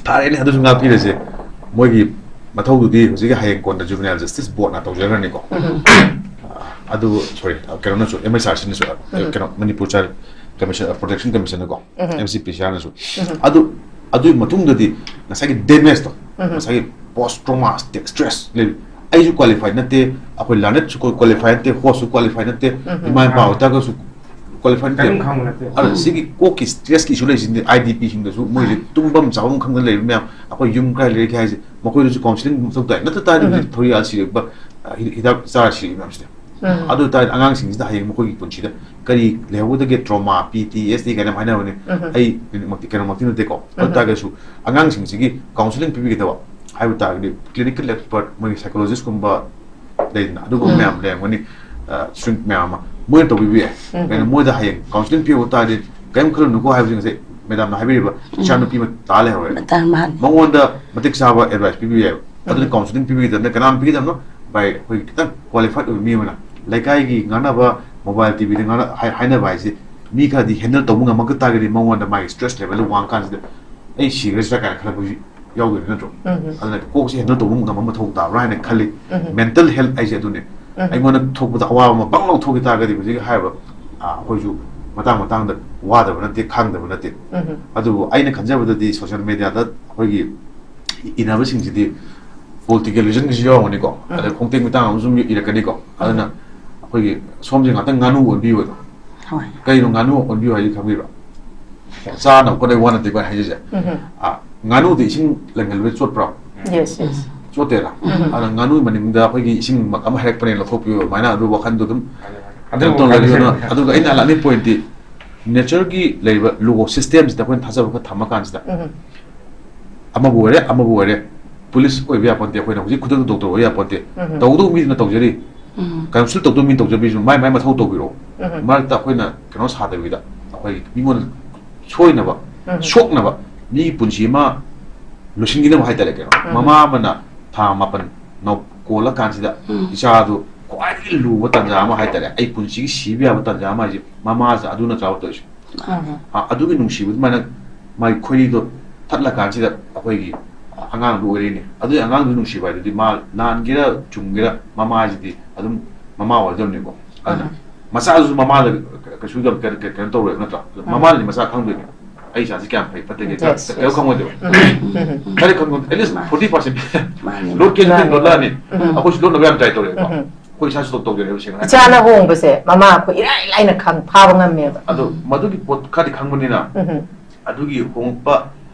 ꯐꯔꯦꯅꯦ, ꯑꯗꯨꯁꯨ ꯉꯥꯛꯄꯤꯔꯁꯦ꯫ ꯃꯣꯏꯒꯤ ꯃꯊꯧꯗꯨꯗꯤ ꯍꯧꯖꯤꯛꯀꯤ ꯍꯌꯦꯡ ꯀꯣꯟꯅ Juvenile Justice Boardꯅ ꯇꯧꯖꯈ꯭ꯔꯅꯤꯀꯣ꯫ ꯑ, ꯑꯗꯨ, sorry, ꯀꯩꯅꯣꯅꯁꯨ, MHRCꯅꯁꯨ, ꯀꯩꯅꯣ, Manipur Child Commission, Protection Commissionꯅꯀꯣ, MCPCRꯅꯁꯨ꯫ ꯑꯗꯨ, ꯑꯗꯨꯒꯤ ꯃꯇꯨꯡꯗꯗꯤ ꯉꯁꯥꯏꯒꯤ damageꯇꯣ, ꯉꯁꯥꯏꯒꯤ post trauma stress ꯂꯩ꯫ ꯑꯩꯁꯨ qualified ꯅꯠꯇꯦ, ꯑꯩꯈꯣꯏ learnedꯁꯨ qualified ꯅꯠꯇꯦ, hostꯁꯨ qualified ꯅꯠꯇꯦ, ꯏꯃꯥ ꯏꯄꯥ ꯑꯣꯏꯇꯥꯔꯒꯁꯨ qualified ꯅꯠꯇꯦ꯫ ꯀꯔꯤꯝ ꯈꯪꯕ ꯅꯠꯇꯦ꯫ ꯑꯗꯣ ꯁꯤꯒꯤ ꯀꯣꯛꯀꯤ stressꯀꯤ issue ꯂꯩꯁꯤꯗꯤ IDPꯁꯤꯡꯗꯁꯨ, ꯃꯣꯏꯁꯦ ꯇꯨꯝꯐꯝ ꯆꯥꯐꯝ ꯈꯪꯗꯅ ꯂꯩꯕ ꯃꯌꯥꯝ, ꯑꯩꯈꯣꯏ ꯌꯨꯝ ꯀꯥꯏ ꯂꯩꯔꯒꯦ ꯍꯥꯏꯁꯦ, ꯃꯈꯣꯏꯗꯁꯨ counselling ꯃꯊꯧ ꯇꯥꯏ꯫ ꯅꯠꯇ ꯇꯥꯔꯗꯤ ꯍꯧꯖꯤꯛ ꯊꯧꯔꯤ ꯌꯥꯜꯂ ꯁꯤꯔꯛꯄ, ꯑ, ꯍꯤ-, ꯍꯤꯗꯥꯛ ꯆꯥꯔ ꯁꯤꯔꯛꯏ ꯃꯌꯥꯝꯁꯤꯗꯤ꯫ ꯑꯗꯨ ꯑꯣꯏꯇꯥꯔꯗꯤ ꯑꯉꯥꯡꯁꯤꯡꯁꯤꯗ ꯍꯌꯦꯡ ꯃꯈꯣꯏꯒꯤ ꯄꯨꯟꯁꯤꯗ ꯀꯔꯤ ꯂꯩꯍꯧꯒꯗꯒꯦ, trauma, PTSD ꯀꯥꯏꯅ ꯌꯥꯝ ꯍꯥꯏꯅꯕꯅꯤ꯫ ꯑꯩ ꯀꯩꯅꯣꯃꯛꯇꯤ, ꯀꯩꯅꯣꯃꯛꯇꯤ ꯅꯠꯇꯦꯀꯣ꯫ ꯑꯗꯨ ꯑꯣꯏꯇꯥꯔꯒꯁꯨ ꯑꯉꯥꯡꯁꯤꯡꯁꯤꯒꯤ counselling ꯄꯤꯕꯤꯒꯗꯕ ꯍꯥꯏꯕ ꯇꯥꯔꯒꯗꯤ clinical expert, ꯃꯣꯏꯒꯤ psychologistꯀꯨꯝꯕ ꯂꯩꯗꯅ, ꯑꯗꯨꯒꯨꯝꯕ ꯃꯌꯥꯝ ꯂꯩꯔꯝꯒꯅꯤ, ꯑ, strength ꯃꯌꯥꯝ ꯑꯃ꯫ ꯃꯣꯏꯅ ꯇꯧꯕꯤꯕ ꯌꯥꯏ꯫ ꯎꯝ꯫ ꯀꯩꯅꯣ, ꯃꯣꯏꯗ ꯍꯌꯦꯡ counselling ꯄꯤꯕ ꯇꯥꯔꯗꯤ ꯀꯔꯤꯝ ꯈꯜꯂꯨꯅꯨꯀꯣ ꯍꯥꯏꯕꯁꯤ ꯉꯁꯥꯏ madamꯅ ꯍꯥꯏꯕꯤꯔꯤꯕ ꯏꯆꯥ ꯅꯨꯄꯤ ꯑꯃ ꯇꯥ ꯂꯩꯍꯧꯔꯦ꯫ ꯃꯇꯥꯡ ꯃꯥꯅꯤ꯫ ꯃꯉꯣꯟꯗ ꯃꯇꯤꯛ ꯆꯥꯕ advice ꯄꯤꯕꯤꯕ ꯌꯥꯏꯕ꯫ ꯑꯗꯨꯅ ꯎꯝ꯫ Counselling ꯄꯤꯕꯤꯒꯗꯕꯅ ꯀꯅꯥꯅ ꯄꯤꯒꯗꯕꯅꯣ? ꯚꯥꯏ, ꯑꯩꯈꯣꯏ ꯈꯤꯇꯪ qualified ꯑꯣꯏꯕ ꯃꯤ ꯑꯃꯅ꯫ ꯂꯩꯀꯥꯏꯒꯤ ꯉꯥꯡꯅꯕ, mobile, TVꯗ ꯉꯥꯡꯅ-, ꯍꯥꯏ-, ꯍꯥꯏꯅꯕ ꯍꯥꯏꯁꯤ ꯃꯤ ꯈꯔꯗꯤ handle ꯇꯧꯕ ꯉꯝꯃꯛꯇ ꯇꯥꯔꯒꯗꯤ ꯃꯉꯣꯟꯗ ꯃꯥꯒꯤ stress levelꯗꯨ ꯋꯥꯡ ꯀꯥꯟꯁꯤꯗ ꯑꯩ ꯁꯤꯈ꯭ꯔꯁꯤꯔꯥ ꯀꯥꯏꯅ ꯈꯜꯂꯛꯄꯁꯨ ꯌꯥꯎꯗꯣꯏꯅꯤ ꯅꯠꯇ꯭ꯔꯣ? ꯎꯝ꯫ ꯑꯗꯨꯅ ꯀꯣꯛꯁꯦ handle ꯇꯧꯕ ꯉꯝꯕ ꯃꯊꯧ ꯇꯥꯕ꯭ꯔꯥ ꯍꯥꯏꯅ ꯈꯜꯂꯤ꯫ ꯎꯝ꯫ Mental health ꯍꯥꯏꯁꯦ ꯑꯗꯨꯅꯦ꯫ ꯎꯝ꯫ ꯑꯩꯉꯣꯟꯗ ꯊꯣꯛꯄꯗ ꯑꯋꯥꯕ ꯑꯃ ꯄꯪ ꯂꯧꯊꯣꯛꯈꯤ ꯇꯥꯔꯒꯗꯤ ꯍꯧꯖꯤꯛ ꯍꯥꯏꯔꯤꯕ, ꯑ, ꯑꯩꯈꯣꯏꯁꯨ ꯃꯇꯥꯡ ꯃꯇꯥꯡꯗ ꯋꯥꯗꯕ ꯅꯠꯇꯦ, ꯈꯥꯡꯗꯕ ꯅꯠꯇꯦ꯫ ꯎꯝ꯫ ꯑꯗꯨꯕꯨ ꯑꯩꯅ ꯈꯟꯖꯕꯗꯗꯤ social mediaꯗ ꯑꯩꯈꯣꯏꯒꯤ ꯏꯅꯕꯁꯤꯡꯁꯤꯗꯤ political reasonꯒꯤꯁꯨ ꯌꯥꯎꯔꯝꯒꯅꯤꯀꯣ, ꯎꯝ꯫ ꯑꯗ ꯈꯣꯡꯇꯦꯛ ꯃꯇꯥꯡ ꯑꯃꯁꯨ ꯏꯔꯛꯀꯅꯤꯀꯣ꯫ ꯑꯗꯨꯅ ꯎꯝ꯫ ꯑꯩꯈꯣꯏꯒꯤ ꯁꯣꯝꯁꯦ ꯉꯥꯛꯇꯪ ꯉꯥꯅꯨ ꯑꯣꯟꯕꯤꯌꯨ ꯑꯗꯣ꯫ ꯍꯣꯏ꯫ ꯀꯩꯅꯣ ꯉꯥꯅꯨ ꯑꯣꯟꯕꯤꯌꯨ ꯍꯥꯏꯁꯤ ꯈꯪꯕꯤꯕ꯭ꯔꯥ? ꯆꯥꯅꯕ ꯈꯣꯠꯅꯕ ꯋꯥ ꯅꯠꯇꯦꯀꯣ ꯑꯩꯅ ꯍꯥꯏꯖꯔꯤꯁꯦ꯫ ꯎꯝ꯫ ꯑ, ꯉꯥꯅꯨꯗꯤ ꯏꯁꯤꯡ ꯂꯪꯍꯜꯂꯕꯗ ꯆꯣꯠꯄ꯭ꯔꯣ? Yes, yes꯫ ꯆꯣꯠꯇꯦꯅ꯫ ꯎꯝ꯫ ꯑꯗ ꯉꯥꯅꯨ ꯃꯅꯤꯡꯗ ꯑꯩꯈꯣꯏꯒꯤ ꯏꯁꯤꯡ ꯑꯃ ꯍꯥꯏꯔꯛꯄꯅꯦ ꯂꯧꯊꯣꯛꯄꯤꯌꯨ ꯑꯗꯨꯃꯥꯏꯅ ꯑꯗꯨ ꯋꯥꯈꯟꯗꯣ ꯑꯗꯨꯝ ꯑꯗꯨ ꯀꯩꯅꯣ ꯇꯧꯔꯒ ꯋꯥꯈꯜꯗ ꯑꯗꯨꯅ, ꯑꯗꯨꯒ ꯑꯩꯅ ꯍꯜꯂꯛꯑꯅꯤ pointꯇꯤ natureꯒꯤ ꯂꯩꯔꯤꯕ law systemꯁꯤꯗ ꯑꯩꯈꯣꯏꯅ ꯊꯥꯖꯕ ꯈꯔ ꯊꯝꯃ ꯀꯥꯟꯁꯤꯗ ꯎꯝ꯫ ꯑꯃꯕꯨ ꯑꯣꯏꯔꯦ, ꯑꯃꯕꯨ ꯑꯣꯏꯔꯦ, police ꯑꯣꯏꯕ ꯌꯥꯄꯣꯟꯇꯦ, ꯑꯩꯈꯣꯏꯅ ꯍꯧꯖꯤꯛ ꯈꯨꯗꯛꯇ doctor ꯑꯣꯏꯕ ꯌꯥꯄꯣꯟꯇꯦ, ꯎꯝ꯫ ꯇꯧꯗꯧꯕ ꯃꯤꯗꯨꯅ ꯇꯧꯖꯔꯤ, ꯎꯝ꯫ Counsel ꯇꯧꯗꯧꯕ ꯃꯤꯅ ꯇꯧꯖꯕꯤꯁꯨ ꯃꯥꯏ ꯃꯥꯏ ꯃꯊꯧ ꯇꯧꯕꯤꯔꯛꯑꯣ꯫ ꯎꯝ꯫ ꯃꯔꯛꯇ ꯑꯩꯈꯣꯏꯅ ꯀꯩꯅꯣ ꯁꯥꯗꯕꯤꯗ ꯑꯩꯈꯣꯏ ꯃꯤꯉꯣꯟꯗ ꯁꯣꯏꯅꯕ, ꯎꯝ꯫ ꯁꯣꯛꯅꯕ, ꯃꯤꯒꯤ ꯄꯨꯟꯁꯤ ꯑꯃ ꯂꯣꯏꯁꯤꯟꯈꯤꯅꯕ ꯍꯥꯏꯇꯥꯔꯦ ꯀꯩꯅꯣ꯫ ꯎꯝ꯫ ꯃꯃꯥ ꯑꯃꯅ ꯊꯥ ꯃꯥꯄꯟ ꯅꯧ-, ꯀꯣꯜꯂꯀꯥꯟꯁꯤꯗ ꯎꯝ꯫ ꯏꯆꯥꯗꯨ ꯈ꯭ꯋꯥꯏꯗꯒꯤ ꯂꯨꯕ ꯇꯥꯟꯖꯥ ꯑꯃ ꯍꯥꯏꯇꯥꯔꯦ, ꯑꯩ ꯄꯨꯟꯁꯤꯒꯤ ꯁꯤꯕ ꯌꯥꯕ ꯇꯥꯟꯖꯥ ꯑꯃ ꯍꯥꯏꯁꯦ ꯃꯃꯥꯁꯦ ꯑꯗꯨ ꯅꯠꯇ꯭ꯔꯕ ꯇꯧꯔꯤꯁꯦ꯫ ꯎꯝ꯫ ꯑ, ꯑꯗꯨꯒꯤ ꯅꯨꯡꯁꯤꯕ ꯑꯗꯨꯃꯥꯏꯅ ꯃꯥꯒꯤ ꯈꯣꯏꯔꯤꯗꯣ ꯊꯠꯂꯀꯥꯟꯁꯤꯗ ꯑꯩꯈꯣꯏꯒꯤ ꯑꯉꯥꯡꯗꯨ ꯑꯣꯏꯔꯛꯏꯅꯦ꯫ ꯑꯗꯨꯒꯤ ꯑꯉꯥꯡꯗꯨ ꯅꯨꯡꯁꯤꯕ ꯍꯥꯏꯗꯨꯗꯤ ꯃꯥ ꯂꯥꯟꯒꯦꯔꯥ ꯆꯨꯝꯒꯦꯔꯥ ꯃꯃꯥꯁꯤꯗꯤ ꯑꯗꯨꯝ ꯃꯃꯥ ꯑꯣꯏꯔꯗꯕꯅꯤꯀꯣ꯫ ꯑꯗꯨꯅ ꯎꯝ꯫ ꯃꯆꯥꯗꯨꯁꯨ ꯃꯃꯥꯗ ꯀꯩꯁꯨ ꯌꯥꯝ ꯀꯩꯅꯣ, ꯀꯩꯅꯣ ꯇꯧꯔꯣꯏꯕ ꯅꯠꯇ꯭ꯔꯥ? ꯑꯗꯨ ꯎꯝ꯫ ꯃꯃꯥꯅꯗꯤ ꯃꯆꯥ ꯈꯪꯗꯣꯏꯅꯦ꯫ ꯑꯩ ꯏꯆꯥꯁꯤ ꯀꯌꯥꯝ ꯐꯩ ꯐꯠꯇꯒꯦ ꯀꯩꯝ ꯈꯪꯉꯣꯏꯗꯣꯏꯕ꯫ ꯎꯝ꯫ ꯀꯔꯤ ꯈꯪꯉꯣꯏ? At least ꯃꯥꯅꯤ꯫ Forty percent꯫ ꯃꯥꯅꯤ꯫ ꯂꯣꯠꯀꯦꯅ ꯃꯥꯅꯤ꯫ ꯂꯣꯠꯂꯛꯑꯅꯤ꯫ ꯎꯝ꯫ ꯑꯩꯈꯣꯏꯁꯨ ꯂꯣꯠꯅꯕ ꯌꯥꯝ try ꯇꯧꯔꯛꯑꯦꯕ꯫ ꯎꯝ꯫ ꯑꯩꯈꯣꯏ ꯏꯁꯥꯁꯨ ꯇꯧ-, ꯇꯧꯖꯔꯦꯕ ꯁꯦꯡꯅ ꯍꯥꯏꯔꯗꯤ꯫ ꯏꯆꯥꯅ ꯍꯣꯡꯕꯁꯦ ꯃꯃꯥ ꯑꯩꯈꯣꯏ ꯏꯔꯥꯏ ꯂꯥꯏꯅ ꯈꯪ-, ꯐꯥꯕ ꯉꯝꯃꯦꯕ꯫ ꯑꯗꯣ ꯃꯗꯨꯒꯤ ꯄꯣꯠ ꯈꯔꯗꯤ ꯈꯪꯕꯅꯤꯅ ꯎꯝ꯫ ꯑꯗꯨꯒꯤ ꯍꯣꯡꯉꯛꯄ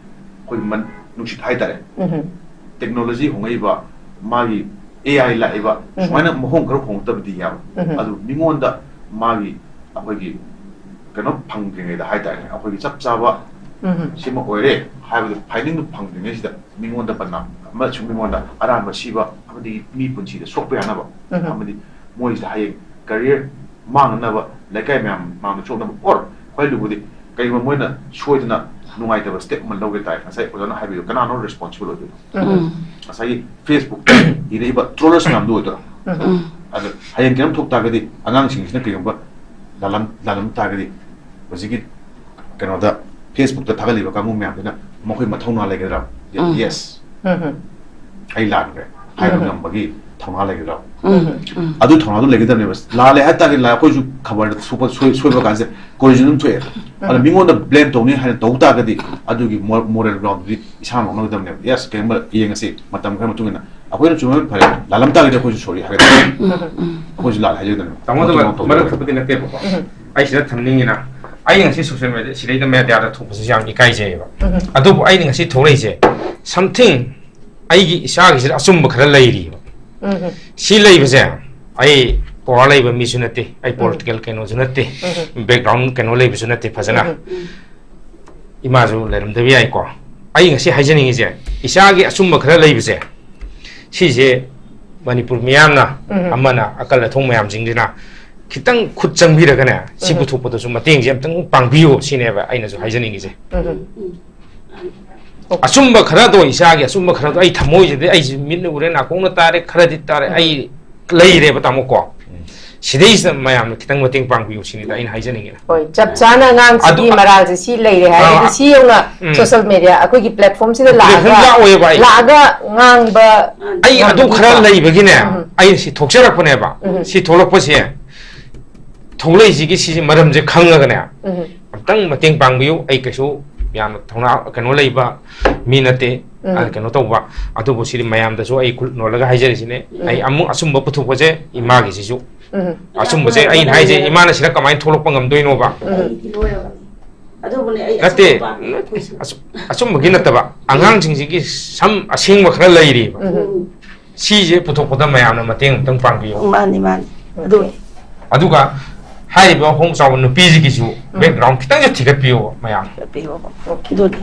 ꯑꯩꯈꯣꯏ ꯃꯟ-, ꯅꯨꯡꯁꯤꯠ ꯍꯥꯏꯇꯥꯔꯦ꯫ ꯎꯝ꯫ Technology ꯍꯣꯡꯉꯛꯏꯕ ꯃꯥꯒꯤ AI ꯂꯥꯛꯏꯕ ꯎꯝ꯫ ꯁꯨꯃꯥꯏꯅ ꯃꯑꯣꯡ ꯈꯔ ꯍꯣꯡꯉꯛꯇꯕꯗꯤ ꯌꯥꯕ꯫ ꯎꯝ꯫ ꯑꯗꯨ ꯃꯤꯉꯣꯟꯗ ꯃꯥꯒꯤ ꯑꯩꯈꯣꯏꯒꯤ ꯀꯩꯅꯣ ꯐꯪꯗ꯭ꯔꯤꯉꯩꯗ ꯍꯥꯏꯇꯥꯔꯦ, ꯑꯩꯈꯣꯏꯒꯤ ꯆꯞ ꯆꯥꯕ ꯎꯝ꯫ ꯁꯤꯃ ꯑꯣꯏꯔꯦ ꯍꯥꯏꯕꯗꯨ findingꯗꯨ ꯐꯪꯗ꯭ꯔꯤꯉꯩꯁꯤꯗ ꯃꯤꯉꯣꯟꯗ ꯕꯗꯅꯥꯝ ꯑꯃꯁꯨꯡ ꯃꯤꯉꯣꯟꯗ ꯑꯔꯥꯟꯕ ꯁꯤꯕ ꯑꯃꯗꯤ ꯃꯤ ꯄꯨꯟꯁꯤꯗ ꯁꯣꯛꯄ ꯌꯥꯅꯕ ꯎꯝ꯫ ꯑꯃꯗꯤ ꯃꯣꯏꯁꯤꯗ ꯍꯌꯦꯡ career ꯃꯥꯡꯅꯅꯕ, ꯂꯩꯀꯥꯏ ꯃꯌꯥꯝ ꯃꯥꯡꯗ ꯁꯣꯛꯅꯕ, ꯑꯣꯔ ꯈ꯭ꯋꯥꯏ ꯂꯨꯕꯗꯤ ꯀꯩꯒꯨꯝꯕ ꯃꯣꯏꯅ ꯁꯣꯏꯗꯅ ꯅꯨꯡꯉꯥꯏꯇꯕ ꯁ꯭ꯇꯦꯞ ꯑꯃ ꯂꯧꯒꯦ ꯇꯥꯏ, ꯉꯁꯥꯏ ꯑꯣꯖꯥꯅ ꯍꯥꯏꯕꯤꯌꯨ, ꯀꯅꯥꯅꯣ ꯔꯦꯁꯄꯣꯟꯁꯤꯕꯜ ꯑꯣꯏꯗꯣꯏꯅꯣ? ꯎꯝ꯫ ꯉꯁꯥꯏꯒꯤ ꯐꯦꯁꯕꯨꯛꯇ ꯏꯔꯛꯏꯕ ꯇ꯭ꯔꯣꯂꯔꯁ ꯃꯌꯥꯝꯗꯨ ꯑꯣꯏꯗꯣꯏꯔꯣ? ꯎꯝ꯫ ꯑꯗꯣ ꯍꯌꯦꯡ ꯀꯩꯅꯣꯝ ꯊꯣꯛ ꯇꯥꯔꯒꯗꯤ, ꯑꯉꯥꯡꯁꯤꯡꯁꯤꯅ ꯀꯩꯒꯨꯝꯕ ꯂꯥꯜꯂꯝ ꯂꯥꯜꯂꯝ ꯇꯥꯔꯒꯗꯤ, ꯍꯧꯖꯤꯛꯀꯤ ꯀꯩꯅꯣꯗ, ꯐꯦꯁꯕꯨꯛꯇ ꯊꯥꯒꯠꯂꯤꯕ ꯀꯥꯡꯕꯨ ꯃꯌꯥꯝꯗꯨꯅ ꯃꯈꯣꯏ ꯃꯊꯧꯅꯥ ꯂꯩꯒꯗ꯭ꯔꯥ? ꯎꯝ꯫ ꯌꯦꯁ, ꯎꯝ꯫ ꯑꯩ ꯂꯥꯟꯈ꯭ꯔꯦ ꯍꯥꯏꯕ ꯎꯝ꯫ ꯉꯝꯕꯒꯤ ꯊꯧꯅꯥ ꯂꯩꯒꯗ꯭ꯔꯥ? ꯎꯝ, ꯎꯝ꯫ ꯑꯗꯨ ꯊꯧꯅꯥꯗꯨ ꯂꯩꯒꯗꯕꯅꯦꯕ꯫ ꯂꯥꯜꯂꯦ ꯍꯥꯏ ꯇꯥꯔꯒꯗꯤ, ꯂꯥ-, ꯑꯩꯈꯣꯏꯁꯨ ꯈꯕꯔꯗ ꯁꯣꯛꯄ-, ꯁꯣꯏ-, ꯁꯣꯏꯕ ꯀꯥꯟꯁꯦ ꯀꯣꯔꯤꯖꯟ ꯑꯗꯨꯝ ꯊꯣꯛꯑꯦ꯫ ꯑꯗ ꯎꯝ꯫ ꯃꯤꯉꯣꯟꯗ ꯕ꯭ꯂꯦꯝ ꯇꯧꯅꯤ ꯍꯥꯏꯅ ꯇꯧ ꯇꯥꯔꯒꯗꯤ, ꯑꯗꯨꯒꯤ ꯃꯣ-, ꯃꯣꯔꯦꯜ ꯒ꯭ꯔꯥꯎꯟꯗꯨꯗꯤ ꯏꯁꯥꯅ ꯂꯧꯅꯒꯗꯕꯅꯦꯕ꯫ ꯌꯦꯁ, ꯀꯩꯒꯨꯝꯕ ꯌꯦꯡꯉꯁꯤ, ꯃꯇꯝ ꯈꯔ ꯃꯇꯨꯡ ꯏꯟꯅ ꯑꯩꯈꯣꯏꯅ ꯆꯨꯝꯃꯦ, ꯐꯔꯦ, ꯂꯥꯜꯂꯝ ꯇꯥꯔꯒꯗꯤ ꯑꯩꯈꯣꯏꯁꯨ ꯁꯣꯔꯤ ꯍꯥꯏꯒꯗꯕꯅꯦ꯫ ꯎꯝ, ꯎꯝ꯫ ꯑꯩꯈꯣꯏꯁꯨ ꯂꯥꯜꯂꯦ ꯍꯥꯏꯖꯒꯗꯕꯅꯦ꯫ ꯇꯥꯃꯣ, ꯃꯇꯨꯡ ꯑꯗꯨꯒ ꯃꯅꯥꯎ ꯇꯧꯗꯕ꯫ ꯃꯔꯛ ꯊꯠꯄꯗꯤ ꯅꯠꯇꯦꯕꯀꯣ꯫ ꯎꯝ꯫ ꯑꯩ ꯁꯤꯗ ꯊꯝꯅꯤꯡꯉꯤꯅ, ꯑꯩ ꯉꯁꯤ ꯁꯣꯁꯤꯌꯦꯜ ꯃꯦꯗꯤꯌꯥ, ꯁꯤꯗꯩꯗ ꯃꯦꯗꯤꯌꯥꯗ ꯊꯣꯛꯄꯁꯦ ꯌꯥꯝ ꯏꯀꯥꯏꯖꯩꯌꯦꯕ꯫ ꯎꯝ꯫ ꯑꯗꯨꯕꯨ ꯑꯩꯅ ꯉꯁꯤ ꯊꯣꯛꯂꯛꯏꯁꯦ, something ꯑꯩꯒꯤ ꯏꯁꯥꯒꯤꯁꯤꯗ ꯑꯆꯨꯝꯕ ꯈꯔ ꯂꯩꯔꯤꯕ꯫ ꯎꯝ꯫ ꯁꯤ ꯂꯩꯕꯁꯦ, ꯑꯩ ꯄꯋꯥꯔ ꯂꯩꯕ ꯃꯤꯁꯨ ꯅꯠꯇꯦ, ꯑꯩ ꯎꯝ꯫ ꯄꯣꯂꯤꯇꯤꯀꯦꯜ ꯀꯩꯅꯣꯁꯨ ꯅꯠꯇꯦ, ꯎꯝ꯫ ꯕꯦꯛꯒ꯭ꯔꯥꯎꯟ ꯀꯩꯅꯣ ꯂꯩꯕꯁꯨ ꯅꯠꯇꯦ ꯐꯖꯅ꯫ ꯎꯝ꯫ ꯏꯃꯥꯁꯨ ꯂꯩꯔꯝꯗꯕ ꯌꯥꯏꯀꯣ꯫ ꯑꯩ ꯉꯁꯤ ꯍꯥꯏꯖꯅꯤꯡꯉꯤꯁꯦ, ꯏꯁꯥꯒꯤ ꯑꯆꯨꯝꯕ ꯈꯔ ꯂꯩꯕꯁꯦ, ꯁꯤꯁꯦ ꯃꯅꯤꯄꯨꯔ ꯃꯤꯌꯥꯝꯅ, ꯎꯝ꯫ ꯑꯃꯅ ꯑꯀꯜ ꯑꯊꯧ ꯃꯌꯥꯝꯁꯤꯡꯁꯤꯅ ꯈꯤꯇꯪ ꯈꯨꯠ ꯆꯪꯕꯤꯔꯒꯅꯦ, ꯁꯤ ꯎꯝ꯫ ꯄꯨꯊꯣꯛꯄꯗꯁꯨ ꯃꯇꯦꯡꯁꯦ ꯑꯝꯇꯪ ꯄꯥꯡꯕꯤꯌꯨ ꯁꯤꯅꯦꯕ ꯑꯩꯅꯁꯨ ꯍꯥꯏꯖꯅꯤꯡꯉꯤꯁꯦ꯫ ꯎꯝ꯫ ꯑꯆꯨꯝꯕ ꯈꯔꯗꯣ, ꯏꯁꯥꯒꯤ ꯑꯆꯨꯝꯕ ꯈꯔꯗꯣ ꯑꯩ ꯊꯃꯣꯏꯁꯤꯗ ꯑꯩꯁꯤ ꯃꯤꯠꯅ ꯎꯔꯦ, ꯅꯥꯀꯣꯡꯅ ꯇꯥꯔꯦ, ꯈꯔꯗꯤ ꯇꯥꯔꯦ, ꯎꯝ꯫ ꯑꯩ ꯂꯩꯔꯦꯕ, ꯇꯥꯃꯣ ꯀꯣ꯫ ꯎꯝ꯫ ꯁꯤꯗꯩꯁꯤꯗ ꯃꯌꯥꯝꯅ ꯈꯤꯇꯪ ꯃꯇꯦꯡ ꯄꯥꯡꯕꯤꯌꯨ ꯁꯤꯅꯤꯗ ꯑꯩꯅ ꯍꯥꯏꯖꯅꯤꯡꯉꯤꯅ꯫ ꯍꯣꯏ, ꯆꯞ ꯆꯥꯅ ꯑꯉꯥꯡꯁꯤꯒꯤ ꯑꯗꯨ, ꯃꯔꯥꯜꯁꯦ ꯁꯤ ꯂꯩꯔꯦ ꯍꯥꯏꯔꯒꯗꯤ, ꯑꯥ, ꯁꯤ ꯌꯧꯅ ꯎꯝ꯫ ꯁꯣꯁꯤꯌꯦꯜ ꯃꯦꯗꯤꯌꯥ, ꯑꯩꯈꯣꯏꯒꯤ ꯄ꯭ꯂꯦꯠꯐꯣꯝꯁꯤꯗ ꯄ꯭ꯂꯦꯠꯐꯣꯝ ꯂꯥꯛꯑꯒ, ꯂꯥꯛꯑꯣꯏꯕ ꯑꯩ꯫ ꯂꯥꯛꯑꯒ ꯉꯥꯡꯕ ꯑꯩ ꯑꯗꯨ ꯉꯝꯕꯒꯤꯀꯣ꯫ ꯈꯔ ꯂꯩꯕꯒꯤꯅꯦ, ꯎꯝ꯫ ꯑꯩ ꯁꯤ ꯊꯣꯛꯆꯔꯛꯄꯅꯦꯕ꯫ ꯎꯝ꯫ ꯁꯤ ꯊꯣꯛꯂꯛꯄꯁꯦ, ꯊꯣꯛꯂꯛꯏꯁꯤꯒꯤ ꯁꯤꯁꯤ ꯃꯔꯝꯁꯦ ꯈꯪꯉꯒꯅꯦ, ꯎꯝ꯫ ꯑꯝꯇꯪ ꯃꯇꯦꯡ ꯄꯥꯡꯕꯤꯌꯨ꯫ ꯑꯩ ꯀꯩꯁꯨ ꯌꯥꯝꯅ ꯊꯧꯅꯥ ꯀꯩꯅꯣ ꯂꯩꯕ ꯃꯤ ꯅꯠꯇꯦ, ꯎꯝ꯫ ꯑ, ꯀꯩꯅꯣ ꯇꯧꯕ꯫ ꯑꯗꯨꯕꯨ ꯁꯤꯗꯤ ꯃꯌꯥꯝꯗꯁꯨ ꯑꯩ ꯈꯨꯠ ꯅꯣꯜꯂꯒ ꯍꯥꯏꯖꯔꯤꯁꯤꯅꯦ꯫ ꯎꯝ꯫ ꯑꯩ ꯑꯃꯨꯛ ꯑꯆꯨꯝꯕ ꯄꯨꯊꯣꯛꯄꯁꯦ ꯏꯃꯥꯒꯤꯁꯤꯁꯨ ꯎꯝ꯫ ꯑꯆꯨꯝꯕꯁꯦ ꯑꯩꯅ ꯍꯥꯏꯁꯦ, ꯏꯃꯥꯅ ꯁꯤꯗ ꯀꯃꯥꯏꯅ ꯊꯣꯛꯂꯛꯄ ꯉꯝꯗꯣꯏꯅꯣꯕ? ꯎꯝ꯫ ꯑꯗꯨꯕꯨꯅꯦ ꯑꯩ ꯅꯠꯇꯦ, ꯑꯆꯨꯝꯕ ꯄꯥꯝꯃꯤ, ꯑꯩꯈꯣꯏꯁꯨ꯫ ꯑꯆꯨ-, ꯑꯆꯨꯝꯕꯒꯤ ꯅꯠꯇꯕ, ꯑꯉꯥꯡꯁꯤꯡꯁꯤꯒꯤ ꯁꯝ ꯑꯁꯦꯡꯕ ꯈꯔ ꯂꯩꯔꯤꯕ꯫ ꯎꯝ꯫ ꯁꯤꯁꯦ ꯄꯨꯊꯣꯛꯄꯗ ꯃꯌꯥꯝꯅ ꯃꯇꯦꯡ ꯑꯃꯨꯛꯇꯪ ꯄꯥꯡꯕꯤꯌꯨ꯫ ꯃꯥꯅꯤ, ꯃꯥꯅꯤ꯫ ꯑꯗꯨ ꯑꯗꯨꯒ ꯍꯥꯏꯔꯤꯕ ꯍꯣꯡ ꯆꯥꯎꯕ ꯅꯨꯄꯤꯁꯤꯒꯤꯁꯨ ꯎꯝ꯫ ꯕꯦꯛꯒ꯭ꯔꯥꯎꯟ ꯈꯤꯇꯪꯁꯨ ꯊꯤꯒꯠꯄꯤꯌꯣ ꯃꯌꯥꯝ꯫ ꯊꯤꯒꯠꯄꯤꯌꯣ꯫ ꯑꯣꯀꯦ꯫ ꯑꯗꯨꯅꯤ꯫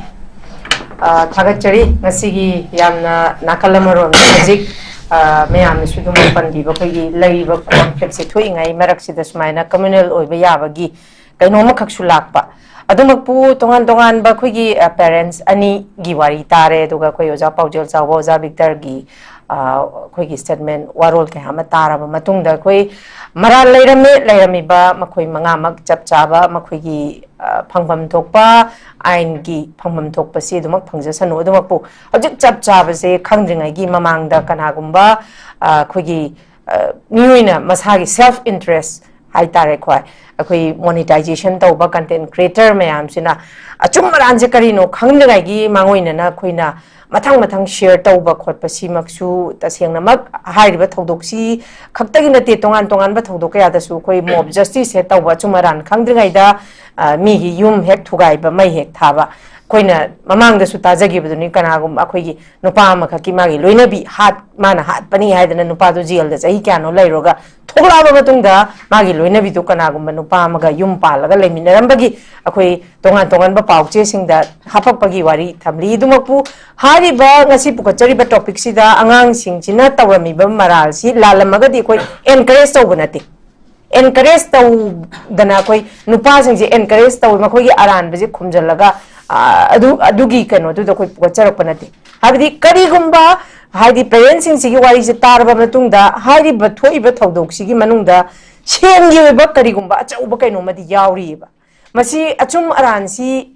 ꯑ, ꯊꯥꯒꯠꯆꯔꯤ꯫ ꯉꯁꯤꯒꯤ ꯌꯥꯝꯅ ꯅꯥꯀꯜ ꯑꯃꯔꯣꯝꯗ ꯍꯧꯖꯤꯛ, ꯑ, ꯃꯌꯥꯝꯅꯁꯨ ꯑꯗꯨꯝ ꯄꯟꯕꯤꯕ, ꯑꯩꯈꯣꯏꯒꯤ ꯂꯩꯔꯤꯕ ꯀꯣꯟꯐ꯭ꯂꯤꯛꯁꯦ ꯊꯣꯛꯏꯉꯩ ꯃꯔꯛꯁꯤꯗ ꯁꯨꯃꯥꯏꯅ ꯀꯝꯃ꯭ꯌꯨꯅꯦꯜ ꯑꯣꯏꯕ ꯌꯥꯕꯒꯤ ꯀꯩꯅꯣ ꯑꯃꯈꯛꯁꯨ ꯂꯥꯛꯄ꯫ ꯑꯗꯨꯃꯛꯄꯨ ꯇꯣꯉꯥꯟ ꯇꯣꯉꯥꯟꯕ ꯑꯩꯈꯣꯏꯒꯤ, ꯑ, ꯄꯦꯔꯦꯟꯠꯁ ꯑꯅꯤꯒꯤ ꯋꯥꯔꯤ ꯇꯥꯔꯦ, ꯑꯗꯨꯒ ꯑꯩꯈꯣꯏ ꯑꯣꯖꯥ ꯄꯥꯎꯖꯦꯜ ꯆꯥꯎꯕ, ꯑꯣꯖꯥ ꯕꯤꯛꯇꯔꯒꯤ, ꯑ, ꯑꯩꯈꯣꯏꯒꯤ ꯁ꯭ꯇꯦꯠꯃꯦꯟ, ꯋꯥꯔꯣꯜ ꯀꯌꯥ ꯑꯃ ꯇꯥꯔꯕ ꯃꯇꯨꯡꯗ, ꯑꯩꯈꯣꯏ ꯃꯔꯥꯜ ꯂꯩꯔꯝꯃꯦ, ꯂꯩꯔꯝꯃꯤꯕ ꯃꯈꯣꯏ ꯃꯉꯥꯃꯛ ꯆꯞ ꯆꯥꯕ ꯃꯈꯣꯏꯒꯤ, ꯑ, ꯐꯪꯐꯝ ꯊꯣꯛꯄ ꯑꯥꯏꯟꯒꯤ ꯐꯪꯐꯝ ꯊꯣꯛꯄꯁꯤ ꯑꯗꯨꯃꯛ ꯐꯪꯖꯁꯅꯨ꯫ ꯑꯗꯨꯃꯛꯄꯨ ꯍꯧꯖꯤꯛ ꯆꯞ ꯆꯥꯕꯁꯦ ꯈꯪꯗ꯭ꯔꯤꯉꯩꯒꯤ ꯃꯃꯥꯡꯗ ꯀꯅꯥꯒꯨꯝꯕ, ꯑ, ꯑꯩꯈꯣꯏꯒꯤ, ꯑ, ꯃꯤꯑꯣꯏꯅ ꯃꯁꯥꯒꯤ ꯁꯦꯜꯐ ꯏꯟꯇꯔꯦꯁ ꯍꯥꯏꯇꯥꯔꯦꯀꯣ, ꯑꯩꯈꯣꯏ ꯃꯣꯅꯤꯇꯥꯏꯖꯦꯁꯟ ꯇꯧꯕ ꯀꯟꯇꯦꯟ ꯀ꯭ꯔꯤꯌꯦꯇꯔ ꯃꯌꯥꯝꯁꯤꯅ ꯑꯆꯨꯝ ꯑꯔꯥꯟꯁꯦ ꯀꯔꯤꯅꯣ ꯈꯪꯗ꯭ꯔꯤꯉꯩꯒꯤ ꯃꯥꯡꯑꯣꯏꯅꯅ ꯑꯩꯈꯣꯏꯅ ꯃꯊꯪ ꯃꯊꯪ ꯁꯤꯌꯔ ꯇꯧꯕ ꯈꯣꯠꯄ ꯁꯤꯃꯛꯁꯨ ꯇꯁꯦꯡꯅꯃꯛ ꯍꯥꯏꯔꯤꯕ ꯊꯧꯗꯣꯛꯁꯤ ꯈꯛꯇꯒꯤ ꯅꯠꯇꯦ, ꯇꯣꯉꯥꯟ ꯇꯣꯉꯥꯟꯕ ꯊꯧꯗꯣꯛ ꯀꯌꯥꯗꯁꯨ ꯑꯩꯈꯣꯏ ꯃꯣꯕ ꯖꯁꯇꯤꯁ ꯍꯦꯛ ꯇꯧꯕ, ꯑꯆꯨꯝ ꯑꯔꯥꯟ ꯈꯪꯗ꯭ꯔꯤꯉꯩꯗ, ꯑ, ꯃꯤꯒꯤ ꯌꯨꯝ ꯍꯦꯛ ꯊꯨꯒꯥꯏꯕ, ꯃꯩ ꯍꯦꯛ ꯊꯥꯕ꯫ ꯑꯩꯈꯣꯏꯅ ꯃꯃꯥꯡꯗꯁꯨ ꯇꯥꯖꯈꯤꯕꯗꯨꯅꯤ, ꯀꯅꯥꯒꯨꯝꯕ ꯑꯩꯈꯣꯏꯒꯤ ꯅꯨꯄꯥ ꯑꯃꯈꯛꯀꯤ ꯃꯥꯒꯤ ꯂꯣꯏꯅꯕꯤ ꯍꯥꯠ-, ꯃꯥꯅ ꯍꯥꯠꯄꯅꯤ ꯍꯥꯏꯗꯅ ꯅꯨꯄꯥꯗꯨ ꯖꯦꯜꯗ ꯆꯍꯤ ꯀꯌꯥꯅꯣ ꯂꯩꯔꯨꯔꯒ ꯊꯣꯛꯂꯛꯑꯕ ꯃꯇꯨꯡꯗ ꯃꯥꯒꯤ ꯂꯣꯏꯅꯕꯤꯗꯨ ꯀꯅꯥꯒꯨꯝꯕ ꯅꯨꯄꯥ ꯑꯃꯒ ꯌꯨꯝ ꯄꯥꯜꯂꯒ ꯂꯩꯃꯤꯟꯅꯔꯝꯕꯒꯤ ꯑꯩꯈꯣꯏ ꯇꯣꯉꯥꯟ ꯇꯣꯉꯥꯟꯕ ꯄꯥꯎ ꯆꯦꯁꯤꯡꯗ ꯍꯥꯄꯛꯄꯒꯤ ꯋꯥꯔꯤ ꯊꯝꯂꯤ꯫ ꯑꯗꯨꯃꯛꯄꯨ ꯍꯥꯏꯔꯤꯕ ꯉꯁꯤ ꯄꯨꯈꯠꯆꯔꯤꯕ ꯇꯣꯄꯤꯛꯁꯤꯗ ꯑꯉꯥꯡꯁꯤꯡꯁꯤꯅ ꯇꯧꯔꯝꯃꯤꯕ ꯃꯔꯥꯜꯁꯤ ꯂꯥꯜꯂꯝꯃꯒꯗꯤ ꯑꯩꯈꯣꯏ ꯑꯦꯟꯀꯔꯦꯖ ꯇꯧꯕ ꯅꯠꯇꯦ꯫ ꯑꯦꯟꯀꯔꯦꯖ ꯇꯧꯗꯅ ꯑꯩꯈꯣꯏ ꯅꯨꯄꯥꯁꯤꯡꯁꯦ ꯑꯦꯟꯀꯔꯦꯖ ꯇꯧꯋꯤ, ꯃꯈꯣꯏꯒꯤ ꯑꯔꯥꯟꯕꯁꯦ ꯈꯨꯝꯖꯤꯜꯂꯒ, ꯑ, ꯑꯗꯨ, ꯑꯗꯨꯒꯤ ꯀꯩꯅꯣꯗꯨꯗ ꯑꯩꯈꯣꯏ ꯄꯨꯈꯠꯆꯔꯛꯄ ꯅꯠꯇꯦ꯫ ꯍꯥꯏꯕꯗꯤ ꯀꯔꯤꯒꯨꯝꯕ, ꯍꯥꯏꯗꯤ ꯄꯦꯔꯦꯟꯁꯤꯡꯁꯤꯒꯤ ꯋꯥꯔꯤꯁꯦ ꯇꯥꯔꯕ ꯃꯇꯨꯡꯗ ꯍꯥꯏꯔꯤꯕ ꯊꯣꯛꯏꯕ ꯊꯧꯗꯣꯛꯁꯤꯒꯤ ꯃꯅꯨꯡꯗ ꯁꯦꯟꯒꯤ ꯑꯣꯏꯕ ꯀꯔꯤꯒꯨꯝꯕ ꯑꯆꯧꯕ ꯀꯩꯅꯣꯝꯃꯗꯤ ꯌꯥꯎꯔꯤꯑꯕ꯫ ꯃꯁꯤ ꯑꯆꯨꯝ ꯑꯔꯥꯟꯁꯤ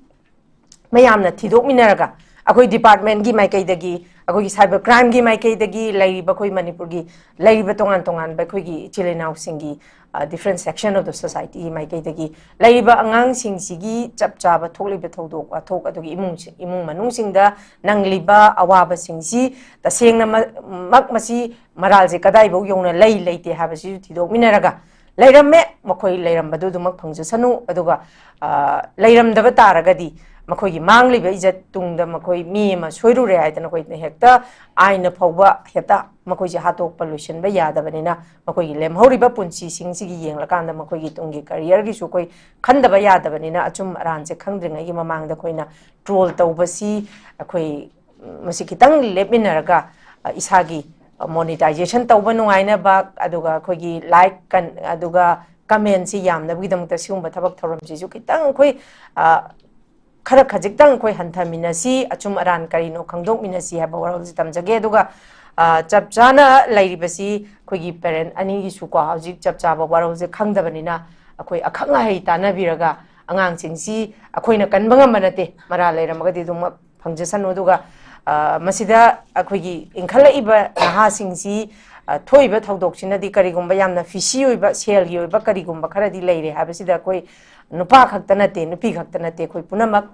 ꯃꯌꯥꯝꯅ ꯊꯤꯗꯣꯛꯃꯤꯟꯅꯔꯒ, ꯑꯩꯈꯣꯏ ꯗꯤꯄꯥꯔꯠꯃꯦꯟꯒꯤ ꯃꯥꯏꯀꯩꯗꯒꯤ, ꯑꯩꯈꯣꯏꯒꯤ ꯁꯥꯏꯕꯔ ꯀ꯭ꯔꯥꯏꯝꯒꯤ ꯃꯥꯏꯀꯩꯗꯒꯤ, ꯂꯩꯔꯤꯕ ꯑꯩꯈꯣꯏ ꯃꯅꯤꯄꯨꯔꯒꯤ ꯂꯩꯔꯤꯕ ꯇꯣꯉꯥꯟ ꯇꯣꯉꯥꯟꯕ ꯑꯩꯈꯣꯏꯒꯤ ꯏꯆꯤꯜ ꯏꯅꯥꯎꯁꯤꯡꯒꯤ, ꯑ, different section of the society ꯃꯥꯏꯀꯩꯗꯒꯤ ꯂꯩꯔꯤꯕ ꯑꯉꯥꯡꯁꯤꯡꯁꯤꯒꯤ ꯆꯞ ꯆꯥꯕ ꯊꯣꯛꯂꯤꯕ ꯊꯧꯗꯣꯛ ꯋꯥꯊꯣꯛ, ꯑꯗꯨꯒꯤ ꯏꯃꯨꯡꯁꯤ-, ꯏꯃꯨꯡ ꯃꯅꯨꯡꯁꯤꯡꯗ ꯅꯪꯂꯤꯕ ꯑꯋꯥꯕꯁꯤꯡꯁꯤ ꯇꯁꯦꯡꯅꯃꯛ ꯃꯁꯤ ꯃꯔꯥꯜꯁꯦ ꯀꯗꯥꯏꯐꯥꯎ ꯌꯧꯅ ꯂꯩ ꯂꯩꯇꯦ ꯍꯥꯏꯕꯁꯤꯁꯨ ꯊꯤꯗꯣꯛꯃꯤꯟꯅꯔꯒ, ꯂꯩꯔꯝꯃꯦ, ꯃꯈꯣꯏ ꯂꯩꯔꯝꯕꯗꯨ ꯑꯗꯨꯃꯛ ꯐꯪꯖꯁꯅꯨ, ꯑꯗꯨꯒ, ꯑ, ꯂꯩꯔꯝꯗꯕ ꯇꯥꯔꯒꯗꯤ ꯃꯈꯣꯏꯒꯤ ꯃꯥꯡꯂꯤꯕ ꯏꯖꯠ, ꯇꯨꯡꯗ ꯃꯈꯣꯏ ꯃꯤ ꯑꯃ ꯁꯣꯏꯔꯨꯔꯦ ꯍꯥꯏꯗꯅ ꯑꯩꯈꯣꯏꯅ ꯍꯦꯛꯇ ꯑꯥꯏꯟꯅ ꯐꯥꯎꯕ ꯍꯦꯛꯇ ꯃꯈꯣꯏꯁꯦ ꯍꯥꯠꯇꯣꯛꯄ ꯂꯣꯏꯁꯤꯟꯕ ꯌꯥꯗꯕꯅꯤꯅ, ꯃꯈꯣꯏꯒꯤ ꯂꯦꯝꯍꯧꯔꯤꯕ ꯄꯨꯟꯁꯤꯁꯤꯡꯁꯤꯒꯤ ꯌꯦꯡꯂꯀꯥꯟꯗ ꯃꯈꯣꯏꯒꯤ ꯇꯨꯡꯒꯤ ꯀꯦꯔꯤꯌꯔꯒꯤꯁꯨ ꯑꯩꯈꯣꯏ ꯈꯟꯗꯕ ꯌꯥꯗꯕꯅꯤꯅ, ꯑꯆꯨꯝ ꯑꯔꯥꯟꯁꯦ ꯈꯪꯗ꯭ꯔꯤꯉꯩꯒꯤ ꯃꯃꯥꯡꯗ ꯑꯩꯈꯣꯏꯅ ꯇ꯭ꯔꯣꯜ ꯇꯧꯕꯁꯤ ꯑꯩꯈꯣꯏ ꯃꯁꯤ ꯈꯤꯇꯪ ꯂꯦꯞꯃꯤꯟꯅꯔꯒ, ꯑ, ꯏꯁꯥꯒꯤ ꯃꯣꯅꯤꯇꯥꯏꯖꯦꯁꯟ ꯇꯧꯕ ꯅꯨꯡꯉꯥꯏꯅꯕ, ꯑꯗꯨꯒ ꯑꯩꯈꯣꯏꯒꯤ ꯂꯥꯏꯛ ꯑꯗꯨꯒ ꯀꯃꯦꯟꯁꯤ ꯌꯥꯝꯅꯕꯒꯤꯗꯃꯛꯇ ꯁꯤꯒꯨꯝꯕ ꯊꯕꯛ ꯊꯧꯔꯝꯁꯤꯁꯨ ꯈꯤꯇꯪ ꯑꯩꯈꯣꯏ, ꯑ, ꯈꯔ ꯈꯖꯤꯛꯇꯪ ꯑꯩꯈꯣꯏ ꯍꯟꯊꯃꯤꯟꯅꯁꯤ, ꯑꯆꯨꯝ ꯑꯔꯥꯟ ꯀꯔꯤꯅꯣ ꯈꯪꯗꯣꯛꯃꯤꯟꯅꯁꯤ ꯍꯥꯏꯕ ꯋꯥꯔꯣꯜꯁꯤ ꯊꯝꯖꯒꯦ꯫ ꯑꯗꯨꯒ, ꯑ, ꯆꯞ ꯆꯥꯅ ꯂꯩꯔꯤꯕꯁꯤ ꯑꯩꯈꯣꯏꯒꯤ ꯄꯦꯔꯦꯟ ꯑꯅꯤꯒꯤꯁꯨꯀꯣ, ꯍꯧꯖꯤꯛ ꯆꯞ ꯆꯥꯕ ꯋꯥꯔꯣꯜꯁꯦ ꯈꯪꯗꯕꯅꯤꯅ, ꯑꯩꯈꯣꯏ ꯑꯈꯪ ꯑꯍꯩ ꯇꯥꯟꯅꯕꯤꯔꯒ ꯑꯉꯥꯡꯁꯤꯡꯁꯤ ꯑꯩꯈꯣꯏꯅ ꯀꯟꯕ ꯉꯝꯕ ꯅꯠꯇꯦ, ꯃꯔꯥ ꯂꯩꯔꯝꯃꯒꯗꯤ ꯑꯗꯨꯃꯛ ꯐꯪꯖꯁꯅꯨ꯫ ꯑꯗꯨꯒ, ꯑ, ꯃꯁꯤꯗ ꯑꯩꯈꯣꯏꯒꯤ ꯏꯟꯈꯠꯂꯛꯏꯕ ꯅꯍꯥꯁꯤꯡꯁꯤ, ꯑ, ꯊꯣꯛꯏꯕ ꯊꯧꯗꯣꯛꯁꯤꯅꯗꯤ ꯀꯔꯤꯒꯨꯝꯕ ꯌꯥꯝꯅ ꯐꯤꯁꯤ ꯑꯣꯏꯕ, ꯁꯦꯜꯒꯤ ꯑꯣꯏꯕ ꯀꯔꯤꯒꯨꯝꯕ ꯈꯔꯗꯤ ꯂꯩꯔꯦ ꯍꯥꯏꯕꯁꯤꯗ ꯑꯩꯈꯣꯏ ꯅꯨꯄꯥ ꯈꯛꯇ ꯅꯠꯇꯦ, ꯅꯨꯄꯤ ꯈꯛꯇ ꯅꯠꯇꯦ, ꯑꯩꯈꯣꯏ ꯄꯨꯝꯅꯃꯛ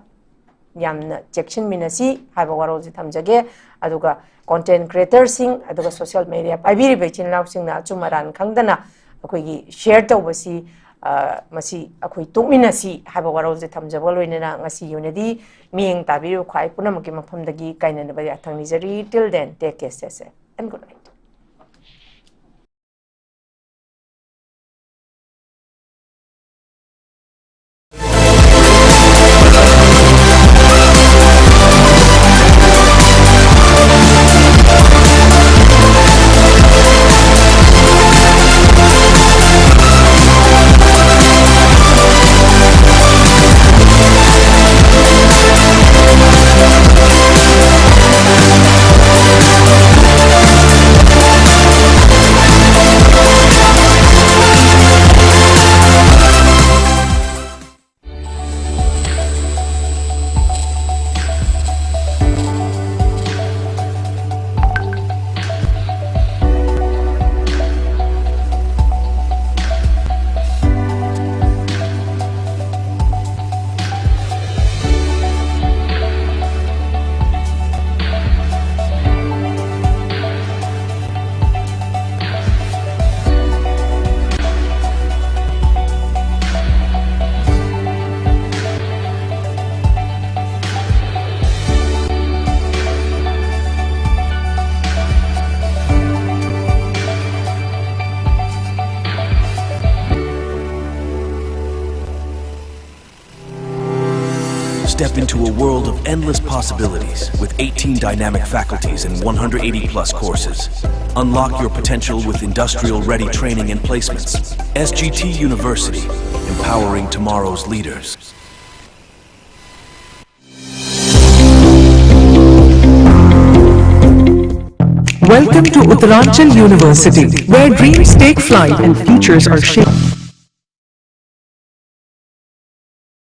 ꯌꯥꯝꯅ ꯆꯦꯛꯁꯤꯟꯃꯤꯟꯅꯁꯤ ꯍꯥꯏꯕ ꯋꯥꯔꯣꯜꯁꯤ ꯊꯝꯖꯒꯦ꯫ ꯑꯗꯨꯒ ꯀꯣꯟꯇꯦꯟ ꯀ꯭ꯔꯤꯌꯦꯇꯔꯁꯤꯡ, ꯑꯗꯨꯒ ꯁꯣꯁꯤꯌꯦꯜ ꯃꯦꯗꯤꯌꯥ ꯄꯥꯏꯕꯤꯔꯤꯕ ꯏꯆꯤꯟ ꯏꯅꯥꯎꯁꯤꯡꯅ ꯑꯆꯨꯝ ꯑꯔꯥꯟ ꯈꯪꯗꯅ ꯑꯩꯈꯣꯏꯒꯤ ꯁꯤꯌꯔ ꯇꯧꯕꯁꯤ, ꯑ, ꯃꯁꯤ ꯑꯩꯈꯣꯏ ꯇꯣꯛꯃꯤꯟꯅꯁꯤ ꯍꯥꯏꯕ ꯋꯥꯔꯣꯜꯁꯦ ꯊꯝꯖꯕꯒ ꯂꯣꯏꯅꯅ ꯉꯁꯤꯒꯤ ꯑꯣꯏꯅꯗꯤ ꯃꯤꯠꯌꯦꯡ ꯇꯥꯕꯤꯔꯤꯕ ꯈ꯭ꯋꯥꯏ ꯄꯨꯝꯅꯃꯛꯀꯤ ꯃꯐꯝꯗꯒꯤ ꯀꯥꯏꯅꯅꯕ ꯌꯥꯊꯪ ꯅꯤꯖꯔꯤ꯫ Till then, take care, stay safe and good night. Step into a world of endless possibilities with eighteen dynamic faculties and one hundred eighty plus courses. Unlock your potential with industrial ready training and placements. S G T University, empowering tomorrow's leaders. Welcome to Uttaranchal University, where dreams take flight and futures are shaped.